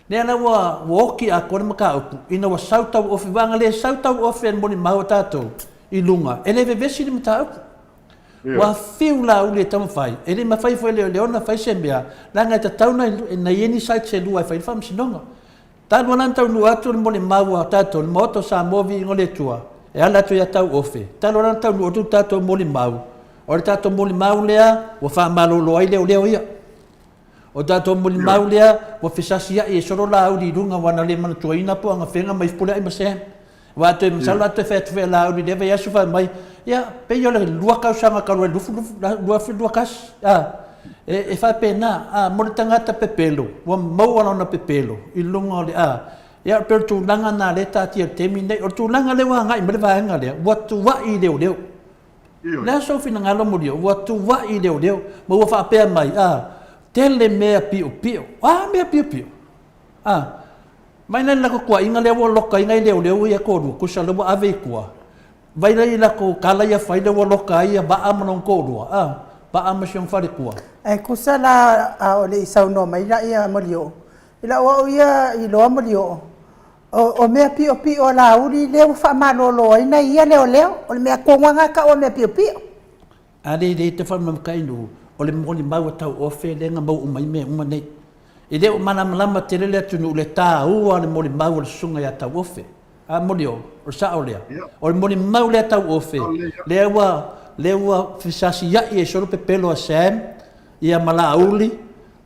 Lea la ua ua oti atoa le mataupu ina ua sau tauofe, aua ana le sau tauofe e le molimau a tatou i luga, e le vevesi le mataupu. Ua fiu Laauli e taumafai, e le mafai foi e Leoleo ona fai se mea, leaga e tatau ona i ai ni sites e lua e fai ai le faamasinoga. Talu lava ona taunuu atu le molimau a tatou, le Maota o Samoa Viiga o le Atua, e ala atu ia Tauofe, talu lava ona taunuu atu le tatou molimau, o le tatou molimau lea ua faamalolo ai leoleo ia. O tatou molimau lea ua fesasiai e solo Laauli i luga aua na le manatuaina po o Agafega ma Ifupuleai ma Sam. Aua a toe masalo a toe fai atu foi a Laauli i lea vaiaso fai mai, ia, pei o le lua tausaga talu ai 2021. A, e, e faapena, a, mo le tagata pepelo, ua maua lona pepelo i luga o le, a, ia, pei o le tulaga lena lea e taatia i le taimi lenei. O le tulaga lea ua agai mai le vaega lea, ua tuai leoleo. O le a sou finagalo Molioo? Ua tuai leoleo ma ua faapea mai, a, tele mea piopio. O a mea piopio? A, mai la i le latou tuaiga lea ua loka ai nai leoleo ia e toalua, tusa o lea ua ave i tua, vai la i latou tala ia fai lea ua loka ai Vaa ma lona toalua, a, Vaa ma si ona faletua. Ae tusa la a o le i saunoa mai la ia Molioo, i lau au ia iloa Molioo, O mea piopio a Laauli lea ua faamalolo ai nai ia leoleo. O le mea tonu lava lena e tau o mea piopio. A le le te faamamakai nuu, o le molimau a Tauofe lea na maua uma ai mea uma nei. E le o malamalama tele le atunuu i le taua o le molimau a le susuga ia Tauofe. A moli o, o le sao lea. O le molimau lea a Tauofe, lea ua, lea ua fesasiai ai solo pepelo a Sam, ia ma Laauli,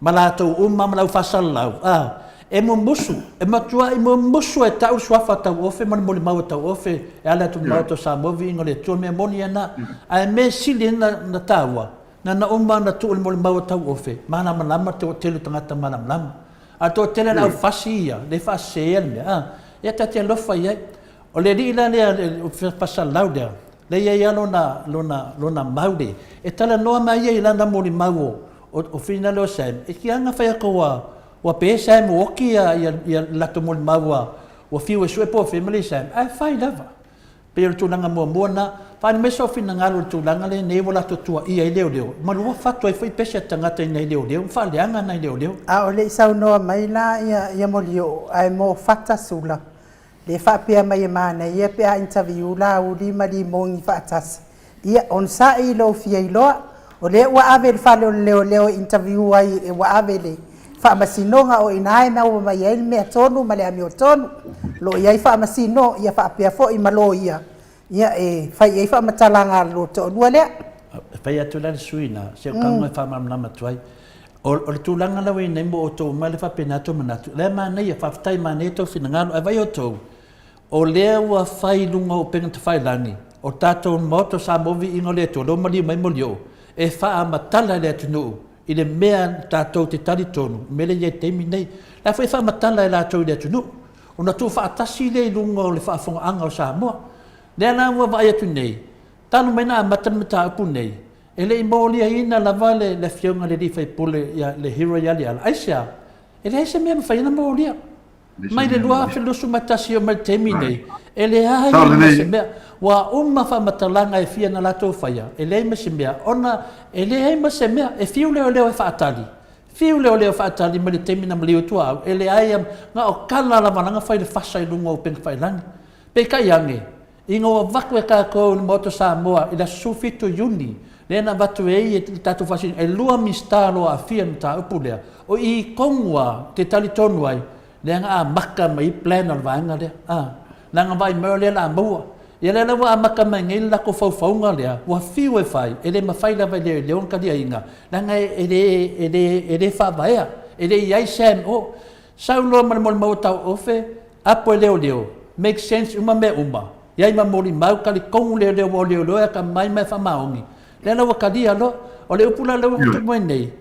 ma latou uma ma le aufasalalau, a, e mumusu, e matuai mumusu e tau le suafa a Tauofe ma le molimau a Tauofe e ala atu i le Maota o Samoa, viiga o le Atua, mea moni ia na. Ae mea sili na, na taua, na na uma ona tuu le molimau a Tauofe, malamalama le toatele o tagata malamalama. A o le toatele o le aufasi ia, le faaseseia le mea, a, ia ta te alofa i ai. O le alii la lea, le faasalalau lea, lea e i ai lava lona, lona, lona mau le, e talanoa mai ia i lana molimau o, o, o whina lea o Sam, e ki ana whai atu ua, ua pe Sam ua oki ia, ia, ia latou molimau ua, ua whiu e sue po o family Sam, ae whai lava. Pei o le tulaga muamua na, whaani mai sou finagalo i le tulaga lenei ua latou tuaia ai leoleo, ma lua fatu ai foi pese a tagata i nai leoleo, ma faaleaga nai leoleo. A o le i saunoa mai la ia, ia Molioo, ae mo Fata Sula, Le faapea mai e manaia pe a interview Laauli ma Limogi faatasi. Ia, onosai i lou fia iloa. O lea ua ave i le fale o le leoleo e interview ai e ua ave i le faamasinoga o ina e maua mai ai le mea tonu ma le amiotonu. O lo o i ai faamasino ia faapea foi ma loia ia e fai i ai faamatalaga a le lua toalua lea. fai atu la le sui na, se o tago e faamalamalama atu ai. O, o le tulaga la ua i ai nei mo outou uma lea e faapena tou manatu, o lea e manaia, faafetai manaia tou finagalo, ae vaai outou, o lea ua fai i luga o upega tafailagi, o tatou Maota o Samoa Viiga o le Atua, lea ua maliu mai Molioo, e faamatala i le atunuu i le mea tatou te talitonu, le mea lea e i ai i le taimi lenei. O la foi e faamatala e latou i le atunuu, ona tuufaatasi lea i luga o le faafofogaaga o Samoa. Lea la ua vaai atu nei, talu mai ona amata le mataupu lenei, e le i moliaina lava le, le afioga i le alii faipule ia le Hero ia Leala. Aisea? E leai se mea e mafai ona molia. Mai le 2021 e oo mai le taimi nei, e leai ma se mea. Ua uma faamatalaga e fia na latou faia, e leai ma se mea, ona e leai ma se mea. E fiu leoleo e faatali, fiu leoleo e faatali mai le taimi na maliu atu au, e leai, na o tala lava na fai le fasa i luga o upega tafailagi. Peitai ane, ina ua avatu e tatou i le Maota o Samoa i le aso 17 Iuni, lea na avatu ai e le tatou Faamasinoga, e lua Minisita o lo o aafia i le mataupu lea, o i tonu lava te talitonu ai, lea na amata mai ai plan a le vaega lea. A, leaga vaai mai o lea o le a maua. Ia lea la ua amata mai nei le latou faufauga lea, ua fiu e fai, e le mafai lava e leoleo ona taliaina, leaga e le, e le, e le faavaea, e le i ai SAMO. Sau loa ma le molimau tauofe, apo e leoleo, make sense uma mea uma, iai ma molimau, talitonu leoleo ua o leoleo e atamai ma e faamaoni. Lea la ua talia loa. O le upu la lea ua tupu mai nei,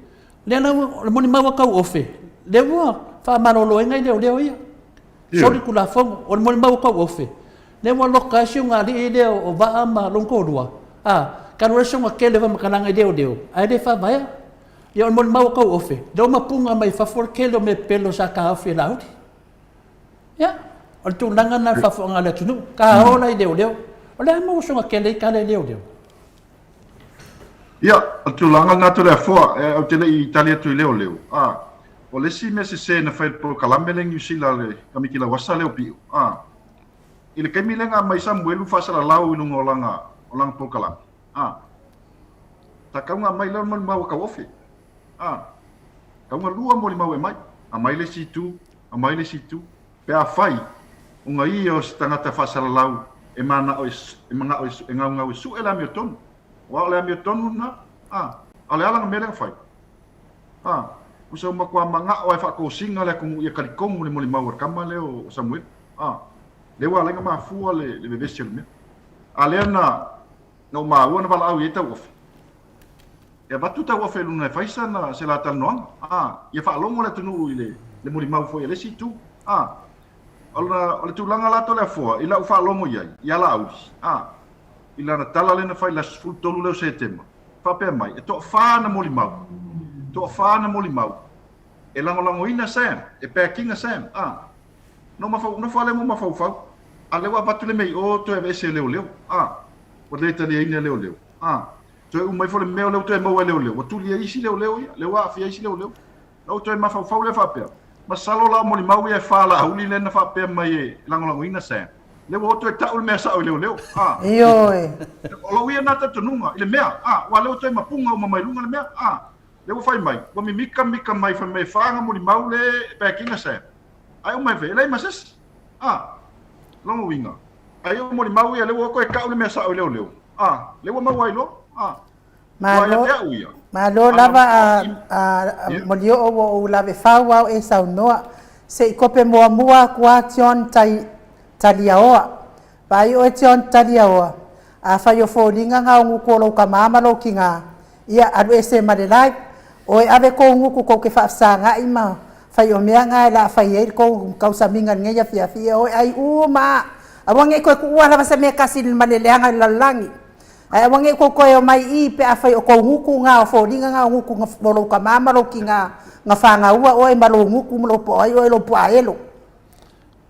lea la ua, o le molimau a tauofe, lea ua faamaloloina i leoleo ia. Soli tulafono, o le molimau a tauofe, lea ua loka ai si ona alii lea o Vaa ma lona toalua, a, talu ai sona tele o faamatalaga i leoleo, ae le faavaea. Ia o le molimau o tauofe, lea ua mapuga mai fafo le tele o mea pepelo sa taofi e Laauli. Ia, o le tulaga lena o le faafofooga a le atunuu, ta ola i leoleo. O le a maua soga tele ai tala i leoleo? Ia, o le tulaga lena Toleafoa, e, ou te le i tali atu i leoleo. A, o le isi mea sese na fai i le polokalame lea i Niu Sila a le Kamiti Lauasa lea o Pio, a, i le taimi lea na aumai Samuelu faasalalau i luga o lana, o lana polokalame, a, Tatau na aumai lea o le molimau a Tauofe. A, tatau na lua molimau e aumai. Aumai le isi itu, aumai le isi itu. Pe afai, ona ia o se tagata faasalalau e manao e, e manao e, e gaugau e sue le amiotonu. Aua o le amiotonu lena, a, a o le a lana mea lea na fai? A, tusa ua matua manao lava e faatosina le atunuu ia talitonu le molimau a le tama lea o Samuelu. A, lea ua ala ai ona mafua le, le vevesi o le mea. A lea na, Na ou maua na valaau i ai Tauofe. E avatu Tauofe i luna e fai sana se la talanoaga, a, ia faalogo le atunuu i le, le molimau foi a le isi itu, a. O le, o le tulaga la Toleafoa, i lau faalogo i ai, ia Laauli, a, i lana tala lea na fai i le aso 13 lea o Setema, faapea mai, e toafa ana molimau, toafa ana molimau, e lagolagoina Sam, e back ina Sam, a. No mafau, nofo lea mo mafaufau. A lea ua avatu le mea i o toe aveese e leoleo. A, ua le taliaina e leoleo. A, toe uma ifo le mea o lea ua toe maua e leoleo, ua tuli ai isi leoleo ia, lea ua aafia ai isi leoleo. Na ou toe mafaufau lea faapea, masalo la o molimau ia e fa Laauli lea na faapea mai e lagolagoina Sam. Lea ua o toe tau le mea sao i leoleo. A, Ioe. o lou ia na talitonuga i le mea, a, aua lea ua toe mapuga uma mai luga le mea, a, lea ua fai mai, ua mimika mika mai fai mai e fa ana molimau le e back ina Sam. Ai uma e fai, e leai ma se isi. A, lona uiga, ai o molimau ia, lea ua toe tau le mea sao i leoleo. A, lea ua maua ai loa. A, aua ia Malo, te au ia, malo ana lava a, a, a ia. Molioo ua ou lave fau ao e saunoa. Se i kope muamua aku a John tai, Taliaoa. Vaai oe John Taliaoa, afai o foliga nga o gutu o lou tama ma lou tiga, Ia, alu ese ma le live. Oe ave kou gutu kou ke faafesagai ma fai o mea nga e la fai ai le kou kausamiga i lenei afiafi. Ia oe ai uma. Aua nei toe tuua lava se mea tasi ma le leaga i le lalolagi. Ae aua nei kou toe omai i i pe afai o kou gutu nga o foliga nga o gutu mo lou tama ma lou tiga na fagaua oe ma lou gutu ma lou po o ai oe lou puaa elo.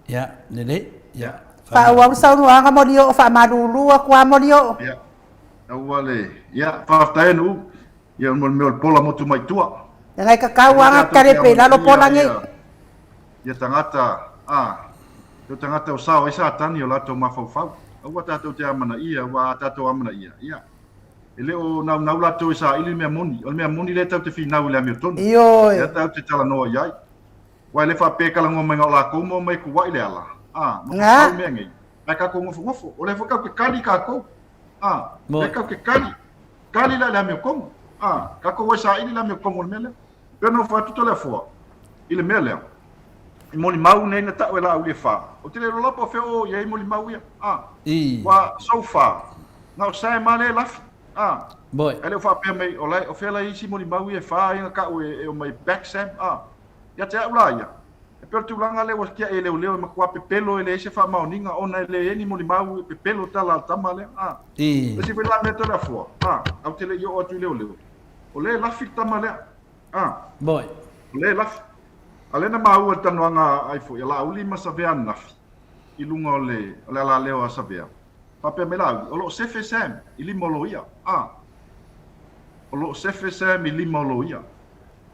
Ia, lelei. Ia, Faaauau le saunoaga Molioo, faamalulu atu lava Molioo. Ia, aua le, ia, faafetai e Nu'u, ia mo le mea o le pola motu mai tua. Leaga e tatau Aua lava ona tatou te talepe i lalo amanaia pola nei. ia, ia tagata, a, o tagata o sao ai Satani o latou mafaufau. Aua tatou te amanaia, aua a tatou amanaia, ia, e le o naunau latou e saili le mea moni. O le mea moni lea tatou te finau i le amiotonu. Ioe. Lea tatou te talanoa i ai. Aua e le faapea e talanoa mai na o latou ma omai e tuuai le ala, a, mafaufau Nga. mea nei. Ae tatou nofonofo, o lea foi tatou te kali tatou, a, Mo. lea tatou te kali. Tali la i le amiotomu. A, tatou o e saili le amiotomu o le mea lea. E pei ona ou fai atu Toleafoa i le mea lea, i molimau nei na tau e Laauli e fa, ou te le iloa lava po o fea o oo i ai molimau ia. A, ua so far, na o Sam lava lea e lafi. A, ae le o faapea mai o la e, o fea la e i ai isi molimau ia e fa ia na tau e, e omai back Sam. A, ia te au la ia, e pei o le tulaga lea ua tiai e leoleo e matua pepelo e leai se faamaoniga ona e leai ni molimau e pepelo tala a le tama lea. A, le isi foi la mea Toleafoa, a, ae ou te le i oo atu i leoleo, O lea e lafi le tama lea. A. Moi. O lea e lafi. A lea na maua i le talanoaga ai foi a Laauli ma Savea ananafi i luga o le, o le alaleo a Savea. Faapea mai Laauli, o lo o sefe Sam i lima o loia. A. O lo o sefe Sam i lima o loia.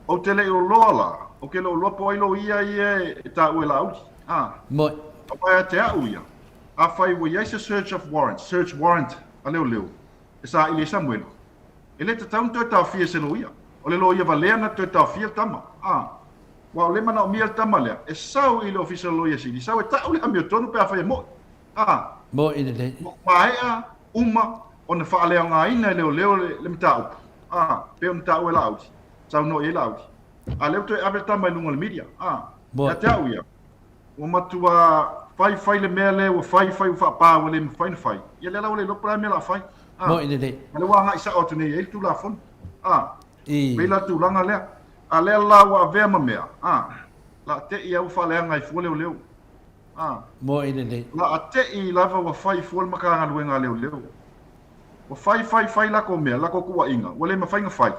Ou te le i oloa la, ou ke le o iloa po o ai loia ia e taua e Laauli. A. Moi. Aua ia te au ia, afai ua i ai se search of warrant, search warrant a leoleo e saili ai Samuelu, E le tatau ona toe taofia e se loia. O le loia valea na toe taofia le tama. A. Aua o le manaomia le tama lea, e sau i le Ofisa o le Loia Sili, sau e ta'u le amiotonu pe afai e mo'i. A. Mo'i lelei. Ua maea uma ona faaleaogaina e leoleo le, le mataupu. A. Pei ona taua e Laauli. Saunoa i ai Laauli. A lea ua toe ave le tama i luga o le media. A. Mo'i. Ia te au ia, Ua matua fai fai le mea lea ua fai fai ua faapa ua le mafai ona fai. Ia lea la ua le iloa po o le a le mea o le a fai. A, Moi lelei. a lea ua agai sao atu nei i ai le Tulafono. A, I. pei la le tulaga lea. A lea la ua avea ma mea, a, la a te i lava ua faaleaga ai fua leoleo. A, Moi lelei. la a te i lava ua fai fua le Matagaluega a Leoleo. Ua fai fai fai lakou mea, lakou kuaiga, ua le mafai ona fai.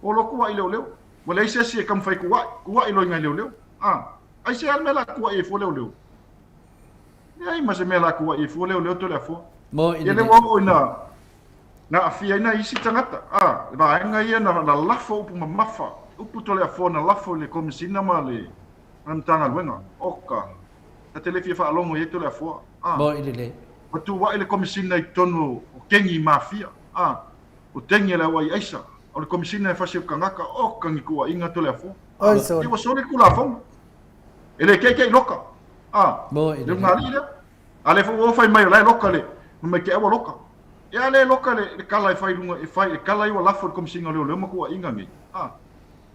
Ua loa kuai leoleo. Ua leai se isi e taumafai e kuai, kuai loa i nai leoleo. A. Aisea le mea la kuaʻi ai fua leoleo? Leai ma se mea la kuaʻi ai fua leoleo Toleafoa. Mo i Ia lea ua oo ina na aafia ai nai isi tagata. A, le vaega ia na, na lafo upu mamafa, upu Toleafoa na lafo i le Komesina ma le, ma le Matagaluega. Oka, ta te le fia faalogo i ai Toleafoa. A, Mo i lelei. ua tuuaʻi le Komesina i totonu o kengi mafia. A, o tengi a le au ai aisa. O le Komesina e fasi o kangaka, oka ni kuaʻiga Toleafoa. Oi sole. Ia ua sole le Tulafono. E le keikei loka. A, le ulugalii lea. A lea foi ua fai mai o la e loka le, fai mai te ua loka. E a le loka le, le kala e fai lunga, e fai, le kala i ua lafo i le Komesina o Leoleo ma kuaʻiga nei. A,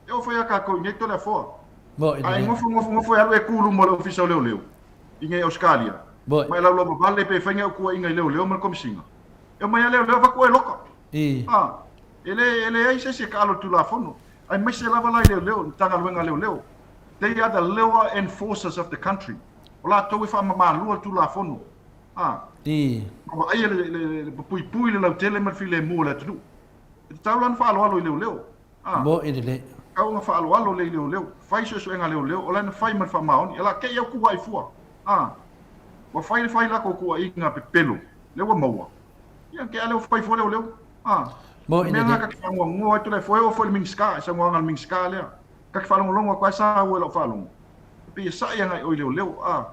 e oo fai a kākou i nei Toleafoa. A e nofo, nofo, nofo e alu e ku luma o le Ofisa o Leoleo i nei Ausetalia. Ma e laulauva vale pe fai ni au kuaʻiga i Leoleo ma le Komesina. E omai a Leoleo avatu oe e loka. A, e le, e leai se isi e kaalo i le Tulafono. Aemaise lava la i leoleo, le Matagaluega a Leoleo. They are the law enforcers of the country. O latou e faamamalua le Tulafono. A. Ma vaaia le, le, le puipui le lautele ma le filemu o le atunuu. E tatau la ona faaaloalo i leoleo. A. Mo'i lelei. Tatau ona faaaloalo le i leoleo. Fai suesuega a leoleo, o la e na fai ma le faamaoni. E la kei au kuaʻi fua. A. Ua fai le fai lakou kuaʻiga pepelo, lea ua maua. Ia, kei a lea ua fai fua leoleo. A. Mo Le mea lena ka te faanoanoa ai Toleafoa e oo foi i le Minisita, i saunoaga a le Minisita lea. Ka te faalogologo atu ai saua i lau faalogo, e pei e saʻi agai ʻoe i leoleo, a.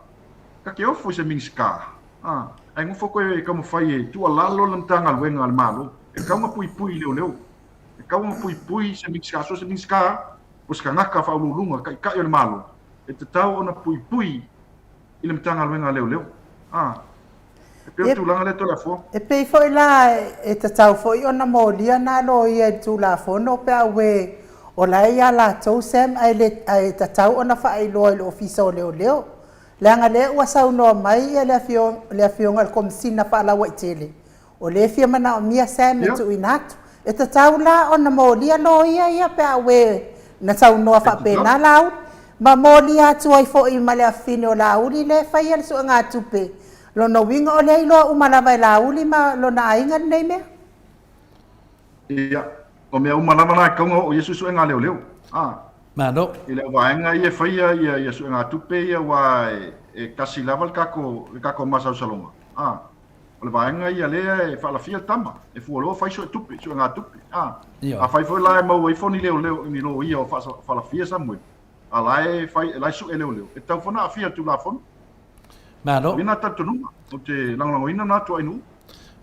Ka te ofo i se Minisita, a. Ae nofo koe e taumafai e tuualalo le Matagaluega a le Malo, e tatau ona puipui i leoleo. E tatau ona puipui se Minisita, so o se Minisita po o se tagata faauluuluga, taitai o le Malo, e tatau ona puipui i le Matagaluega a Leoleo. A. E pei o le tulaga lea Toleafoa. E pei foi la e tatau foi ona molia nā loia i le Tulafono pe a ue o la e ia latou Sam ae le ae tatau ona faailoa i le Ofisa o Leoleo leaga lea ua saunoa mai ia le le Afioga i le Komesina Faalauaitele O lea e fia manaomia Sam e tuuina atu. E tatau la ona molia loia ia pe a ue na saunoa faapena Laauli. Ma molia atu ai foi ma le afafine o Laauli lea e faia le suegatupe. Lona uiga o lea iloa uma lava e Laauli ma lona aiga lenei mea. Ia, o mea uma lava la e tatau ona oo i ai suesuega a leoleo. A. Malo. I le vaega ia e faia ia, ia suegatupe ia aua e, e tasi lava le tatou, le tatou masalosaloga. A. O le vaega ia lea e faalafia le tama, e fualoa fai suetupe, suegatupe. A, afai foi la e maua ifo ni leoleo, ni loia o faalafia Samuel, a la e fai, la e sue leoleo, e tatau foi ona aafia i le Tulafono. Malo. O lena talitonuga, ou te lagolagoina lena ituainuu.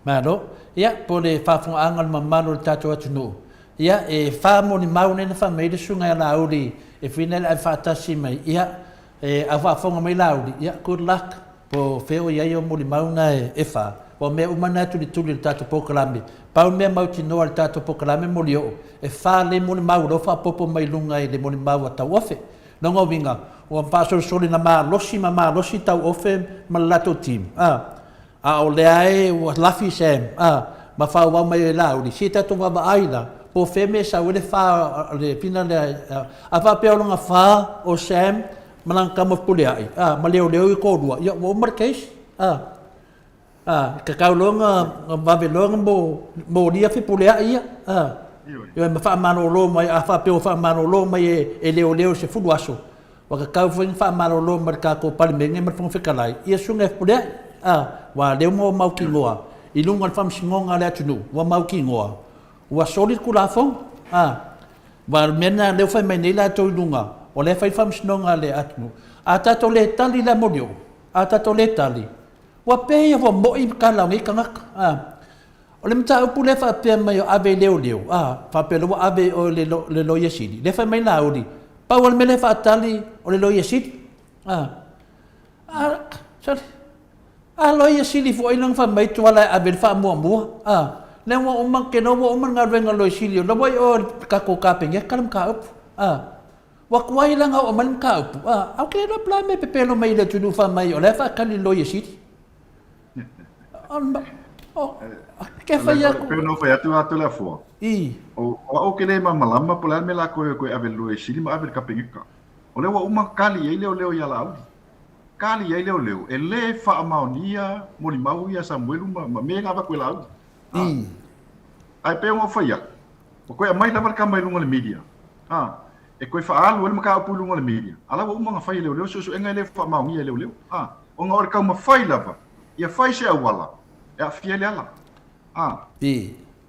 Malo. Ia, po o le faafofogaaga o le mamalu o le tatou atunuu, ia, e faamolimau nei na fai mai ai le susuga ia Laauli e fina le ave faatasi mai, ia, e, a o faafofoga mai Laauli, ia, good luck. Po o fea o i ai ou molimau na e fa. Ua mea uma na e tulituli i le tatou polokalame. Pau le mea mautinoa i le tatou polokalame molioo, e fa le molimau o lea ua faaopoopo mai i luga i le molimau a Tauofe. Lona uiga, ua faasolosoli na malosi ma malosi Tauofe ma le latou team, a, a o lea e ua lafi Sam, a, ma faaauau mai ai Laauli. Se i tatou vaavaai la, po o fea mea e sau ai le fa o le fina lea. A faapea o lona fa o Sam ma lana tama Fepuleai, a, ma leoleo ia toalua, ia ua uma le case, a. A, e tatau loa ona vave loa ona molia Fepuleai ia, a. Ioe, ma faamalolo mai, a faapea ua faamalolo mai e leoleo i le 10 aso, ua tatau foi ona faamalolo mai e le tatou Palemene ma le Fofoga Fetalai ia Susuga ia Fepuleai, a, aua o lea ua mautinoa i luga o le Faamasinoga a le atunuu, ua mautinoa ua soli le Tulafono, a. Aua o le mea lena lea ua fai mai nei latou i luga, o lea e fai le Faamasinoga a le atunuu. A tatou le tali la Molioo, a tatou le tali, Ua pei ua mo'i tala o nei tagata, a. O le mataupu lea faapea mai o ave i leoleo, a, faapea loa ua ave i o i le, le Loia Sili, lea fai mai Laauli, pau lava le mea lea e faatali o le Loia Sili, a. A, sole, a Loia Sili foi lea na fai mai Tuala e ave le faamuamua, a. Lea ua uma, ou te iloa ua uma le galuega a le Loia Sili, o la ua i o i le tatou Kapeneta le mataupu, a. Ua tuai la ona oo mai le mataupu, a, ae ou te le iloa po o le a le mea e pepelo mai ai i le atunuu fai mai o la e faatali i le Loia Sili. O, ke fai atu. Pei ona ou fai atu a Toleafoa. I. O au ou te le malamalama po o le a le mea latou e toe ave i le Loia Sili ma ave i le Kapeneta. O lea ua uma ona kali i ai leoleo ia Laauli. Kali i ai leoleo, e le faamaonia molimau ia Samuelu ma mea na avatu e Laauli. I. Ae pei ona ou fai atu, Ua toe aumai lava le tama i luga o le media, a, e toe faaalu ai le mataupu i luga o le media, a la ua uma ona fai e leoleo suesuega e le faamaonia e leoleo, a, ona o le taumafai lava ia fai se auala e aafia ai le ala, a,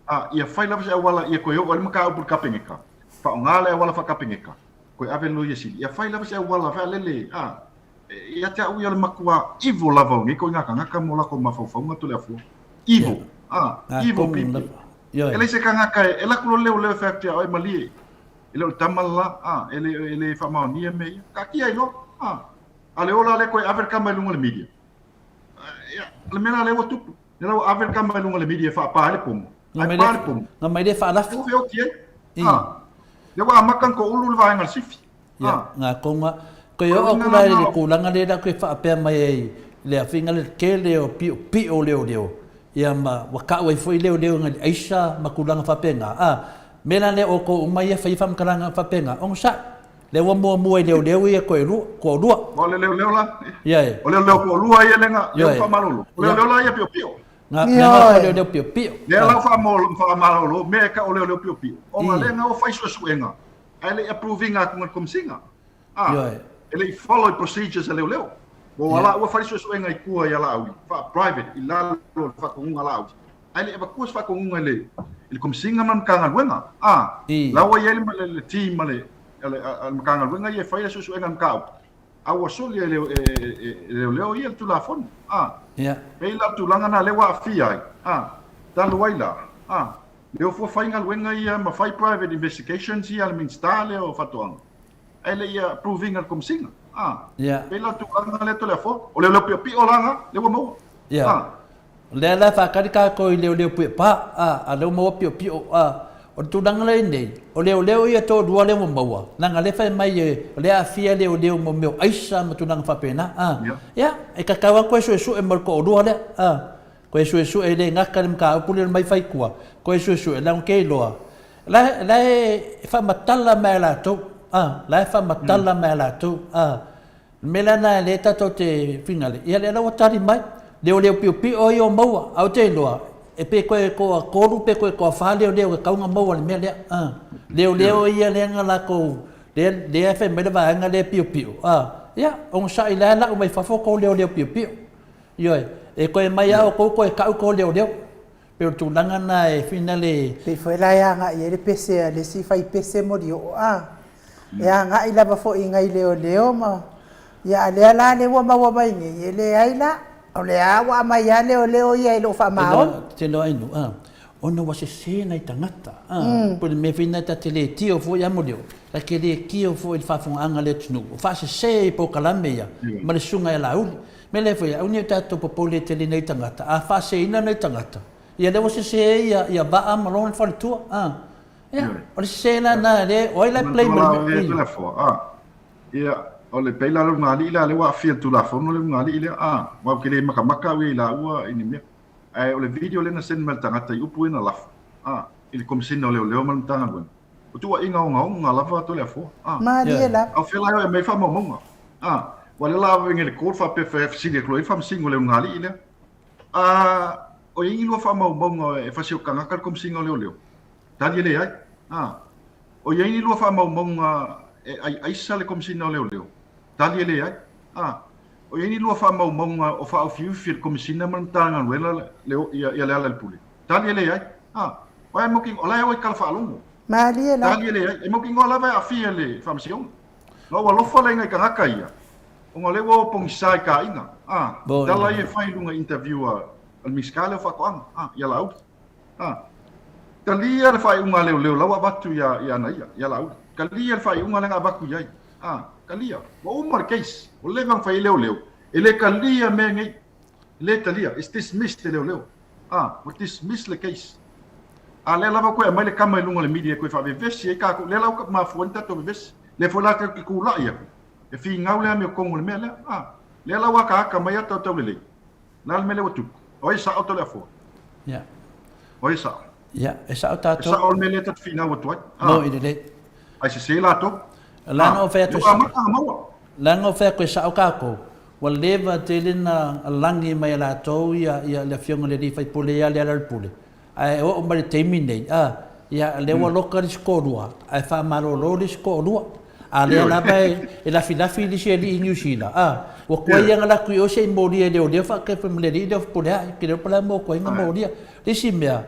a, ia fai lava se auala ia toe oo ai le mataupu i le Kapeneta, faaaoga le auala faa-Kapeneta, toe ave le Loia Sili, ia fai lava se auala faalele, a, ia te au ia o le matua evil lava o nei ituaiga tagata ma o latou mafaufauga Toleafoa. Evil, a, evil people. Ioe. E leai se tagata e, e laku loa le leoleo e fai atu ia oe, malie, e le o le tama le la, a, e le, e le faamaonia mea ia. Taatia ai loa, a. A le ola lea toe ave le tama i luga o le media. Ia, o le mea la lea ua tupu. Lea la ua ave le tama i luga o le media e faapa ai le pomu. Ae pa le pomu. Na mai lea faalafi. Ua feoti ai. A. Lea ua amata ona toulu le vaega o le sifi. Ia, ngā konga. Koe oo atu la i le tulaga lea la koe faapea mai ai le afiga le tele o piopio leoleo, ia ma ua tau ai foi leoleo nai le aisa ma tulaga faapena. A, mea la lea outou uma ia faia faamatalaga faapena, onosai. Lea ua muamua i leoleo ia toelua, toalua. O le leoleo la. Ia e. O leoleo toalua ia lea lea ua faamalolo. O leoleo la ia piopio. Nga, mea nga leoleo piopio. Lea la ua faamalolo, mea e tau o leoleo piopio. Ona lea nga ua fai suesuega ae le i approve ina atu e le Komesina. A, Ioe. e le i follow i procedures a leoleo. Ua ala ua fai suesuega i tua ia Laauli, faa-private i lalo o le faatonuga a Laauli. Ae le i avatua se faatonuga i le i le Komesina ma le Matagaluega. A, I. la ua i ai le le le team a le a le a le Matagaluega ia e faia suesuega i le mataupu, a ua soli e e e leoleo ia le Tulafono. A, Ia. pei la o le tulaga lena lea ua aafia ai. A, talu ai la, a, Lea ua fai galuega ia ma fai private investigations ia a le Minisita lea o Faatoaga, ae le i approve ina e le Komesina. A, Ia. pei la o le tulaga lea Toleafoa, o leoleo piopio la na, lea ua maua. Ia. A. O lea la e faatali tatou i leoleo puepa, a, a lea ua maua piopio, a. O le tulaga lea i nei, o leoleo ia toalua lea ua maua, leaga lea e fai mai e, o lea e aafia leoleo mo mea o aisa ma tulaga faapena, a. Ia. Ia, e tatau lava ona toe suesue ma le toalua lea, a. Koe suesue e le gata le mataupu lea mai fai tua, koe suesue leaga ke iloa la la e faamatala mai e latou a la e faamatala mai e latou a le mea la lena lea tatou te finale ia lea la ua tali mai leoleo piopio ia o maua ae ou te iloa e pe toe toatolu pe toe toafa leoleo e tatau ona maua i le mea lea a leoleo ia lea na latou lea lea e fai mai le vaega lea piopio a ia onosai la e lau mai fafo tou leoleo piopio. Ioe, e toe mai lava outou toe tau tou leoleo. Pei o le tulaga lena e finale. Pei foi la e agai ai le pese a le isi fai pese molioo a. E agai lava foi i nai leoleo ma ia a lea la lea ua maua mai nei, e leai la, o lea ua aumai lava leoleo ia e le o faamaoni. Te loa inu, a, ona ua sese nai tagata, a, po o le mea foi lena ta te le tio foi a molioo, ta te le tio foi i le faafofogaaga a le atunuu, o faasese i polokalame ia ma le susuga ia Laauli. Mea lea foi, aua ne i tatou popole tele i nai tagata, a faaseseina nai tagata, ia lea ua sese ai ia, ia Vaa ma lona faletua. A. Ia, o le sese la lena, lea, o ai la e blame i le mea? Ia, o le pei la o le ulugalii la lea ua aafia i le Tulafono le ulugalii lea, a, aua ou te le makamaka au ia i laua i ni mea. Ae o le video lea na send mai e le tagata i upu ia na lafo, a, i le Komesina o Leoleo ma le Matagaluega, o tuuaiga ogaoga lava Toleafoa, a. Malie lava. A o fea la e o e aumai ai faamaumauga, a. Aua o lea la ave i le court faapea e fesili atu loa i ai le Faamasino o le ulugalii lea. A, o i ai ni lua faamaumauga e fasioti tagata le Komesina o Leoleo? Tali e leai. A. O i ai ni lua faamaumauga e aiaisa le Komesina o Leoleo? Tali e leai. A. O i ai ni lua faamaumauga o faaufiufi e le Komesina ma le Matagaluega le, ia Lealailepule? Tali e leai. A. O ai mautinoa, o la e o i tala faalogo. Malie lava. Tali e leai. E mautinoa lava e aafia le Faamasinoga. Na ou alofa la i nai tagata ia, ona o lea ua o pogisa i ka aiga. A. Tala ia e fai i luga i interview a le Minisita lea o Faatoaga, a, ia Laauli. A. Talia le faaiuga a leoleo la ua avatu ia ia ana ia, ia Laauli. Talia le faaiuga lea na avatu i ai. A. Talia. Ua uma le case. Ua leva ona fai ai leoleo. E le talia mea nei. E le talia. It's dismissed e leoleo. A. Ua dismiss le case. A lea lava ua toe aumai le tama i luga o le media e toe faavevesi ai tatou. Lea la ua mafua ai ona tatou vevesi. Lea foi la tatou te tulai atu e finau le amiotonu i le mea lea. A. Lea la ua akaaka mai ata o Taulelei. O le a le mea lea ua tupu? O ai e sao Toleafoa? Ia. O ai e sao? Ia, e sao tatou. E sao le mea lea tatou te finau atu ai. Mo i lelei. Ai sese latou. Leaga o fai atu. Ua amata ona maua. Leaga o fai atu e sao tatou. Ua leva tele na lagi mai e latou ia ia le afioga i le alii faipule ia Lealailepule. Ae oo mai le taimi nei, a, ia, lea ua loka le isi toalua, ae faamalolo le isi toalua. A lea lava e lafilafi le isi alii i Niu Sila, a, ua tuai lava ona alu atu i o se i molia e leoleo faapea ma le alii lea o Fepuleai, ou te le iloa po o le a le mea ua tuai ona molia. Le isi mea,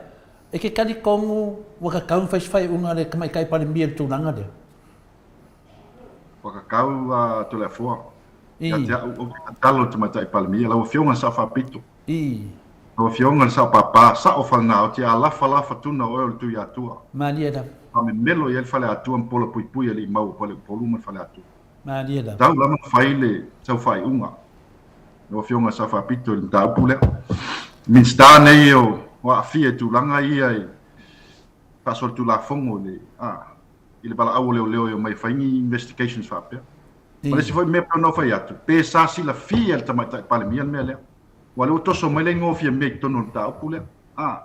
e te talitonu ua tatau ona fai se faaiuga a le Tamaitai Palemia i le tulaga lea? Ua tatau a Toleafoa. Ia te au, ou te tatalo i le Tamaitai Palemia, lau Afioga i le Sao Faapito. I. Lau Afioga i le Sao Papa, sao Falenaoti, a lafa lafa tuna oe o le Tuiatua. Malie lava. Faamemelo i ai le Faleatua ma pola puipui alii mau o Faleupolu ma le Faleatua. Malie lava. Tau lava na fai le sau faaiuga, lau Afioga i le Sao Faapito i le mataupu lea. Minisita nei o aafia i tulaga ia i faasolitulafono i le, a, i le valaau o leoleo e omai e fai ni investigations faapea. Ma le isi foi mea pei ona ou fai atu, pe sa silafia e le Tamaitai Palemia le mea lea. Aua o lea ua toso mai le igoa o Fiamē i totonu o le mataupu lea. A,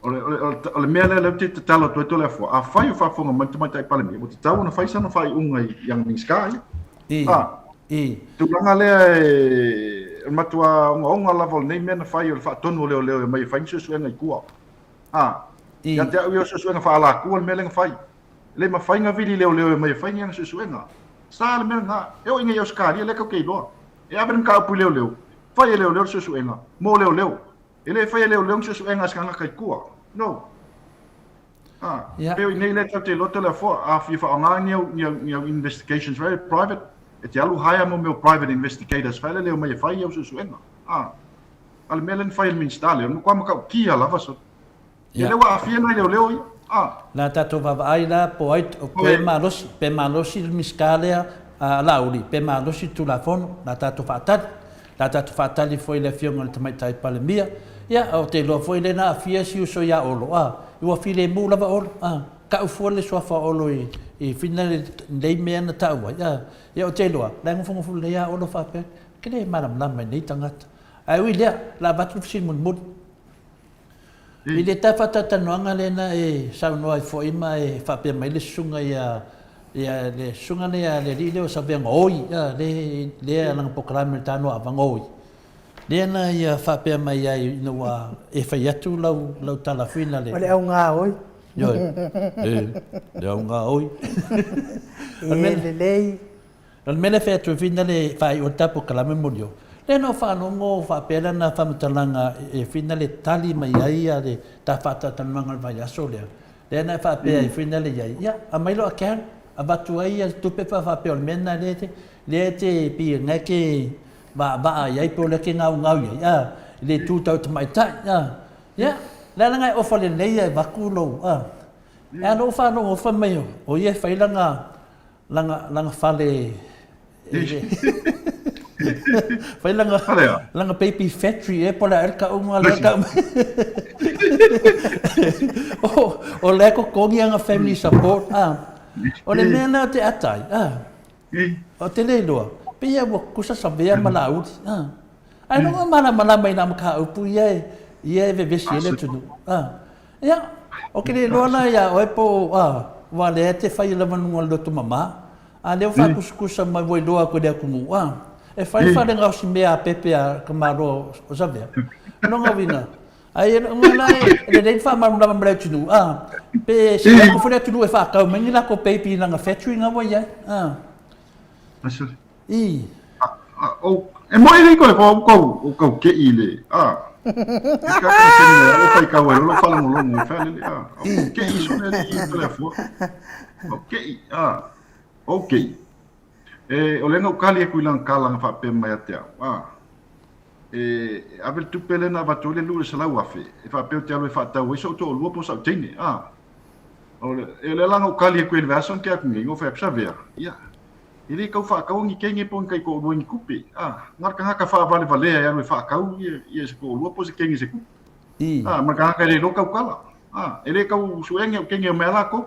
o le, o le, o le mea lea lea ou te tatalo atu ai Toleafoa, afai o faafofoga mai le Tamaitai Palemia, ua tatau ona fai sana faaiuga i, i ana Minisita ia. I, A, i. tulaga lea e, o le matua ogaoga lava o lenei mea na fai o le faatonu o leoleo e omai e fai ni suesuega i tua. A, ia te au ia o suesuega faaalatua le mea lea na fai. E le mafai na vili leoleo e omai e fai ni ana suesuega. Sa le mea lena. E oo i nei Ausetalia lea tatou te iloa. E ave le mataupu i leoleo, fai e leoleo le suesuega mo leoleo. E le fai e leoleo ni suesuega a se tagata i tua. No. A, yeah. Pei o i nei lea tatou te iloa Toleafoa, a fia faaaoga ni au, ni au, ni au investigations very private, e te alu hire mo mea o private investigators fai le e omai e fai au suesuega. A, a le mea lea na fai e le Minisita lea, o le matua matautia lava so. Ia lea ua aafia nai leoleo ia. A. La tatou vaavaai la po ai pe malosi, pe malosi le Minisita lea a Laauli, pe malosi le Tulafono, la tatou faatali. La tatou faatali foi i le Afioga i le Tamaitai Palemia. Ia, ou te iloa foi lea na aafia si uso ia Olo, a, ua filemu lava Olo, a, tau fua le suafa o Olo i, i fina lenei mea na tau ai, a. Ia ou te iloa, la e nofonofo lelei lava Olo faapea, ou te le malamalama i nei tagata. Ae ui i lea, la avatu le fesili mulimuli. I le ta faatalatalanoaga lea na e saunoa ai foi ma e faapea mai le susuga ia ia le susuga lea le alii lea o Saveaga Oi a le lea lana polokalame le tanoa ava Oi lea na ia faapea mai ai ina ua e fai atu lau lau tala foi na le O le augā oi. Ioe e le augā oi. E lelei. O le mea lea e fai atu ai whina le faaiu o le ta polokalame moli o, lea na ou faalogo faapea lana faamatalaga e whina le tali mai ai a le ta faatalatalanoaga o le vaiaso lea, lea na e faapea ai whina le iai, ia aumai lou account, avatu ai ia tupe pe a faapea o le mea lena lea e te, lea e te pei o lena e te vaavaa i ai po o lea e te gaugau i ai, a, i le itu tau tamaitai, a. Ia, le a lana e ofa lelei e avatu lou, a. E a lou faalogo fai mai o ia e fai lana, lana, lana fale e le... Fai langa, langa baby factory e po le a ka unga le ka. O, o le ko kongi anga family support. Ah. O le mea na te atai. Ah. O te le loa. Pe ia ua kusa savea ma la uli. Ah. Ai no mala mala mai na maka upu ia e ia e vevesi ele tunu. Ah. Ia, o ke le loa la ia oe po ah, wa le te fai lava nunga loto mama. A lea ua faakusukusa mai ua iloa atu e le atunuu, a, e fai le falegaosi mea a pepe a ka Malo o Savea. O lona uiga, ai e lona la e lelei le faamalamalama ma le atunuu, a, pe sili atu foi le atunuu e faatau mai ni latou peipi i lana factory na ua i ai, a. I. E moi le koe ko ko o kau ke i le a. E ka ka se le o fai kau e lo faalogologo e fale le a. O ke i so le i le afua. O ke i a. O ke i. E o le na ukali e kui lang kala nga faapea mai ia te au. A. E ave le tupe lea na avatu ai le 200,000 e faapea ou te alu e faatau ai sou toalua po o sau teine. A. O le e o lea la na ou kali atu i le vaiaso na tea atu nei, na ou fai atu, Savea, ia, e le tau faataua ni teine po o ni taitoalua i ni tupe. A, na o le tagata faavalevalea e alu e faatau ia, ia se toalua po o se teine i se tupe. A, ma le tagata e le iloa tautala. A, e le tau suea ni au teine e omai a latou.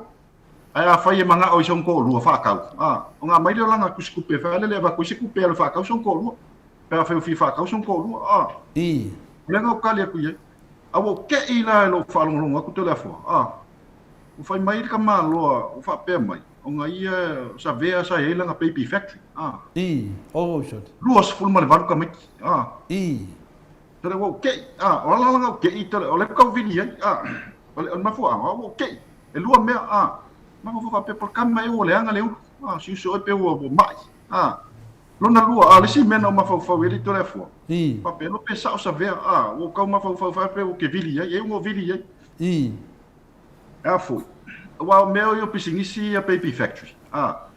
Ae afai e manao i sona toalua faatau, a, ona aumai lea o lana tusitupe e fai ale lea e avatu ai se tupe e alu e faatau sona toalua. Pe afai ua fia faatau sona toalua, a. O lea na ou kali atu i ai. A ua ou te'i la i lou faalogologo atu Toleafoa, a, ua fai mai le tamaloa ua faapea mai, ona ia Savea sa i ai lana baby factory, a. Oh, sure. 28 tamaiti, a. Tole ua ou te'i, a, o ala lana ou te'i, tole, o lea ou tau vili ai, a, o le, o le mafuaaga, ua ou te'i, e lua mea, a, mafaufau faapea, po o le kama ea ua leaga le ulu, a, si uso oe pe ua, ua ma'i, a. Lona lua, a, o le isi mea na ou mafaufau i ai le Toleafoa, faapea, no pe sao Savea, a, ua ou tau mafaufau faapea ua ke vili i ai, e ua ou vili i ai. E a foi, aua o mea ia o pisinisi ia baby factory, a,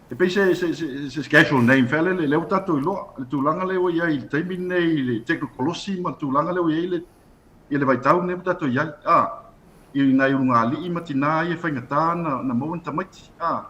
e pei se, se, se, se casual name fea lele, lea ua tatou iloa, le tulaga lea ua i ai i le taimi lenei i le teknolosi ma le tulaga lea ua i ai le, i le vaitau lenei ua tatou i ai, a, i nai ulugalii ma tinā ia e faigata ona, ona maua ni tamaiti, a.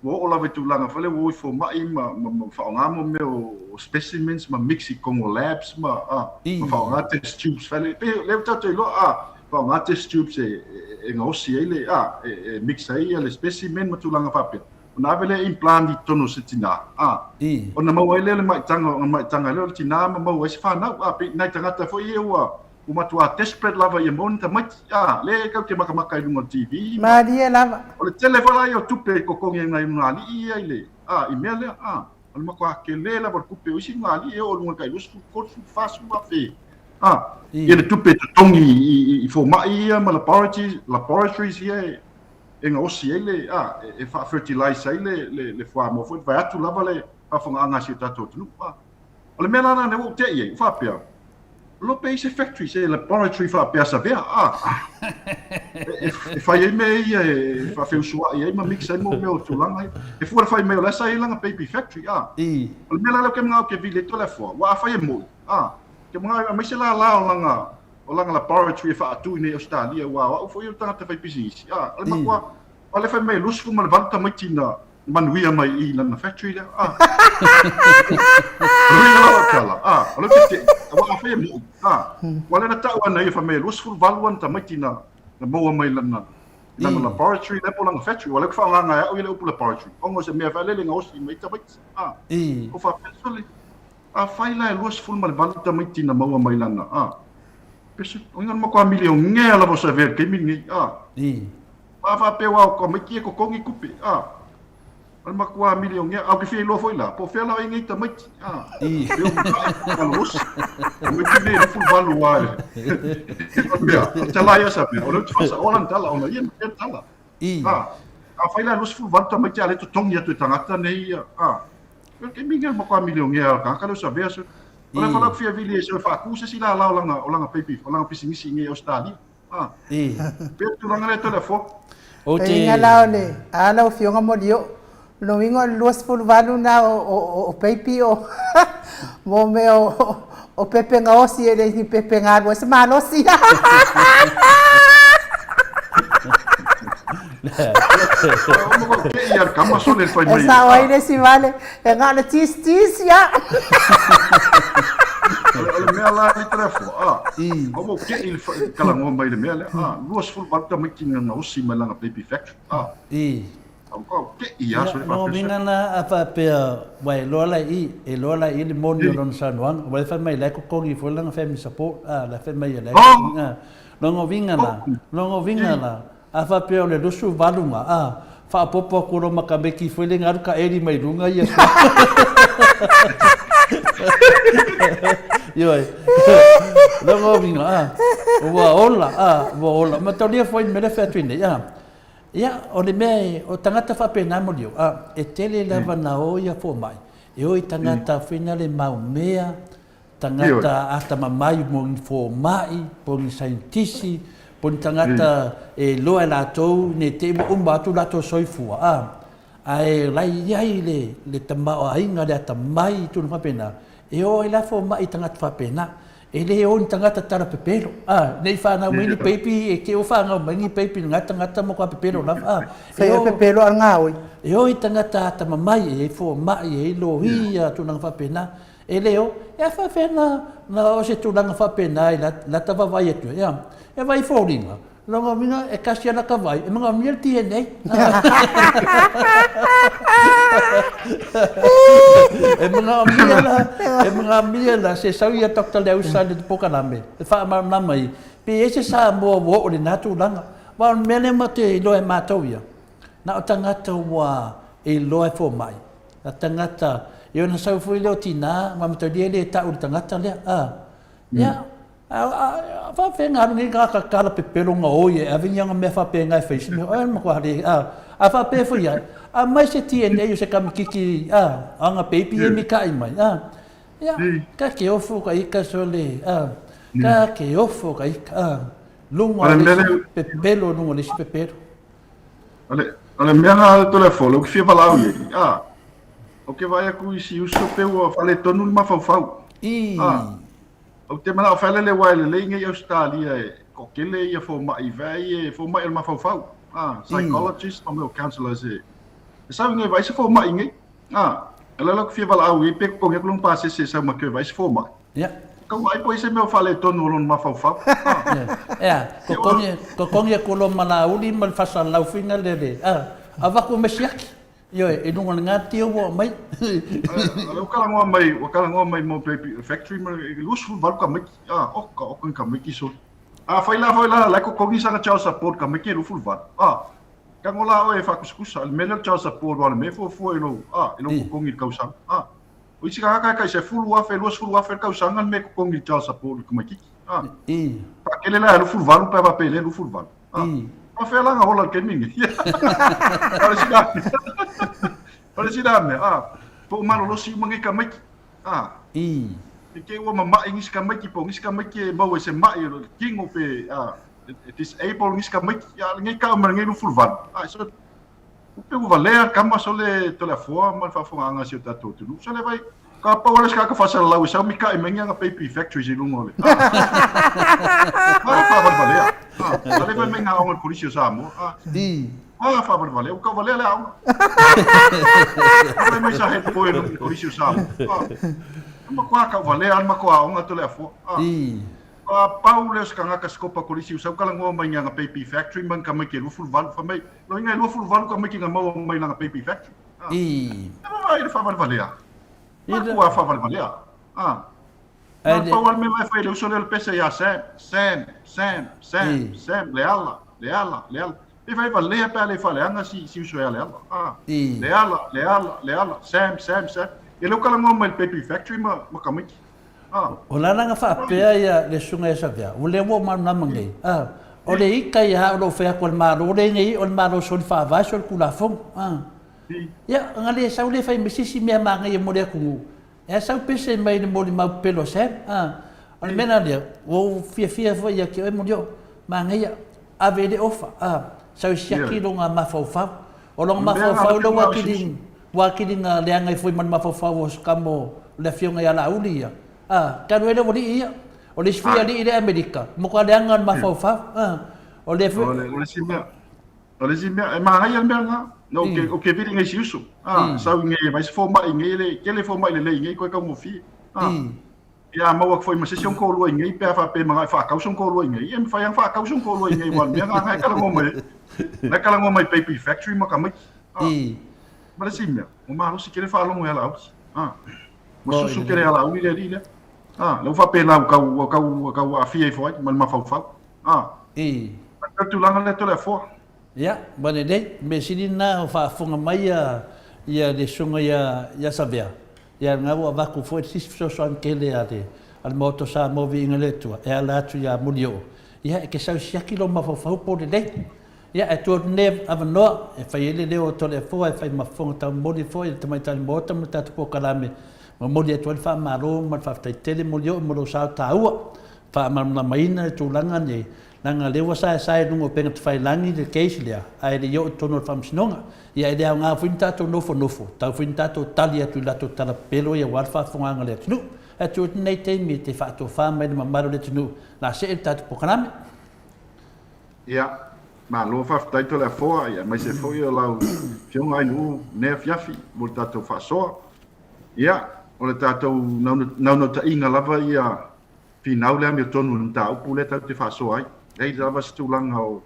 Ua oo lava i tulaga foi lea ua o i fomai ma, ma, ma faaaoga mo mea o specimens ma mix i totonu o labs ma, a, ma faaaoga test tubes fale. E pei lea ua tatou iloa, a, faaaoga test tubes e, e, e gaosi ai le, a, e, e mix ai le specimen ma tulaga faapea. Ona ave lea implant i totonu o se tinā, a, ona maua ai lea le maitaga, ona maitaga lea o le tinā ma maua ai se fanau. A, pei nai tagata foi ia ua, Ua matua desperate lava ia maua ni tamaiti. A, lea e tau te makamaka i luga o le TV. Malie lava. O le tele foi la ia o tupe i totogi ai nai ulugalii ia i le, a, i mea lea, a. O le matua tele lava o le tupe o isi ulugalii e oo i luga i le tai 20, 30, 40 afe, a, ia le tupe e totogi i, i, i fomai ia ma laboratories, laboratories ia e, e gaosi ai le, a, e, e faa-fertilize ai le, le, le fuamoa foi, vaeatu lava le faafofogaaga a si o tatou atunuu, a. O le mea la lena ua ou te'i ai, ua faapea, Look pe i se factory, se laboratory faapea Savea, a, e, e, e fai ai mea ia e faafeusuai ai ma mix ai mo mea o tulaga ia. E fua le fai mai o la sa i langa baby factory, a. O le mea la lea ke mangao ke vili ai Toleafoa, ua afai e moi, a, ke mangao e aumai se lālā o langa, o langa laboratory e faatu i nei Ausetalia, ua o au foi o le tagata fai pisinisi, a, o le matua, o le fai mai e 28 tamaiti na, manuia mai i lana factory lea. Ah. Rui ngā o tala. Ah, o le te, wa a whai mo. Ah. Wa le na tau ana ia whamea 28 ana tamaiti na na maua mai lana lana laboratory le po lana factory. Wa le ku whaanganga e au i le upu laboratory. Ongo se mea whalele ngā osi mai tamaiti. Ah. O whapesole. A whai la e 28 tamaiti na maua mai lana. Ah. Pese, o ngā makoa milionea lava o sa vea keimi nei. Ah. A faapea ua ao tamaiti e totogi tupe, a, o le matua milionea, a ou te fia iloa foi la, po o fea la ai nei tamaiti, a, e o matai malolosi, tamaiti nei e 28 lava e, faapea, o le tala ia sa mea, o lea ou te faasaoa lana tala, ona ia na mea tala, a, afai la e 28 tamaiti a o lea e totogi atu e tagata nei, a, o le taimi lenei o le matua milionea o le tagata lea o Savea, o lea foi la ou te fia vili ai se faatu se isi lala o lana, o lana baby, o lana pisinisi i nei Ausetalia. Ah. I. Pea tulaga lea telefo. Ou te... Inga la o le, a lau Afioga Molioo, lona uiga o le 28 na o, o, o, o peipi o, mo mea o, o pepe gaosi e le ni pepe galua se malosi. E sao ai le isi vale, e na o le tisitisi lava. O le mea la i Toleafoa, a, ua ou te'i i le talanoa mai i le mea lea, a, 28 tamaiti na gaosi mai lana baby factory, a. Lona uiga la a faapea, ua e iloa la i i, e iloa la i i le moni o lona saunoaga, aua e fai mai la e totogi foi lana family support, a, la e fai mai la e totogi, a. Lona uiga la, lona uiga la, a faapea o le 28 na, a, faaopoopo atu loa ma tamaiti foi lea na alu taeli mai luga ia. Ioe. Lona uiga, a, ua ola, a, ua ola. Mataulia foi le mea lea e fai atu nei, a. Ia, o le mea e, o tagata faapena Maliu, a, e tele lava na o ia fomai, e o i tagata foi na le maumea, tagata atamamai mo ni fomai, po ni saienitisi, po ni tagata e iloa e latou ne i te i ua uma atu latou soifua, a, ae la e i ai le, le tamaoaiga, le atamai i tulaga faapena, e o ai la fomai i tagata faapena. E le o ni tagata tala pepelo, a, ne i fanau mai ni peipi, e te o fanau mai ni peipi i lena tagata matua pepelo lava, a. E o pepelo a gaoi. E o i tagata atamamai, e i ai fomai, e i ai loia, tulaga faapena. E le o, e a faapefea na, na o se tulaga faapena i la, lata vaavaai atu ai, a. E vaai i foliga, Lona uiga e kasi ana ka vai, e manaomia le DNA. E manaomia la, e manaomia la se sau ia Doctor Leausa i le polokalame, e faamalamalama ai, pe i ai se Samoa ua oo i lena tulaga. Aua o le mea lea matou te iloa e matou ia, na o tagata ua iloa e fomai, na tagata, ia ona sau foi lea o tina, ma mataulia e le tau i le tagata lea, a. Ia, A faapefea na alu nei tagata tala pepelo na oi e ave ni ana mea faapena e fai isi mea, oe matua le, a, a faapea foi ai, aumai se DNA o se kamititi, a, ana peipi e mikaʻi mai, a, ia, ka ke ofo ka ika sole, a, ka ke ofo ka ika, a, luga o le isi pepelo, luga o le isi pepelo. O le, o le mea na Toleafoa, ou te fia valaau i ai, a, ou te vaai atu i si uso pe ua faaletonu le mafaufau. I. A, Ou te manao faelele aua e lelei nei Ausetalia e toatele ia fomai vae e fomai o le mafaufau a psychologist ma mea o counselors e e sau nei vaai se fomai nei a e la la fia valaau i pe totogi atu lona pasese e sau ma toe vaai se fomai. Ia. Tau vaai po i se mea o faaletonu o lona mafaufau. Ia, totogi totogi atu loa ma Laauli ma le faasalalau foi lea le a avatu ma siaki. Ioe, i luga o le gatia ua aumai. O lea ua talanoa mai, ua talanoa mai mo Baby Factory ma le 28 tamaiti. Ah, oka, oka ni tamaiti soli. Afai la foi la, la e totogi sana child support tamaiti e 28. Ah, tago la oe e faakusakusa, le mea lea o le child support aua o le mea e fuafua i lou, ah, i lou totogi i le tausaga. Ah, o isi tagata e tai 10,000, 20,000 le tausaga le mea e totogi i le child support i le tamaititi. Ah, faatele la e 28 pe a faapea e le 28. Ah, faafefea la na ola i le taimi lenei? O le isi la mea, o le isi la mea, ah, po o malolosi uma nei tamaiti. Ah, i te i ua mama'i nisi tamaiti, po o nisi tamaiti e maua i se ma'i o le tino pe, ah, e disable nisi tamaiti. Ah, lenei tau ma lenei 28. Ah, so, Pe ua valea le tama sole Toleafoa ma le faafofogaaga a si o tatou atunuu. Sole vai, ka pau lava le tagata faasalalau e sau mika'i mai ni ana baby factories i luga o le Ah, faavalevalea. Ah, a le fai mai ngā aoga o le Kolisi o Samoa. Ah, ah, faavalevalea. Ua tau valea le aoga. Fai mai sa head boy i le Kolisi o Samoa. Ah, e matua tau valea le matou aoga Toleafoa. Ah, a pau lea o se tagata sikopa kolisi ua sau talanoa mai i ana baby factory ma ni tamaiti e 28, fai mai, Loiga e 28 tamaiti na maua mai lana baby factory. Ah. I. E vaai i le faavalevalea. Matua faavalevalea. Ah. Na pau lava le mea la e fai e le uso lea o le pese ia Sam, Sam, Sam, Sam, Sam, Leala, Leala, Leala. Pe fai valea pe a le faaleaga si, si uso ia Leala. Ah. Leala, Leala, Leala, Sam, Sam, Sam. Ia lea ua talanoa mai i le baby factory ma, ma tamaiti. O le ala na faapea ia le susuga ia Savea, o lea ua ou malamalama nei, a, o le ita ia a o lo o fai atu a le Malo lenei, o le Malo soli faavae soli tulafono, a. Ia, na le sau le fai mai se isi mea manaia mo le atunuu, e a sau pese mai le molimau pepelo a Sam, a. O le mea la lea, ua ou fiafia foi ia te oe Molioo, manaia, ave i le ofa, a, sau e siaki lona mafaufau. O lona mafaufau lea ua atili, Ua atili na leaga ai foi ma le mafaufau o se tama o le afioga ia Laauli ia. A, talu ai le aualii ia. O le isi foi alii lea Amerika, matua leaga le mafaufau. A, o le foi. O le isi mea. O le isi mea, e manaia le mea lena. Na ou te, ou te vili nei i si uso. A, sau i nei e vaai se fomai i nei, e le tele fomai lelei i nei, toe taugofie. A, ia a maua atu foi ma se isi ona toalua i nei, pe a faapea e manao e faatau sona toalua i nei, ia e mafai lava ona faatau sona toalua i nei, aua o le mea lena, na e talanoa mai ai. Na e talanoa mai i Baby Factory ma tamaiti. A, ma le isi mea, ua malosi tele faalogo ia Laauli. A, ua susu tele ia Laauli le alii lea. A, lea ua faapena ua tau, ua tau, ua tau aafia ifo ai ma le mafaufau. A, o le tulaga lea Toleafoa. Ia, ua lelei. O le mea sili lena o faafofoga mai ia, ia le susuga ia, ia Savea, ia lena ua avatu foi le isi fesoasoani tele a le, a le Maota o Samoa Viiga i le Atua e ala atu ia Molioo, ia e te sau e siaki lou mafaufau po o lelei. Ia, ae tuu atu lenei avanoa e fai ai le leo o Toleafoa e fai ma fofoga taumoli foi e le Tamaitai o le Maota ma le tatou polokalame, momoli atu ai le faamalo ma le faafetai tele Molioo mo lou sao taua faamalamalamaina le tulaga nei, leaga lea ua saesae i luga o upega tafailagi le case lea, ae le i oo i totonu o le Faamasinoga. Ia e le aoga foi ni tatou nofonofo, tatau foi ona tatou tali atu i latou tala pepelo ia aua le faafofogaaga a le atunuu. Ae tuu atu lenei taimi e te faatofa mai le mamalu o le atunuu, o le a see le tatou polokalame. Ia, malo faafetai Toleafoa, ia aemaise foi o lau Afioga Ainuu i lenei afiafi mo le tatou faasoa. Ia, o le tatou naunautaiga lava ia finau le amiotonu i le mataupu lea tatou te faasoa ai. E leai lava se tulaga o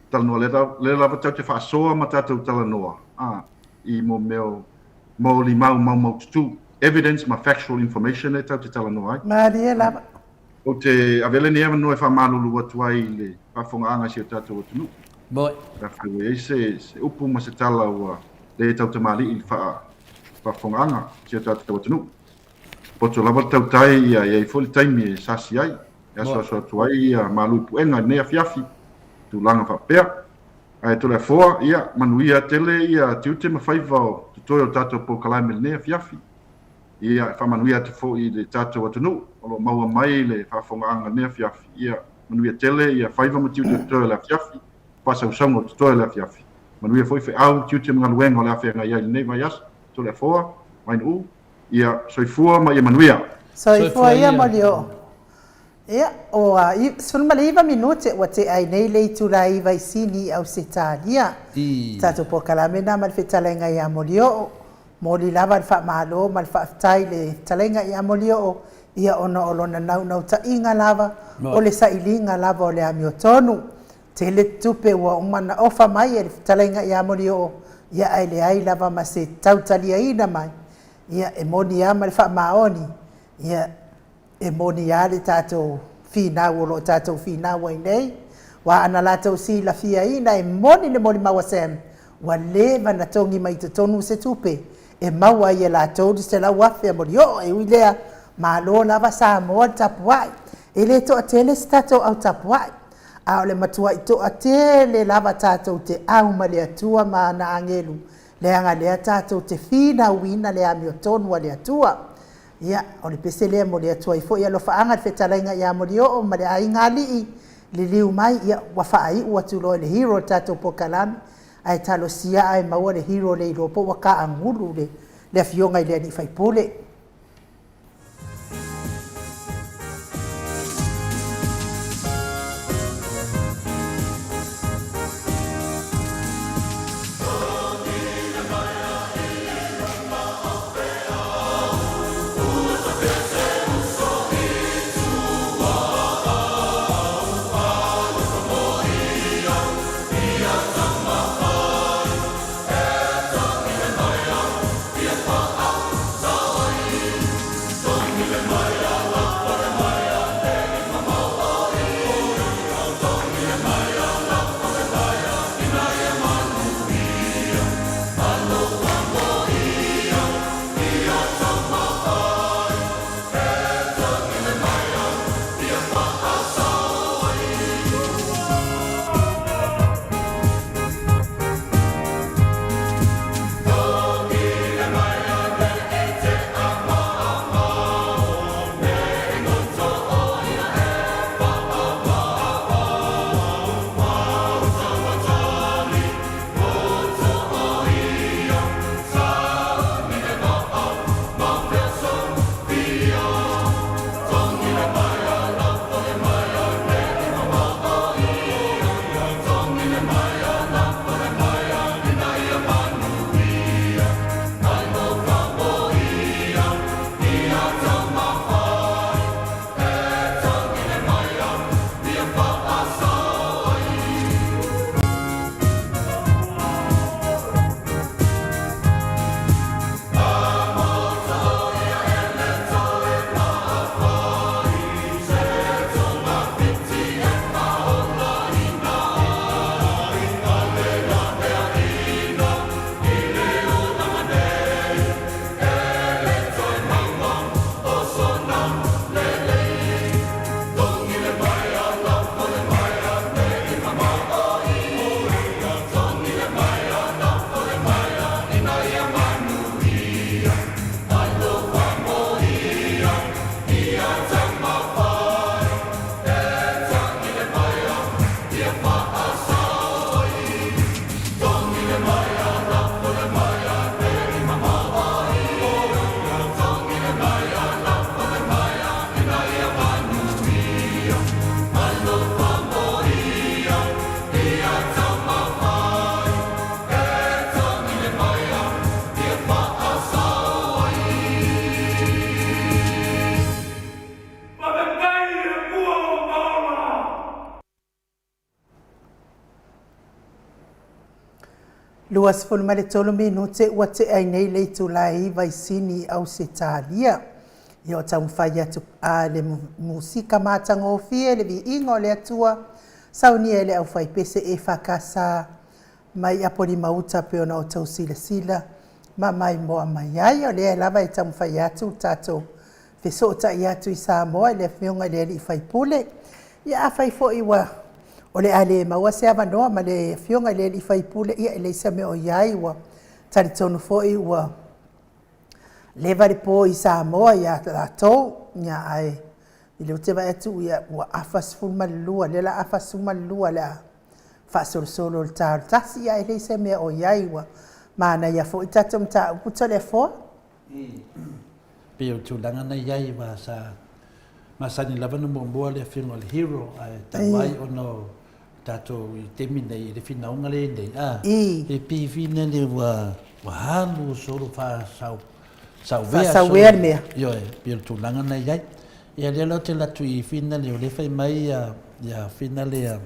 talanoa, lea lava tatou te faasoa ma tatou talanoa a, i mo mea o molimau maumaututu, evidence ma factual information lea tatou te talanoa ai. Malie lava. Ou te avea lenei avanoa e faamalulu atu ai i le faafofogaaga a si o tatou atunuu. Moi. Pe afai ua i ai se, se upu ma se tala ua le tautamalii i le faafofogaaga a si o tatou atunuu. Poto lava le tautai ia i ai foi le taimi e sasi ai, e asoaso atu ai ia malu i puega i lenei afiafi, tulaga faapea. Ae Toleafoa, ia manuia tele ia tiute ma faiva o totoe o le tatou polokalame i lenei afiafi. Ia, e faamanuia atu foi i le tatou atunuu o lo o maua mai le faafofogaaga i lenei afiafi. Ia, manuia tele ia faiva ma tiute o totoe o le afiafi, faasausauga o totoe o le afiafi. Manuia foi feau, tiute ma galuega o le a feagai ai i lenei vaiaso. Toleafoa, Vainuu. Ia soifua ma ia manuia. Soifua ia Molioo. Ia, ua 19 minute ua tea ai nei le itula e 9 i Sini i Ausetalia. Tatou polokalame na ma le fetalaiga ia Molioo. Moli lava le faamalo ma le faafetai i le fetalaiga ia Molioo, ia ona o lona naunautaiga lava o le sailiga lava o le amiotonu. Tele tupe ua uma ona ofa mai e le fetalaiga ia Molioo, ia ae leai lava ma se tautaliaina mai. Ia, e moni lava ma le faamaoni, ia, e moni lava le tatou finau o lo o tatou finau ai nei, aua ana latou silafiaina e moni le molimau a Sam, ua leva ona togi mai i totonu se tupe e maua ai e latou le 100,000 a Molioo. E ui lea, malo lava Samoa le tapuai. E le toatele se tatou au tapuai, a o le matuai toatele lava tatou te au ma le Atua ma ana agelu, leaga lea tatou te finauina le amiotonu a le Atua. Ia, o le pese lea e momoli atu ai foi alofaaga i le fetalaiga ia Molioo ma le aiga alii, liliu mai, ia, ua faaiu atu loa i le hero o le tatou polokalame, ae talosia ae maua le hero le iloa po ua kaagulu le, le afioga i le alii faipule. 23 minute ua tea ai nei le itula e 9 i Sini, Ausetalia. Ia o taumafai atu a le musika matagofie le viiga o le Atua, saunia e le aufaipese EFKS mai Apolima-uta pei ona outou silasila ma maimoa mai ai. O lea lava e taumafai atu le tatou fesootai atu i Samoa i le Afioga i le Alii Faipule. Ia afai foi ua o le a le maua se avanoa ma le Afioga i le Alii Faipule, ia e leai se mea o i ai, ua talitonu foi ua leva le po i Samoa ia latou, ia ae i lea ou te vaai atu ia ua afa 12, lea la afa 12 le a faasolosolo le ta o le tasi, ia e leai se mea o i ai, ua manaia foi tatou mataupu Toleafoa. Pei o le tulaga na i ai aua sa masani lava ona muamua le afioga o le hero ae talu ai ona o tatou i taimi nei i le finauga lea nei a e pei fina le ua ua alu solo faasau sauea faasauea le mea. Ioe, pei o le tulaga na i ai. Ia lea la ou te alu atu i fina le o lea fai mai ia ia fina le le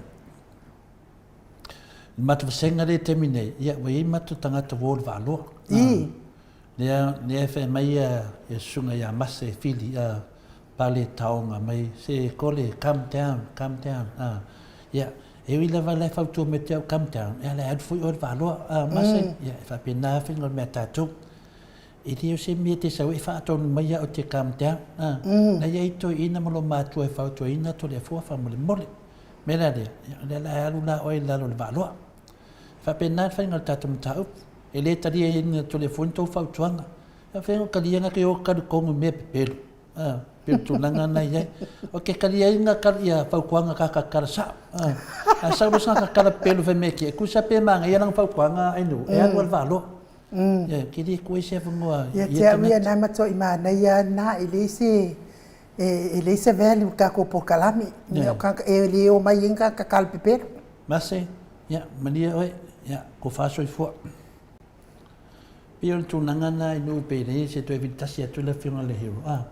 matou vasega lea i le taimi nei, ia ua i ai matou tagata ua o i le vaaloa. Lea, lea e fai mai ia, ia susuga ia Mase Fili, a, pale taoga mai, se Kole, calm down, calm down, a. Ia, e ui lava la e fautua mai te au, calm down, ia la e alu foi oe i le vaaloa, a, Mase, mm. Ia, e faapena lava faiga o le mea a tatou. E le o se mea te sau e faatonu mai au te calm down, a. Mm. Na ia i toeaina ma lo matua e fautuaina Toleafoa faamolemole. Mea la lea, ia, o lea la e alu la oe i lalo o le vaaloa. E faapena le faiga o le tatou mataupu. E le taliaina Toleafoa ni tou fautuaga. E fai o taliaina ke o kalu kongu mea pepelu. A, pe o tulaga na i ai. O ke taliaina kal ia fautuaga ka ka kala sao. A, a sau lo sa ka kala pepelu fai mea kia. Kusa pe manga ia langa fautuaga ai nu. E alu al valo. Ia, ke le koe se avanoa ia te au ia na matua i manaia na e leai se e leai se value tatou polokalame. E le o mai ai ka kala pepelu. Mase, ia, malie oe, ia, ko faasoifua. Pei o le tulaga lena i nuu pe leai se toe vili tasi atu le afioga i le hero, a,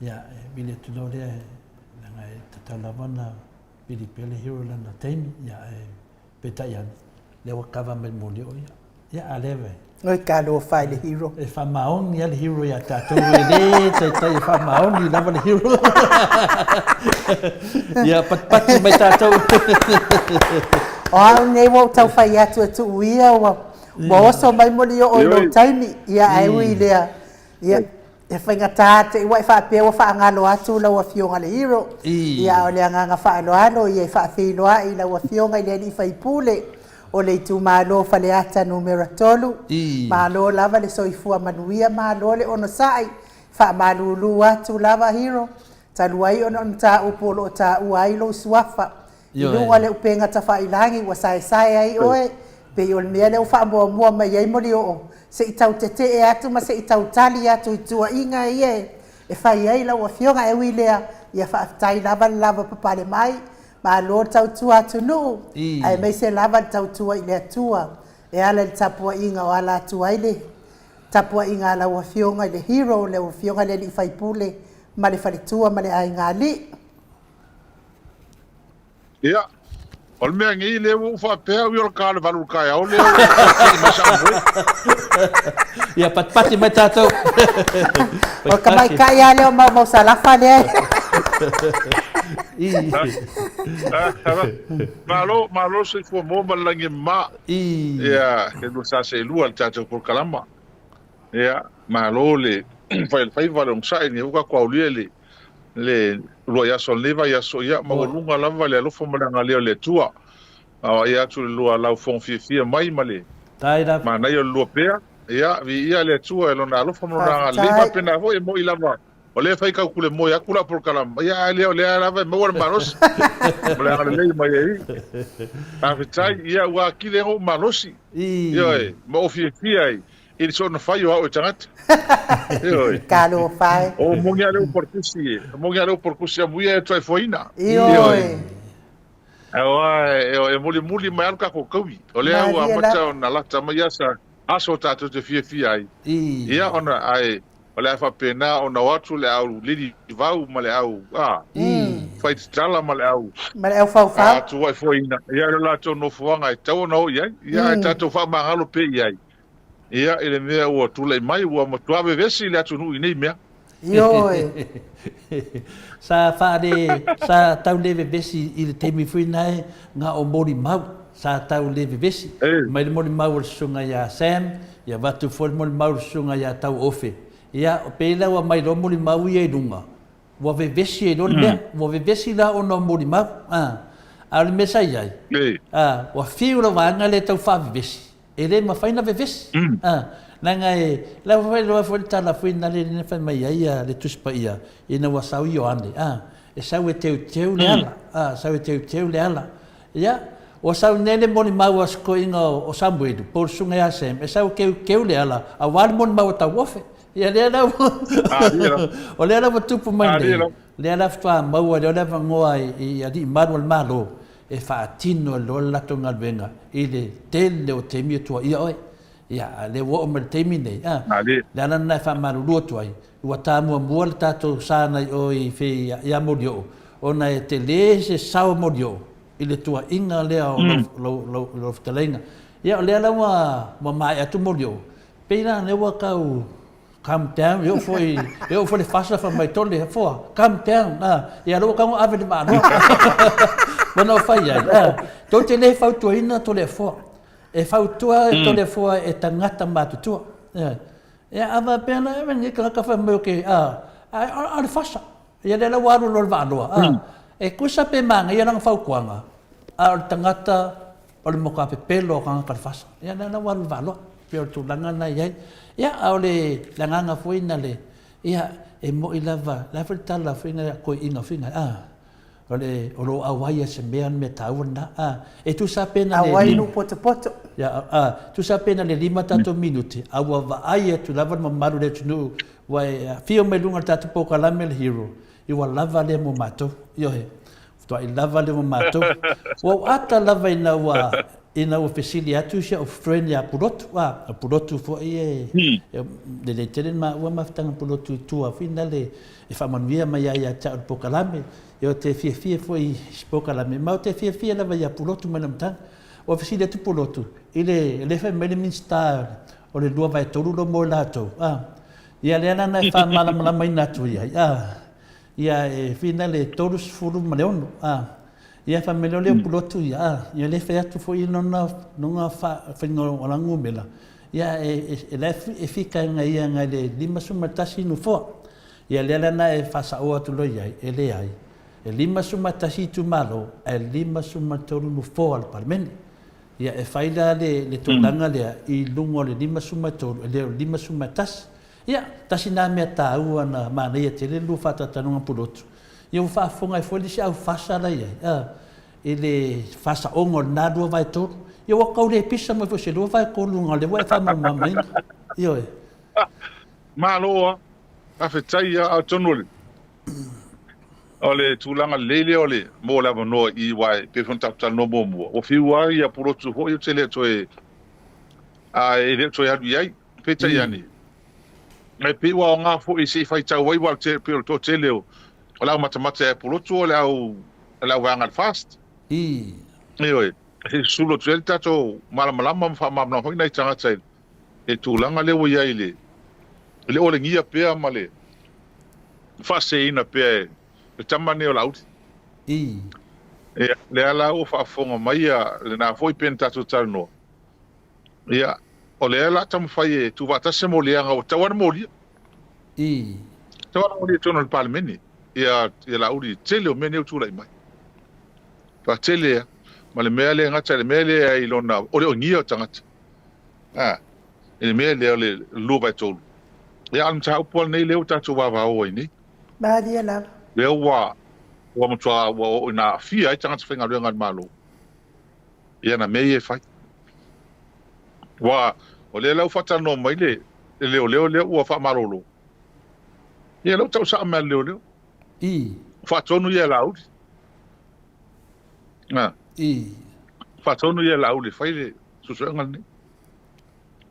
ia, e vili atu loa lea, leaga e tatau lava ona vili pea le hero i lana taimi, ia, ae peitai ane, lea ua kava mai le moli o ia. Ia, a lea vai. Oi talofa i le hero. E faamaoni lava le hero ia tatou, e le taitai e faamaoni lava le hero. Ia patipati mai tatou. O au nei ua ou tau fai atu e tuu ia ua ua oso mai Molioo i lou taimi, ia ae ui i lea, ia e faigata te i ua e faapea ua faagalo atu lau Afioga le hero. Ia a o le agaga faaaloalo ia e faafeiloai i lau Afioga i le alii faipule o le itumalo o Faleata Numera 3. Malo lava le soifua manuia, malo le onosai, faamalulu atu lava Hero, talu ai ona o le mataupu o lo o taua ai lou suafa i luga o le upega tafailagi ua saesae ai oe, pei o le mea lea ua faamuamua mai ai Molioo, se i tau tetee atu ma se i tau tali atu i tuuaiga ia e fai ai lau Afioga. E ui i lea, ia faafetai lava le lavapapale mai, Malo le tautua atunuu, aemaise lava le tautua i le Atua e ala i le tapuaiga o ala atu ai le tapuaiga a lau Afioga i le Hero, lau Afioga i le Alii Faipule ma le faletua ma le aiga alii. Ia, o le mea nei, lea ua ou faapea au ia o le ta o le 8 i le taeao lea ua tei mai sau moe. Ia patipati mai tatou. O le tamaitai lava lea o Maumausalafa lea. Malo, malo le soifua maua ma le lagi e mama. Ia, e lua sa seelua le tatou polokalama. Ia, malo le fai o le faiva, le onosai, lenei foi tatou aulia le le uluai aso o lenei vaiaso, ia, maualuga lava le alofa ma le agalelei o le Atua. Vaai atu i le lua laufofoga fiafia mai ma le manaia o le lua pea. Ia, viia le Atua i Lona alofa ma Lona agalelei. Faapena foi, e moni lava, o lea e fai taukulemoe atu lau polokalama, ia, ae le o lea lava e maua le malosi ma le agalelei mai ai. Faafetai, ia, ua atili ai ona ou malosi, ioe, ma ou fiafia ai i le soona fai o au e tagata. Ioe. Talofa e. O moni a le upu a le Tusi, e moni a le upu a le Tusi, amuia e tuaifoaina. Ioe. Aua e mulimuli mai lava le tatou taui. O lea ua amata ona lata mai asa aso tatou te fiafia ai. Ia ona ae o le a faapena ona o atu le au lili vau ma le au a. faitatala ma le au Ma le aufaufau. tuuaifoeina ia i lo latou nofoaga e tatau ona oo i ai. Ia ae tatou faamagalo pea i ai ia i le mea ua tulai mai, ua matua vevesi le atunuu i nei mea. Ioe. Sa faale, sa tau le vevesi i le taimi foi nae na o molimau, sa tau le vevesi. Mai le molimau o le susuga ia Sam, ia avatu foi le molimau o le susuga ia Tauofe. Ia, pei la ua aumai loa molimau ia i luga, ua vevesi ai loa le mea. Ua vevesi la ona o molimau. A o le mea sa i ai, a, ua fiu lau vaega lea e tau faavevesi, e le mafai ona vevesi. A, leaga e, la ua fai loa foi le tala foi lena lea na fai mai ai le Tusi Paia, ina ua sau Ioane, a, e sau e teuteu le ala, a, sau e teuteu le ala. Ia, ua sau nei le molimau a si toeaina o Samuelu, po o le susuga ia Sam, e sau e keukeu le ala, aua le molimau a Tauofe. Ia, lea la ua, o lea la ua tupu mai nei, lea la faatoa maua lea o le avanoa i alii malu o le Malo e faatino ai loa le latou galuega i le tele o taimi e tuuaia oe. Ia, a o lea ua oo mai i le taimi nei, a, le ala lena e faamalulu atu ai, ua ta muamua le tatou sa nai o i fei ia Molioo, ona e tele se sao o Molioo i le tuuaiga lea o lau, lau, lau fetalaiga. Ia, o lea la ua, ua maea atu Molioo, pei la lea ua tau calm down, e oo foi, e oo foi le fasa fai mai tole, afoa, calm down, a, ia lea ua tau ave le vaa loa. Ua na fai ai, a, tou te le fautuaina Toleafoa. E fautua Toleafoa e tagata matutua. Ia, ia a faapea la, e lenei tagata fai mai o ke, a, a, a le fasa. Ia lea la ua alu loa le vaa loa, a, e tusa pe manaia lana fautuaga, a o le tagata o le matua pepelo o tagata o le fasa. Ia lea la ua alu le vaa loa, pei o le tulaga lena e i ai. Ia, a o le agaga foi na le, ia, e moni lava, o le a foi le tala foi na a toeaiina foi na, a, o le, o lo o auai lava i se mea, o le mea taua lena, a. E tusa pe na le. Auai i nuu potopoto. Ia, a, tusa pe na le lima tatou minute, a ua vaai atu lava le mamalu o le atunuu, ua e afio mai luga o le tatou polokalame le Hero, ia ua lava lea mo matou. Ioe. Matuai lava lea mo matou. Ua ou ata lava ina ua, ina ua fesili atu si au friend ia Pulotu, a, o Pulotu foi e, e lelei tele le maua mafutaga Pulotu i tua foi nale e faamanuia mai ai ia te au i le polokalame. Ia ou te fiafia foi i se polokalame, ma ou te fiafia lava ia Pulotu mai le amataga. Ua fesili atu Pulotu, i le, lea fai mai le Minisita o le 2/3 lo mo i latou, a, ia lea la na e faamalamalamaina atu i ai, a, ia e fina le 36, a, ia fai mai lea o le Pulotu ia, a, ia lea fai atu foi lona, lona faiga o lana numera, ia e, e, la e fika ia ngai le 51 nofoa. Ia lea la na e faasaoa atu loa i ai, e leai, e 51 itumalo ae 53 nofoa o le Palemene. Ia e fai la le, le tulaga lea i luga o le 53 e le o le 51. Ia, tasi na mea taua na manaia tele le lua faatalataloga Pulotu. Ia ua faafofoga ai foi le isi aufasa la i ai, a, i le faasaoga o lena 2/3. Ia ua tau le pisa mai foi se 2/3 na o lea ua e faamalamalamaina. Ioe. Malo a. Faafetai a, atonu o le o le tulaga lelei lea o le mo le avanoa i aua e pei foi ona tatou talanoa muamua, ua fiu lava ia Pulotu foi ou te le o toe a e le o toe alu i ai. Peitai ane, e pei ua aoga foi se i faitau ai aua e pei o le toatele o o le au matamata ia Pulotu o le au o le au vaega a le FAST. Ioe, se i susulu atu ai le tatou malamalama ma faamalamalama foi nai tagata i le tulaga lea ua i ai i le, i le olegia pea ma le faaseseina pea e le tama lenei o Laauli. Ia, lea la ua faafofoga mai ia lena foi pei ona tatou talanoa, ia, o lea la taumafai e tuufaatasi se moliaga ua tatau lava ona molia. Tatau lava ona molia i totonu o le Palemene ia, ia Laauli i le tele o mea nei ua tulai mai. Faatele lava. Ma le mea le gata i le mea lea i lona oleogia o tagata. A, i le mea lea o le 2/3. Ia, a o le mataupu lava lenei lea ua tatou vavao ai nei. Malie lava. Lea ua, ua matua ua oo ina aafia ai tagata faigaluega a le Malo i ana mea ia e fai. Ua, o lea la ua faatalanoa mai le, le leoleo lea ua faamalolo. Ia, lea ua tau sao mai e le leoleo. Faatonu ia e Laauli. A. Faatonu ia e Laauli e fai le suesuega lenei.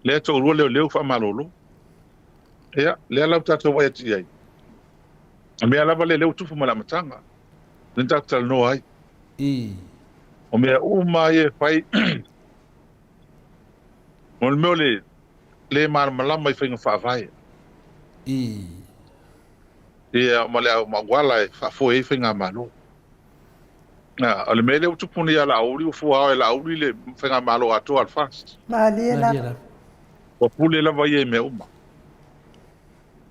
Lea e toalua leoleo faamalolo. Ia, lea la ua tatou vaai atu i ai. O mea lava lea, lea ua tupu mai le amataga. Lea na tatou talanoa ai. I. O mea uma ia e fai, o le mea o le le malamalama i faiga faavae. I. Ia, ma le auala e faafoe ai faigamalo. A, o le mea lea ua tupu nei ia Laauli, ua fua ao e Laauli le faigamalo atoa a le FAST. Malie lava. Ua pule lava ia i mea uma.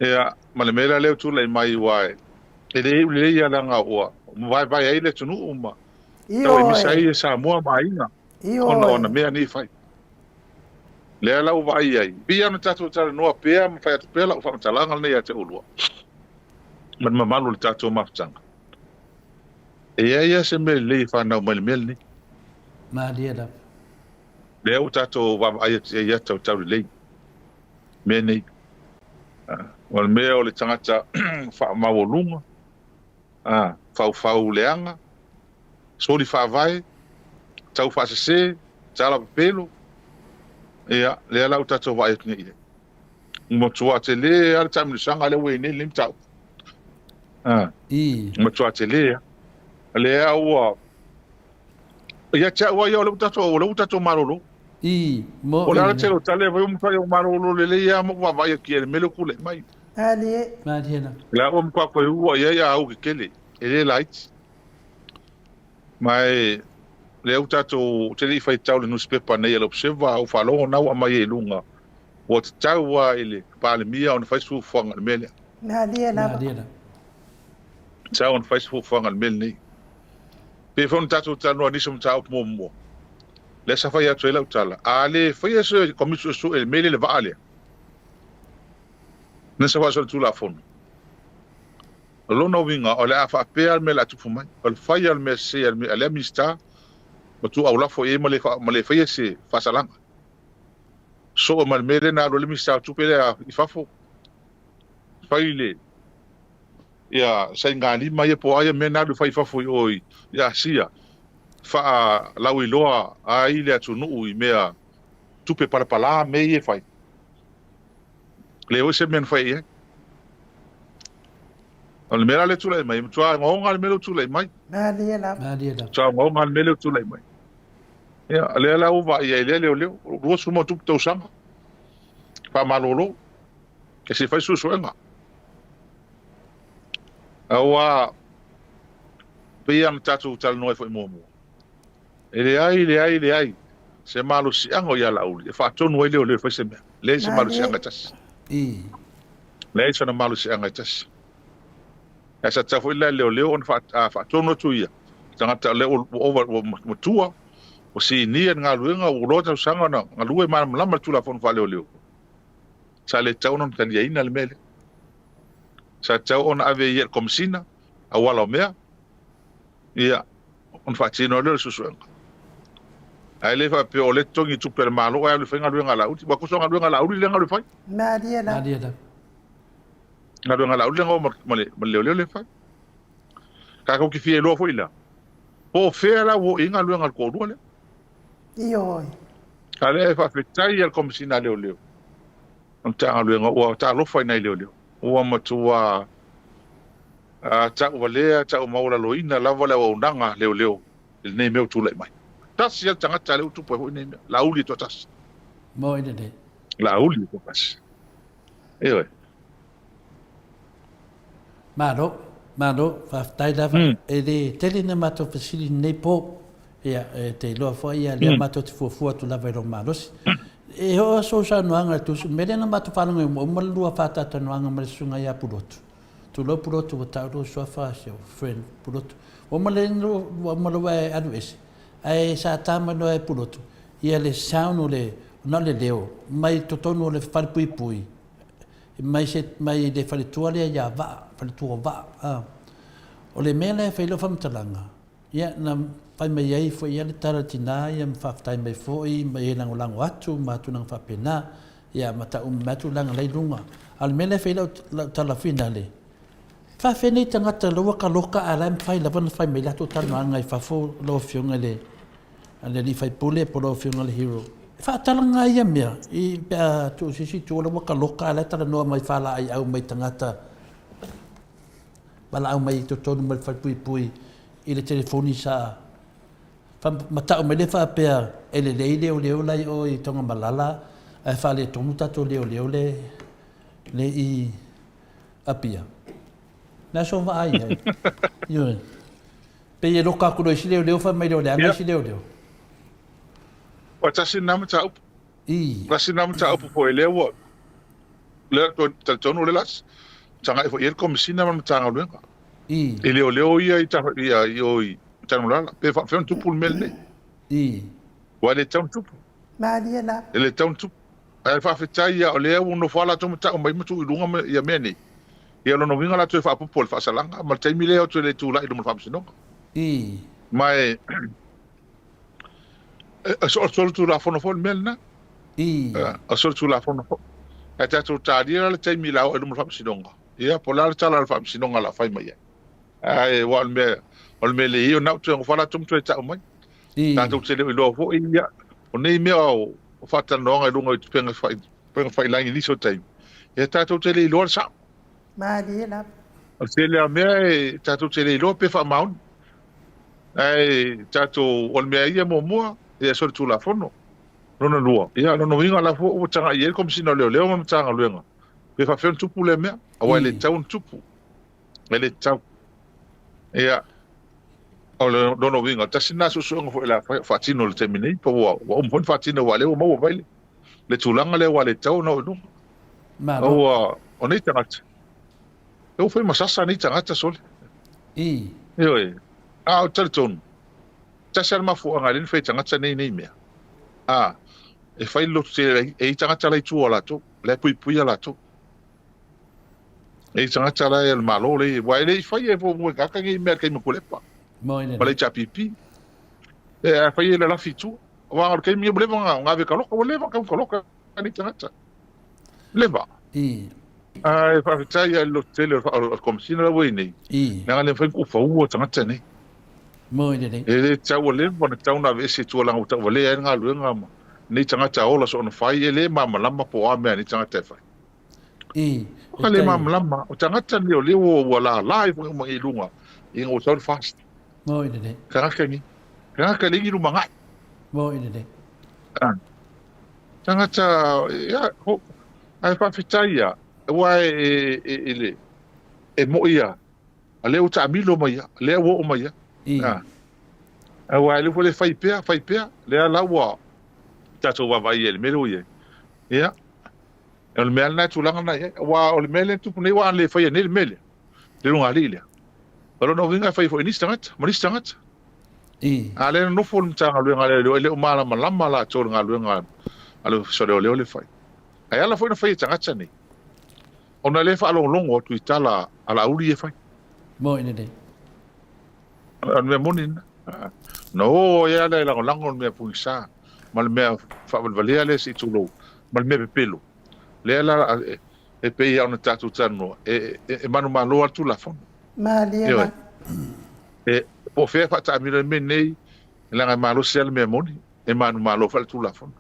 Ia, ma le mea la lea ua tulai mai aua e le iu lelei ia leaga ua vaevae ai le atunuu ma tau emisa ai Samoa ma aiga ona o ana mea nei e fai. Lea la ua vaai ai, pei lava ona tatou talanoa pea ma fai atu pea lau faamatalaga lenei ia te oulua ma le mamalu o le tatou mafutaga. E i ai lava se mea lelei e fanau mai le mea lenei. Malie lava. Lea ua tatou vaavaai atu i ai ia tautaulelei mea nei. O le mea o le tagata faamaualuga, faufau leaga, soli faavae, tau faasese, tala pepelo, ia, lea la ua tatou vaai atu nei i ai. Ua matua tele lava le taamilosaga lea ua i ai nei lenei mataupu. Ua matua tele lava. Lea ua Ia te au lava ia, o lea ua tatou, o lea ua tatou malolo. I, mo O le ala tele o tala e fai, ua matua ou malolo lelei lava ma ou vaavaai atu i ai i le mea lea ua tulai mai. Malie. Malie lava. La ua matua toe ua i ai a au kekele, e le laiti. Ma e, lea ua tatou, ou te le i faitau i le nusipepa nei a le Observer, a ou faalogo na ua aumai ai i luga, ua tatau lava i le Palemia ona fai se fuafuaga i le mea lea. Malie lava. Malie lava. Tatau ona fai se fuafuaga i le mea lenei. Pei foi ona tatou talanoa i nisi o mataupu muamua, lea sa fai atu ai lau tala, a le faia se Komiti Suesue i le mea lea i le vaa lea, na sa faasolitulafono, o lona uiga o le a faapea le mea o le a tupu mai, o le fai lava o le mea sese a lea Minisita ma tuuau lafo i ai ma le faia se faasalaga. Soo ma le mea lea na alu ai le Minisita o Tupe lea i fafo, fai le ia sainigalima ia po o a ia mea na alu e fai i fafo i o i Asia, faalauiloa ai le atunuu i mea tupe palapala mea ia e fai. Leai foi se mea na fai i ai. O le mea la lea e tulai mai, e matua ogaoga le mea lea ua tulai mai. Malie lava. Malie lava. Matua ogaoga le mea lea ua tulai mai. Ia, lea la ua vaai ai lea leoleo, 20 ma tupu tausaga, faamalolo, e se i fai suesuega. Aua pei ona tatou talanoa ai foi muamua, e leai, leai, leai se malosiaga o ia Laauli e faatonu ai leoleo e fai se mea. Leai se malosiaga e tasi. Leai sona malosiaga e tasi. Ae sa tatau foi la e leoleo ona faatonu atu ia tagata o lea ua ova, ua matua, ua sinia le galuega, ua loa tausaga ona galue malamalama le Tulafono faaleoleo. Sa le tatau ona taliaina le mea lea. Sa tatau ona ave ia i le Komesina, auala o mea, ia, ona faatino ai lea o le suesuega. Ae le faapea o lea e totogi tupe a le Malo ae alu e fai galuega a Laauli. Ua tusa o galuega a Laauli lea na alu e fai. Malie lava. Malie lava. Galuega a Laauli lea na o ma le leoleo lea e fai. Tatou te fia iloa foi la, po o fea la ua oo i ai galuega a le toalua lea. Ioe. A lea e faafetai a le Komesina a Leoleo o le Matagaluega ua talofa i nai leoleo. Ua matua tauvalea, taumaualaloina lava le auaunaga a leoleo i lenei mea ua tulai mai. Tasi lava le tagata lea ua tupu ai foi lenei mea, Laauli e toatasi. Moi lelei. Laauli e toatasi. Ioe. Malo, malo, faafetai lava. E le tele ni a matou fesili i lenei po. Ia, e te iloa foi ia lea matou te fuafua atu lava i lou malosi. E oo sou saunoaga i le tusi, o le mea lea na matou faalogo ai ua uma le lua faatalatalanoaga ma le susuga ia Pulotu. Tulou Pulotu ua tau lou suafa si ou friend Pulotu. Ua uma le ua uma loa e alu ese, ae sa ta mai loa e Pulotu ia le sound o le, na o le leo mai totonu o le falepuipui mai se mai le faletua lea ia Vaa, faletua o Vaa. O le mea lea e fai ai lau faamatalaga, Ia, na fai mai ai foi ia le tala i le tina ia ma faafetai mai foi ma e lagolago atu ma tulaga faapena. Ia, ma tau mai atu leaga la i luga. A o le mea lea e fai ai lau, lau tala finale, faafefea nei tagata la ua kaloka ae la e mafai lava ona fai mai latou talanoaga i fafo lau Afioga i le, le alii faipule po o lau Afioga i le Hero. E faatalaga ia mea i, pe a tuu se isi itu o la ua kaloka ae la e talanoa mai faalaaiau mai tagata valaau mai i totonu mai le falepuipui. i le telefoni sa mata'u mai lea faapea e lelei leoleo la i o i Tagamalala ae faaletonu tatou leoleo le le i Apia. Le a sou vaai i ai? Ioe. Pei e loka atu loa i isi leoleo fai mai lea o le aga isi leoleo. Ua tasi lena mataupu. I. Tasi lena mataupu foi lea ua lea talitonu o lea la tagai foi i ai le Komesina ma le Matagaluega. I. I leoleo ia i ia i o i Tanumalala pe faapefea ona tupu le mea lenei. I. Aua e le tatau ona tupu. Malie lava. E le tatau ona tupu. Ae faafetai ia o lea ua nofo lava latou ma tau mai ma tuu i luga ia mea nei. Ia o lona uiga la toe faaopoopo i le faasalaga ma le taimi lea o toe le tulai i luma o le faamasinoga. I. Ma e e solitulafono foi le mea lena. I. O solitulafono foi. Ae tatou talia la le taimi la oo i luma o le faamasinoga. Ia po o le a le tala a le faamasinoga o le a fai mai ai. Ae aua o le mea o le mea lelei o lena ua toe nofo lava latou ma toe tau mai. I. Tatou te le o iloa foi ia o nei mea o faatalanoaga i luga o upega failagi i nisi o taimi, ia tatou te le iloa le sao. Malie lava. O le tele lava o mea e tatou te le iloa pe faamaoni. Ae tatou, o le mea ia muamua, ia solitulafono. Lona lua, ia lona uiga la foi ua tagai i ai le Komesina o Leoleo ma le Matagaluega, pe faapefea ona tupu lea mea, aua e le tatau ona tupu. E le tatau. Ia, o le lona uiga, tasi lena suesuega foi o le a faatino i le taimi nei, po ua uma foi ona faatino aua o lea ua maua mai le, le tulaga lea ua le tatau ona oo i luga. Malo. Ua, o nei tagata, e ua fai ma sasa nei tagata sole. I. Ioe, a o talitonu, tasi lava le mafuaaga e le fai e tagata nei nei mea. A, e fai le loto tele e i tagata la i tua o latou, la e puipuia latou. E i tagata la e le Malo le aua e le i faia e fuafua e tagata nei mea i le taimi o Tuilaepa ma le HRPP. E a fai e lalafi i tua. Aua o le taimi ua leva ona ave taloka, ua leva ona tau taloka nei tagata. Leva. I. Ae faafetai lava i le lototele o le Komesina la ua i ai nei, I. leaga e le mafai ona tuufaua tagata nei. Moi lelei. E le tatau, ua leva ona tatau ona aveese i tua leaga ua tauvalea ai le galuega ma nei tagata ola soona fai, e le malamalama po o a mea a nei tagata e fai. I, e le malamalama, o tagata nei o lea ua lala ifo uma i luga ina ua sau le FAST. Moi lelei. Tagata nei, tagata le lumanai. Moi lelei. Ah. Tagata, ia, ho, ae faafetai ia, aua e, e, e, e, le, e moi ia, a lea ua taamilo mai ia, lea ua oo mai ia. I. Ah. Aua e le foi le fai pea, fai pea, lea la ua tatou vaavaai i ai i le mea lea ua i ai. Ia, O le mea lena e tulaga lena i ai. Aua o le mea lea e tupu nei, aua a le faia nei le mea lea, le lugalii lea, o lona uiga e fai foi e nisi tagata, ma nisi tagata. I. A lea na nofo le Matagaluega a Leoleo, e le o malamalama latou i le galuega a le Ofisa o Leoleo lea e fai. Ae ala foi ona fai e tagata nei, ona lea e faalogologo atu i tala a Laauli ia e fai. Moi lelei. O le mea moni lena. Na o ai lava lea e lagolago le mea pugisa ma le mea faavalevalea lea se i tulou ma le mea pepelo. Lea la e pei lava ona tatou talanoa, e, e, e manumalo lava le Tulafono. Malie Ioe. la. E, po o fea e faataamilo ai le mea nei, leaga e malosi lava le mea moni, e manumalo foi le Tulafono.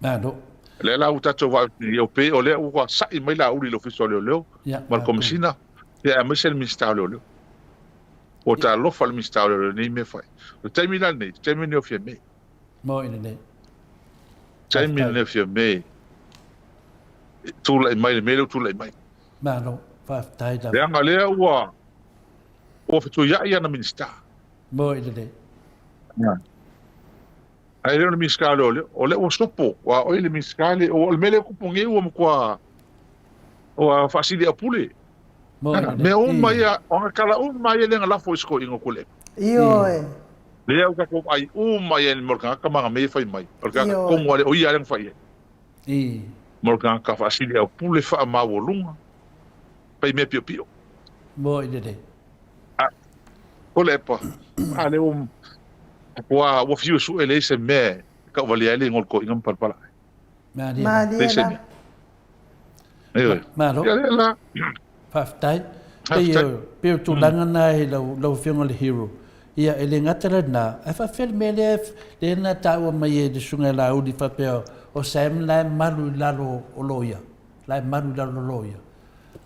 Malo. Lea la ua tatou vaai nei, o pei o lea ua sa'i mai Laauli i le Ofisa o Leoleo Ia, ma le malo. Komesina, ia aemaise le Minisita o Leoleo. Ua talofa le Minisita o Leoleo i nei mea fai. O le taimi la lenei, taimi lenei o Fiame. Moi lelei. Taimi lenei o Fiame. E tulai mai le mea lea ua tulai mai. Malo, faafetai lava. Leaga lea ua ua fetuiai ana Minisita. Moi lelei. Ae le o le Minisita o Leoleo, o lea ua sopo, aua o le Minisita le, o le mea lea ua tupu nei ua matua ua faasiliaupule. Mea uma ia, o ana tala uma ia lea na lafo i si toeaina o Tuilaepa. Ioe. Lea ua tatou vaai uma i ai mo le tagata ma ana mea ia e fai mai. O le tagata tonu lava lea, o ia lea na fai i ai. Mo le tagata faasiliaupule, faamaualuga, fai mea piopio. Moi lelei. Tuilaepa, a lea ua, ua, ua fiu e sue leai se mea e tauvalea ai le igoa o le toeaina ma palapala ai. Malie. Malie Leai se la. mea. Ioe. Malo. Ia lea la. Faafetai. Pei o, pei o tulaga na i lau, lau Afioga i le Hero. Ia, e le gata lena, ae faafefea le mea lea, lea na taua mai e le Susuga ia Laauli faapea o Sam la e malu i lalo o loia, la e malu i lalo o loia.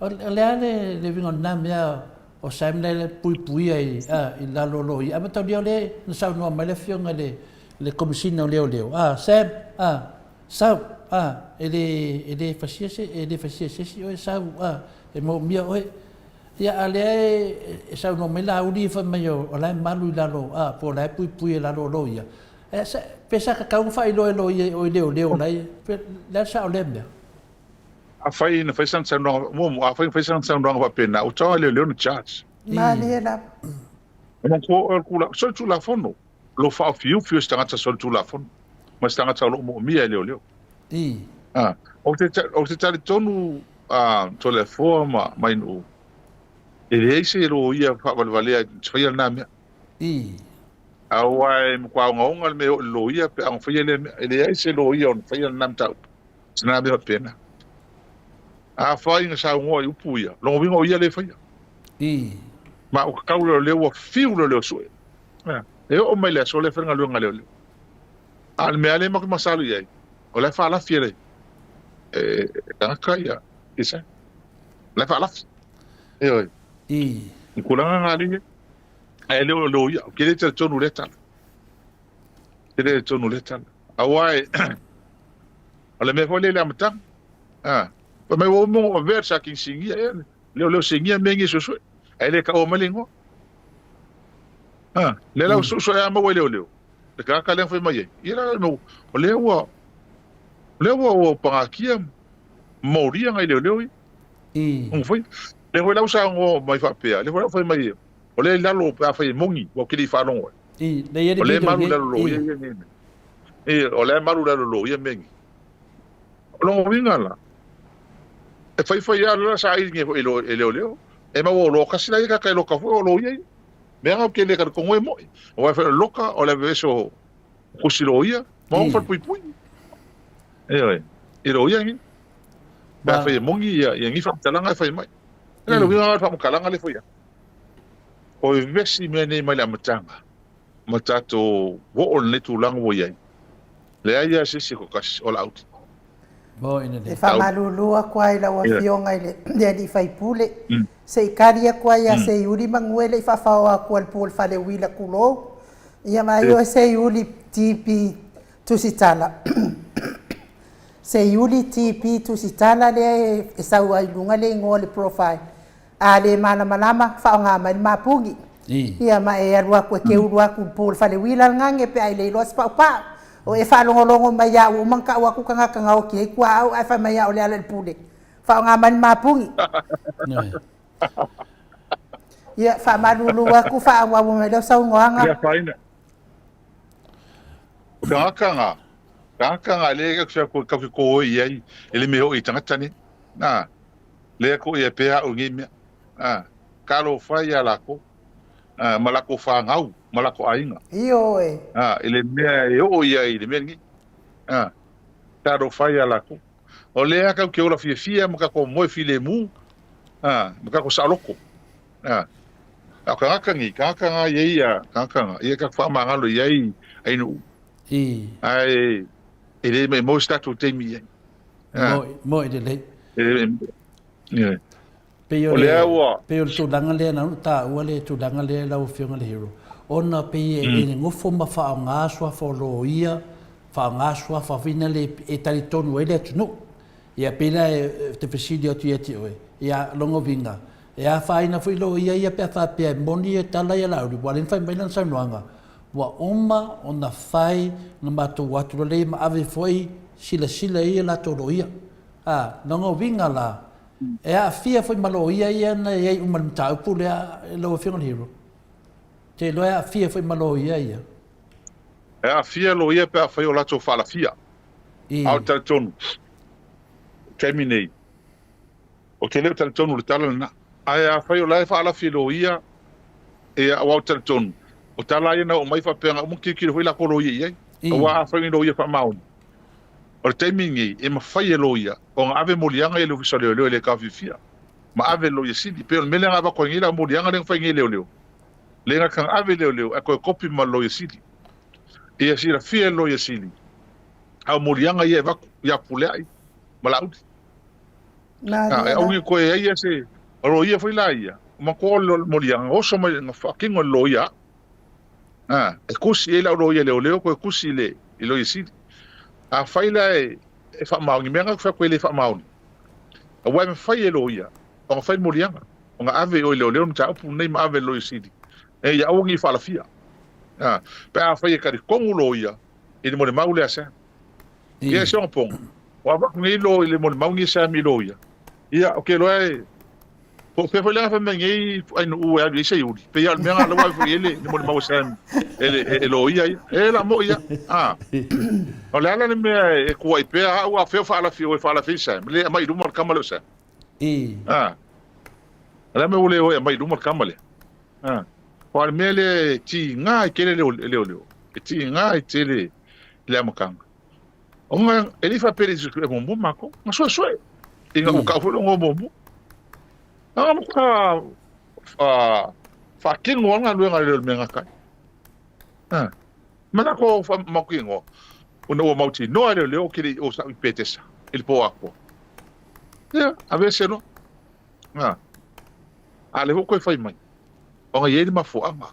O, o le a le, le uiga o lena mea? O Sam lea e puipuia i, a, i lalo o loia. Ae mataulia o lea na saunoa mai le afioga i le, le Komesina o Leoleo, a, Sam, a, sau, a, e le, e le fasia se, e le fasia e se isi oe, sau, a, e moomia oe. Ia, a lea e, e saunoa mai Laauli fai mai o, o la e malu i lalo, a, po o la e puipui i lalo o loia. E, sa, pe sa tatau ona faailoa e loia i o i leoleo la e, pe, le a le sao o lea mea? Afai na fai sana saunoaga, muamua, afai na fai sana saunoaga faapena, ua tatau lava e leoleo ona charge. Malie lava. E manatua oe o le tula, solitulafono, lo faaofiufi o se tagata solitulafono ma se tagata o lo o moomia e leoleo. Ah, ou te, ou te talitonu a Toleafoa ma Mainuu, e leai se loia faavalevalea e te faia lena mea. Aua e matua ogaoga le mea e oo i le loia pe a ona faia lea mea. E leai se loia o ona faia lena mataupu. Se na mea faapena. Afai na saunoa i upu ia, lona uiga o ia lea e faia. Ma ua tatau lea o lea ua fiu lea o lea sue. E oo mai le aso lea e fai le galuega a leoleo. A o le mea lea matou te masalo i ai, o la e faalafi e le e tagata ia Isai. O la e faalafi. Ioe. I tulaga na lea i ai. Ae le o loia, ou te le talitonu i lea tala. Ou te le talitonu i lea tala. Aua e, o le mea foi lea i le amataga. Ah, fai mai ua uma ona avea le siaki sinia, ea, leo leo sinia mea nei suesue. Ae le taua mai le igoa. Ah, lea la ua suesue a maua e leoleo. Le tagata lea na fai mai ai. Ia la, no, o lea ua, o lea ua, ua pagatia molia nai leoleo ia. Ona fai. Lea foi la ua saunoa mai faapea, lea foi la ua fai mai, o lea i lalo pe afai e moni, ua ou te le i faalogo ai. O lea e malu i lalo loia ia nei mea. O lea e malu i lalo loia mea nei. O lona uiga la, e faifai lava la saili nei foi e leoleo, e maua o loka kasi la ia tagata e loka foi o loia ia. Mea na ou te le talitonu e moi. Aua e fai o le loka o le aveese o tusi loia, ma o falepuipui. Ioe, i loia nei. Pe afai e moni ia nei faamatalaga e fai mai. E le uiga o le faamatalaga lea e fai atu. O vevesi mea nei mai le amataga ma tatou oo i lenei tulaga ua i ai. Leai lava se isi e toatasi o Laauli. E faamalulu atu lava i lau Afioga i le alii faipule, se i kali atu lava ia Seiuli manu e le i faafaoa atua i le pu o le fale uila tulou. Ia vaai oe Seiuli TP Tusitala. Seiuli TP Tusitala lea e sau ai i luga le igoa o le profile. A le malamalama, faaaoga mai le mapuni. Ia ma e alu atu e te ulu atu i le pu o le fale uila le gage pe a e le iloa se paupau. O e faalogologo mai ia ua uma ona tau atu tagata na oti ai tuaau ae fai mai ia o le ala i le pule. Faaaoga mai le mapuni. Ia, faamalulu atu, faaauau mai lau saunoaga. Le afaina. O tagata na, tagata na le ka ka ko i ai, e le me ho i tagata ni. Na, lea ko ia pea au nei mea. A, talofa ia lako, a, ma lako whāngau, ma lako aiga. Ioe. A, i le mea e oo ia i le mea lenei. A, talofa ia lako. O lea kau ke ola fiafia ma kako moe filemu, a, ma kako saoloko. A, a o kagaka nei, kagaka ngā ia ia, kagaka ngā, ia kako whaamangalo ia i ainu. Ae, e le mai mo se tatou taimi i ai. Moe lelei. E, Pei o le, pei o le tulaga lea na taua le tulaga lea lau Afioga i le Hero, ona pei e e nofo ma faaaoga suafa o loia, faaaoga suafa foi lea e talitonu ai le atunuu. Ia pei la ou te fesili atu ia te oe, ia lona uiga, e afaina foi loia ia pe a faapea e moni e tala ia Laauli, aua o lea na fai mai lana saunoaga, ua uma ona fai na matou atu lelei ma ave foi silasila i ai latou loia. A, lona uiga la, e aafia foi ma loia ia na i ai uma i le mataupu lea lau Afioga i le Hero? Te iloa e aafia foi ma loia ia. E aafia loia pe afai o latou faalafia. A o le talitonu, i le taimi nei, Ou te le o talitonu i le tala lena. Ae afai o la e faalafi e loia, ia, aua ou te talitonu, o tala ia na oo mai faapea na uma tilotilo foi latou loia i ai. Aua afai o ni loia faamaoni, o le taimi lenei e mafai e loia ona ave moliaga ia i le Ofisa o Leoleo e le taofiofia, ma ave i le Loia Sili. E pei o le mea lea na avatu ai nei lau moliaga lea na fai nei e leoleo, le gata na ave i leoleo ae toe kopi ma le Loia Sili. Ia silafia e le Loia Sili au moliaga ia e avatu ia Puleai ma Laauli. E aumi koe ai ia se, o loia foi la ia, matua o le moliaga, oso mai na faatino e le loia au. A, e tusi i ai lau loia leoleo toe tusi i le i loia sili. Afai la e e faamaoni, mea na ou fai atu e le faamaoni. Aua e mafai e loia ona fai le moliaga, ona ave i o i leoleo le mataupu lenei ma ave i le loia sili, ina ia aua ne i faalafia. A, pe afai e talitonu loia i le molimau lea a Sam. Ia si ona poga, ua avatu nei lo i le molimau nei Sam i loia. Ia, ou te iloa e Po o fea foi le aga fai mai nei ainuu e alu i ai Seiuli, pei lava o le mea lena la ua ave foi i ai le molimau a Sam e le e loia ia. E la moi ia. A. O le a la le mea e tuuai pea au a o fea o faalafi o e faalafi ai Sam, le aumai i luma le tama lea o Sam. A. O le a mea ua le o e aumai i luma le tama lea? A. Aua o le mea lea e tiga ai tele le leoleo, e tiga ai tele le amataga. Ona e le i faapea i le suesue muamua matou, na suesue. Ina ua tau foi le igoa muamua. Na matua faatino lava le galuega a le mea gata ai. Ah. Ma lako mautinoa, ona ua mautinoa e leoleo ou te le i o sau i Petesa i le po atoa. Ia, aveese loa. Ah. A lea foi ua toe fai mai, ona e i ai le mafuaaga,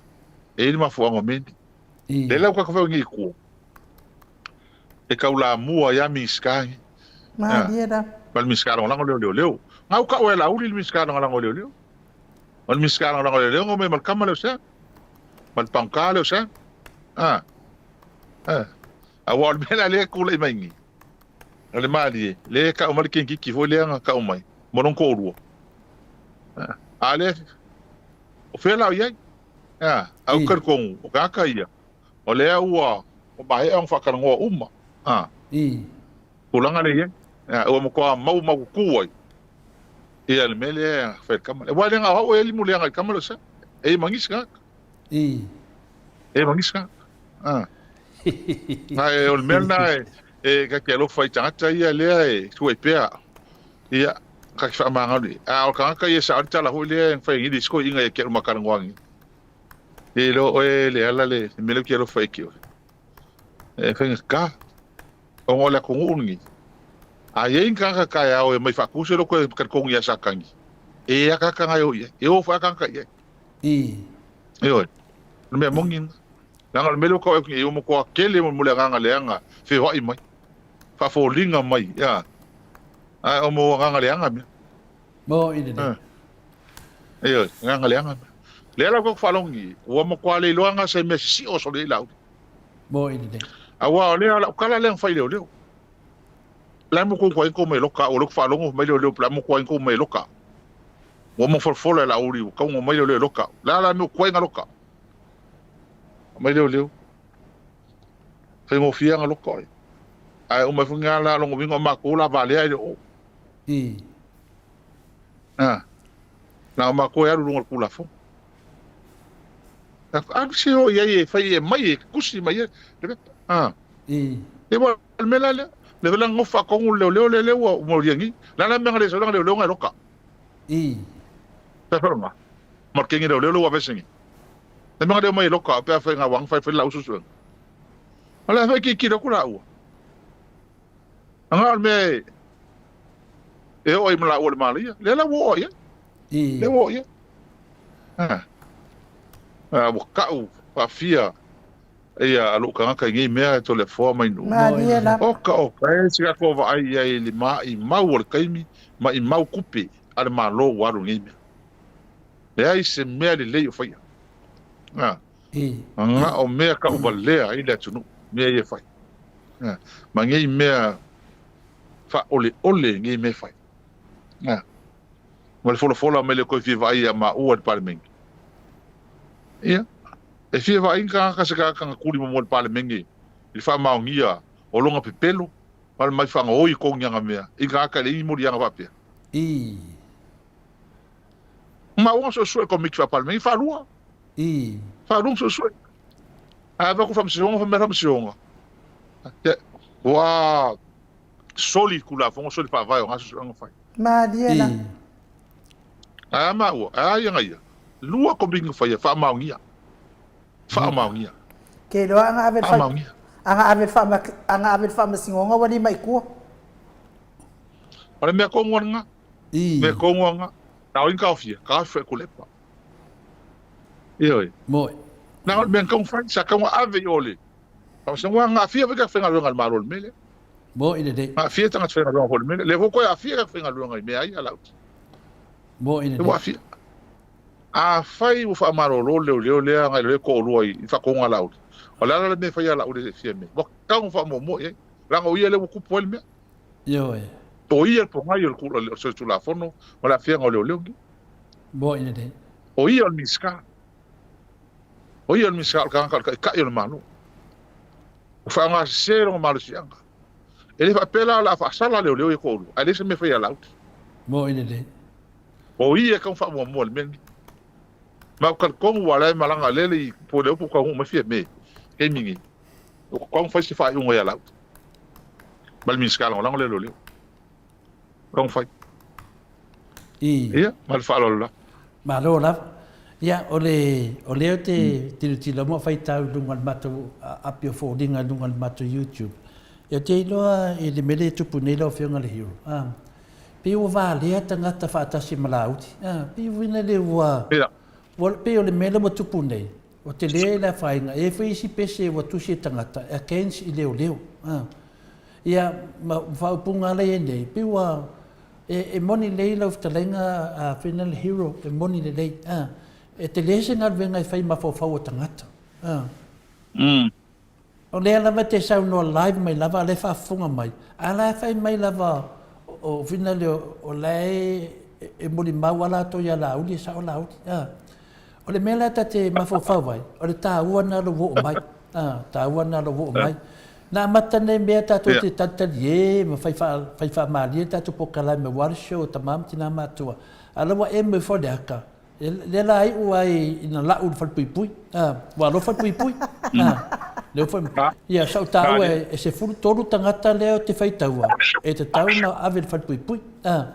e i ai le mafuaaga o mea nei. Lea la ua tatou fai nei i tua, e taulamua ai lava Minisita nei. Malie la. Ma le Minisita Lagolago lea o Leoleo. Na ou tau e Laauli le Minisita Lagolago o Leoleo. O le Minisita Lagolago o Leoleo na omai ma le tama lea o Sam. Ma le pagota lea o Sam. Ah. Ah. Aua o le mea la lea e tulai mai nei, o le malie, lea e tau mai le kenekiki foi lea na tau mai, ma lona toalua. Ah. A lea, o fea la o i ai? Ah. Ae ou te talitonu, o tagata ia, O lea ua maea ona faatalanoa uma tulaga lea e i ai. Ua matua maumaututu ai ia le mea lea e fai e le tama lea. Aua e le na o au e i ai le muliaga i le tama lea o Sam. E i ai ma nisi tagata. E i ai ma nisi tagata. Ae o le mea lena e ta te alofa i tagata ia lea e tua i pea. Ia, ta te faamagalo i ai. A o le tagata ia e sao ai le tala foi lea e fai ai nei le isi toeaiina ia te au ma talanoa nei. E iloa oe le ala le mea lea ou te alofa ai ki oe. E faigata ona o le atunuu lenei. A i ai ni tagata taeao e omai faatusa loko e talitonu ia Satani, e akaaka na e o i ai. E o foi a tagata i ai. Ioe. O le mea moni lena. Leaga o le mea lea ua tau atu nei, ua matua tele mo le agaga leaga feoai mai, faafoliga mai, ia. Ae o mo agaga leaga mea. Mo i lelei. Ioe, agaga leaga mea. Lea la ua tatou faalogo ua matua le iloa se mea sisio solo i ai Laauli. Mo i lelei. Aua o lea lau tala lea na fai i leoleo. La mo kou ko mai loka o loko faalogo mai leoleo la mo ko ko mai loka. Ua mo folafola e Laauli ua kauga mai leoleo loka. La la mo kuai loka. Mai leoleo. Faigofie ga loka oi. Ae uma foi nga la longo wingo ma ko la valea i le o. Ah. Na o makou e alu i luga o le Tulafono. Alu se o i ai e fai e mai e tusi mai ai le pepa. Ah. E ua le mea la lea. Le vela ngofa kongu le leoleo le le ua molia ngi. La la mea le sola leoleo ngai loka. Pe fai ma. Ma ke ngi leoleo le ua vese ngi. Le mea leo mai loka pe fai nga wang fai fai la usu su. Ala fai ki ki ku la ua. Anga o le mea e oo ai ma lāua i le mālaia. Lea la ua oo i ai. Lea ua oo i ai. Ah. Ah, ua ka'u faafia ia a lou tagata i nei mea e Toleafoa mai Nuu. Malie lava. Oka oka e si tatou vaai i ai i le maʻimau o le taimi, maʻimau tupe a le Malo ua alu i nei mea. Leai se mea lelei o faia. Ah. Na o mea tauvalea ai le atunuu, mea ia e fai. Ma nei mea faaoleole nei mea e fai. Ma le folafola mai le toe fia vaai ia maua i le Palemene. Ia, e fia vaai ni tagata se tagata na tuli muamua i le Palemene i le faamaonia o lona pepelo ma le mai faagaoi i togiaga mea i tagata e leai ni moliaga faapea. Maua na suesue Komiti Faa-Palemene faalua. Faalua na suesue. Ae avatu faamasinoga fai mai le faamasinoga, ua soli le Tulafono, soli faavae o na suesuega na fai. Malie la. Ae a maua, ae a ia na ia, lua Komiti na faia, faamaonia. Faamaonia. Ke iloa anga ave le Faamaonia. Anga ave le anga ave le faamasinoga ua lima i tua. O le mea tonu lena. Mea tonu lena. Na o i taofia, taofi foi e Tuilaepa. Ioe. Moe. Na o le mea na tatau ona fai, sa tatau ona ave i o i le Faamasinoga, aua na aafia foi tagata faigaluega a le Malo i le mea lea. Moe lelei. Na aafia tagata faigaluega foi i le mea lea. Lea foi ua toe aafia tagata faigaluega i mea ia a Laauli. Moe lelei. Ua aafia. Afai ua faamalolo le leoleo lea agai loa e toalua i faatonuga a Laauli, o le a la le mea e fai a Laauli e fia mea? Ua tatau ona faamuamua i ai, leaga o ia lea ua tupu ai le mea. Ioe. O ia le pogai o le solitulafono ma le aafiaga o leoleo nei. Moe lelei. O ia o le Minisita. O ia o le Minisita o le tagata o le Taitai o le Malo. Ua faaaogasese lona malosiaga. E le faapea la o le a faasala leoleo ia toalua, ae leai se mea e fai a Laauli. Moe lelei. O ia e tatau ona faamuamua i le mea lenei. Ma ou te talitonu ua la e malaga lele i po le upu taunuu mai Fiame i taimi nei. Ua tatau ona fai se faaiuga ia Laauli ma le Minisita Lagolago lea o Leoleo. Tatau ona fai. I. Ia, ma le faaaloalo lava. Malo lava. Ia, o le, o lea ou te tilotilo ma faitau i luga o le matou api o foliga i luga o le matou YouTube. Ia, ou te iloa i le mea lea e tupu nei lau Afioga i le Hero, a, Pei ua valea tagata faatasi ma Laauli. A, pei ua ina le ua, ua, pei o le mea lea ua tupu nei, ua tele le afaina. E i ai foi isi pese ua tusi e tagata against i leoleo. A, ia, ma faaupuga la e i ai nei, pei ua, e, e moni lelei lau fetalaiga a Final Hero, e moni lelei. A, e tele se galuega e fai mafaufau o tagata. A. O lea lava e te saunoa live mai lava a lea e faafofoga mai, a la e fai mai lava o fina lea o la e e molimau a latou ia Laauli e sao Laauli a. O le mea la ta te mafaufau ai, o le taua lena o lou oo mai a, taua lena o lou oo mai. Na amata nei mea tatou te talitalie ma fai fai faamalie le tatou polokalame aua le show a tama ma tina matutua, a o la ua emo ifo le aka. Lea la iu ai ina la'u i le falepuipui, a, ua alofa le puipui, a, lea ua fai mai, ia, sa ou taua e 13 tagata lea ou te faitaua e tatau ona ave i le falepuipui, a.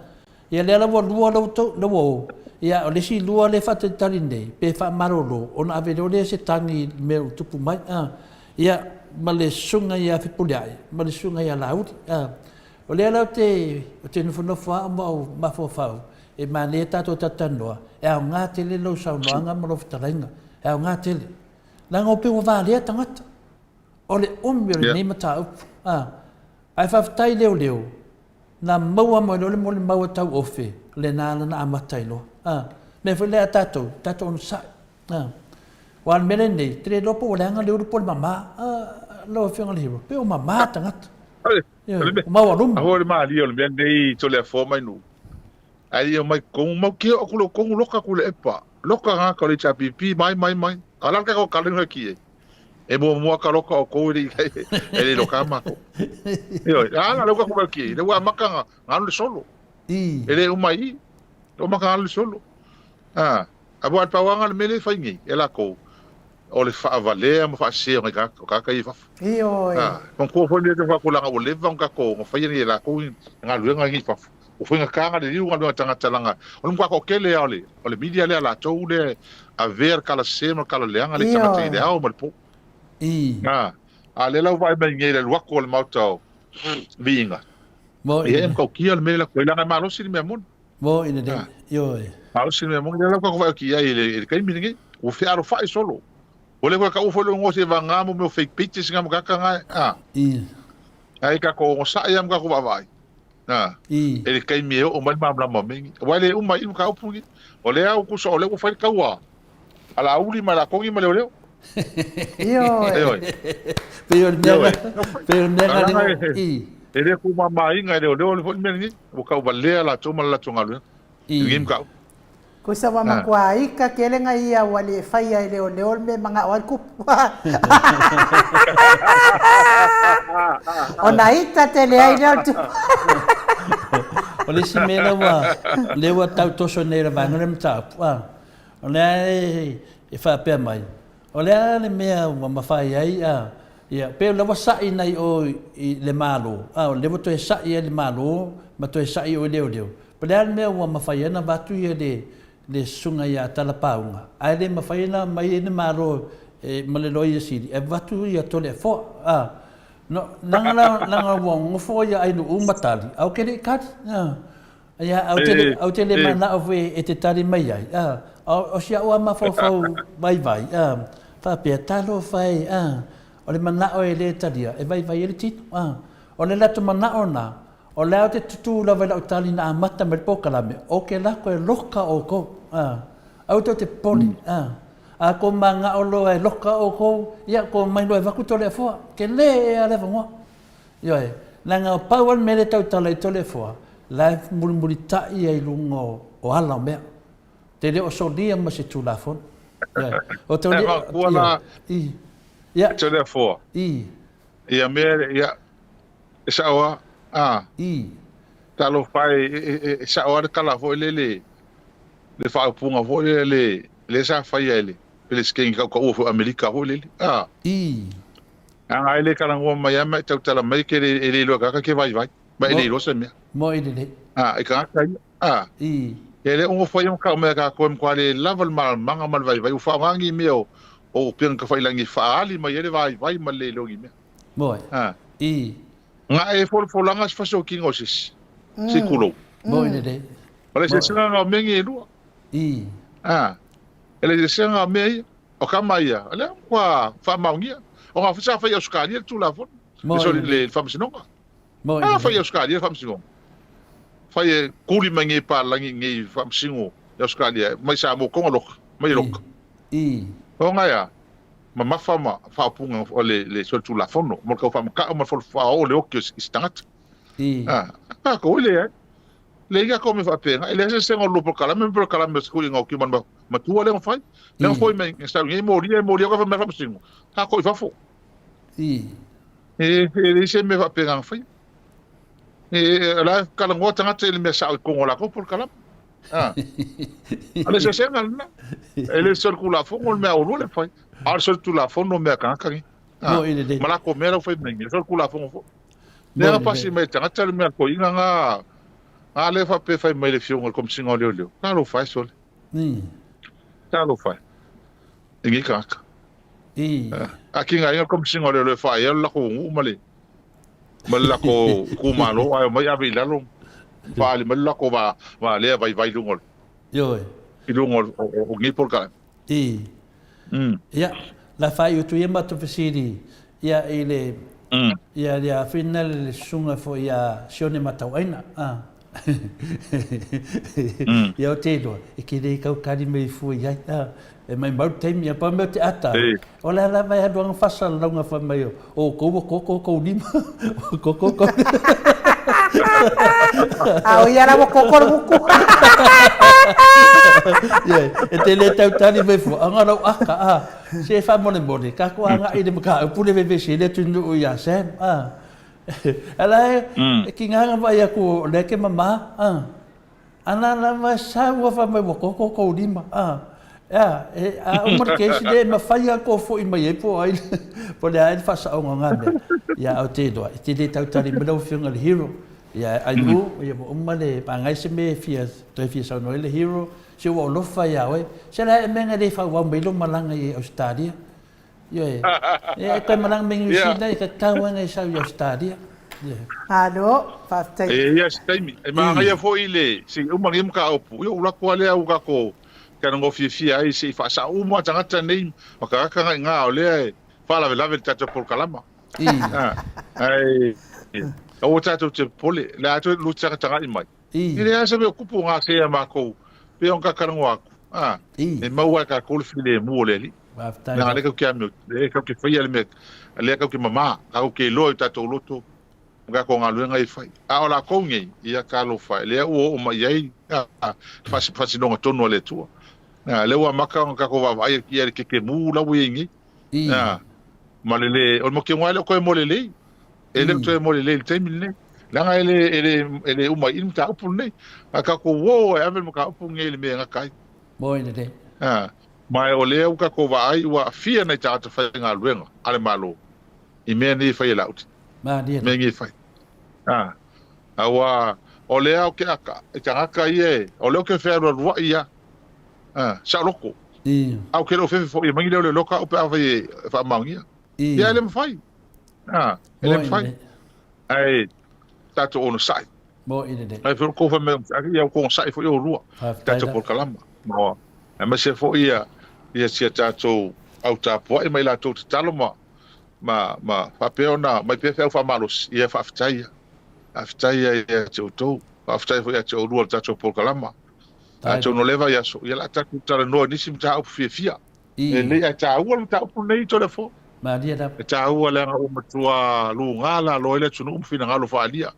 Ia lea la ua lua la outou, lea ua o, ia o le isi lua lea e faatalitali nei, pe faamalolo ona ave loa lea se tagi i le mea ua tupu mai, a. Ia, ma le susuga ia Fepuleai, ma le susuga ia Laauli, a. O lea la ou te, ou te nofonofo lava ma ou mafaufau, E manaia tatou talatalanoa, e aoga tele lau saunoaga ma lau fetalaiga, e aoga tele. Leaga ua pei ua valea tagata. O le umi o lenei mataupu. A, ae faafetai leoleo, na maua mai loa le molimau a Tauofe, lena la na amata ai loa. A, mea foi lea a tatou, tatou onosai. A, aua o le mea lenei, te le iloa po ua leaga le ulu po o le mama. A, lau Afioga i le Hero, pei ua mama tagata. Ioe, ua maualuga. A foi le malie o le mea lenei Toleafoa mai Nuu. Ae ia mai totonu, mau ke oo atu le totonu loka atu le epa. Loka gata o le HRPP, mai mai mai. A o le a le tatou tala ina ki ai? E muamua ka loka outou e le i e le loka matou. Ioe, a la lea ua tatou vaai ki ai, lea ua amata na alu le solo. E le uma i i. Ua amata na alu le solo. A, aua o le pauaga o le mea lea e fai nei e latou, o le faavalea ma faasese o nai tagata, o tagata ia i fafo. Ioe. A, manatua foi le faatulaga ua leva ona tatou ona faia nei e latou galuega nei i fafo. Ua faigata ona liliu galuega a tagata leaga o le matua toatele lava o le o le media lea a latou lea e avea le tala sese ma le tala leaga lea i tagata i le ao ma le po. A, a o lea la ua vaai mai nei i le alu atu o le Maota o Viiga, ia e matautia le mea lea leaga e malosi le mea moni. Mo ina le, ioe. Malosi le mea moni, lea la ua tatou vaai atu i ai i le taimi lenei, ua fealofai solo. Ua leva ona taua foi lou igoa seivagana mo mea o fake pages nga ma tagata nga, a. Ae tatou onosai lava ma tatou vaavaai, a. I le taimi e oo mai le malamalama o mea nei. Aua e le uma ai i le mataupu lenei. O lea ua tusa o lea ua fai le taua a Laauli ma Laakogi ma Leoleo. Ioe. Ioe. Pei o le mea na, pei o le mea na i. E le tuumamaina e Leoleo le foi le mea lenei. Ua tauvalea latou ma le latou galuega i lenei mataupu. Kosa ua matua ika tele nga ia ua le faia e leoleo le mea e manao ai le kupu. Ona ita tele ai lea o le tupu. O le isi mea lea ua, lea ua tau toso nei e le vaega lea mataupu, a, o lea e faapea mai, o le a le mea ua mafai ai, a, ia, pei o lea ua sa'i nai o i le Malo, a, o lea ua toe sa'i ai le Malo ma toe sa'i o i leoleo. Po o le a le mea ua mafai ai ona avatu ia le le susuga ia Talapauga, ae le mafai ona aumai ai le Malo e, ma le Loia Sili e avatu ia Toleafoa. A, no, leaga la, leaga ua nofo ia Ainuu ma tali, ae ou te le i tali. A. Ia, a ou te le, ou te le manao foi e te tali mai ai, a, o si a'u a mafaufau vaivai, a, faapea, talofa e, a, o le manao e le talia, e vaivai ai le tino, a. O le latou manao na, o lea ou te tutū lava i lau tali na amata mai le polokalame, ou ke lako e loka oukou, a, aua tou te popole, a. A kou manao loa e loka oukou, ia, kou mai loa e vaku Toleafoa, kele e a le avanoa. Ioe, leaga pau lava le mea lea e tautala i Toleafoa, la e mulimulitai ai i luga o ala o mea. Te le o solia ma se Tulafono. Ioe. O tau le... Ioe. I. Ia. Toleafoa. I. Ia mea, ia, e sao lava. A. I. Talofa e, e, e, e sao lava le tala foi lele, le faaupuga foi lele, lea sa faia e le Peresetene tautaua foi o Amerika foi lele. A. I. Leaga e le talanoa mai lava ma e tautala mai ke le, e le iloa e tagata ke vaivai, ma e le iloa se mea. Moi lelei. A, i tagata ia. A. I. E le o fai o ka mea ka koe mkwa le lava le malamalamaga ma le vaivai. Ua faaaoga ni mea o, o upega tafailangi e faaali mai ai le vaivai ma le le iloa ni mea. Moi. A. I. Nga e folafolaga se fasiokiga o se isi. Se kulou. Moi lelei. O le eseesega o mea nei e lua. I. A. E le eseesega o mea ia. O kama ia, o lea ua faamaonia. O ngā sa fai i Ausetalia le Tulafono, le, sorry, le Faamasinoga. A fai i Ausetalia le Faamasinoga. Fai e kuli mai nei palangi nei faamasino i Ausetalia, mai Samoa konga loka, mai loka. I. O ngā ea, mamafa ma faaupuga o le, le, sorry, Tulafono, mo le kau faamata'o ma le faaoo le oki o se tagata. I. A, kākou i leai. Leai ka kou me faapena, e leai se eseesega o le lua polokalame ma polokalame o se kuiga o Kiuma matua lea na fai. Lea na foi mai sau nei molia e molia ka fai mai faamasino. Ka koi fafo. I. E e leai se mea faapena na fai. E la talanoa tagata i le mea sao i totonu o latou polokalame. A. A le eseesega lena. E le se o le Tulafono le mea a oulua le fai. A o le solitulafono mea a tagata nei. A. Ma latou mea la ua fai mai nei, o le solitulafono foi. Lea na pasi mai e tagata le mea toeaina na, na lea faapea fai mai le afioga i le Komesina o Leoleo, talofa e sole. Talofa e. I nei tagata. A kinga inga le Komesina o Leoleo e faaea le latou nuu ma le ma le latou itumalo ae omai ave i lalo faaali mai le latou va valea vaivai i luga o le Ioe. I luga o o nei polokalame. I. Ia, la faaiu atu ia matou fesili ia i le ia le afina le susuga foi ia Sione Matauaina. A. Ia o te iloa, e ke le kau kari mai fua i ai. A. E mai mau le taimi, a pau mea o te ata. O le a lava e alu anga faasalalauga fai mai o outou ua koko kou lima. Ua koko kou lima. A o ia la ua koko le uku. Ioe, e te le tautali mai fua, anga lau aka, a, se faamolemole, kākou agai i le mataupu le vevesi ai le atunuu iā Sam, a. Ala e, e kinga anga vaai atu o lea ke mama, a. Ana lava e sau a fai mai ua koko kou lima, a. Ea, e, a uma le kesi lea e mafai lava kou foi mai ai po o ai, po o le a ea le faasaoga o ngā mea. Ia, ae ou te iloa, e te le tautali mai lau Afioga i le Hero. Ia, ai u, ia ua uma le magai se mea e fia, toe fia saunoa ai le Hero, se ua alofa iā oe. Se la e mea le faaauau mai lou malaga i Ausetalia. Ioe, e toe malaga mai Niu Sila, e tatau lava ona e sau i Ausetalia. Malo, faafetai. E i ai se taimi. E manaia foi le, se i uma lenei mataupu, ia ou alu atu lava lea ua tatou talanoa fiafia ai se i faasao uma tagata nei ma tagata na i ina o lea e faalavelave i le tatou polokalama. Ae aua tatou te popole, o le a toe lu tagatagai mai. E leai lava se mea o tupu o gasea matou, pei ona ta talanoa atu, e maua e tatou le filemu o le Alii. Leaga o lea tatou te amio, lea tatou te faia le mea, lea tatou te mama, tatou te iloa i o tatou loto ma tatou galuega ia e fai. A o latou nei, ia talofa e, lea ua oo mai i ai le faasinoga tonu a le Atua. Lea ua amata ona tatou vaavaai atu i ai i le kekemu la ua i ai nei. Ma le le, o le mokiona e le o toe mo lelei. E le o toe mo lelei i le taimi lenei. Leaga e le, e le, e le uma i i le mataupu lenei. A tatou o e ave le mataupu lenei i le mea e gata ai. Moi lelei. Ma o lea ua tatou vaai ua aafia nai tagata faigaluega a le Malo i mea nei e fai e Lauti. Malie. Mea nei e fai. Aua o lea ou te aka i tagata ia e, o lea ou te fealualuai ia, saoloto. A ou te le o fefe foi e mai leoleo ka au pe afai e faamaonia. Ia e le mafai. E le mafai. Ae tatou onosai. Mo'i lelei. Ae foi kou fai mai ia kou onosai foi oulua i tatou polokalama. Ma aemaise foi ia ia si a tatou au tapuai ma i latou tatalo ma ma ma faapea ona mai pea feau faamalosi, ia faafetai ia. Faafetai ia ia te outou. Faafetai foi ia te oulua i le tatou polokalama. Atonu o lea vaiaso, ia o le a tatou talanoa i nisi mataupu fiafia. E lelei ae taua le mataupu lenei Toleafoa. Malie lava. E taua leaga ua matua luga lalo ai le atunuu ma finagalo faaalia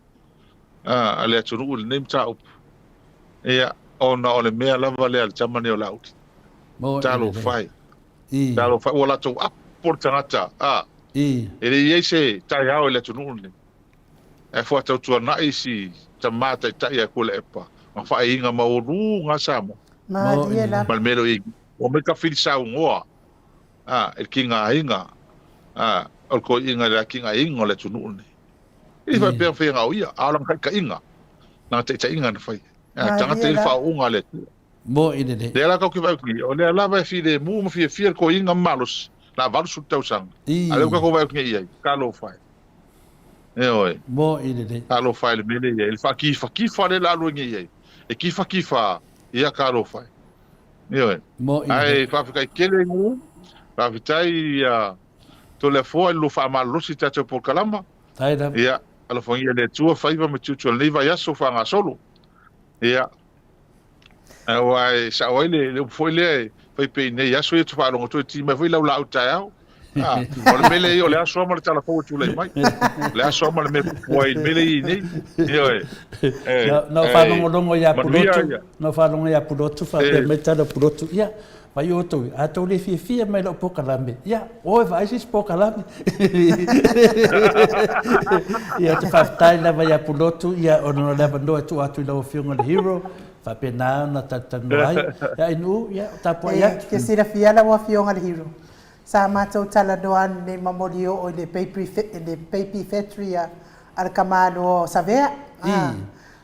a le atunuu i lenei mataupu. Ia, ona o le mea lava lea a le tama nei o Laauli. Talofa e. Talofa e, ua latou apo le tagata, a. E le i i ai se taeao i le atunuu lenei. Ae fuatautuanai si tama taitai ia Tuilaepa ma faaiga maualuga a Samoa. Malie lava. Ma le mea lea o i ai. Ua mai tafili saunoa a i le tigaina a o le toeaina i le atinaeina o le atunuu lenei. E le faapea na faia na o ia, a o lana taitaiga, lana taitaiga na faia. A tagata i le faaooga a le Atua. Mo'i lelei. Lea la tatou te vaai atu nei, o lea lava e filemu ma fiafia le toeaina ma malosi, la 80 tausaga. A lea ua tatou vaai atu nei i ai, talofa e. Ioe. Mo'i lelei. Talofa e i le mea lea e i ai, le faatifatifa lea o le a alu ai nei i ai. E tifatifa, ia talofa e. Ioe. Mo'i Ae lelei. faafetai tele Guu, faafetai ia Toleafoa i le lua faamalolosi i le tatou polokalama. Faafetai lava. Ia, alofagia e le Atua faiva ma tiute o lenei vaiaso faagasolo. Ia, aua e sao ai le, le upu foi lea e fai pea i nei aso ia, faalogo atu e ti mai foi lau laau taeao. Ah, o le mele ia o le aso lava ma le tala fou e tulai mai. O le aso lava ma le mea pupu ai i le mele ia i nei. Ioe. Eh, Na ou faalogologo ia Pulotu, na ou faalogo ia Pulotu faapea mai tala o Pulotu, ia, Vai outou, a tou le fiafia mai lau polokalame, ia, o e vaai se isi polokalame. Ia, ou te faafetai lava ia Pulotu, ia, ona o le avanoa e tuu atu i lau Afioga i le Hero, faapena ona talatalanoa ai. Ia, Ainuu, ia, o tapuai atu. E te silafia lau Afioga i le Hero, sa matou talanoa ananei ma Molioo i le Baby Factory a le tamaloa o Savea.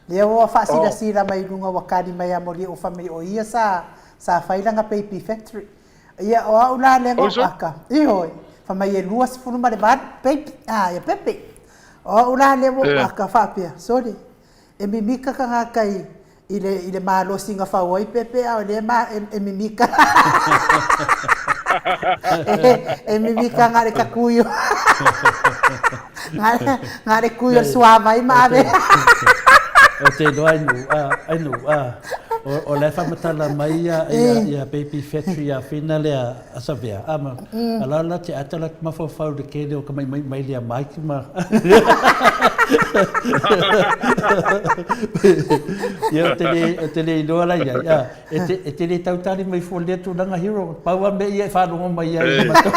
Lea ua faasilasila mai i luga ua kali mai ia Molioo fai mai o ia sa sa fai lana baby factory. Ia o au la lea na ou aka, ioe, fai mai e 28 baby, a ia pepe. O au la lea ua ou aka faapea, sole, e mimika tagata i i le i le malosi na fau ai pepe a o lea e mimika e mimika na o le tatui o na o le tui o le suavai ma ave. Ou te iloa Ainuu, Ainuu, o la e faamatala mai ia Baby Factory ia Fina lea a Savea, a ma a la te ata la mafaufau i le tele o ka maimai mai lea Mike ma Ia ou te le, ou te le iloa la i ai, a, e te, e te le tautali mai fua i lea tulaga Hero, pau lava mea ia e faalogo mai ai i matou.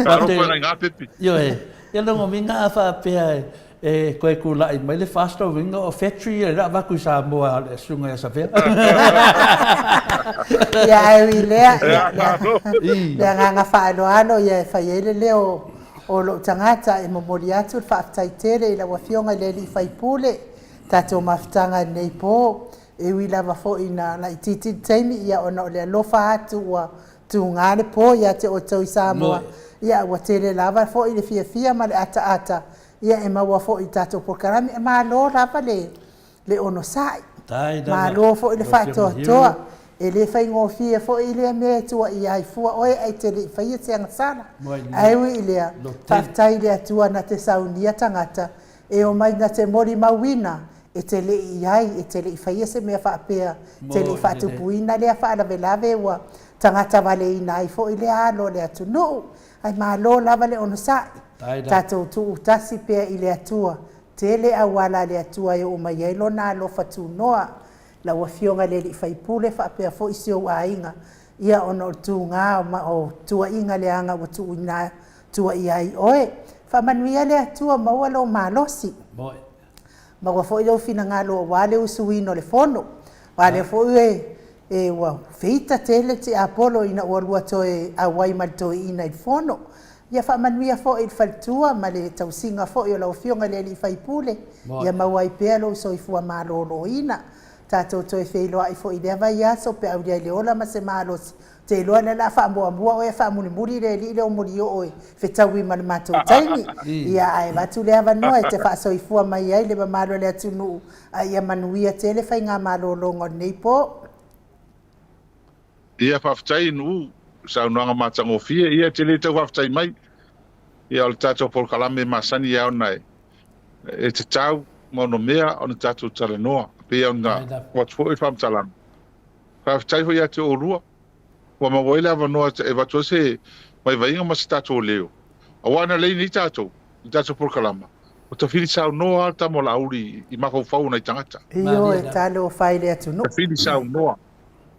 Talofa nai ngā pepi. Ioe, ia logo minga a faapea e, e koe kula'i mai le fast uiga o factory ia le avatu i Samoa a le susuga ia Savea. Ia ae ui lea, ia, ia, le agaga faaaloalo ia e fai ai le leo o lou tagata e momoli atu le faafetai tele i lau Afioga i le Alii Faipule, tatou mafutaga i lenei po, e ui lava foi ina laitiiti le taimi, ia ona o le alofa atu ua tuga le po ia te outou i Samoa, ia ua tele lava foi le fiafia ma le ataata ia e maua foi i tatou polokalame. Malo lava le le onosai, malo foi le faatoatoa, e le faigofie foi lea mea e tuuaia ai fua oe ae te le i faia se agasala. Ae ui i lea, faafetai i le Atua na te saunia tagata e omai na te molimauina e te le i i ai, e te le i faia se mea faapea, e te le i faatupuina lea faalavelave ua tagata valeina ai foi lea alo o le atunuu. Ae malo lava le onosai, tatou tuutasi pea i le Atua, tele auala a le Atua e oo mai ai Lona alofa tunoa, lau Afioga i le Alii Faipule faapea foi si ou aiga, ia ona o le tuga o tuuaiga leaga ua tuuina tuuaia ai oe. Faamanuia le Atua maua lou malosi. Maua foi lou finagalo aua le usuina o le fono. Aua lea foi e ua feita tele le tiapolo ina ua lua toe auai ma le toeaina i le fono. Ia faamanuia foi i le faletua ma le tausiga foi o lau Afioga i le alii faipule, ia maua ai pea lou soifua maloloina. Tatou toe feiloai foi i lea vaiaso pe aulia i le ola ma se malosi. Ou te iloa lea o le a faamuamua oe ae faamulimuli le alii lea o Molioo e fetaui ma le matou taimi. Ia, ae avatu le avanoa e te faasoifua mai ai le mamalu o le atunuu a ia manuia tele faigamalologa o lenei po. Ia faafetai Nuu i saunoaga matagofie. Ia e te le tau faafetai mai. Ia o le tatou polokalame e masani lava ona e tatau ma onomea ona tatou talanoa. E pei ona avatu foi le faamatalaga. Faafetai foi ia te oulua ua maua ai le avanoa e avatu ai se vaivaiga ma se tatou leo. Aua ana lei nei tatou i le tatou polokalama, ua tafili saunoa lava le tama o Laauli i mafaufau o nai tagata. Ioe, talofa i le atunuu. Tafili saunoa.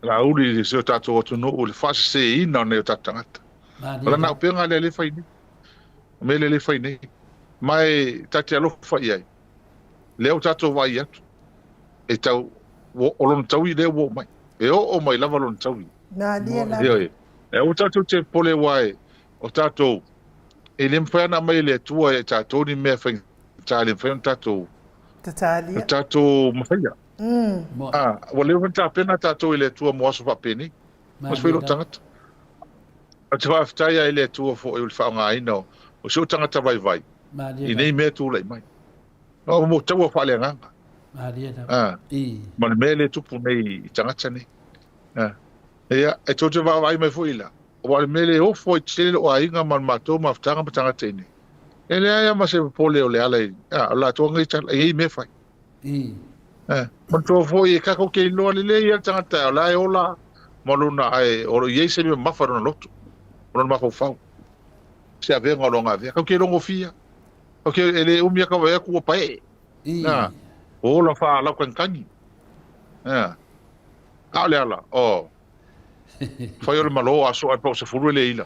Laauli i si o tatou atunuu i le faaseseina o nai o tatou tagata. O lana auupega lea lea e fai nei. O mea lea lea e fai nei. Ma e ta te alofa i ai. Lea ua tatou vaai atu, e tau, o lona taui lea ua oo mai. E oo mai lava lona taui. Malie lava. Ioe. E aua tatou te popole aua e, o tatou, e le mafai ona aumai e le Atua ia i tatou ni mea faigata e le mafai ona tatou, Tatalia. tatou mafaia. A, ua leva ona tapena tatou e le Atua mo aso faapenei. Ma se fai lou tagata. Ou te faafetai lava i le Atua foi o le faaaogaina o si ou tagata vaivai i nei mea e tulai mai. O mo taua faaleagaga. A, ma le mea lea e tupu nei i tagata nei. A, ia, e tou te vaavaai mai foi la, aua o le mea lea e ofo ai tele lou aiga ma le matou mafutaga ma tagata i inei. E leai lava ma se popole o Leala i, a, o latou nei tala, e i ai mea e fai. Eh, manatua foi e tatou te iloa lelei lava le tagata o la e ola ma lona ae o lo o i ai se mea mamafa i lona loto, o lona mafaufau, se avega o lona avea. Tatou te iloa gofie, tatou te e le umi lava tau vaai atu ua paee. Na, ua ola faalautagitagi. Eh, a o Leala, oh, Fai o le malo a soa e pau 10 e le ila.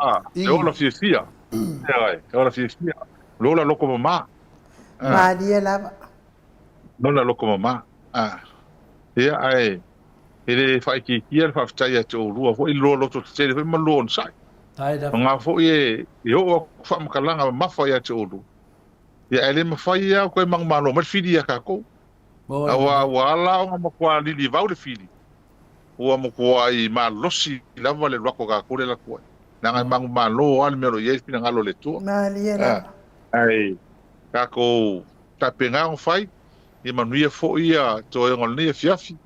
Ah, e ola fiafia. E ola fiafia. Le ola loko mama. Malie lava. Ola loko mama. Ah. Ia ae e le faaitiitia le faafetai ia te oulua foi le lua loto tetele foi ma le lua onosai. O ngā foi e, e oo aku faamatalaga mamafa ia te oulua. Ia ae le mafai lava ona toe manumalo mai le fili ia tatou. Aua ua ala ona matua lilivau le fili, ua matuai malosi lava le alu atu a tatou lea e alu atu ai. Leaga e manumalo lava le mea o lo o i ai le finagalo o le Atua. Malie lava. Ae tatou tapena ona fai, ia manuia foi ia toega o lenei afiafi.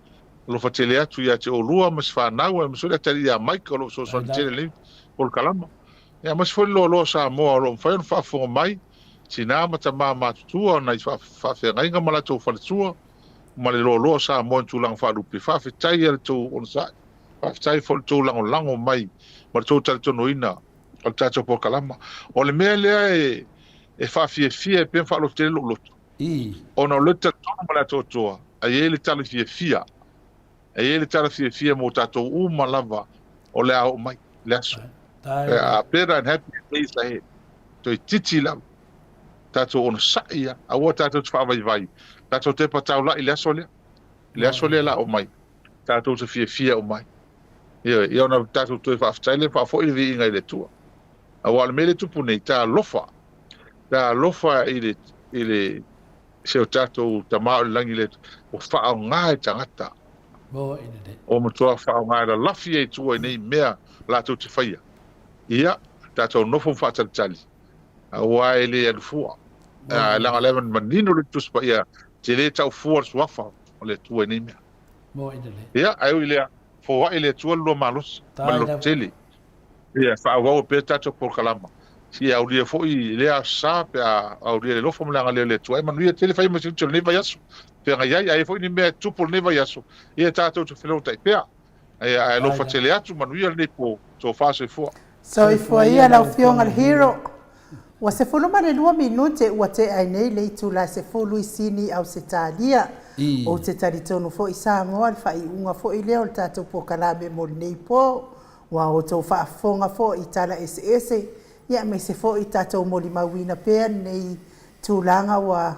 Alofa tele atu ia te oulua ma se fanau, aemaise foi le atalii ia Mike o lo o fesoasoani tele i lenei polokalama. Ia aemaise foi le loaloa o Samoa o lo o mafai ona faafofoga mai Tina ma tama matutua o nai faafeagaiga ma latou faletua ma le loaloa o Samoa i tulaga faalupe. Faafetai ia le tou onosai. Faafetai foi le tou lagolago mai ma le tou talitonuina o le tatou polokalama. O le mea lea e e faafiafia ai pea ma faalototele lou loto, ona o lea ou te talitonu ma le atoatoa, e i ai le tala fiafia, e i ai le tala fiafia mo tatou uma lava o le a oo mai le aso. A better and happier days ahead. Toeitiiti lava. Tatou onosai lava. Aua tatou te faavaivai. Tatou tepa taulai i le aso lea. I le aso lea o le a oo mai. Tatou te fiafia uma ai. Ioe. Ia ona tatou toe faafetai lea ma faafoi le viiga i le Atua. Aua o le mea lea e tupu nei, talofa. Talofa i le, i le, si o tatou Tama o i le lagi lea ua faaaoga e tagata. Ua matua faaaoga e lalafi ai i tua i nei mea latou te faia. Ia, tatou nofo ma faatalitali, aua e le alu fua. Leaga o lea e manino le Tusi Paia, te le tau fua le suafa o le Atua i nei mea. Ia, ae ui i lea, foai le Atua le lua malosi ma le lototele. Ia, faaauau ai pea le tatou polokalama. Ia aulia foi lea Aso Sa pe a aulia le alofa ma le agalelei o le Atua. E manuia tele fai ma siuti o lenei vaiaso. Feagai ai, a i ai foi ni mea e tupu o lenei vaiaso, ia tatou te felautai pea. Ae alofa tele atu, manuia lenei po. Tofa soifua. Soifua ia lau Afioga le Hero. Ua 12 minute ua tea ai nei le itula e 10 i Sini, Ausetalia. Ou te talitonu foi Samoa le faaiuga foi lea o le tatou polokalame mo lenei po. Ua outou faafofoga foi i tala eseese, ia aemaise foi tatou molimauina pea lenei tulaga ua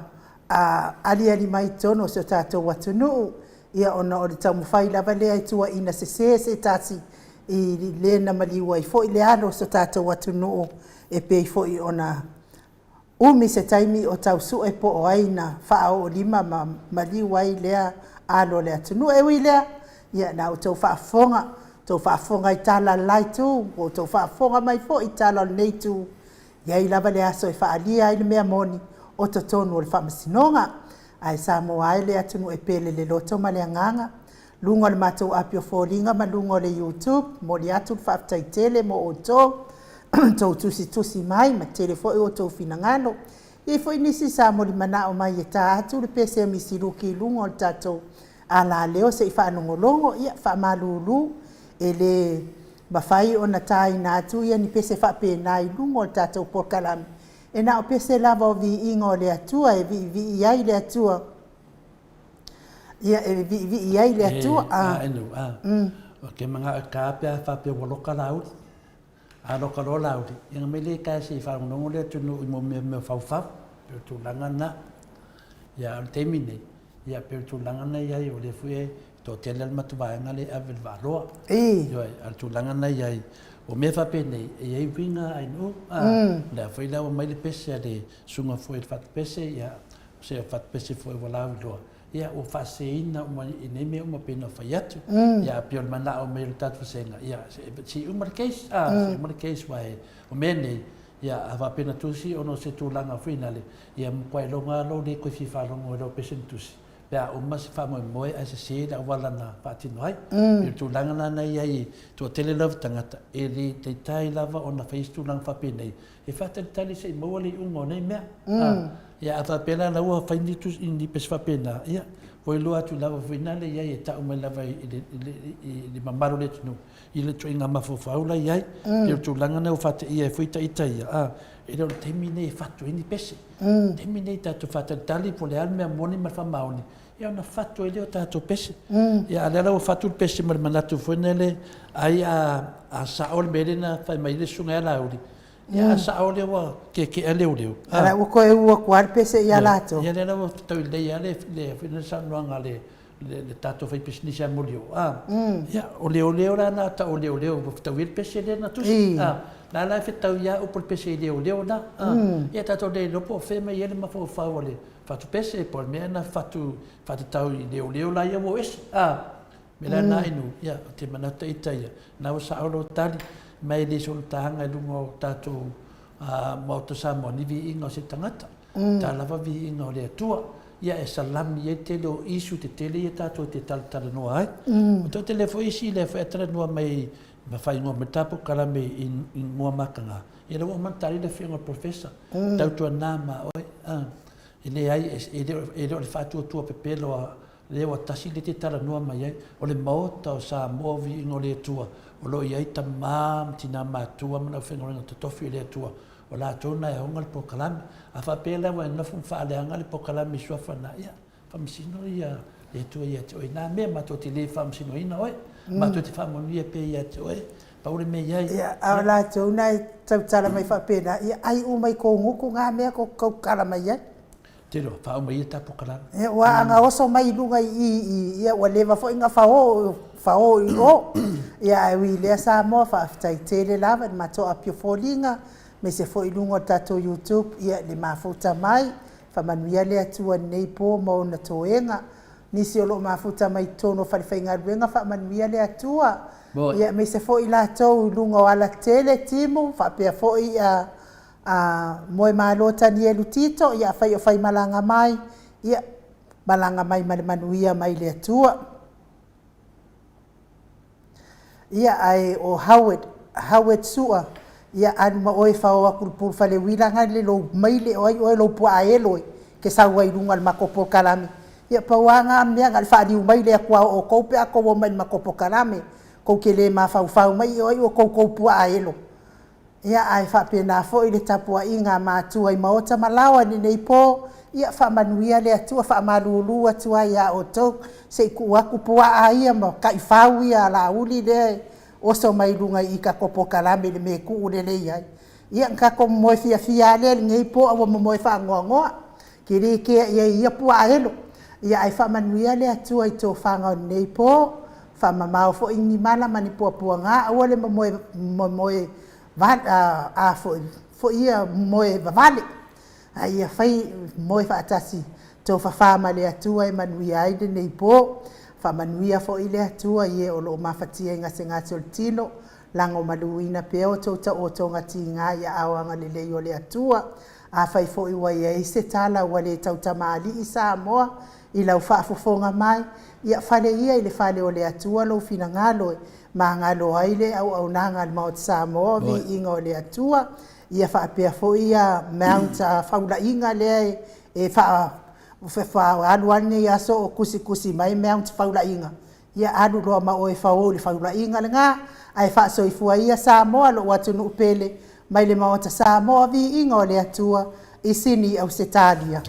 aliali mai i totonu o si o tatou atunuu, ia ona o le taumafai lava lea e tuuaina sese se tasi i le na maliu ai foi le alo o si o tatou atunuu e pei foi ona. Umi se taimi o tau sue po o ai na faaoolima ma maliu ai lea alo o le atunuu. E ui i lea, ia na outou faafofoga, outou faafofoga i tala a le la itu, ua outou faafofoga mai foi i tala o lenei itu, e i ai lava le aso e faaalia ai le mea moni o totonu o le Faamasinoga. Ae Samoa e le atunuu e pele i le loto ma le agaga, luga o le matou api o foliga ma luga o le YouTube. Momoli atu le faafetai tele mo outou, tou tusitusi mai ma tele foi outou finagalo. E i ai foi nisi sa molimanao mai e ta atu le pese a Misi Luki i luga o le tatou alaleo se i faalogologo. Ia, faamalulu, e le mafai ona taina atu ia ni pese faapena i luga o le tatou polokalame, e na o pese lava o viiga o le Atua e viivii ai le Atua. Ia, e viivii ai le Atua. A, enu, a. Ou te manao e ta pe a faapea ua loka Laauli. A loka loa Laauli, ia ona mai lea e ta se i faalogologo le atunuu i mea o faufau, pei o le tulaga lena. Ia, a o le taimi lenei, ia pei o le tulaga lena e i ai, o lea foi e toatele lava le matou vaega lea e ave i le Vaaloa. Ioe, a o le tulaga lena e i ai, o mea faapenei, e i ai uiga a nuu, a. O lea foi la ua aumai le pese a le susuga foi i le Fatupese, ia, o se fatupese foi ua lauiloa, ia ua faaseseina uma i nei mea uma pei ona fai atu. Ia, pei o le manao mai o le tatou vasega, ia, se i uma le case, a, se i uma le case, aua o mea nei, ia, a faapea na tusi ona o se tulaga foi lale, ia matua iloga lava lou le toe fia faalogo i lau pese na tusi, pe a uma se faamoemoe ae sese le auala na faatino ai. Pei o le tulaga lena na i ai, e toatele lava tagata e le taitai lava ona fai se tulaga faapenei, e faatalitali se i maua le iuga o nei mea. Ia a faapea la la ua fai ni tusi ni pese faapena, ia ua iloa atu lava foi na le i ai e tau mai lava i le, i le, i le mamalu o le atunuu i le ituaiga mafaufau la i ai. Pei o le tulaga lena ua faateia ai foi ita ia, a, e le o le taimi lenei e fatu ai ni pese. O le taimi lenei tatou faatalitali po o le a le mea moni ma le faamaoni, ia ona fatu ai lea o tatou pese. Ia a o lea la ua fatu le pese ma le manatu foi lele, ai a sao le mea lea na fai mai ai le susuga ia Laauli, Ia a sao lea ua keekea leoleo. A la ua toe u atu lava le pese ia latou. Ia lea la ua fetaui lelei lava le le foi lea saunoaga a le le tatou faipisinisi ia Molioo a. Ia o leoleo la na tau o leoleo ua fetaui ai le pese lea na tusi a. La la e fetaui lava upu o le pese i leoleo la a. Ia tatou le iloa po o fea e mai ai le mafaufau o le fatu pese po o le mea na fatu faatatau i leoleo la ia ua o ese a. Me la na inu, ia, o te manatu ita ia, na ua sao lou tali, mai e le solotaga i luga o tatou Maota Samoa, ni viiga o se tagata, ta lava viiga o le Atua. Ia e salami ai tele o issue tetele ia tatou te talatalanoa ai. O toatele foi isi lea foi a talanoa mai ma faaigoa mai ta polokalame i igoa mataga, ia lea ua uma ona tali le afioga i le Professor, tautuana ma oe, e leai, e le o le faatuatua pepelo a Lea ua tasi lea e te talanoa mai ai, o le Maota o Samoa o Viiga o le Atua, o lo o i ai tama ma tina matua ma le aufaigaluega totofi o le Atua, o latou na e ona le polokalame. A faapea la ua e nofo ma faaleaga le polokalame i suafa na, ia, faamasino ia le Atua ia te oe i na mea, matou te le faamasinoina oe, matou te faamanuia pea ia te oe, pau le mea i ai. Ia, a o latou na e tautala mai faapena, ia ai uma i kou gutu na mea tou te tautala mai ai. Telo, faauma ia ta polokalame. Ia, ua ana oso mai i luga i i, i, ia ua leva foi na faoo, faoo i o. Ia, ae ui i lea Samoa, faafetai tele lava i le matou api o foliga, aemaise foi i luga o le tatou YouTube, ia, le mafuta mai, faamanuia le Atua i lenei po ma ona toega. Nisi o lo o mafuta mai i totonu o falefaigaluega, faamanuia le Atua. Ia, aemaise foi i latou i luga o alatele, timu, faapea foi a, A Moemalo Tanielu Tito, ia afai o fai malaga mai, ia malaga mai ma le manuia mai le Atua. Ia ae o Howard, Howard Sua, ia alu ma oe fao atu le pulu fale uila na le lou maile o ai oe lou puaa elo e te sau ai luga o le matou polokalame. Ia pau a na mea na o le faaliu maile atu a o outou pe a tou o mai i le matou polokalame. Tou te le mafaufau mai o ai o tou tou puaa elo. Ia, ae faapena foi le tapuaiga a matua i maota ma laoa i lenei po, ia faamanuia le Atua, faamalulu atu ai ia outou, se i tuu atu puaa ia ma taifau ia a Laauli lea e oso mai luga i tatou polokalame i le mea e tuu lelei ai. Ia, na tatou momoe fiafia lava lea i lenei po a ua momoe faanoanoa, ke le kea i ai i ia puaa elo. Ia, ae faamanuia le Atua i tofaga o lenei po, Faamamao foi ni mala ma ni puapuaga, aua le momoe, momoe a, a foi, foi ia momoe vavale. Ae ia fai moe faatasi tofafa ma le Atua e manuia ai lenei po. Faamanuia foi le Atua i e o lo o mafatia i gasegase o le tino, lagomaluina pea outou taotoga tiga i aao agalelei o le Atua. Afai foi ua i ai se tala ua le tautamalii Samoa i lau faafofoga mai, ia fale ia i le fale o le Atua lou finagalo e magalo ai le auaunaga a le Maota Samoa, viiga o le Atua. Ia faapea foi ia Mount Faulaiga lea e alu lava lenei aso o tusitusi mai Mount Faulaiga, ia alu loa ma oe e fao i le faulaiga lena, ae faasoifua ia Samoa lou atunuu pele, mai le Maota Samoa, viiga o le Atua i Sini, Ausetalia.